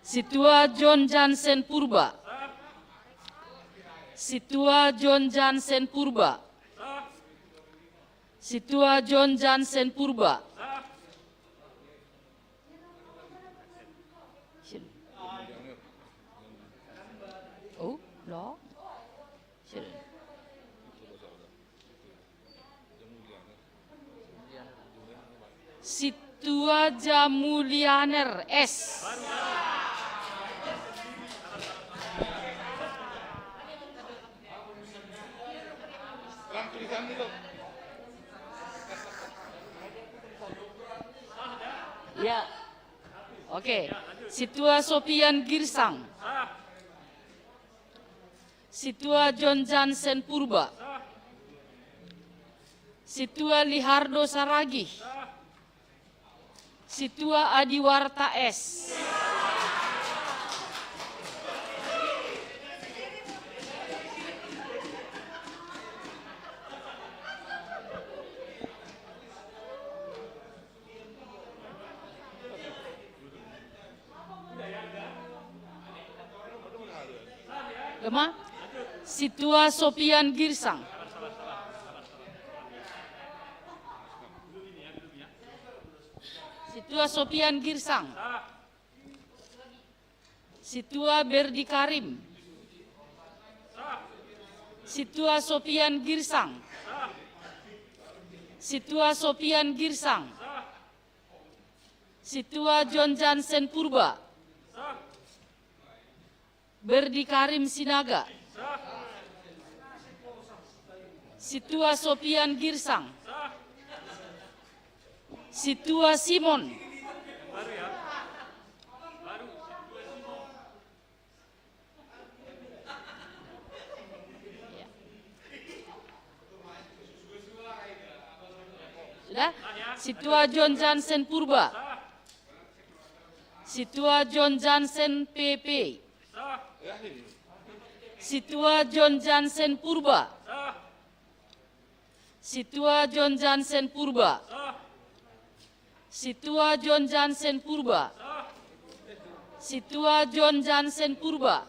Situa John Jansen Purba. Situa John Jansen Purba. Situa John Jansen Purba. Oh, lo. Situa Jamulianer S. Ya. Oke. Situa Sopian Girsang. Situa John Jansen Purba. Situa Lihardo Saragih. Situa Adiwarta S. Gema? Situa Sopian Girsang. Situa Sopian Girsang. Situa Berdi Karim. Situa Sopian Girsang. Situa Sopian Girsang. Situa John Jansen Purba. Berdi Karim Sinaga. Situa Sopian Girsang. Situa Simon. Sudah? Situa John Jansen Purba. Situa John Jansen P P. Situa John Jansen Purba. Situa John Jansen Purba. Situa John Jansen Purba. Situa John Jansen Purba.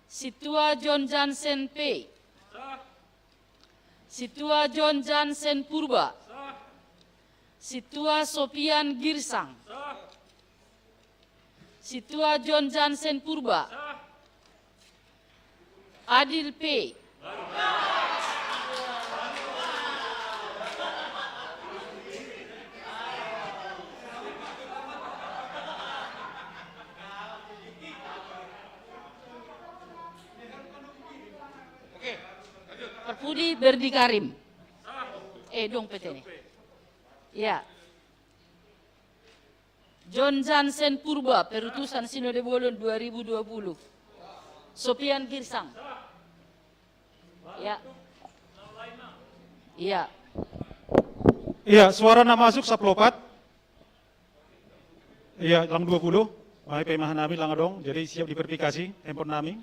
Situa John Jansen P. Situa John Jansen Purba. Situa Sopian Girsang. Situa John Jansen Purba. Adil P. Perpudi Berdi Karim. Eh, dong P T N. Ya. John Jansen Purba, perutusan Sinode Bolon dua ribu dua puluh. Sopian Girsang. Ya. Iya. Iya, suara na masuk sapuluh opat. Iya, lang dua puluh. Mai pemahaman nami lang dong, jadi siap diverifikasi handphone nami.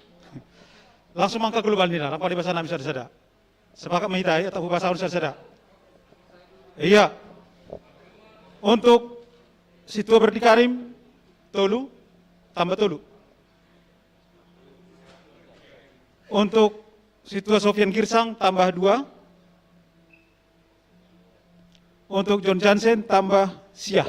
Langsung mangka global nila, lang pade basa nami sada-sada. Sepakat mahitai atau bahasa Indonesia sada. Iya. Untuk Situa Berdi Karim, tolu, tambah tolu. Untuk Situa Sofian Girsang, tambah dua. Untuk John Jansen, tambah sia.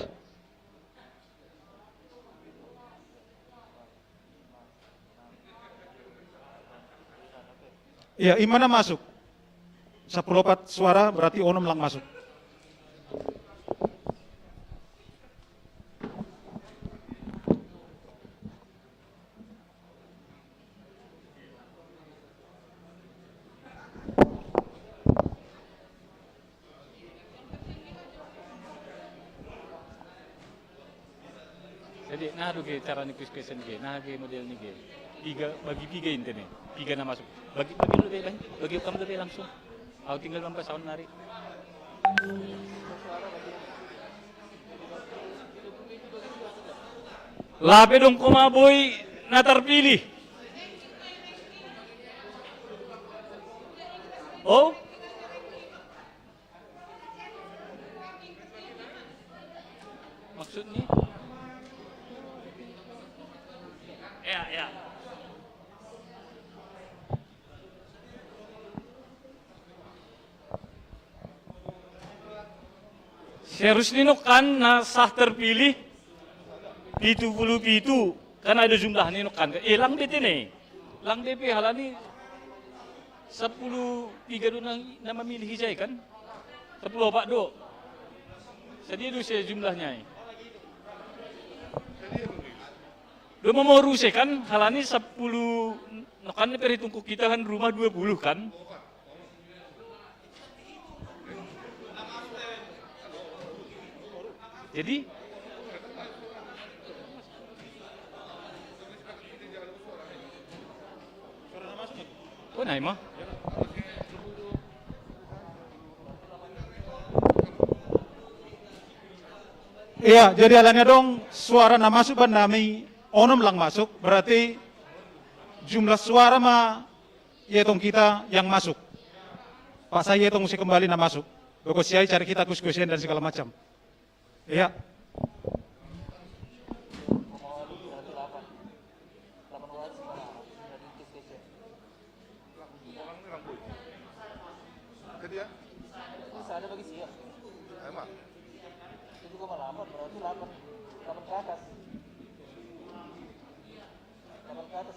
Iya, imana masuk. Sapuluh opat suara, berarti onom lang masuk. Nah, do ge cara ni kuis-kuisen ge, nah ge model ni ge. Piga, bagi piga intine. Piga na masuk. Bagi, bagi dulu be, bagi, bagi kam dulu be langsung. Au tinggal mampa saun nari. Lape dong koma boi na tarpilih. Oh? Maksudnya? Ya, ya. Seharusnya no kan na sah terpilih pitu puluh pitu, kan ada jumlah ni no kan. Eh, lang bete ne. Lang D P halani sepuluh tiga do na, na memilih ijai kan? Sepuluh opat do. Jadi do se jumlahnya, eh. Do memoru se kan, halani sepuluh, no kan perhitung ku kita kan rumah dua puluh kan? Jadi, oh, nai ma. Iya, jadi alanya dong suara na masuk ban nami onom lang masuk, berarti jumlah suara ma yetong kita yang masuk. Pak saya yetong usi kembali na masuk. Boko siai cari kita kus-kusen dan segala macam. Iya. Jadi ya? Bisa ada bagi siap. Emang? Tujuh koma delapan, berarti delapan. Delapan ke atas. Delapan ke atas.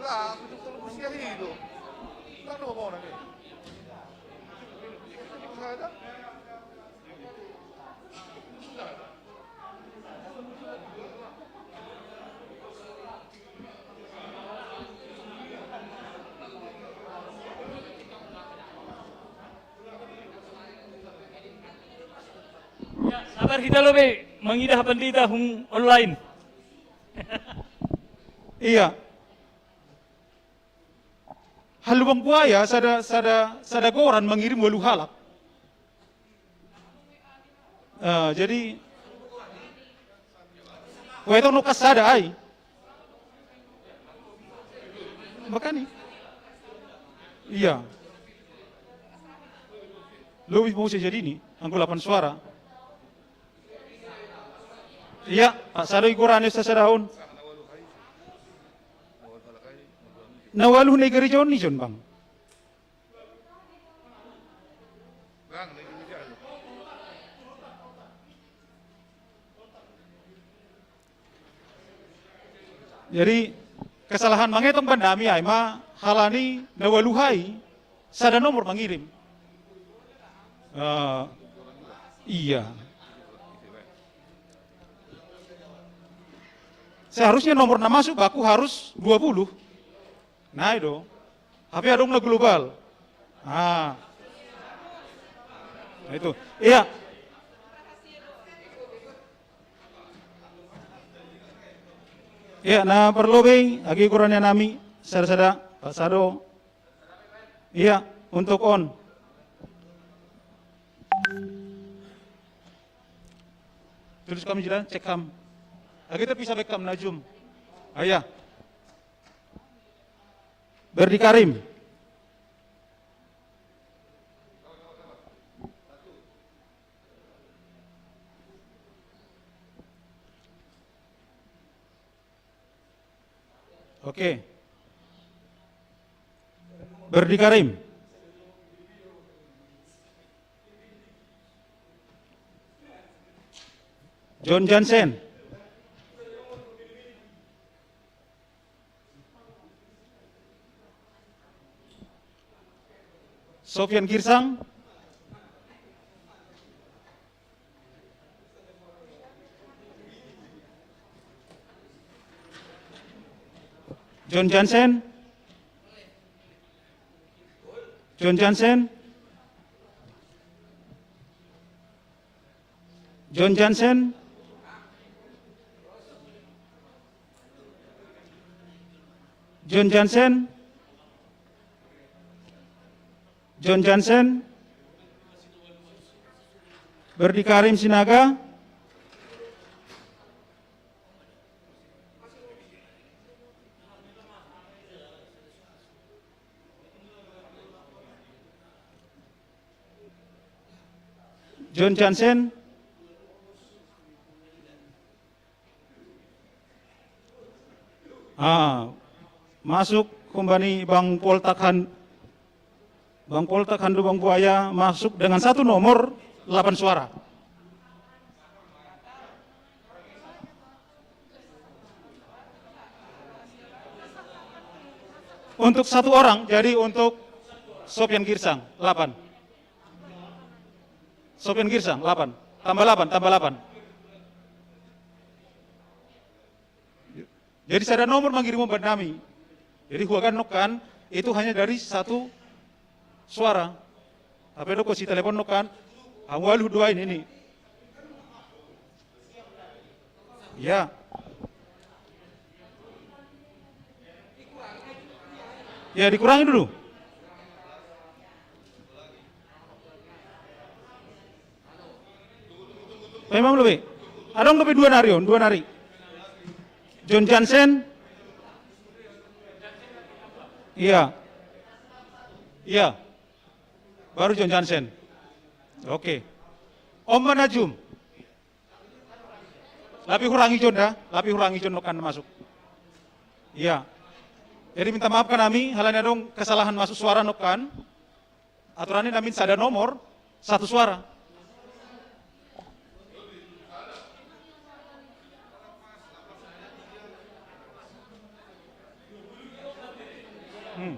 Lah, aku tuh kalau usia hidup. Kan lu mau nanya. Nggak ada. Ya, sabar kita lo be, mangidah pandita hung online. Iya. Halubang buaya sada, sada, sada goran mangirim walu halak. Eh, jadi, wetong no kas sada ai. Makani. Iya. Lebih mau saya jadi ini, angku lapan suara. Iya, Pak Sado ikuran ya sasadaun. Na walu na igari John ni John bang. Jadi kesalahan mangetong pandami ai ma halani na walu hai sada nomor mangirim. Eh, iya. Seharusnya nomor na masuk baku harus dua puluh. Nah, itu. Tapi adong na global. Ah. Nah, itu. Iya. Iya, na parlu be, agi kurangnya nami, sada-sada, Pak Sado. Iya, untuk on. Tulis kami jeda, cek kam. Agi terpisah baik kam, najum. Ah, iya. Berdi Karim. Oke. Berdi Karim. John Jansen. Sofian Girsang. John Jansen. John Jansen. John Jansen. John Jansen. John Jansen. Berdi Karim Sinaga. John Jansen. Ah, masuk kembali Bang Poltak Han-, Bang Poltak Handu Bang Buaya masuk dengan satu nomor, delapan suara. Untuk satu orang, jadi untuk Sopian Girsang, delapan. Sopian Girsang, delapan. Tambah delapan, tambah delapan. Jadi sada nomor mangirim bernami. Jadi huagan nokan itu hanya dari satu suara. Tapi doko si telepon nokan, hamu walu dua ini, ini. Ya. Ya, dikurangi dulu. Memang lebih. Adong lebih dua nari, on, dua nari. John Jansen. Iya. Iya. Baru John Jansen. Oke. Om Manajum. Lapi hurangi John dah, lapi hurangi John nokan masuk. Iya. Jadi minta maaf kan ami, halanya dong kesalahan masuk suara nokan. Aturan ini namin sada nomor, satu suara. Hmm.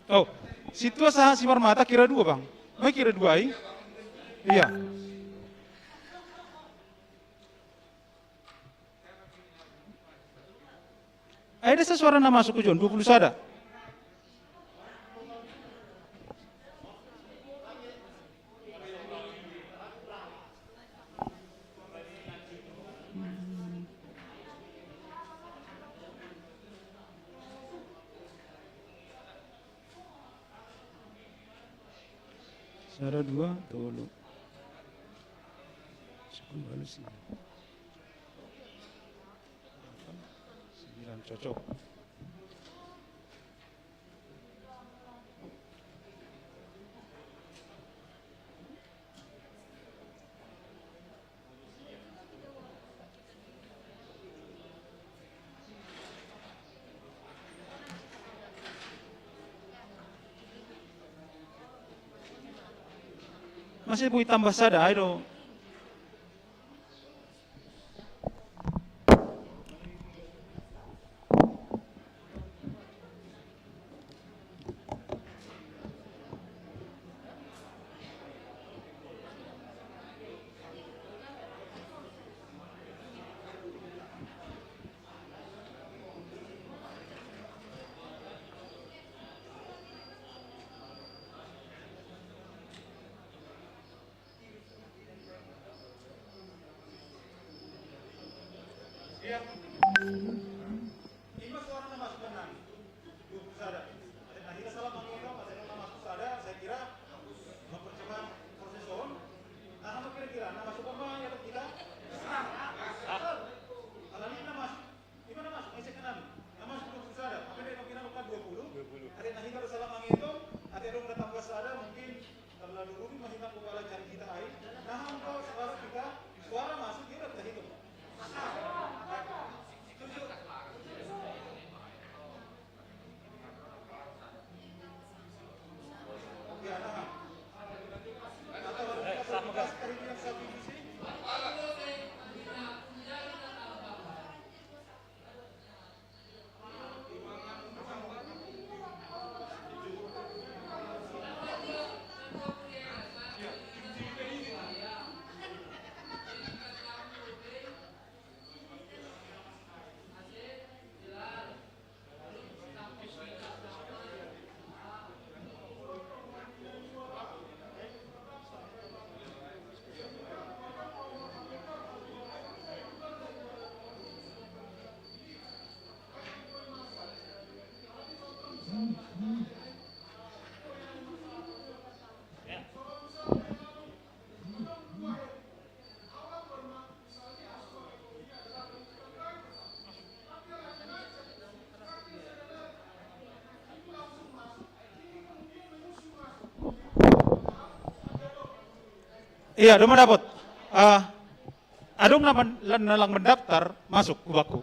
Oh, situa saha si marmata kira dua, Bang. Mai kira dua, ai. Iya. Ada sesuara nama masuk ke John, dua puluh sada. Sada, dua, tolu. Sepuluh, baru sembilan. Sembilan, cocok. Masih bui tambah sada, ayo. Iya, dong mandapot. Ah, adong na man-, nalang mandaptar, masuk ku baku.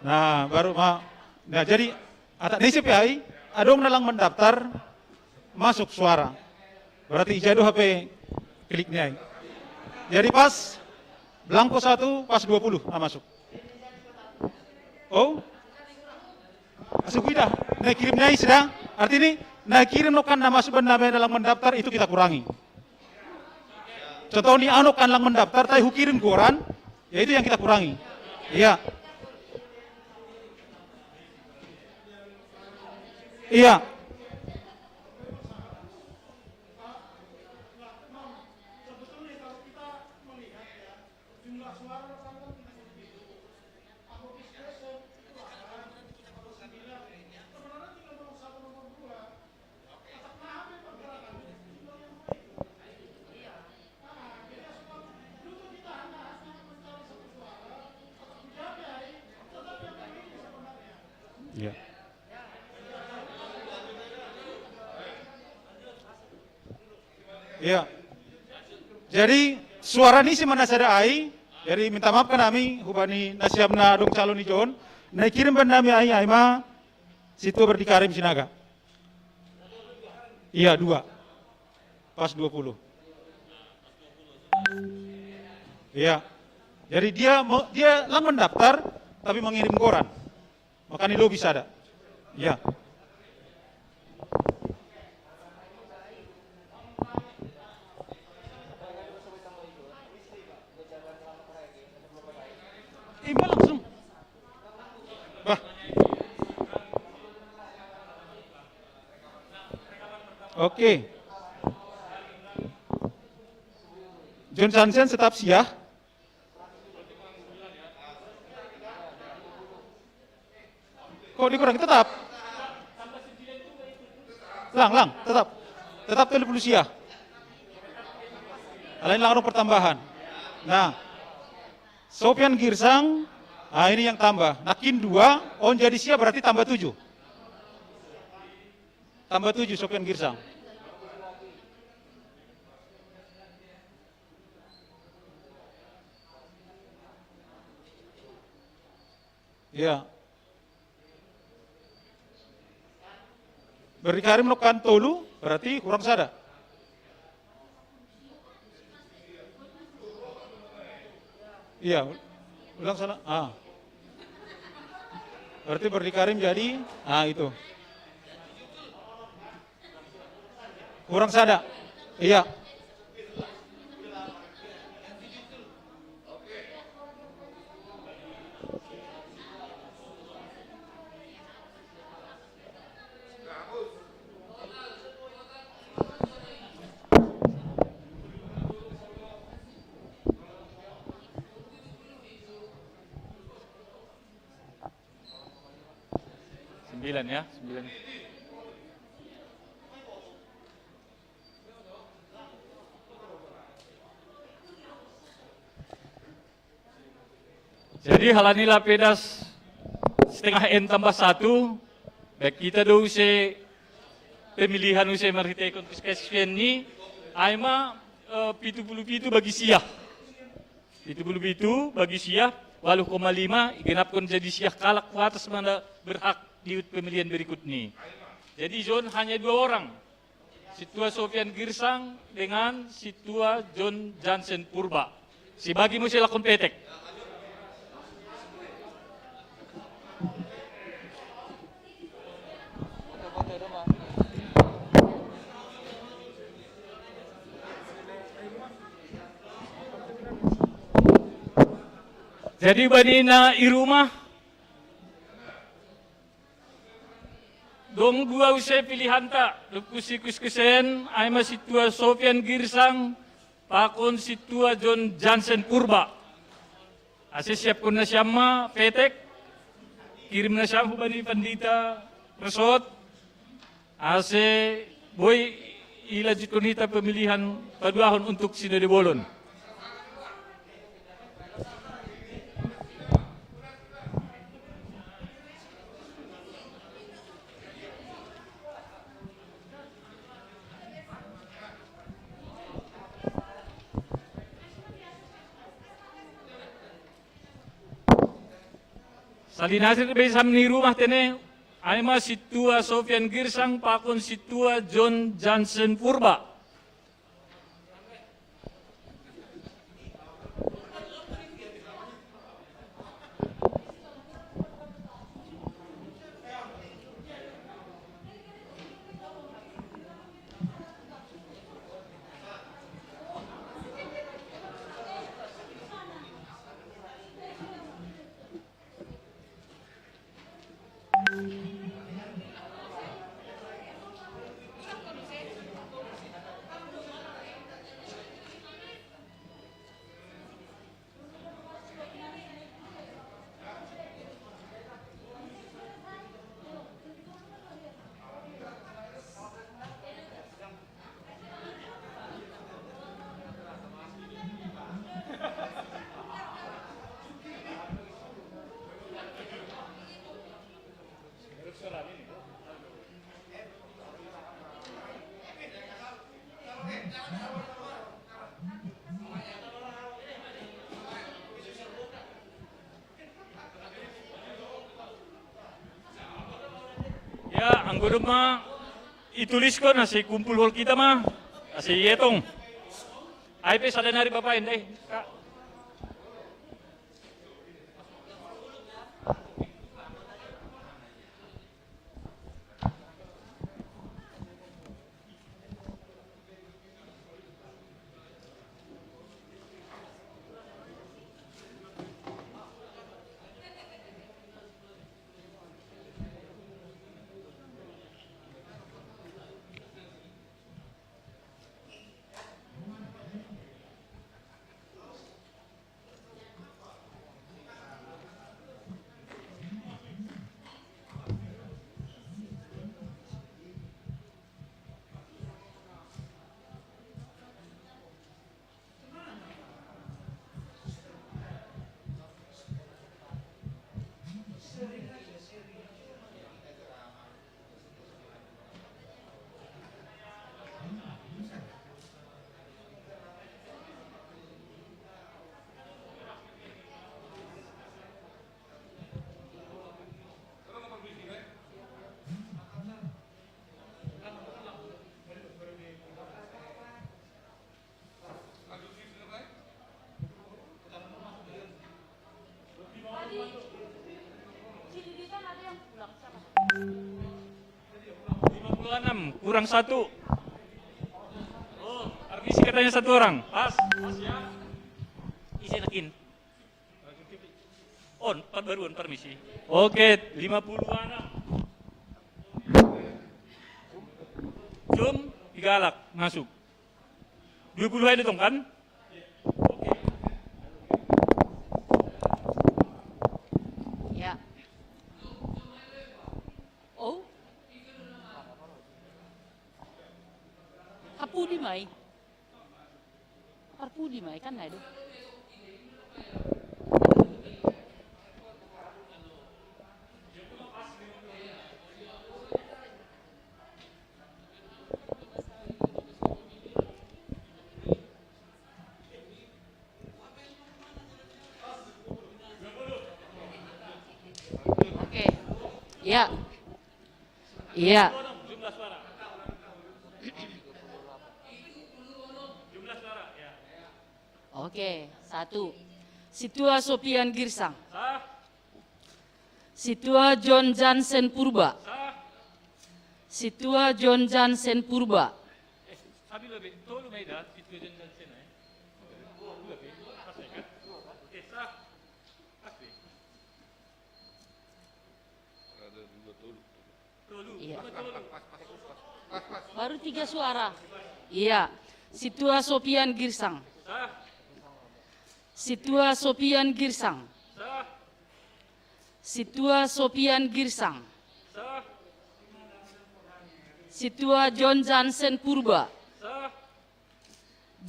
Nah, baru ma-, nah, jadi, atak ni C P I, adong nalang mandaptar, masuk suara. Berarti ija do H P klik ni ai. Jadi pas, blanko satu, pas dua puluh, ah, masuk. Oh? Masuk ida, na kirim ni ai sudah. Arti ni, na kirim no kan na masuk benda nalang mandaptar, itu kita kurangi. Contoh ni, anu kan lang mandaptar, tapi hukirim koran, ya itu yang kita kurangi. Iya. Iya. Iya. Iya. Jadi, suara ni si mana sada ai, jadi minta maaf kan ami, hubani na siap na dong calon ni John, na kirim benda nami ai, ai ma, situ berdikarim Sinaga. Iya, dua. Pas dua puluh. Iya. Jadi dia me-, dia lang mendaftar, tapi mengirim koran. Makanya lo bisa ada. Iya. Ima langsung. Bah. Oke. John Jansen tetap siah. Kok dikurang? Tetap. Lang, lang, tetap. Tetap telu puluh siah. Lain lang pertambahan. Nah, Sofian Girsang, ah, ini yang tambah. Nakin dua, on jadi siah berarti tambah tujuh. Tambah tujuh Sofian Girsang. Iya. Berdikarim no kan tolu, berarti kurang sada. Iya, ulang salah. Ah. Berarti berdikarim jadi, ah, itu. Kurang sada. Iya. Sembilan ya, sembilan. Jadi halani la pedas setengah N tambah satu, baik kita do use pemilihan use merhitehon koefisien ni, ai ma, eh, pitu puluh pitu bagi siah. Pitu puluh pitu bagi siah, walu koma lima, igenapkon jadi siah kalak huatas ma na berhak di pemilihan berikut ni. Jadi John hanya dua orang. Situa Sofian Girsang dengan Situa John Jansen Purba. Sibagi mo sila kon petek. Jadi banina i rumah, dong dua use pilihanta, dob husi koefisien, ai ma Situa Sofian Girsang, pakon Situa John Jansen Purba. Ase siapkon nasiam ma petek, kirim nasiam hubani pandita Resort, ase boi ilanjutkon hita pemilihan paduahon untuk Sinode bolon. Sali nasir be sam ni rumah tene, ai ma Situa Sofian Girsang pakon Situa John Jansen Purba. Ya, anggo domma ituliskon, asa ikumpul hol hita ma, asa ietong. Ai pe sada nari bapa endai, Kak. Lima puluh enam, kurang satu. Oh, permisi katanya satu orang. Pas, pas ya. Isi nakin. On, empat baruan, permisi. Oke, lima puluh enam. Jom, digalak, masuk. Dua puluh aja dong, kan? Ya. Oh. Hapudi mai. Parpudi mai, kan nai do. Oke. Ya. Iya. Oke, satu. Situa Sopian Girsang. Sah. Situa John Jansen Purba. Sah. Situa John Jansen Purba. Eh, sabi lo be, tolu mai da, Situa John Jansen, eh. Dua be, pas, eh, kan? Eh, sah. Pas be. Ada dua tolu. Iya. Baru tiga suara. Iya. Situa Sopian Girsang. Situa Sopian Girsang. Situa Sopian Girsang. Situa John Jansen Purba.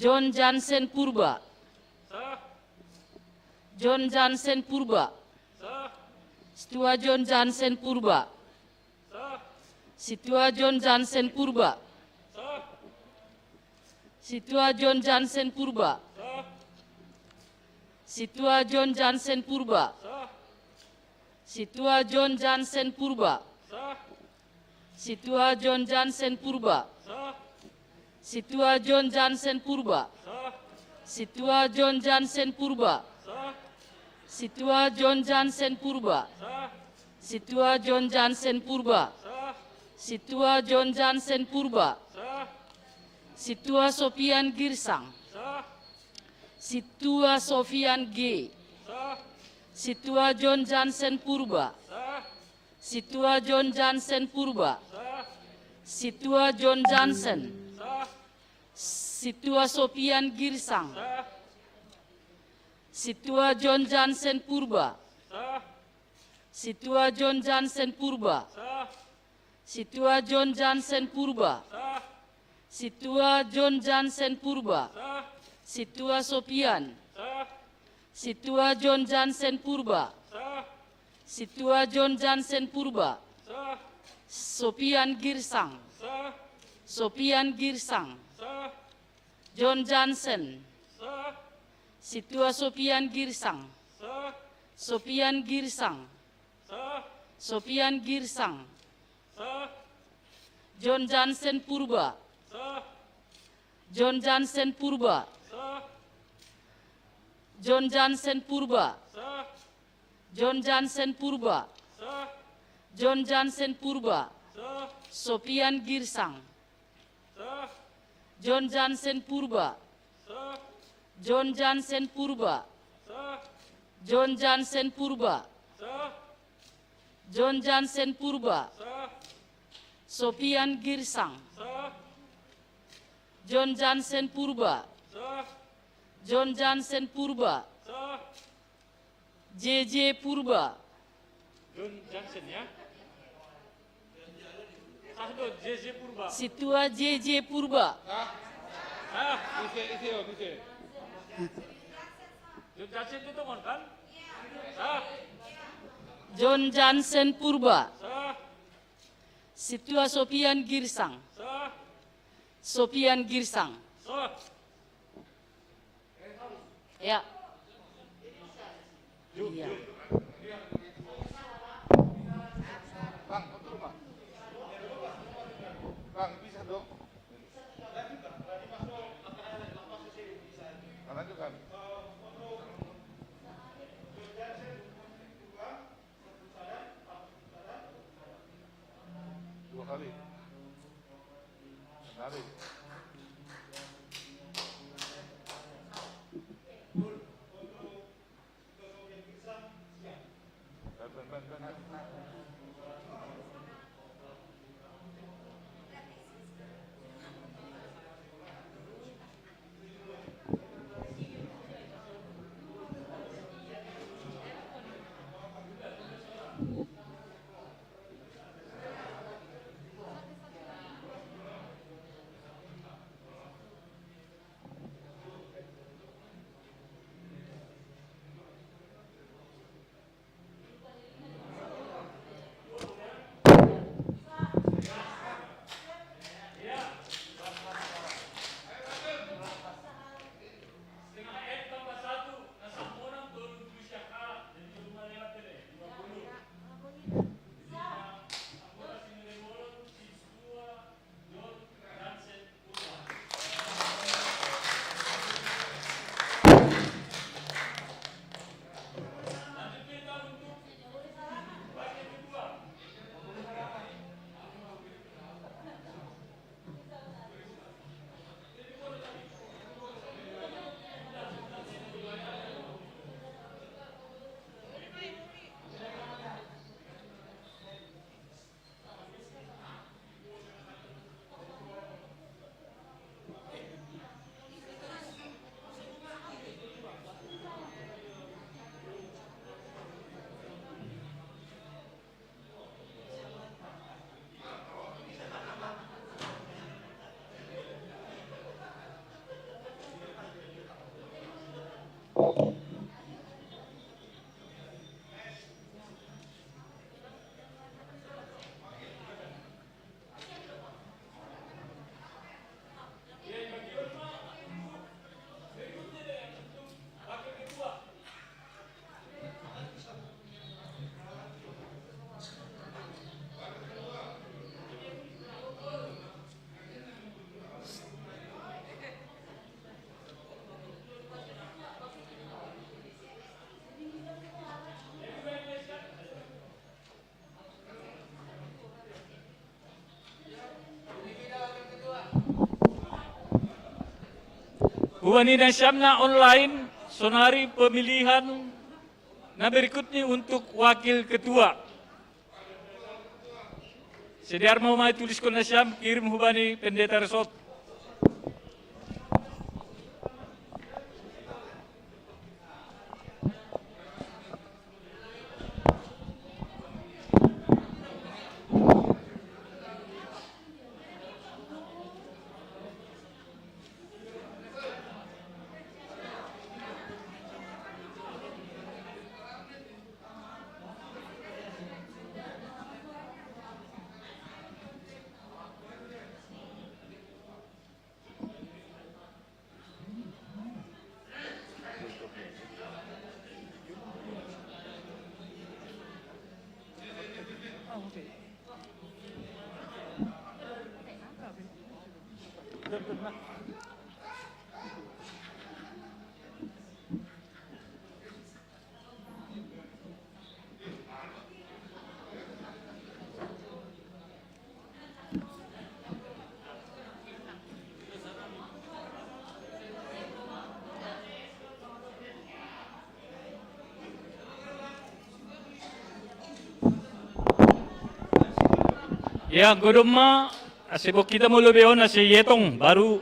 John Jansen Purba. John Jansen Purba. Situa John Jansen Purba. Situa John Jansen Purba. Situa John Jansen Purba. Situa John Jansen Purba. Situa John Jansen Purba. Sah. Situa John Jansen Purba. Sah. Situa John Jansen Purba. Sah. Situa John Jansen Purba. Sah. Situa John Jansen Purba. Sah. Situa John Jansen Purba. Sah. Situa John Jansen Purba. Sah. Situa Sopian Girsang. Sah. Situa Sopian G. Sah. Situa John Jansen Purba. Sah. Situa John Jansen Purba. Sah. Situa John Jansen. Sah. Situa Sopian Girsang. Sah. Situa John Jansen Purba. Sah. Situa John Jansen Purba. Sah. Situa John Jansen Purba. Sah. Situa John Jansen Purba. Sah. Situa Sopian. Sah. Situa John Jansen Purba. Sah. Situa John Jansen Purba. Sah. Sopian Girsang. Sah. Sopian Girsang. Sah. John Jansen. Sah. Situa Sopian Girsang. Sah. Sopian Girsang. Sah. Sopian Girsang. Sah. John Jansen Purba. Sah. John Jansen Purba. Sah. John Jansen Purba. Sah. John Jansen Purba. Sah. John Jansen Purba. Sah. Sopian Girsang. Sah. John Jansen Purba. Sah. John Jansen Purba. Sah. John Jansen Purba. Sah. John Jansen Purba. Sah. Sopian Girsang. Sah. John Jansen Purba. Sah. John Jansen Purba. Sah. J J Purba. John Jansen ya. Sah, John, J J Purba. Situa J J Purba. Sah. Ise, ise, John, ise. John Jansen itu teman kan? Sah. John Jansen Purba. Sah. Situa Sopian Girsang. Sah. Sopian Girsang. Sah. Ya. Iya. Bang, betul, Bang. Bang, bisa dong. Lanjutkan. Dua kali. Menarik. Hubani na siamna online, sonari pemilihan na berikut ni untuk wakil ketua. Sediar mau mai tulis ko na siam, kirim hubani pendeta resort. Ya, godoma, ase bok kita mo lobeon, ase yetong, baru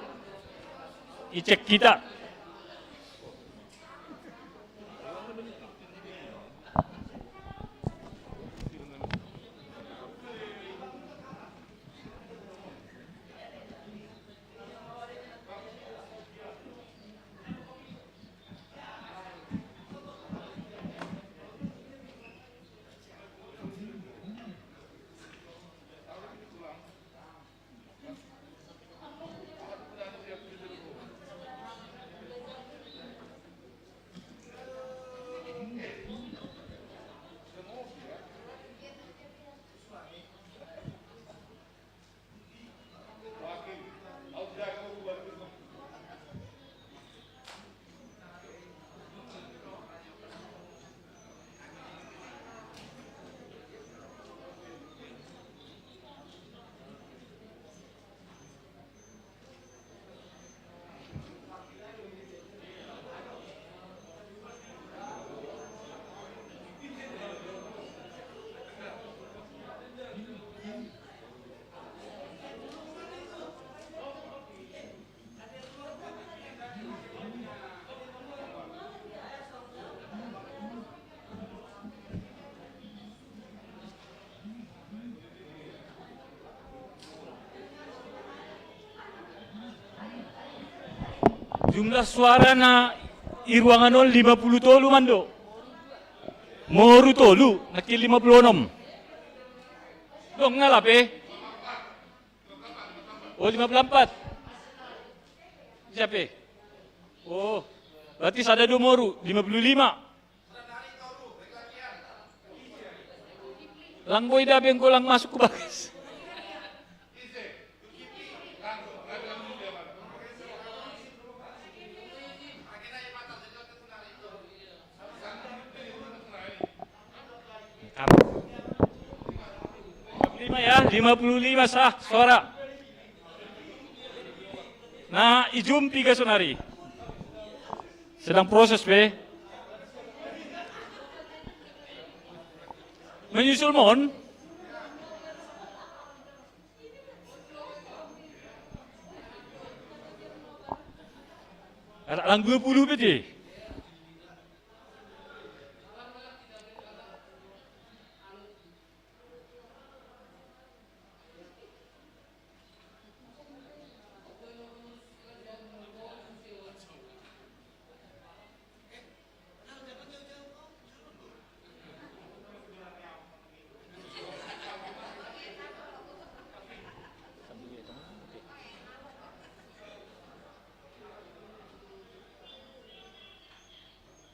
icek kita. Jumlah suara na i ruangan on lima puluh tolu mando. Moru tolu, nangkin lima puluh onom. Dong, nga lape? Oh, lima puluh empat. Siapa? Oh, berarti sada do moru, lima puluh lima. Lang boy da bengko lang masuk ku bagas. Lima puluh lima ya, lima puluh lima sah suara. Na, ijum piga sonari. Sedang proses be. Menyusul mon. Anak lang dua puluh be.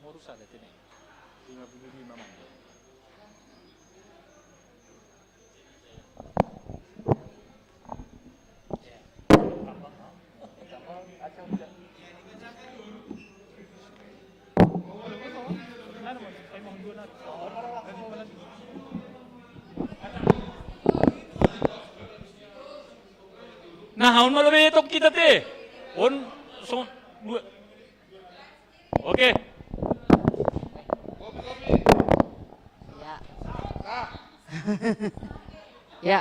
Moru sada tene. Lima puluh lima mando. Nah, on malo be tong kita te. On, so, Dua. Oke. Ya. Ya.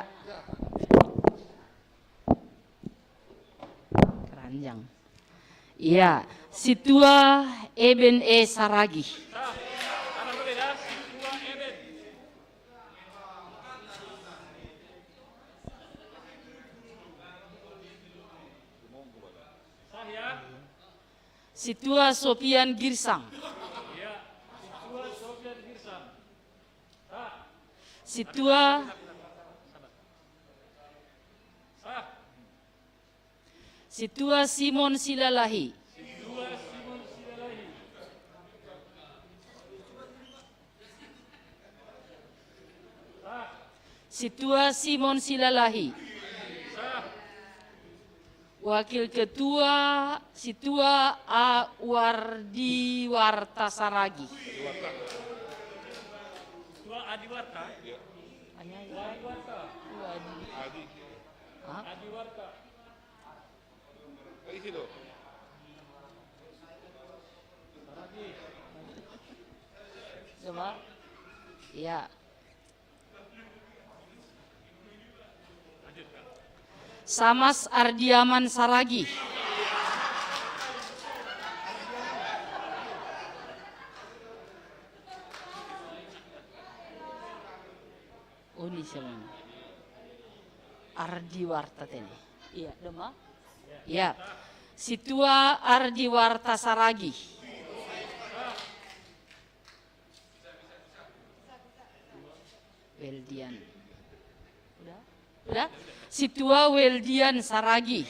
Keranjang. Iya, Situa Eben E Saragi. Situa Sopian Girsang. Situa, Situa Simon Silalahi. Situa Simon Silalahi. Wakil Ketua Situa A Wardi Warta Saragi. Ketua Adi Warta. Hanya ya. Wardi Warta. Wadi. Hah? Adi Warta. Isi lo. Coba. Iya. Samas Ardiaman Saragi. Uni siapa? Ardi Warta tene. Iya, dema? Iya. Situa Ardi Warta Saragi. Weldian. Udah? Udah? Situa Weldian Saragi.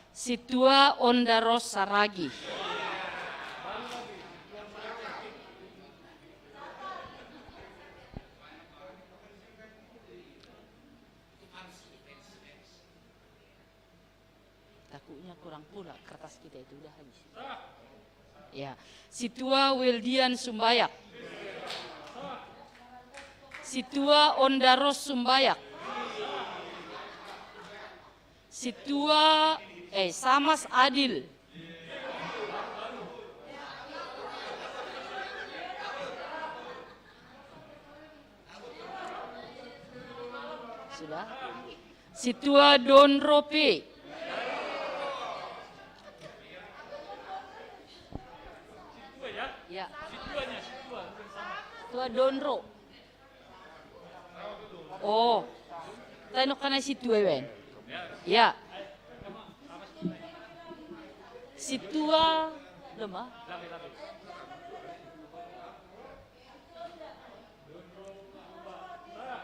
Situa Ondaros Saragi. Takutnya kurang pula kertas kita itu, udah habis. Ya, Situa Weldian Sumbayak. Situa Ondaros Sumbayak. Situa, eh, Samas Adil. Sudah? Situa Don Rope. Ya. Situa Don Ro. Oh. Tano kana Situa, Ben? Ya. Situa, dema?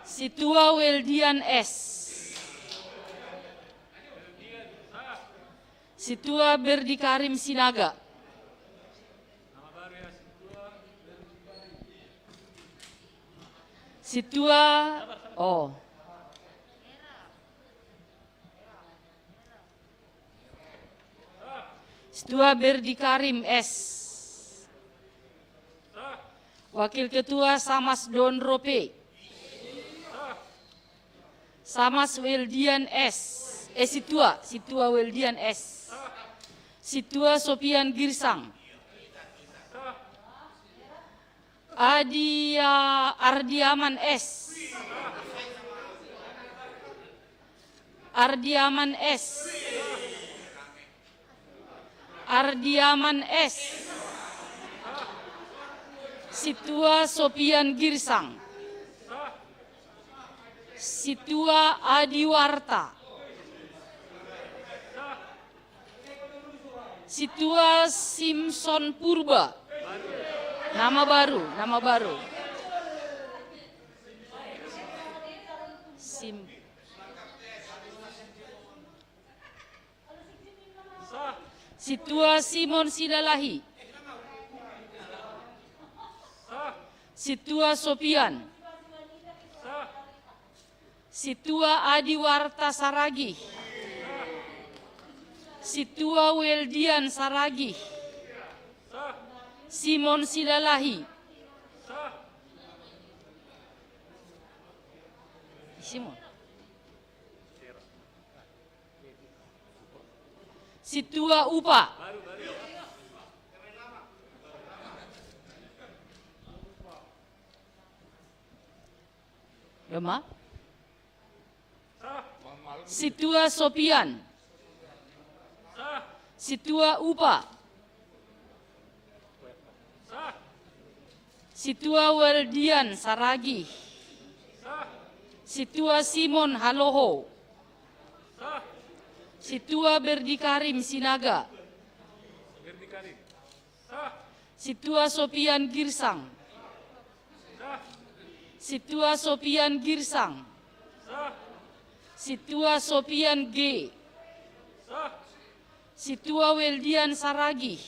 Situa Weldian S. Situa Berdi Karim Sinaga. Situa, oh. Situa Berdi Karim S. Wakil Ketua Samas Don Rope. Samas Weldian S. Eh, Situa, Situa Weldian S. Situa Sopian Girsang. Adia Ardiaman S. Ardiaman S. Ardiaman S. Situa Sopian Girsang. Situa Adiwarta. Situa Simpson Purba. Nama baru, nama baru. Sim. Situa Simon Silalahi. Situa Sopian. Situa Adiwarta Saragi. Situa Weldian Saragi. Simon Silalahi. Simon. Situa Upa. Doma. Situa Sopian. Situa Upa. Situa Weldian Saragi. Situa Simon Haloho. Situa Berdikarim Sinaga. Situa Sopian Girsang. Situa Sopian Girsang. Situa Sopian G. Situa Weldian Saragi.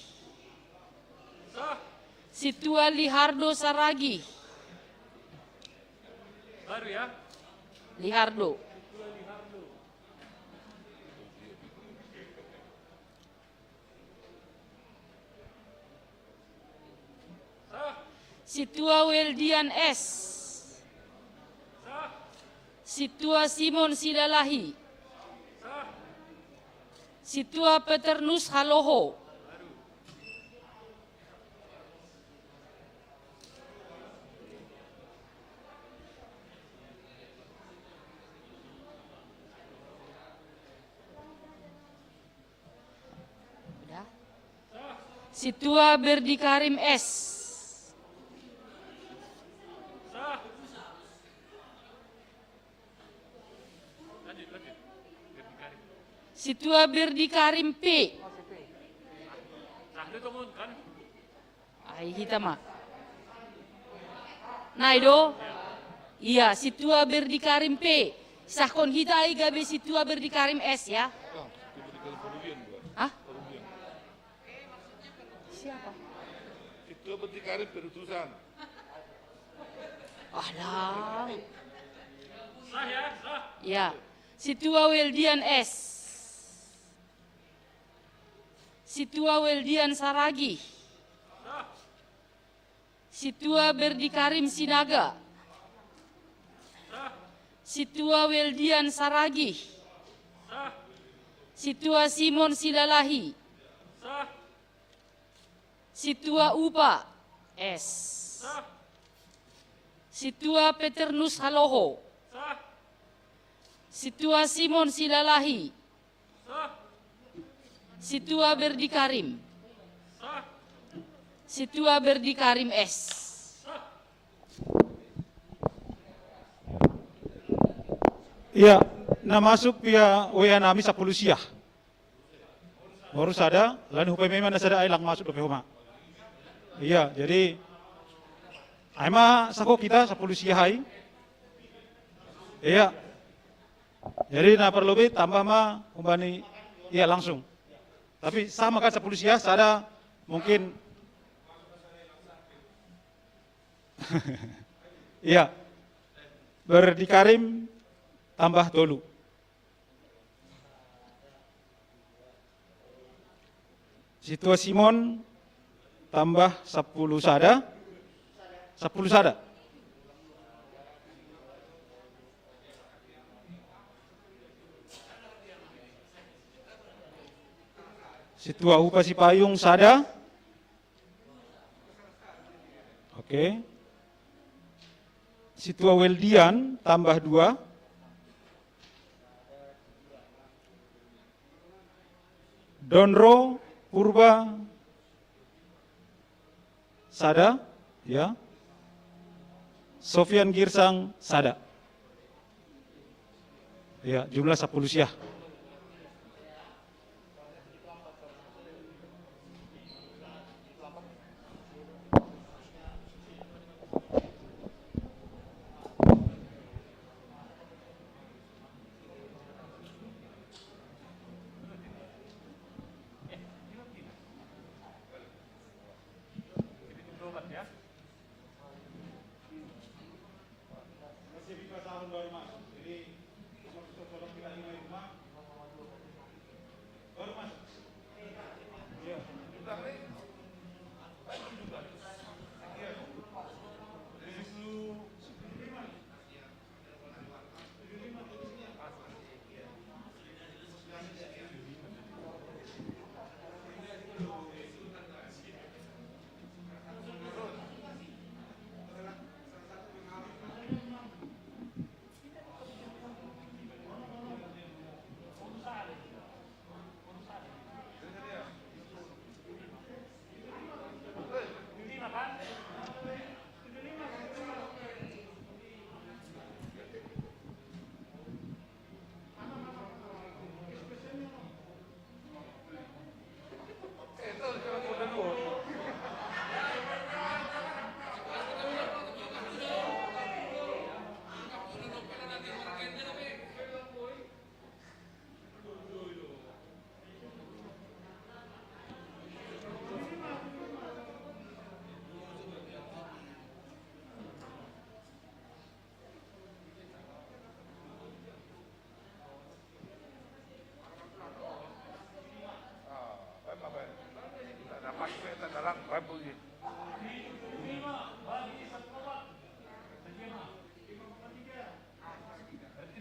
Situa Lihardo Saragi. Baru ya. Lihardo. Situa Weldian S. Situa Simon Silalahi. Situa Peternus Haloho. Situa Berdikarim S. Situa Berdikarim P. Ai hita ma. Nai do? Iya, Situa Berdikarim P. Sahkon hita ai gabe Situa Berdikarim S ya. Hah? Siapa? Situa Berdikarim Perutusan. Alah. Ya. Situa Weldian S. Situa Weldian Saragi. Situa Berdikarim Sinaga. Situa Weldian Saragi. Situa Simon Silalahi. Situa Upa S. Situa Peternus Haloho. Situa Simon Silalahi. Situa Berdikarim. Situa Berdikarim S. Iya, na masuk pia wea nami sapuluh sia. Baru sada, lain hupe memang na sada ai lang masuk dope homa. Iya, jadi ai ma sako kita sapuluh sia ai. Iya. Jadi na perlu bi tambah ma umbani iya langsung. Tapi sama kan sapuluh sia, sada mungkin. Iya. Berdikarim tambah tolu. Situa Simon tambah sapuluh sada. Sapuluh sada. Situa Upa Sipayung sada. Oke. Situa Weldian tambah dua. Donro Purba sada, ya. Sofian Girsang sada. Ya, jumlah sapuluh sia.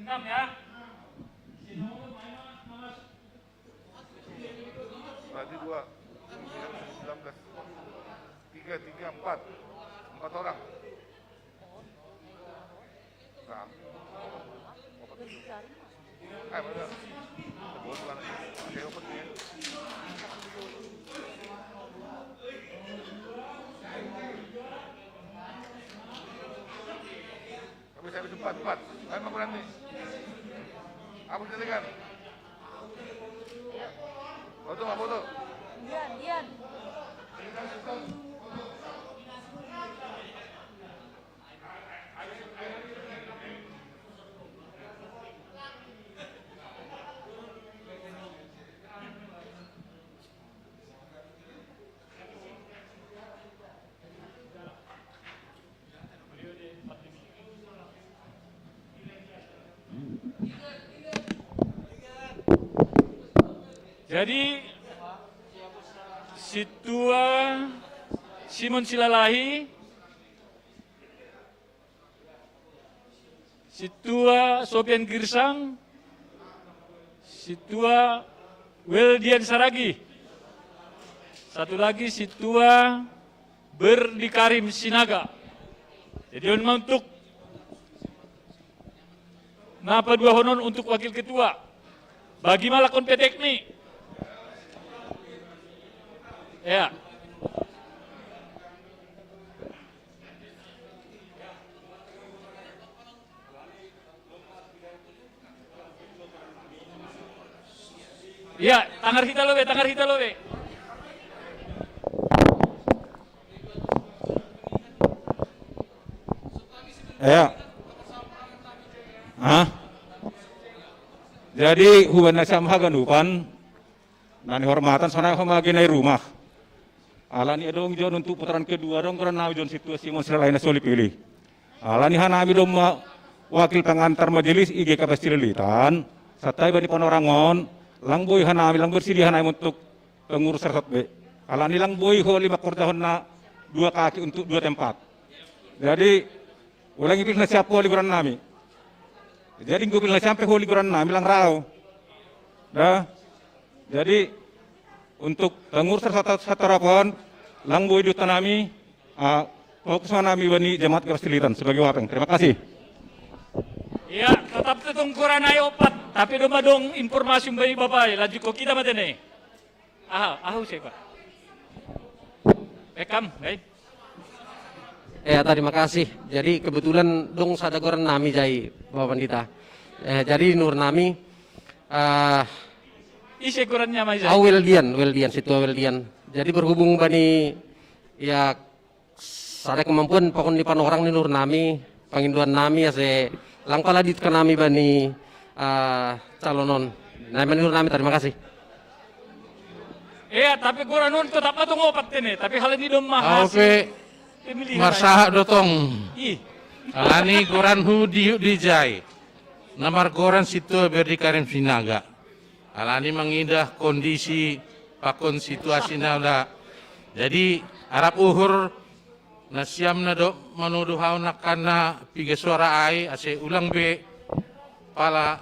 Enam ya. Berarti dua. Sembilan belas. Tiga, tiga, empat. Empat orang. Nah. Eh, mana? Bukan. Oke, open ya. Tapi saya cepat, cepat. Saya mau berani. Apa kita dengar? Foto, apa foto? Dian, Dian. Jadi, Situa Simon Silalahi, Situa Sopian Girsang, Situa Weldian Saragi, satu lagi Situa Berdi Karim Sinaga. Jadi, untuk napa dua honon untuk wakil ketua. Bagi malakon petek ni. Ya. Ya, tangar hita lobe, tangar hita lobe. Ya. Hah? Jadi huban na siam haganupan na nihormatan sonai homa genai rumah. Alani adong jon untuk putaran kedua adong goran nami jon situa Simon Silalahi na soli pilih. Alani hanami domma wakil pengantar majelis I G K P S Cililitan, satai bani panorangon, lang boi hanami, lang bersedia hanami untuk pengurus resort be. Alani lang boi ho lima korjahon na dua kaki untuk dua tempat. Jadi ulang ipilih na siap ho liburan nami. Jadi nggo pilih na siap ho liburan nami lang rau. Dah. Jadi untuk pengurus resort satu harapan lang boi duta nami, ah, fokus ma nami bani jamaat Garas Cililitan sebagai wapeng. Terima kasih. Iya, tetap tetungkuran ayo opat, tapi doma dong informasi bani bapak, lanjut ko kita matene. Aha, ahu siapa? Rekam, baik. Ya, terima kasih. Jadi kebetulan dong sada goran nami jai Bapak Pandita. Eh, jadi nur nami eh Ise gorannya mai jai. Awel Dian, Wel Dian, situa Wel Dian. Jadi berhubung bani ya sada kemampuan pakon ni panorang ni nur nami, panginduan nami ase lang pala diut ka nami bani ah, calon on. Nami ni nur nami, terima kasih. Iya, tapi goran on tetap atong opat tene, tapi hal ini dom mahasi. Oke. Marsahak dotong. Alani goran hu diuk dijai. Namar goran situa Berdi Karim Sinaga. Alani mangidah kondisi pakon situasi nada. Jadi arap uhur nasiam na do manuduh hau nakana piga suara ai ase ulang be pala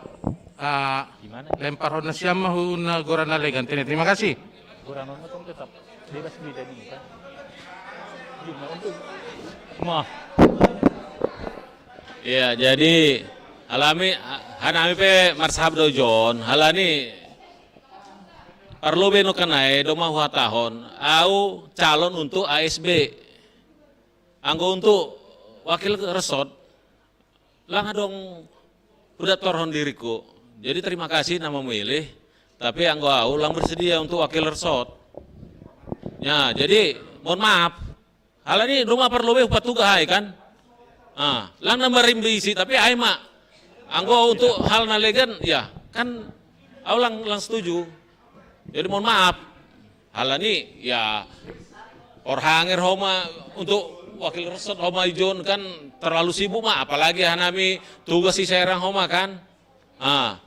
uh, lempar hon nasiam mahu na goran na legan tene. Terima kasih. Goran on tetap bebas beda ini kan. Mah. Ya, jadi alami hanami pe marsahap do John. Halani parlu be no kanae do mahuhatahon au calon untuk A S B. Anggo untuk wakil resort lang adong hudat torhon diriku. Jadi terima kasih nama memilih, tapi anggo au lang bersedia untuk wakil resort. Ya, jadi mohon maaf. Halani doma parlobe hupatuga hai kan. Ah, lang nambah rimbe isi tapi ai ma. Anggo untuk hal na legan, ya kan, au lang, lang setuju. Jadi mohon maaf, halani ya, porhanger homa untuk wakil resort homa ijon kan, terlalu sibuk ma, apalagi hanami tugas i Serang homa kan. Ah,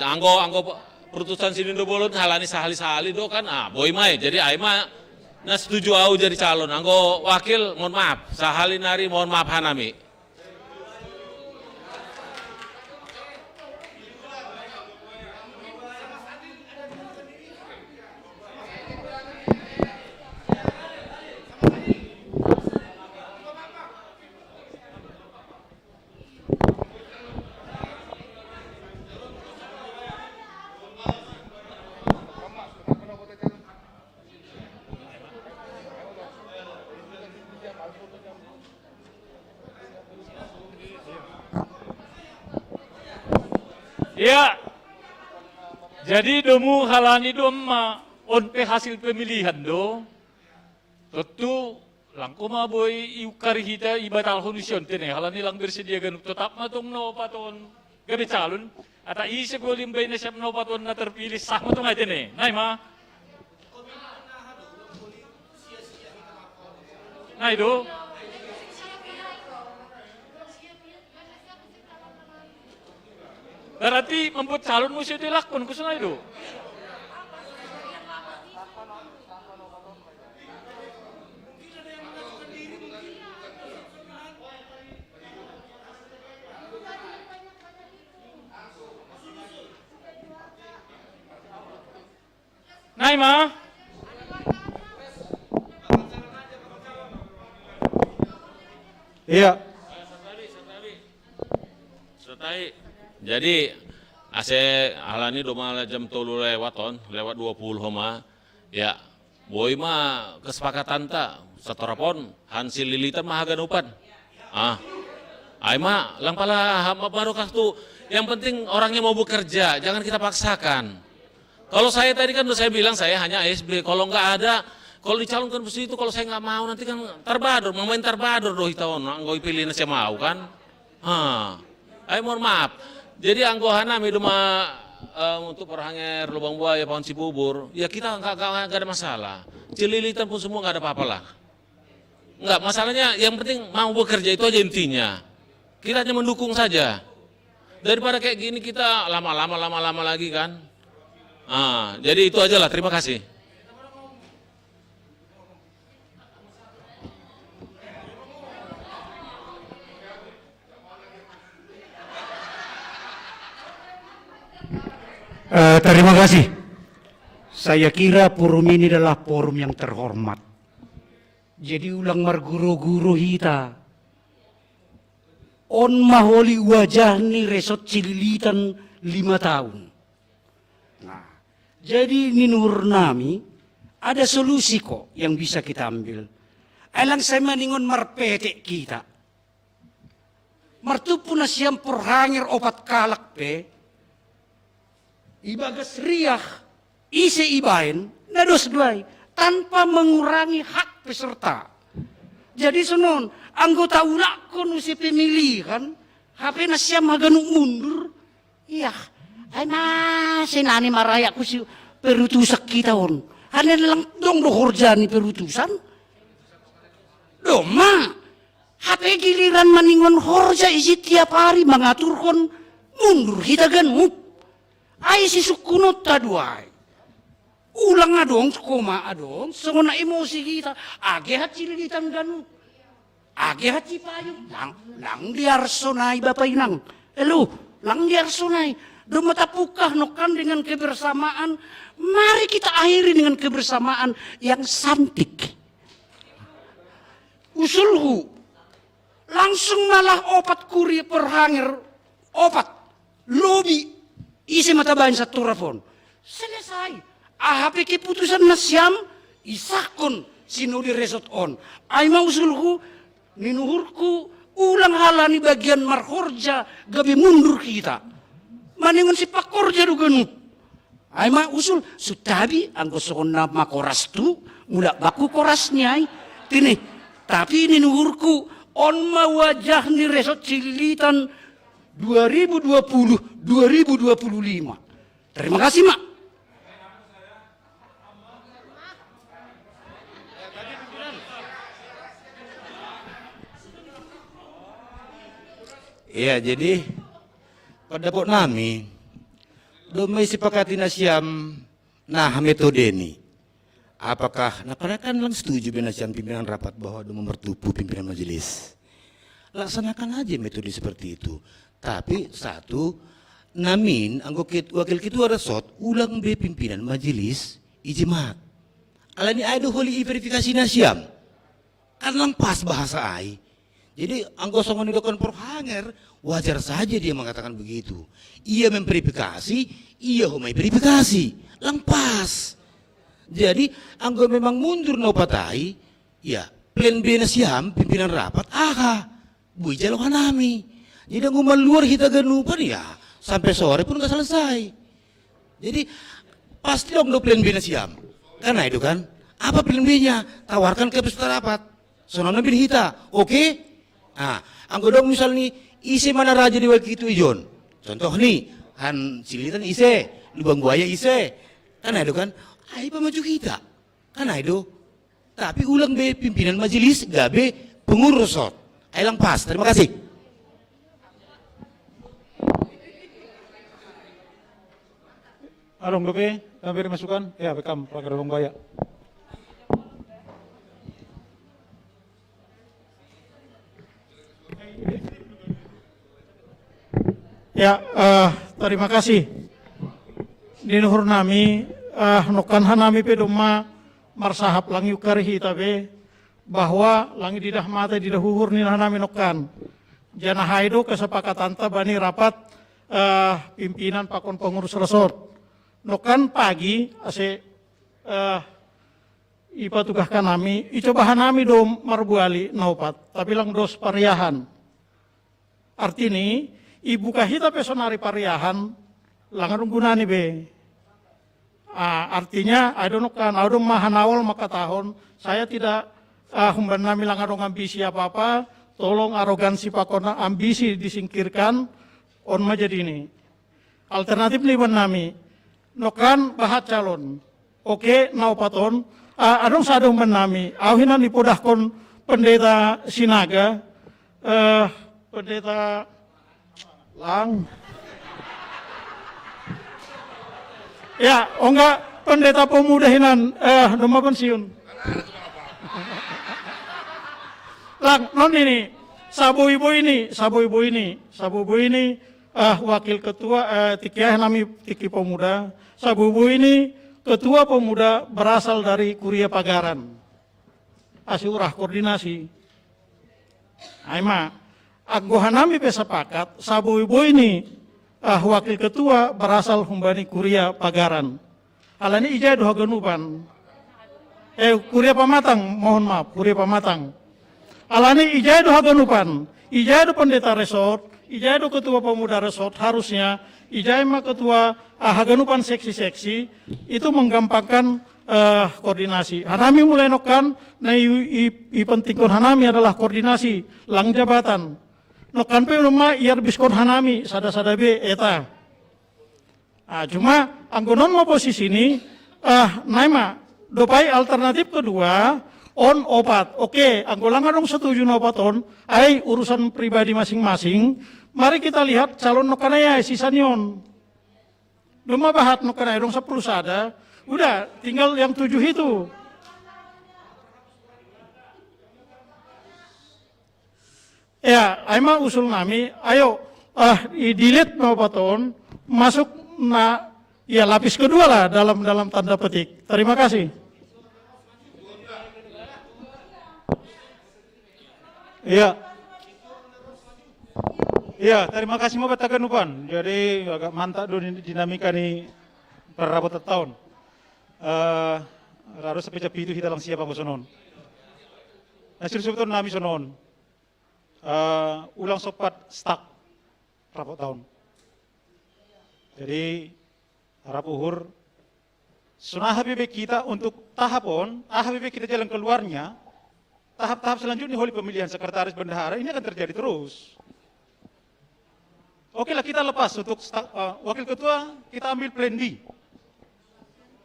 anggo, anggo perutusan sinindo bolon halani sahali-sahali do kan, ah, boi mai. Jadi ai ma na setuju au jadi calon. Anggo wakil, mohon maaf, sahali nari mohon maaf hanami. Ya, jadi domu halani do ma, on pe hasil pemilihan do. Tontu langko ma boi iukari hita, ibatalhon usion tene, halani lang bersedia ganup, tetap ma tong na opat on gabe calon. Ata ise goli mbaina siap na opat on na terpilih, sah ma tong ai tene. Nai ma. Nai do. Berarti membuat calon musuh dilakukan, kusung nai do. Nai ma. Iya. Sertai. Jadi ase halani do ma jam tolu lewat on, lewat dua puluh ma. Ya, boi ma kesepakatanta, satorop on hansil lilitan ma haganupan. Ah. Ai ma, lang pala ha-, ma-, barokah tu. Yang penting orangnya mau bekerja, jangan kita paksakan. Kalau saya tadi kan udah saya bilang saya hanya S B. Kalau nggak ada, kalau dicalonkan besi itu, kalau saya nggak mau nanti kan tarbador, mamain tarbador do hita on, anggo ipilih na sia mau kan. Ha. Ai mohon maaf. Jadi anggo hanami do ma, eh, untuk porhanger Lubang Buaya, Pahun Cibubur, ya kita nggak, nggak, nggak ada masalah. Cililitan pun semua nggak ada apa-apa lah. Nggak, masalahnya yang penting mau bekerja, itu aja intinya. Kita hanya mendukung saja. Daripada kayak gini kita lama-lama, lama-lama lagi kan. Ah, jadi itu aja lah. Terima kasih. Eh, terima kasih. Saya kira forum ini adalah forum yang terhormat. Jadi ulang marguru-guru hita. On ma holi wajah ni Resort Cililitan lima tahun. Nah, jadi ninuhur nami, ada solusi kok yang bisa kita ambil. Ai lang sai maningon marpetek kita. Martumpu na siam porhanger opat kalak pe, ibagas riah, ise ibaen, na dos do ai, tanpa mengurangi hak peserta. Jadi sonon, anggota ulakkon use pemilihan, hape na siam haganup mundur, iya, ai ma senani marayak husi perutusan kita on. Hane lang dong do horja ni perutusan. Doma, hape giliran maningon horja isi tiap hari mangaturhon mundur hita ganup. Ai sisukkunonta do ai. Ulang adong, koma adong, songon na emosi hita, age hacilitan ganup. Age hacipayung, lang, lang diarsonai Bapa Inang. Elo, lang diarsonai. Doma tapukah nongkan dengan kebersamaan, mari kita akhiri dengan kebersamaan yang santik. Usulhu, langsung malah opat kuri porhanger, opat, lobi, ise ma tabaen satorop on. Selesai. Aha pe keputusan na siam, isahkon sinodi resort on. Ai ma usulhu, ninuhurku, ulang halani bagian marhorja gabe mundur hita. Maningon sipakhorja do ganup. Ai ma usul, sutabi, anggo songon na makoras tu, mulak bakku koras ni ai. Tini, tapi ninuhurku, on ma wajah ni resort Cililitan dua ribu dua puluh, dua ribu dua puluh lima. Terima kasih, Mak. Ya, jadi pada pok nami, domai sepakati nasiam, nah, metode ni. Apakah, nah, karena kan lang setuju be nasiam pimpinan rapat bahwa do memertupu pimpinan majelis. Laksanakan aja metode seperti itu. Tapi satu, namin, anggo ket-, wakil ketua resort, ulang be pimpinan majelis ijemaat. Alani ai do holi i verifikasi nasiam. Kan lang pas bahasa ai. Jadi, anggo songon nidokon Prof Hanger, wajar saja dia mengatakan begitu. Ia memverifikasi, ia homai verifikasi. Lang pas. Jadi, anggo memang mundur na opat ai, ya, plan B nasiam, pimpinan rapat, aha. Boi jalo hanami. Jadi, anggo maluar hita ganupan, ya, sampai sore pun nggak selesai. Jadi, pasti dong do plan B nasiam. Kan ai do kan? Apa plan B-nya? Tawarkan ke peserta rapat. Songon na bin hita. Oke? Ah, anggo dong misal ni, ise ma na raja di wakil ketua i jon. Contoh ni, han Silitan ise, Lubang Buaya ise. Kan ai do kan? Ai pamaju hita. Kan ai do. Tapi ulang be pimpinan majelis gabe pengurus resort. Ai lang pas. Terima kasih. Adong dope, kami beri masukan. Ya, bekam, pakai Lubang Buaya. Ya, eh, terima kasih. Di nuhur nami, eh, nokkan hanami pe domma marsahap lang iukari hita be, bahwa lang ididah mata ididah uhur ni hanami nokkan. Janah ai do kesepakatanta bani rapat, eh, pimpinan pakon pengurus resort. Nokkan pagi ase, eh, ipatugahkan nami, icoba hanami do marbuali na opat, tapi lang dos pariahan. Artini, ibuka hita pe sonari pariahan, lang adong gunani be. Ah, artinya, ai do nokkan, au do mahanawol mangkatahon, saya tidak, ah, humban nami lang adong ambisi apa-apa, tolong arogansi pakon ambisi disingkirkan, on ma jadi ini. Alternatif ni umban nami, nokkan bahat calon. Oke, na opat on, ah, adong sada umban nami, au hinan ipodahkon Pendeta Sinaga, eh, Pendeta Lang. Ya, ongga Pendeta Pemuda hinan, eh, domma pensiun. Lang, non ini, saboi-boi ni, saboi-boi ni, saboi-boi ni, ah, wakil ketua, eh, tingki ah nami tingki pemuda, saboi-boi ni ketua pemuda berasal dari Kuria Pagaran. Ase urah koordinasi. Ai ma, anggo hanami pe sepakat, saboi-boi ni, ah, wakil ketua berasal humbani Kuria Pagaran. Alani ijai do haganupan. Eh, Kuria Pamatang, mohon maaf, Kuria Pamatang. Alani ijai do haganupan, ijai do pendeta resort, ijai do ketua pemuda resort, harusnya ijai ma ketua, ah, haganupan seksi-seksi, itu menggampangkan, eh, koordinasi. Hanami mulai nokkan, na i, i, ipentingkon hanami adalah koordinasi, lang jabatan. Nokkan pe ma iarbiskon hanami, sada-sada be, eta. Ah, cuma anggo non ma posisi ni, ah, nai ma, dopai alternatif kedua, on opat. Oke, anggo lang adong setuju na opat on, ai urusan pribadi masing-masing, mari kita lihat calon nokkan ai sisa ni on. Domma bahat nokkan ai adong sepuluh sada, udah tinggal yang tujuh itu. Ya, ai ma usul nami, ayo, ah, i-delete ma opat on, masuk na, ya, lapis kedua lah dalam, dalam tanda petik. Terima kasih. Iya. Iya, terima kasih ma banta ganupan. Jadi agak mantap do dinamika ni parrabotan taon. Eh, harus sampai jam pitu hita lang siap anggo sonon. Nah, sirsirton nami sonon. Eh, ulang sompat stuck rapat taon. Jadi, harap uhur, songon aha be kita untuk tahap on, aha be kita jalan keluarnya, tahap-tahap selanjutnya holi pemilihan sekretaris bendahara, ini akan terjadi terus. Oke lah, kita lepas untuk sta- eh, wakil ketua, kita ambil plan B.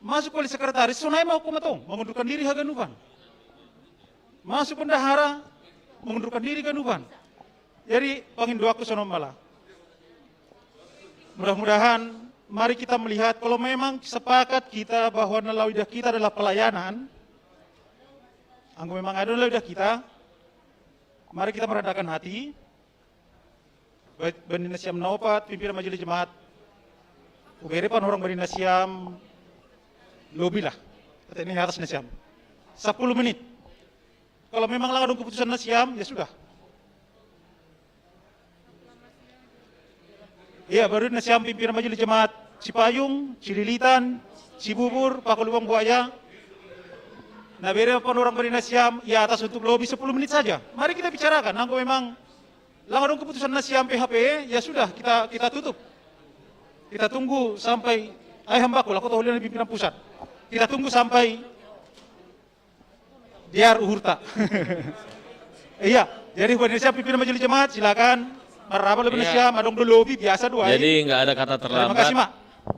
Masuk oleh sekretaris, sonai mau komatong, mengundurkan diri haganupan. Masuk bendahara, mengundurkan diri ganupan. Jadi, pangindoaku sono mala. Mudah-mudahan, mari kita melihat, kalau memang sepakat kita bahwa na lao idah kita adalah pelayanan, anggo memang adong na lao idah kita, mari kita merendahkan hati. Ba-, bani nasiam na opat, pimpinan majelis jemaat. Hubere panorang bani nasiam, lobi lah. Kata ini atas nasiam. Sepuluh menit. Kalau memang lang adong keputusan nasiam, ya sudah. Iya, baru nasiam pimpinan majelis jemaat Cipayung, Cililitan, Cibubur, Paku Lubang Buaya. Na bere panorang bani nasiam, ya atas untuk lobi sepuluh menit saja. Mari kita bicarakan, anggo memang lang adong keputusan nasiam P H P, ya sudah, kita kita tutup. Kita tunggu sampai, ai hambako, lako to holian pimpinan pusat. Kita tunggu sampai diar uhurta. Iya, jadi buat Indonesia pimpinan majelis jemaat, silakan. Marhaba lebih Iya. Indonesia, madong do lobi, biasa dua. Jadi nggak ada kata Terima terlambat. Kasih, Mak.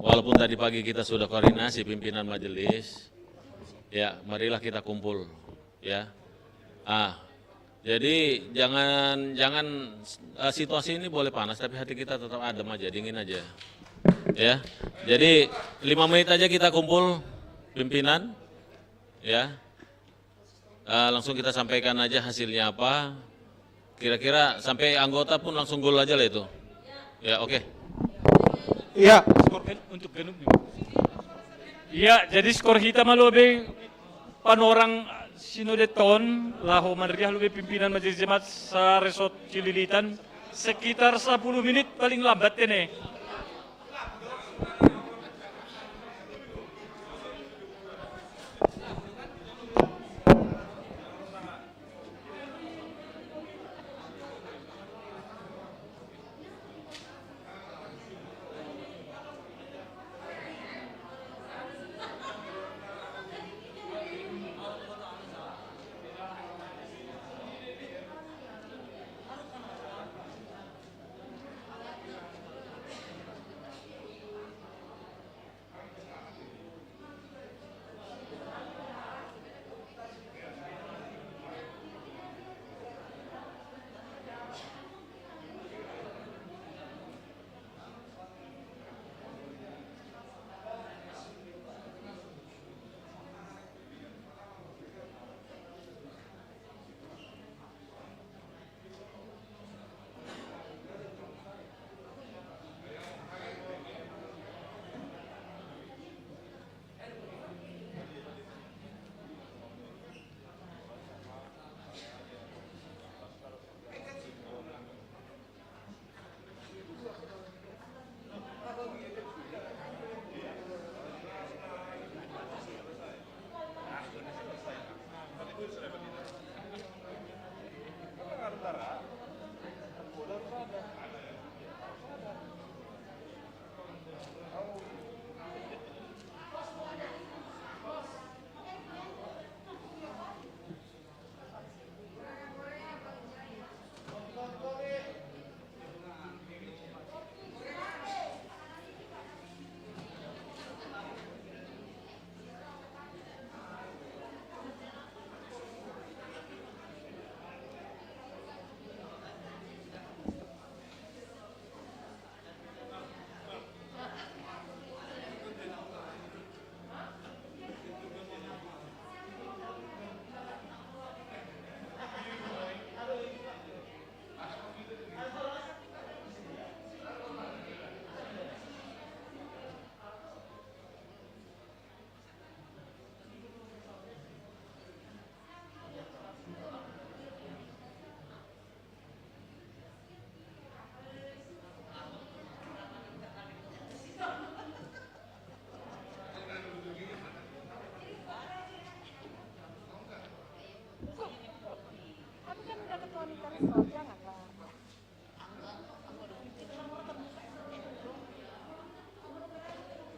Walaupun tadi pagi kita sudah koordinasi pimpinan majelis, ya marilah kita kumpul, ya. Ah, jadi jangan jangan eh, situasi ini boleh panas, tapi hati kita tetap adem aja, dingin aja, ya. Jadi lima menit aja kita kumpul, pimpinan, ya. Eh, langsung kita sampaikan aja hasilnya apa. Kira-kira sampai anggota pun langsung gol aja lah itu. Ya, oke. Iya. Skor kan untuk Genuk nih. Iya, jadi skor hita ma lobi panorang Sinode Town, laho manriah lobi pimpinan majelis jemaat sa-Resort Cililitan, sekitar sepuluh menit paling lambat ini. Tapi kan udah ketua mitra resort, janganlah.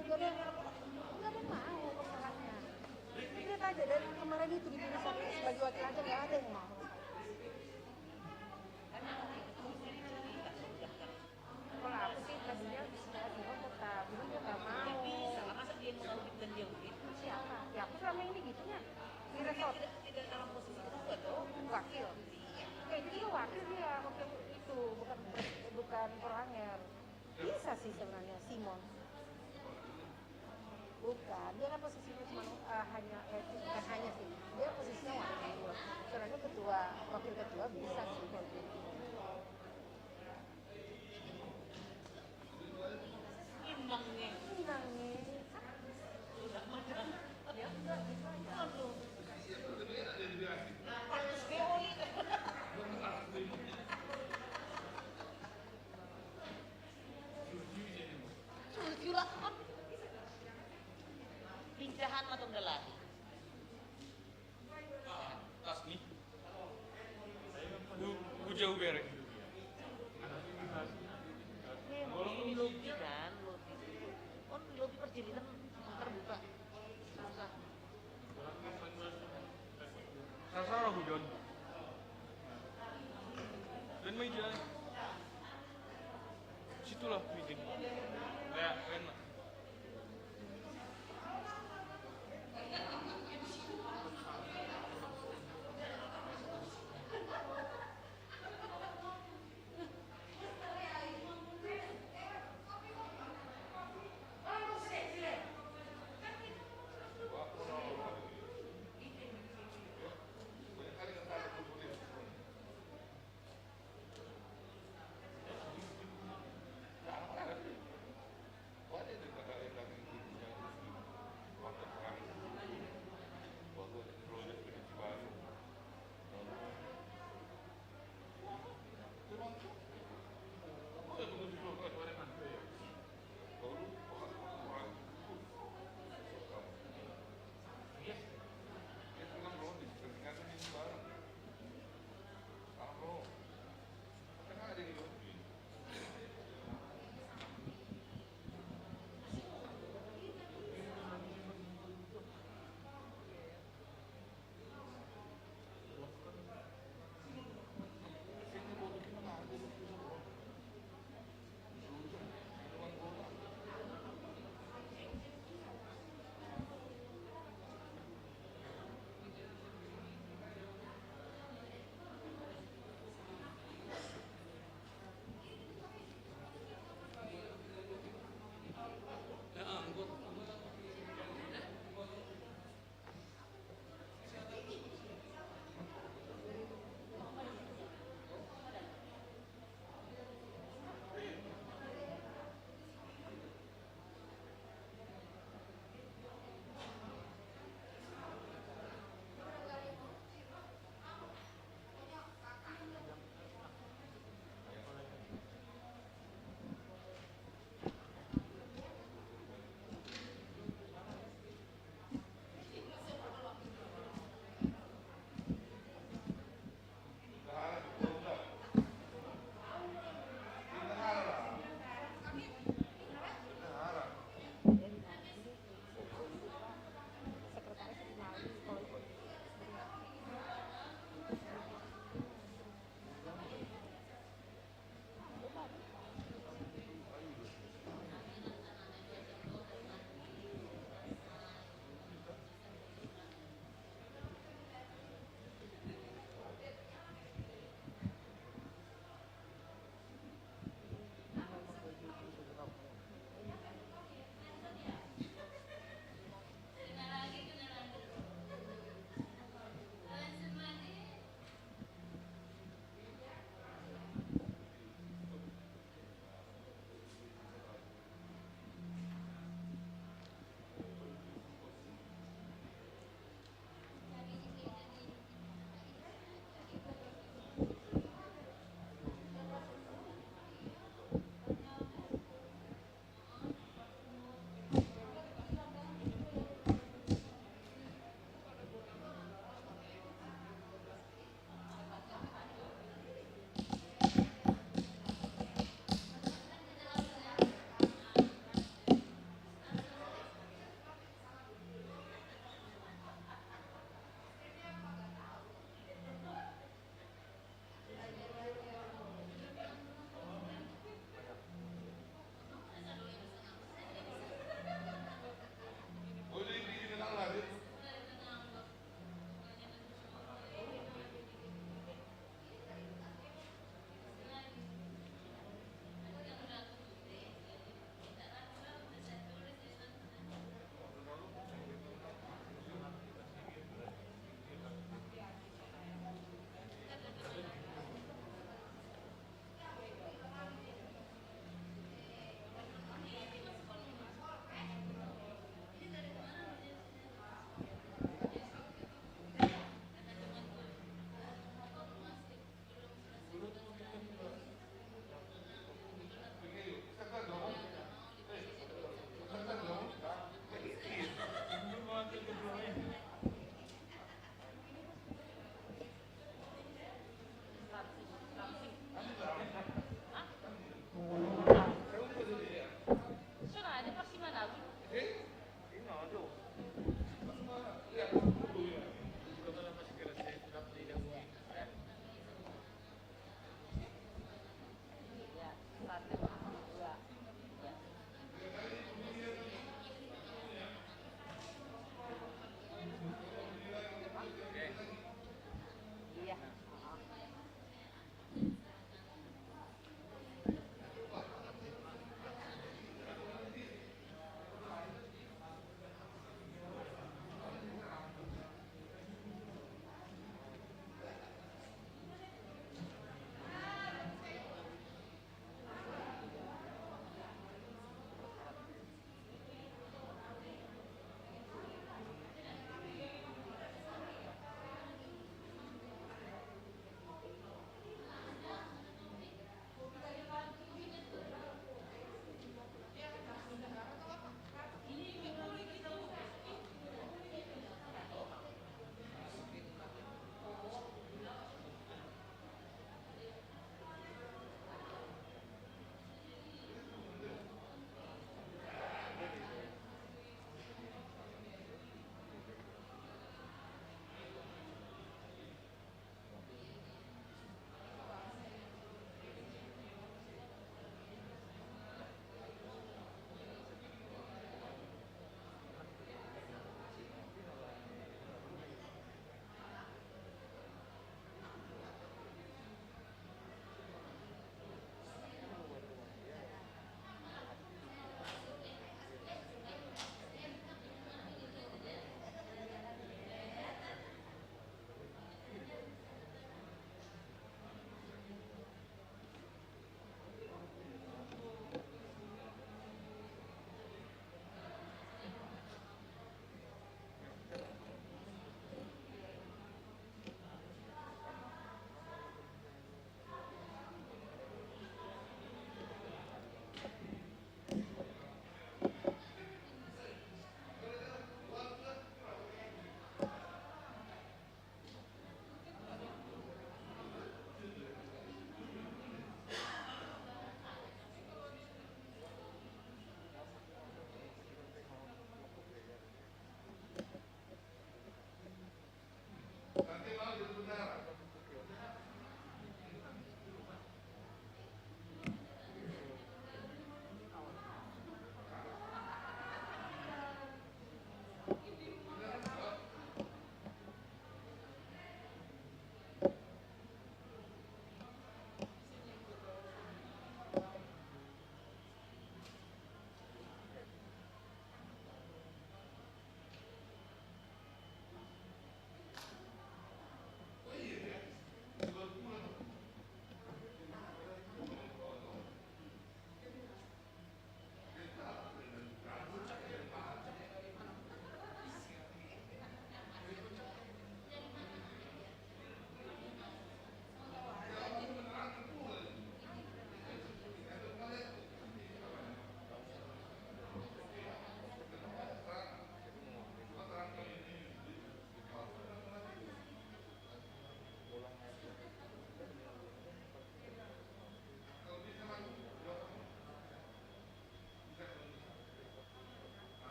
Nggak ada yang mau masalahnya. Lihat aja, dari kemarin itu dipilih satu sebagai wakil aja, nggak ada yang mau. Kalau Sih sebenarnya Simon. Bukan, dia kan posisinya cuma eh, hanya eh, bukan hanya sih. Dia posisinya wakil. Sebenarnya ketua, wakil ketua bisa sih kalau gitu. Inangnya. Inangnya. Udah mana? Ya udah gitu aja. Aduh. Pantes dia oli. Lucu lah. Pincahan atau udah lari? Tas nih. Gue jauh berek. Iya, emang di lobi kan, lobi. Oh, di lobi perjilitan terbuka. Susah. Sasa roh hujan. Dan meja. Situlah meeting. Ya, keren lah.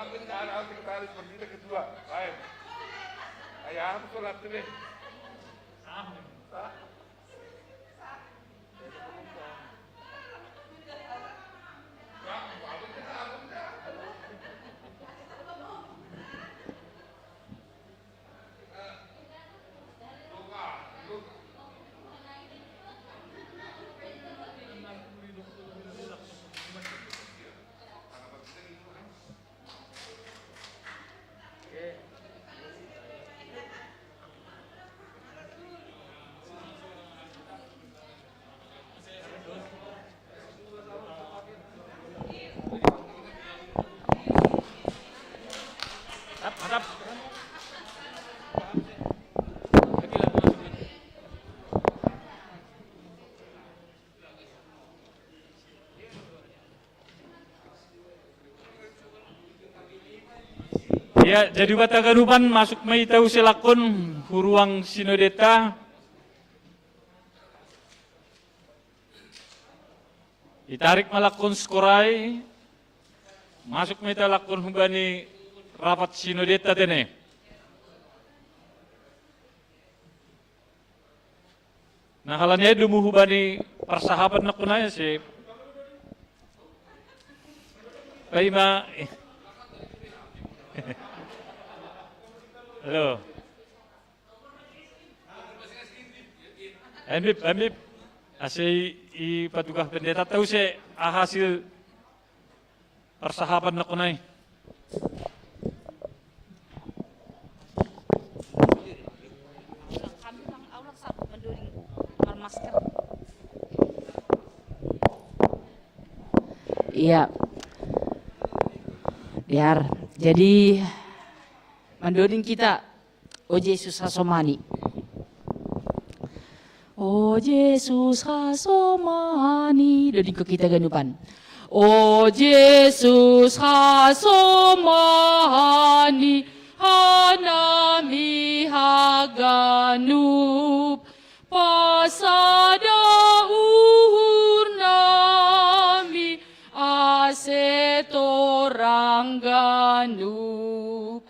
Sekretaris Pendeta kedua, lain. Ayah, apa sholat tu deh? Ya, jadi bata ganupan masuk mai tau selakon huruang sinodeta. Itarik malakon skorai, masuk mai talakon hubani rapat sinodeta tene. Nah, halani ai domu hubani parsahapan nakkunai si paima. Halo. Ambip, ambip. Ase i patugah pendeta tau se aha hasil parsahapan nakkunai. Iya. Biar jadi mandoding kita. O Jesus hasomani. O Jesus hasomani. Dodingko kita ganupan. O Jesus hasomani, hanami haganup, pasada uhurnami ase torang ganup.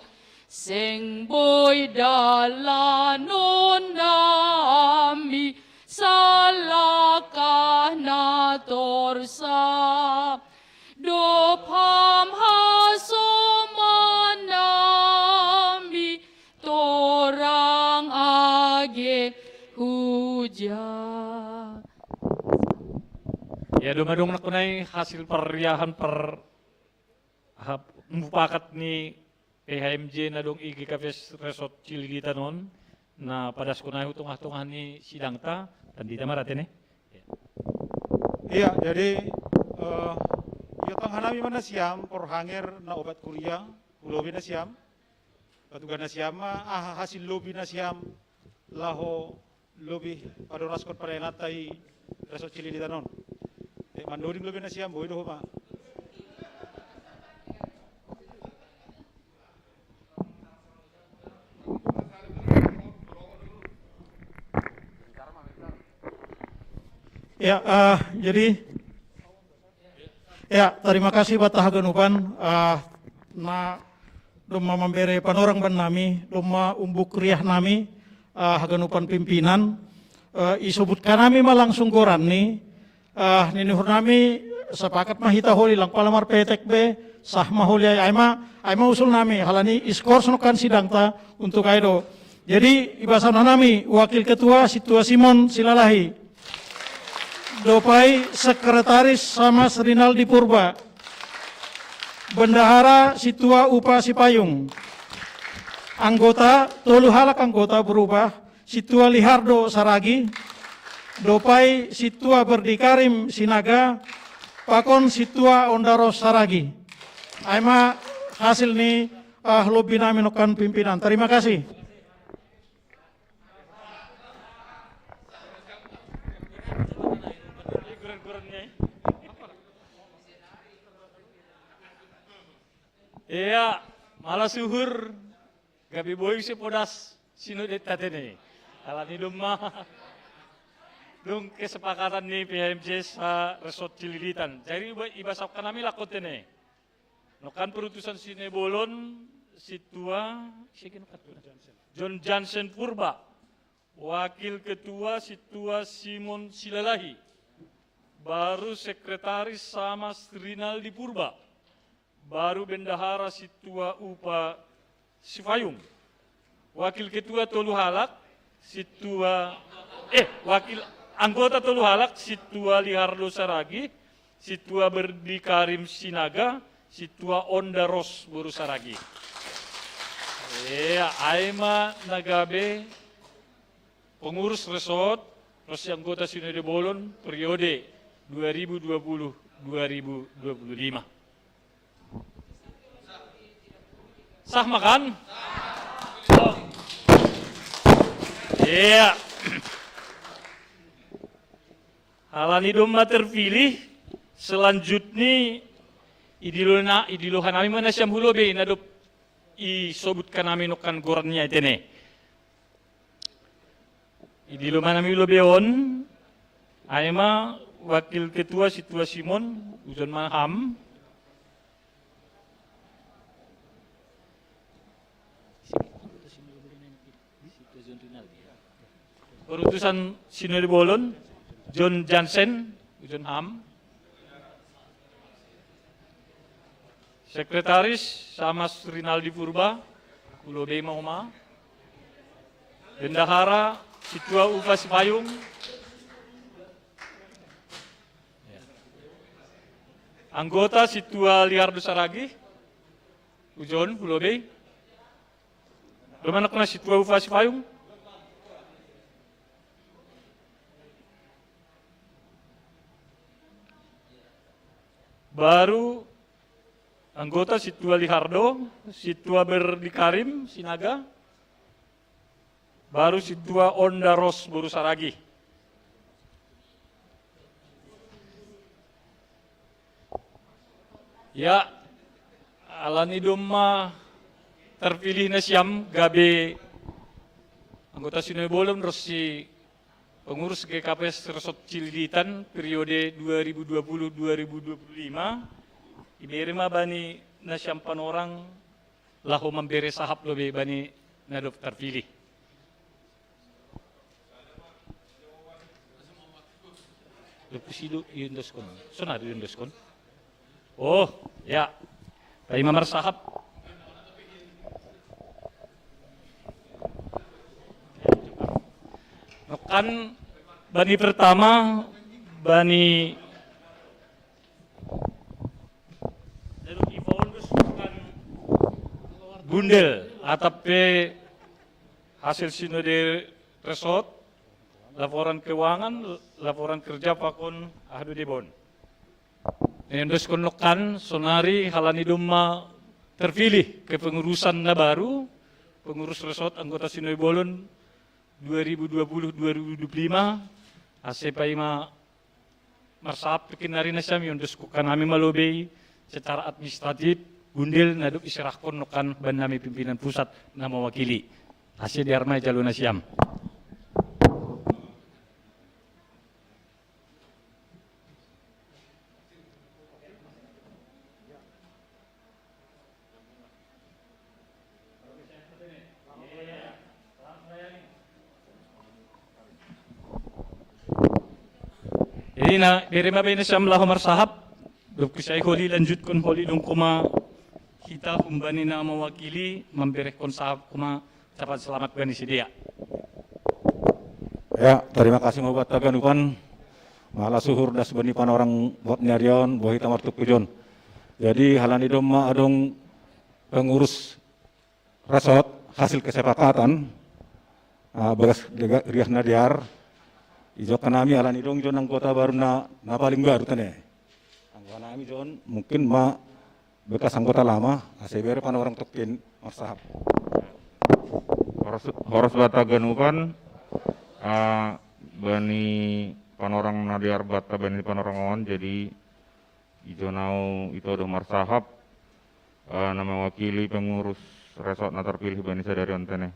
Seng boi dalanonnami salakah na torsa. Dob ham hasomannami torang age huja. Ya, doma dong nakkunai hasil parriahan par Aha, mupakat ni P H M J na dong i G K P S Resort Cililitan on, na padaskon ahu tongah-tongah ni sidangta, tandita ma ra tene. Iya, jadi eh, iotong hanami ma nasiam, porhanger na obat kuria, hulobi nasiam, patuga nasiam ma, aha hasil lobi nasiam, laho lobi padoraskon padainanta i Resort Cililitan on. Mandoding lobi nasiam boi do homa. Ya, uh, jadi ya, terima kasih bata haganupan uh, na domma mambere panorang bannami, domma umbuk riahnami, uh, haganupan pimpinan, uh, isobutkanami ma langsung goranni, uh, ninuhurnami sepakat ma hita holi lang pala marpetek be, sah ma holi ai, ai ma, ai ma usulnami, halani iskor sonokkan sidangta untuk ai do. Jadi, ibasana nami, wakil ketua, situa Simon, silalahi. Dopai sekretaris sama Rinaldi Purba. Bendahara situa Upa Sipayung. Anggota, tolu halak anggota berubah, situa Lihardo Saragi, dopai situa Berdi Karim Sinaga, pakon situa Ondaros Saragi. Aima hasil ni uh, lobby nami nokan pimpinan. Terima kasih. Iya, malas uhur gabe boi se podas sinodeta tene. Halani domma dong kesepakatan ni P H M C sa Resort Cililitan. Jadi iba, iba saukan nami lakon tene. Nokkan perutusan Sinuebolon, Situa, siapa nokkan? John Jansen Purba, Wakil Ketua Situa Simon Silalahi, baru Sekretaris Samas Rinaldi Purba, baru Bendahara Situa Upa Sifayung, Wakil Ketua tolu halak, Situa, eh, wakil anggota tolu halak, Situa Lihardo Saragi, Situa Berdi Karim Sinaga, Situa Onda Ros boru Saragi. Iya, ai ma na gabe pengurus resort, ro si anggota Sinode Bolon periode dua ribu dua puluh dua ribu dua puluh lima. Sah ma kan? Iya. Alani domma terpilih, selanjutnya idilo na, idilo hanami ma na siam hu lobei, na dob isobutkan hami nokkan goranna i tene. Idilo ma hanami hu lobei on, ai ma Wakil Ketua Situa Simon, ujon ma ham. Perutusan Sinode Bolon, John Jansen, ujon ham. Sekretaris, Samas Rinaldi Purba, hu lobei ma homa. Bendahara, Situa Upa Sipayung. Anggota, Situa Lihardo Saragi, ujon, hu lobei. Ro ma nokkan Situa Upa Sipayung. Baru anggota Situa Lihardo, Situa Berdi Karim Sinaga, baru Situa Onda Ros boru Saragi. Ya, alani domma terpilih na siam gabe anggota Sinode Bolon ro si pengurus G K P S Resort Cililitan periode dua ribu dua puluh dua ribu dua puluh lima, ibere ma bani na siam panorang laho mambere sahap lobei bani na dob terpilih. Dob pusi do iondoskon. Sonari iondoskon. Oh, ya. Paima marsahap. Nokkan bani pertama, bani Gundel, atap pe hasil sinode resort, laporan keuangan, laporan kerja pakon aha do deba on. Naiondoskon nokkan, sonari halani domma terpilih kepengurusan na baru, pengurus resort anggota Sinode Bolon dua ribu dua puluh dua ribu dua puluh lima, ase paima marsahap pe kennari nasiam, iondoskon hanami ma lobei secara administratif, Gundel na dob iserahkon nokkan bannami pimpinan pusat na mewakili. Ase dear ma jalo nasiam. Jadi na, bere ma bahen nasiam laho marsahap, dob kusai holi lanjutkon holi, dung homa hita humbani na mewakili, mamberehon sahap homa ucapan selamat bani sidea. Ya, terima kasih ma buat haganupan. Mala suhur das bani panorang buat ni ari on, boha hita martungkus on. Jadi halani domma adong pengurus resort hasil kesepakatan, ah, bagas dega-, riah na dear, ijonkan nami halani adong jo on anggota baru na, na paling baru tene. Anggo hanami jo on mungkin ma bekas anggota lama, ase bere panorang tongkin marsahap. Horas, horas buat haganupan, ah, bani panorang na dear buat bani panorang on, jadi ijon au ito do marsahap, ah, na mewakili pengurus resort na terpilih bani sadari on tene.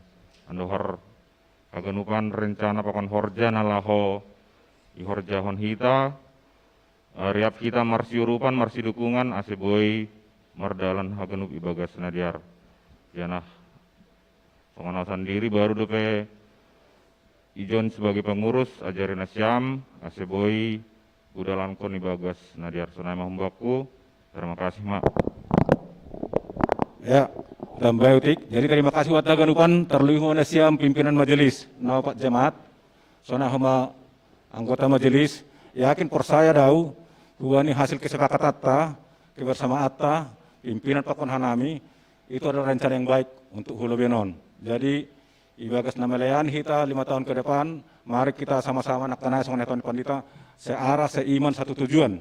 Andohar haganupan rencana pakon horja na laho ihorjahon hita, eh, riap hita marsiurupan, marsidukungan, ase boi mardalan haganup ibagas na dear. Janah songon au sandiri baru dope ijon sebagai pengurus ajari nasiam ase boi hudalankon ibagas na dear. Sonai ma humbakku. Terima kasih ma. Ya, tambah utik. Jadi terima kasih buat haganupan, terlebih ma nasiam pimpinan majelis, na opat jemaat, sonai homa anggota majelis. Yakin porsaya dau, huani hasil kesepakatatta, kebersamaatta pimpinan pakon hanami, itu adalah rencana yang baik untuk hula benon. Jadi ibagas na melayani hita lima tahun ke depan, mari kita sama-sama nakkanai songon na hatohon ni pandita, searah seiman satu tujuan.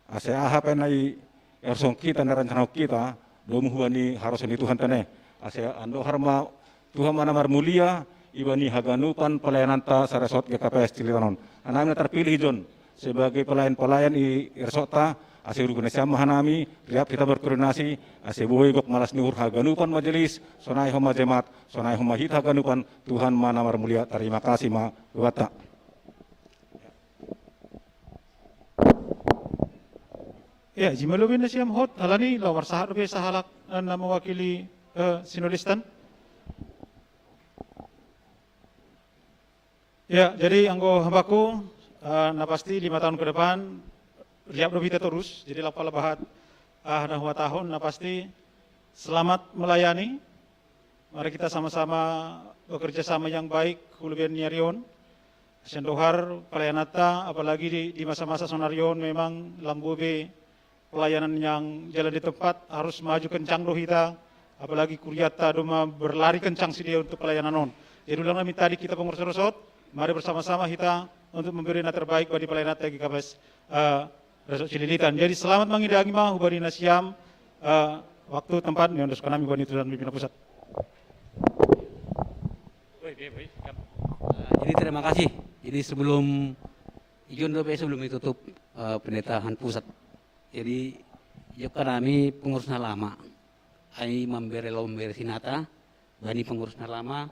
Ase aha pe na iersohon hita na rencana hita, domu huani harosuh ni Tuhan tene. Ase andohar ma Tuhan ma na marmulia ibani haganupan pelayananta saresort G K P S Cililitan on. Hanami na terpilih ijon sebagai pelayan-pelayan i resortta, ase urupi nasiam ma hanami, riap hita berkoordinasi ase boi gok malas ni uhur haganupan majelis, sonai homa jemaat, sonai homa hita haganupan. Tuhan ma na marmulia. Terima kasih ma buatta. Ya, jima lobi nasiam hot, halani laho marsahat dope sahalak na mewakili eh, sinodestan. Ya, jadi anggo hambaku, eh, na pasti lima tahun ke depan riap dope hita torus, jadi laho pala bahat ah, na huhatahon, na pasti selamat melayani. Mari kita sama-sama bekerja sama yang baik, hula benon ni ari on. Ase andohar pelayananta, apalagi di, di masa-masa sonari on memang lam bobe pelayanan yang jalan di tempat, harus maju kencang do hita, apalagi kuriatta domma berlari kencang sidea untuk pelayanan on. Jadi ulang nami tadi kita pengurus resort, mari bersama-sama hita untuk memberi na terbaik bagi pelayananta G K P S, eh, Resort Cililitan. Jadi selamat mangidangi ma hubani nasiam, eh, waktu, tempat, niondoskan nami hubani utusan pimpinan pusat. Eh, jadi terima kasih. Jadi sebelum ijon dope sebelum ditutup eh, pendeta han pusat. Jadi jokka nami pengurus na lama. Ai mambere laho mambere sinata bani pengurus na lama,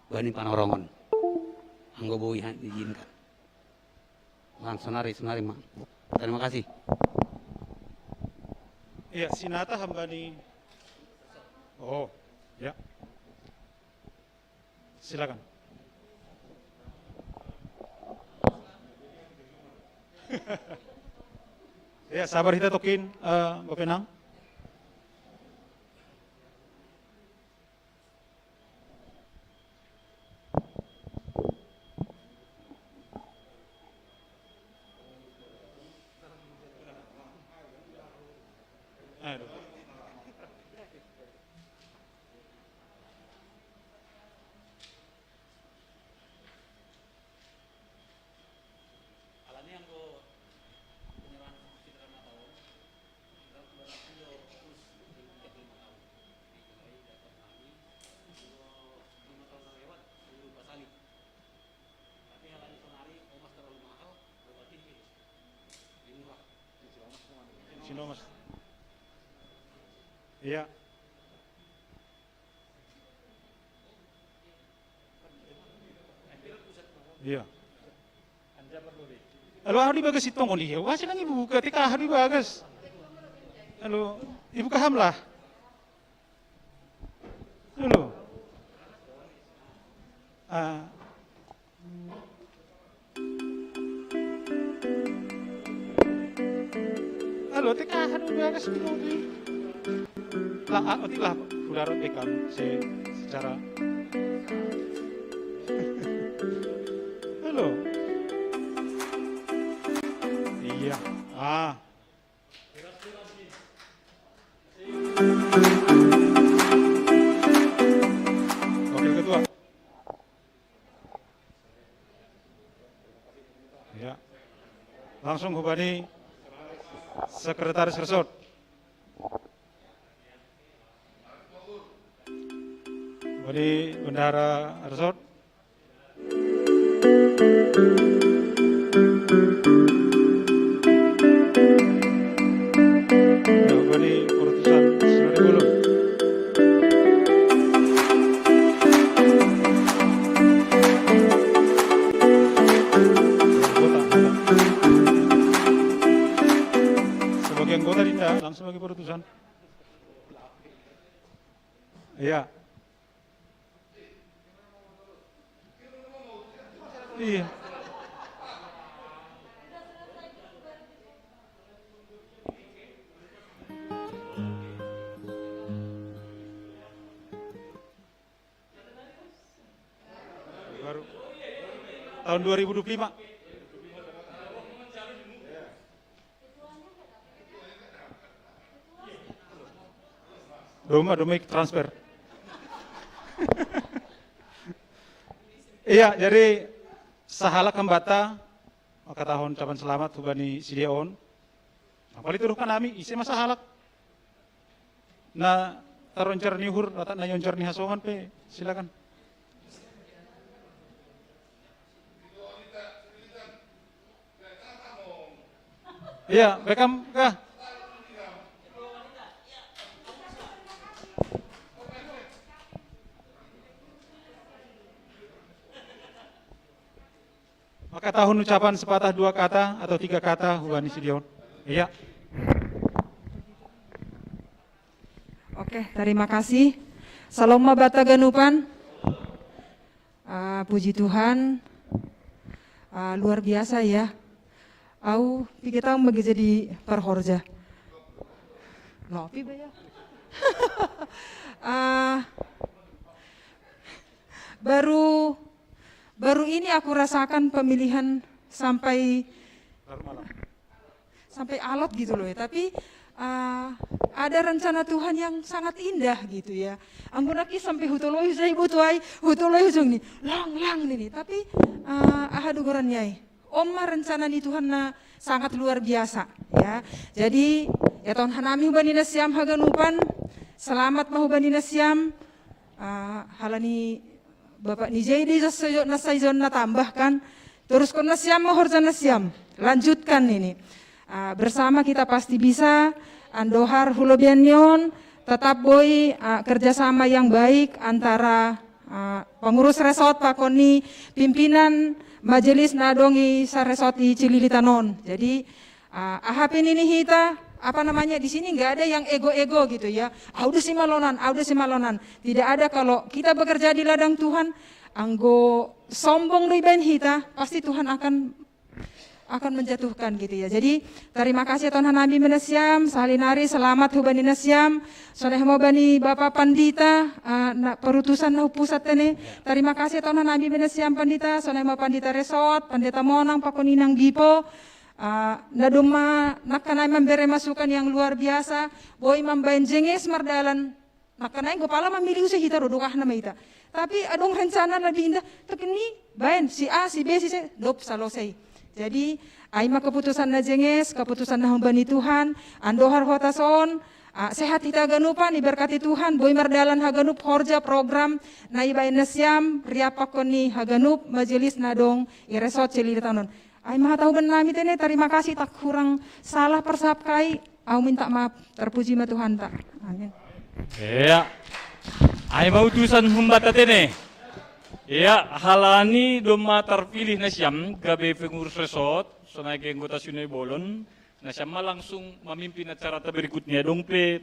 bani Panorongon. Anggo boi han diizinkan. Langsung ari, sonari ma. Terima kasih. Iya, sinata hambani. Oh, ya. Silakan. Ya, sabar hita tokin, eh, Bapenang. Aduh. Alani anggo penyerahan fungsi dalam lima tahun, dalam dua tahun jo terus tiap lima tahun. Jadi mulai dapat kami dua lima tahun lewat, sudah pasali. Tapi alani sonari omas terlalu mahal, berarti lebih murah. Sinomas. Iya. Iya. Alo, ahu di bagas itong on, iya. Wah, silang ibu buka, tika ahu di bagas. Alo, ibu kaham lah. Alo. Ah. Alo, tika ahu di bagas itong on. Lah, ah, otik lah, udah rot bekam se-, secara. Halo. Iya. Ah. Wakil Ketua. Ya. Langsung hubani Sekretaris Resort. Hubani Bendahara Resort. Ya, hubani perutusan Sinode Bolon. Anggota, anggota. Sebagai anggota dinda, langsung bagi perutusan. Iya. Iya. Baru tahun dua ribu dua puluh lima. Domma, domma transfer. Iya, jadi sahalak hambata, maka tahun ucapan selamat hubani si dia on. Apalagi turuhkan nami, ise masahalak. Na taroncar ni uhur, latak na yoncar ni hasongan pe, silakan. Iya, bekam kah? Maka tahun ucapan sepatah dua kata atau tiga kata hubani si dia on. Iya. Oke, terima kasih. Salom ma banta ganupan. Ah, puji Tuhan. Ah, luar biasa ya. Au pikir tahu bagi jadi parhorja. Lopi ba ya. Ah, baru baru ini aku rasakan pemilihan sampai sampai alot gitu loh ya. Tapi ah, ada rencana Tuhan yang sangat indah gitu ya. Anggo nangkin sampai hutoloi sai boto ai, hutoloi ujung ni, lang lang nini. Tapi ah, aha do goran ni ai. On ma rencana ni Tuhan na sangat luar biasa ya. Jadi ya, tonang hanami hubani nasiam haganupan, selamat ma hubani nasiam. Ah, halani Bapak ni J D na saijon na tambahkan, teruskon nasiam ma horja nasiam, lanjutkan ini. Ah, bersama kita pasti bisa. Andohar hulobian ni on, tetap boi ah, kerjasama yang baik antara ah, pengurus resort pakon ni pimpinan majelis na adong i saresort i Cililitan on. Jadi ah, aha pe nini hita, apa namanya, di sini nggak ada yang ego-ego gitu ya. Au do simalonan, au do simalonan. Tidak ada. Kalau kita bekerja di ladang Tuhan, anggo sombong do ibaen hita, pasti Tuhan akan akan menjatuhkan gitu ya. Jadi terima kasih tonang hanami hubani nasiam, sahali nari selamat hubani nasiam. Sonai ma hubani Bapak Pandita ah, na, perutusan na hu pusat tene. Terima kasih tonang hanami hubani nasiam Pandita, sonai ma Pandita Resort, Pandita Monang pakon Inang Dipo. Ah, na domma nangkaning memberi masukan yang luar biasa, boi mambaen jenges mardalan. Nangkaning anggo pala mamilih use hita do, dukahna ma hita. Tapi adong rencana na indah, tapi ni baen si A, si B, si C, dop salosei. Jadi ai ma keputusan na jenges, keputusan na humbani Tuhan. Andohar hota son ah, sehat hita haganupan, iberkati Tuhan, boi mardalan haganup horja program na ibaen nasiam riap pakon ni haganup majelis na adong i resort Cililitan on. Ai ma hata hubaen nami tene, terima kasih, tak kurang salah parsahapku ai, au minta maaf. Terpuji ma Tuhanta. Amin. Iya. Ai ma utusan humbanta tene. Iya, halani domma tarpilih nasiam gabe pengurus resort, sonai anggo tasune bolon, nasiam ma langsung mamimpin acaranta berikutne. Adong pe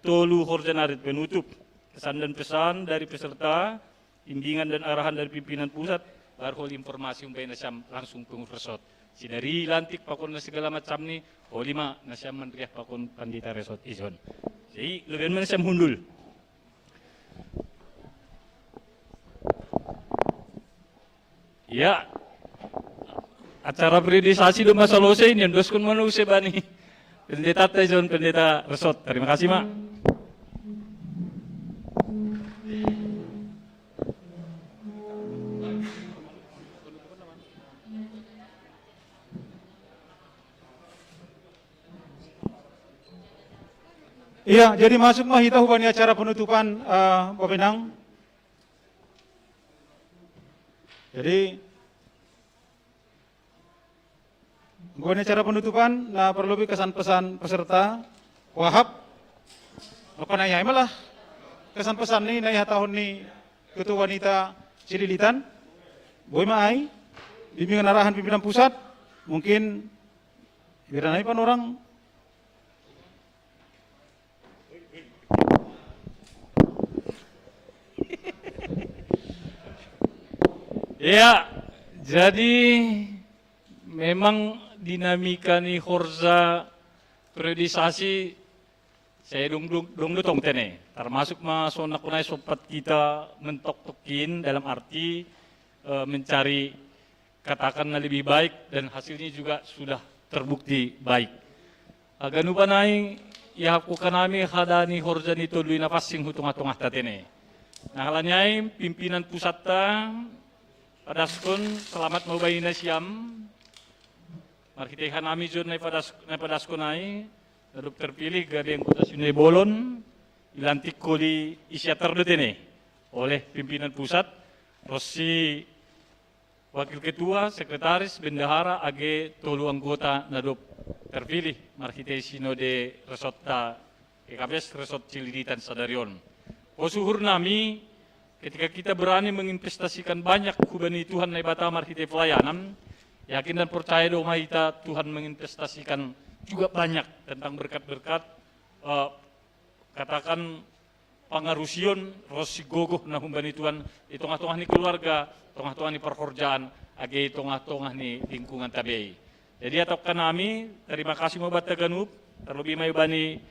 tolu horja na rap penutup. Pesan dan pesan dari peserta, bimbingan dan arahan dari pimpinan pusat, baru holi informasi umbaen nasiam langsung pengurus resort. Sinari lantik pakon na segala macam ni, holi ma nasiam manriah pakon pandita resort i son. Jadi lobian ma nasiam hundul. Iya. Acara periodisasi do masalose, niondoskon ma use bani pendeta ta i son, pendeta resort. Terima kasih ma. Iya, jadi masuk ma hita hubani acara penutupan, eh, Bapak Inang. Jadi hubani acara penutupan, na parlobi kesan pesan peserta, wahap. Maka na ai ma lah kesan pesan ni na ihatahon ni Ketua Wanita Cililitan. Boi ma ai, bimbingan arahan pimpinan pusat. Mungkin biar nai panorang. Ya, jadi memang dinamika ni horja periodisasi saya dong dong dong dotong tene, termasuk ma sonakkunai sopat kita mentoktokin dalam arti eh, mencari katakan lebih baik dan hasilnya juga sudah terbukti baik. Aganupa nai, yahap ku kanami hada ni horja ni tolu i na passing hu tongah-tongah ta tene. Nahalani ai pimpinan pusatta, padaskon selamat mabaina siam. Marhitei hanami jo na ipadas na ipadaskon ai, na dob terpilih gade anggota Sinode Bolon, ilantik holi i siatar do tene oleh pimpinan pusat, ros si wakil ketua, sekretaris, bendahara, age tolu anggota na dob terpilih marhitei Sinode resortta G K P S resort Cililitan sadari on. Posuhur nami, ketika kita berani menginvestasikan banyak hubani Tuhan Naibata marhitei pelayanan, yakin dan percaya do ma hita Tuhan menginvestasikan juga banyak tentang berkat-berkat eh, katakan pangarusion ros si gogoh na humbani Tuhan di tongah-tongah ni keluarga, tongah-tongah ni perhorjaan, age tongah-tongah ni lingkungan tabei. Jadi atau kanami, terima kasih mau bata ganup, terlebih mai bani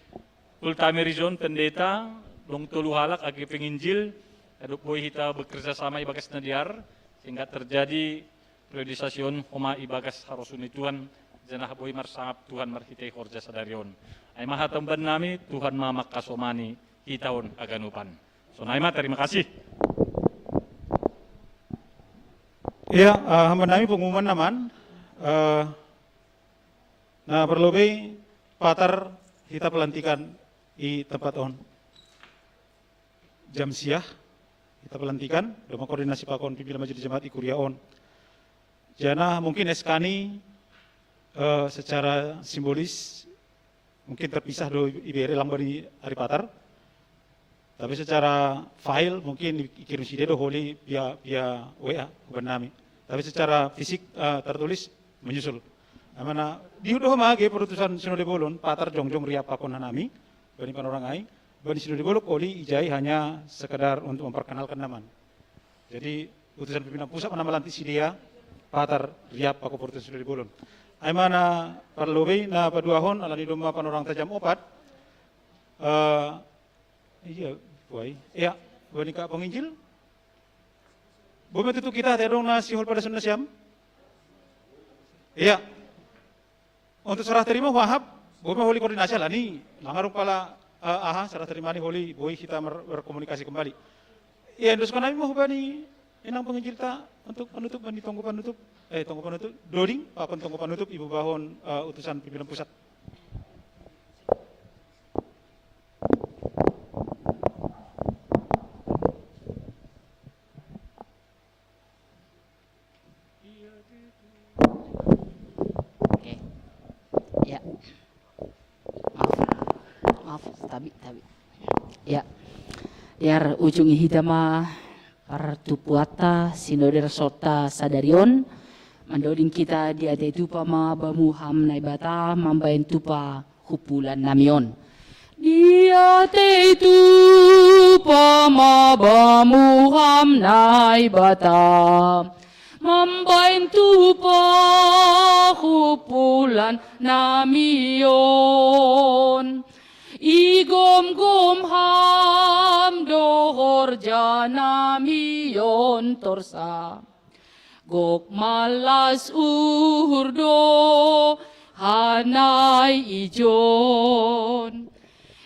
Ultame Rizon, pendeta, dong tolu halak age penginjil, aduk boi hita bekerja sama ibagas nadiar, sehingga terjadi periodisasi on homa ibagas harosuon ni Tuhan, janah boi marsangap Tuhan marhitei horja sadari on. Ai ma hatamban nami, Tuhan ma mangkasomani hita on haganupan. Sonai ma, terima kasih. Iya, uh, hamban nami pengumuman naman. Uh, na parlobei patar hita pelantikan i tempat on. Jam siah hita pelantikan, doma koordinasi pakon pimpinan majelis jemaat i kuria on. Jana mungkin eskani uh, secara simbolis mungkin terpisah do ibere lang bani ari patar. Tapi secara file mungkin ikirim side do holi via via W A huban nami. Tapi secara fisik uh, tertulis menyusul. Amana dihudo ma age perutusan Sinode Bolon patar jongjong riap pakon hanami bani panorang ai bani Sinode Bolon holi ijai hanya sekedar untuk memperkenalkan naman. Jadi utusan pimpinan pusat mana malantik sidea patar riap pakon perutusan Sinode Bolon. Ai mana parlobei na paduahon alani domma panorang tajam opat. Uh, iya, buai. Iya, buai ka penginjil. Bome tutu kita te dong na sihol pada sunna siam. Iya. Untuk serah terima wahab, bome holi koordinasi lah ni. Langarung pala uh, aha serah terima ni holi boi kita berkomunikasi kembali. Iya, endoskan nami mau bani inang penginjil ta untuk penutup bani tonggo penutup eh tonggo penutup doding pakon tonggo penutup ibu bahon uh, utusan pimpinan pusat. Oke. Ya. Maaf. Maaf, tabi, tabi. Ya. Yar ujung ihita ma partupuatta Sinode resortta sadari on. Mandoding kita di ate tupa ma bamuham Naibata mambaen tupa hupulan nami on. Di ate tupa ma bamuham Naibata mambaen tupa hupulan nami on. Igomgom ham do horja nami on torsa. Gok malas uhur do hanai ijon.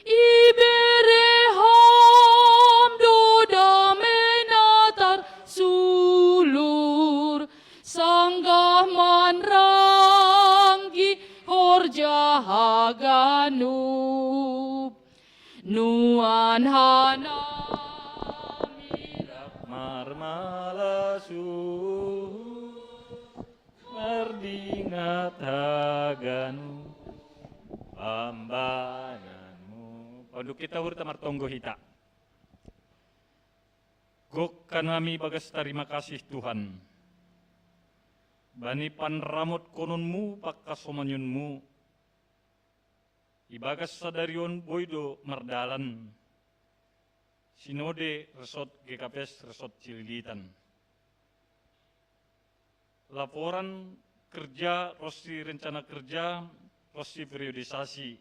Ibere ham do dame na tarsulur sanggah manranggi horja haganup. Nuan hanami marmalasu mardingat haganup pambananmu. Panduk kita hurta martonggo hita. Gok hanami bagas tarima kasih Tuhan bani panramotkononmu pangkasomanyonmu. Ibagas sadari on boi do mardalan Sinode Resort G K P S Resort Cililitan. Laporan kerja, ro si rencana kerja, ro si periodisasi.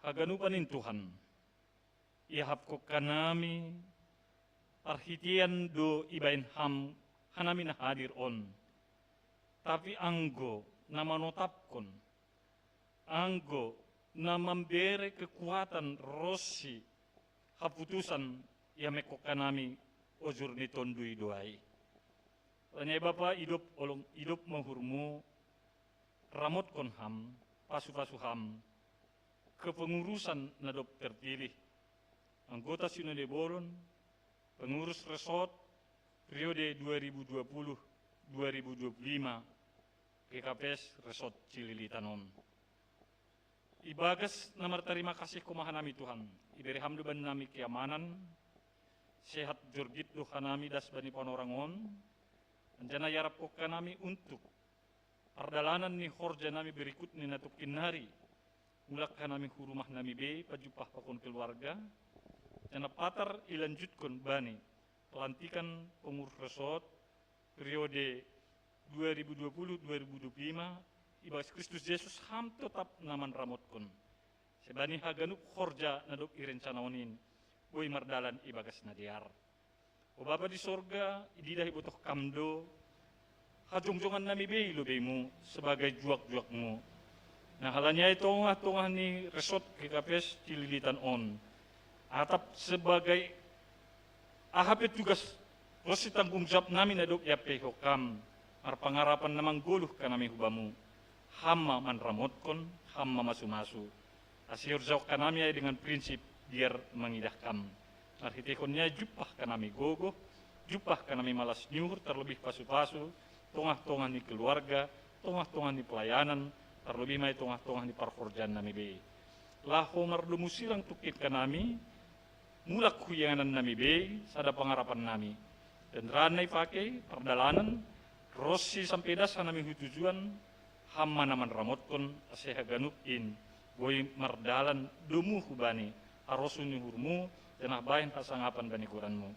Haganupan in Tuhan, iahapkon hanami parhitean do ibaen ham hanami na hadir on. Tapi anggo na manotapkon, anggo na mambere kekuatan ro si haputusan, iamehon hanami ojur ni Tonduy do ai. Alani ai Bapa, idop holong, idop ma uhurmu, ramotkon ham, pasupasu ham kepengurusan na dob terpilih, anggota Sinode Bolon, pengurus resort periode dua ribu dua puluh dua ribu dua puluh lima, G K P S Resort Cililitan on. Ibagas na martarima kasih Ho ma hanami Tuhan, ibere ham do bannami keamanan, sehat jorgit do hanami das bani panorang on, anjaha iarapkon hanami untuk pardalanan ni horja nami berikut ni na tongkin nari, mulak hanami hu rumah nami be, pajumpah pakon keluarga, janah patar ilanjutkon bani pelantikan pengurus resort periode dua ribu dua puluh dua ribu dua puluh lima, ibagas Kristus Jesus ham totap na manramotkon. Sian bani haganup horja na dob irencanaon in, boi mardalan ibagas na dear. O Bapa di sorga, ididah ibotoh Kam do hajongjongan nami be i lobeimu sebagai juak-juakmu. Nah, alani ai tongah-tongah ni resort G K P S Cililitan on, atap sebagai aha pe tugas ro si tanggung jawab nami na dob iampeihon Kam, marpangarapan na manggoluh hanami hu Bamu. Ham ma manramotkon, Ham ma masumasu. Ase ihorjahon hanami ai dengan prinsip biar mangidah Kam. Marhiteihon ni ai jumpah hanami gogoh, jumpah hanami malas ni uhur, tarlobih pasupasu, tongah-tongah ni keluarga, tongah-tongah ni pelayanan, tarlobih ma i tongah-tongah ni parhorjaan nami be. Laho mardomu sirang tungkin hanami, mulak hu inganan nami be, sada pangarapan nami. Kendaraan na ipake, pardalanan, ro si sampe das hanami hu tujuan, Ham ma na manramotkon, ase haganup in boi mardalan domu hu bani harosuh ni uhurmu, janah bahen hasangapan bani goranmu.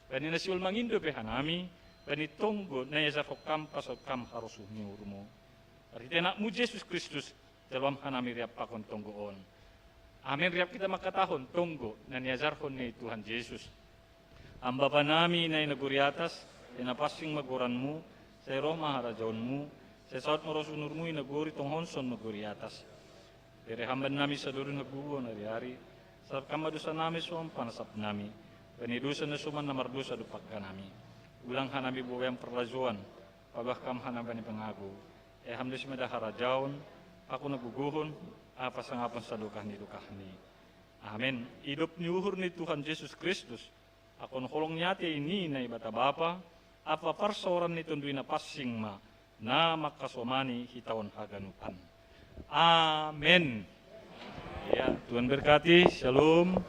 Bani na sihol mangindo pe hanami, bani tonggo na iajarhon Kam pasahat Kam harosuh ni uhurmu. Marhite Anakmu Jesus Kristus, jalo Ham hanami riap pakon tonggo on. Amen. Riap hita mangkatahon tonggo na niajarhon ni Tuhan Jesus. Ham Bapa nami na i nagori atas, sai na pansing ma goranmu, sai roh ma harajaonmu, sai saut ma rosuh ni uhurmu i nagori tonga on songon nagori atas. Bere Ham bannami sadari on hagogoon ari-ari, sasap Ham ma dosa nami songon panasap nami bani dosa na soman na mardosa dompak hanami. Ulang hanami buabea parlajouan, paboa Ham hanami bani pangago. Ai Ham do simada harajaon, pakon hagogohon, pasangapan sadokah ni dokahni. Amen. Idop ni uhur ni Tuhan Jesus Kristus, pakon holong ni atei ni Naibata Bapa, ampa parsaoran ni Tonduy Napansing ma na mangkasomani hita on haganupan. Amen. Ya, Tuhan berkati. Shalom.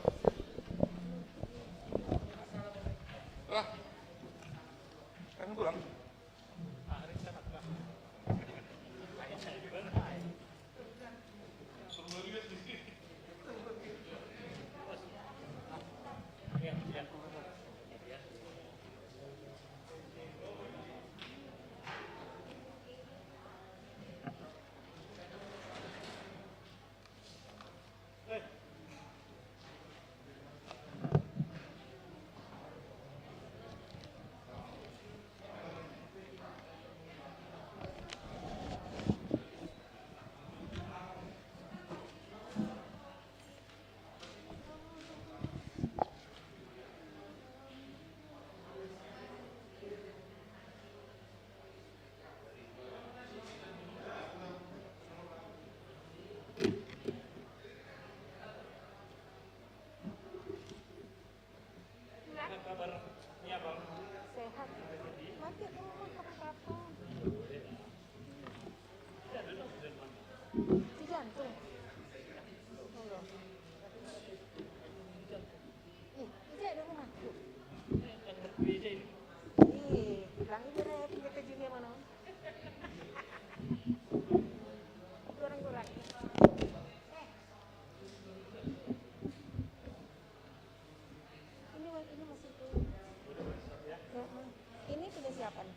Sehat. Mati aku mau makan apa? Itu jantung. Ayo. Ih, itu ada rumah. Ih, bilang itu deh, pinggir ke sini mana? Kurang-kurang. Eh. Ini, ini masih tuh. Heeh. Ini punya siapa nih?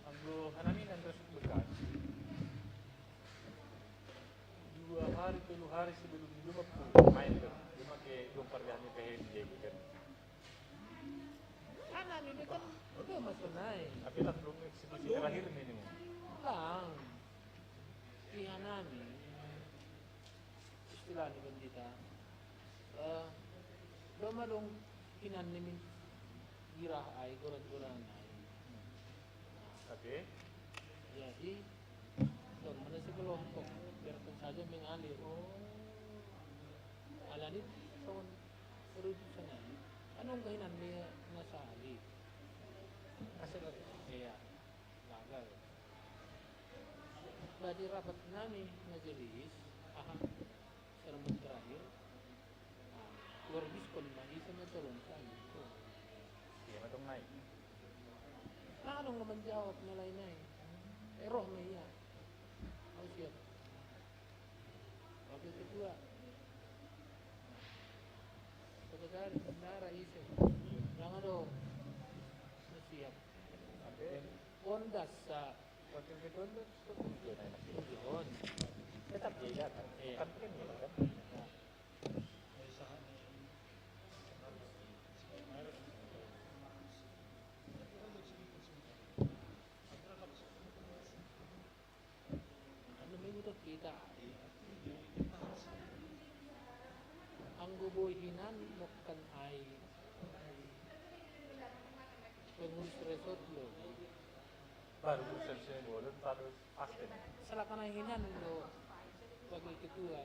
Anggo hanami nan resort Bekasi, dua hari, tolu hari sebelum itu mah main kan. Cuma ke dong parlihat ni P H M J kan. Hanami ini kan udah masuk naik. Tapi lah belum eksekusi terakhir ini nih. Bang, di hanami, istilah ni kan kita, eh, doma dong hinan ni min girah ai, goran-goran ai. Oke. Jadi, dong mana sekelompok, biarkan saja mengalir. Oh. Alani tahun produksi sana. Anu kahinan ni nasa ali. Hasil dari. Iya. Gagal. Tadi rapat nami majelis, aha, sermon terakhir, ah, keluar diskon lagi sama calon kami. Iya, matong naik. Nah, dong menjawab mulai naik. Eh, roh me iya. Oh, siap. Wakil ketua. Sekretaris, bendahara, ise. Jangan dong. Siap. Oke. Ondas sa. Wakil ketua itu seperti itu, nah, enak sih. John. Tetap dia datang. Iya. Kan, kan gitu kan. Nah. Anu minggu tu kita. Anggo boi hinan mokkan ai pengurus resort lo. Baru selesai bolon, baru pasti. Salah kana hinan lo wakil ketua.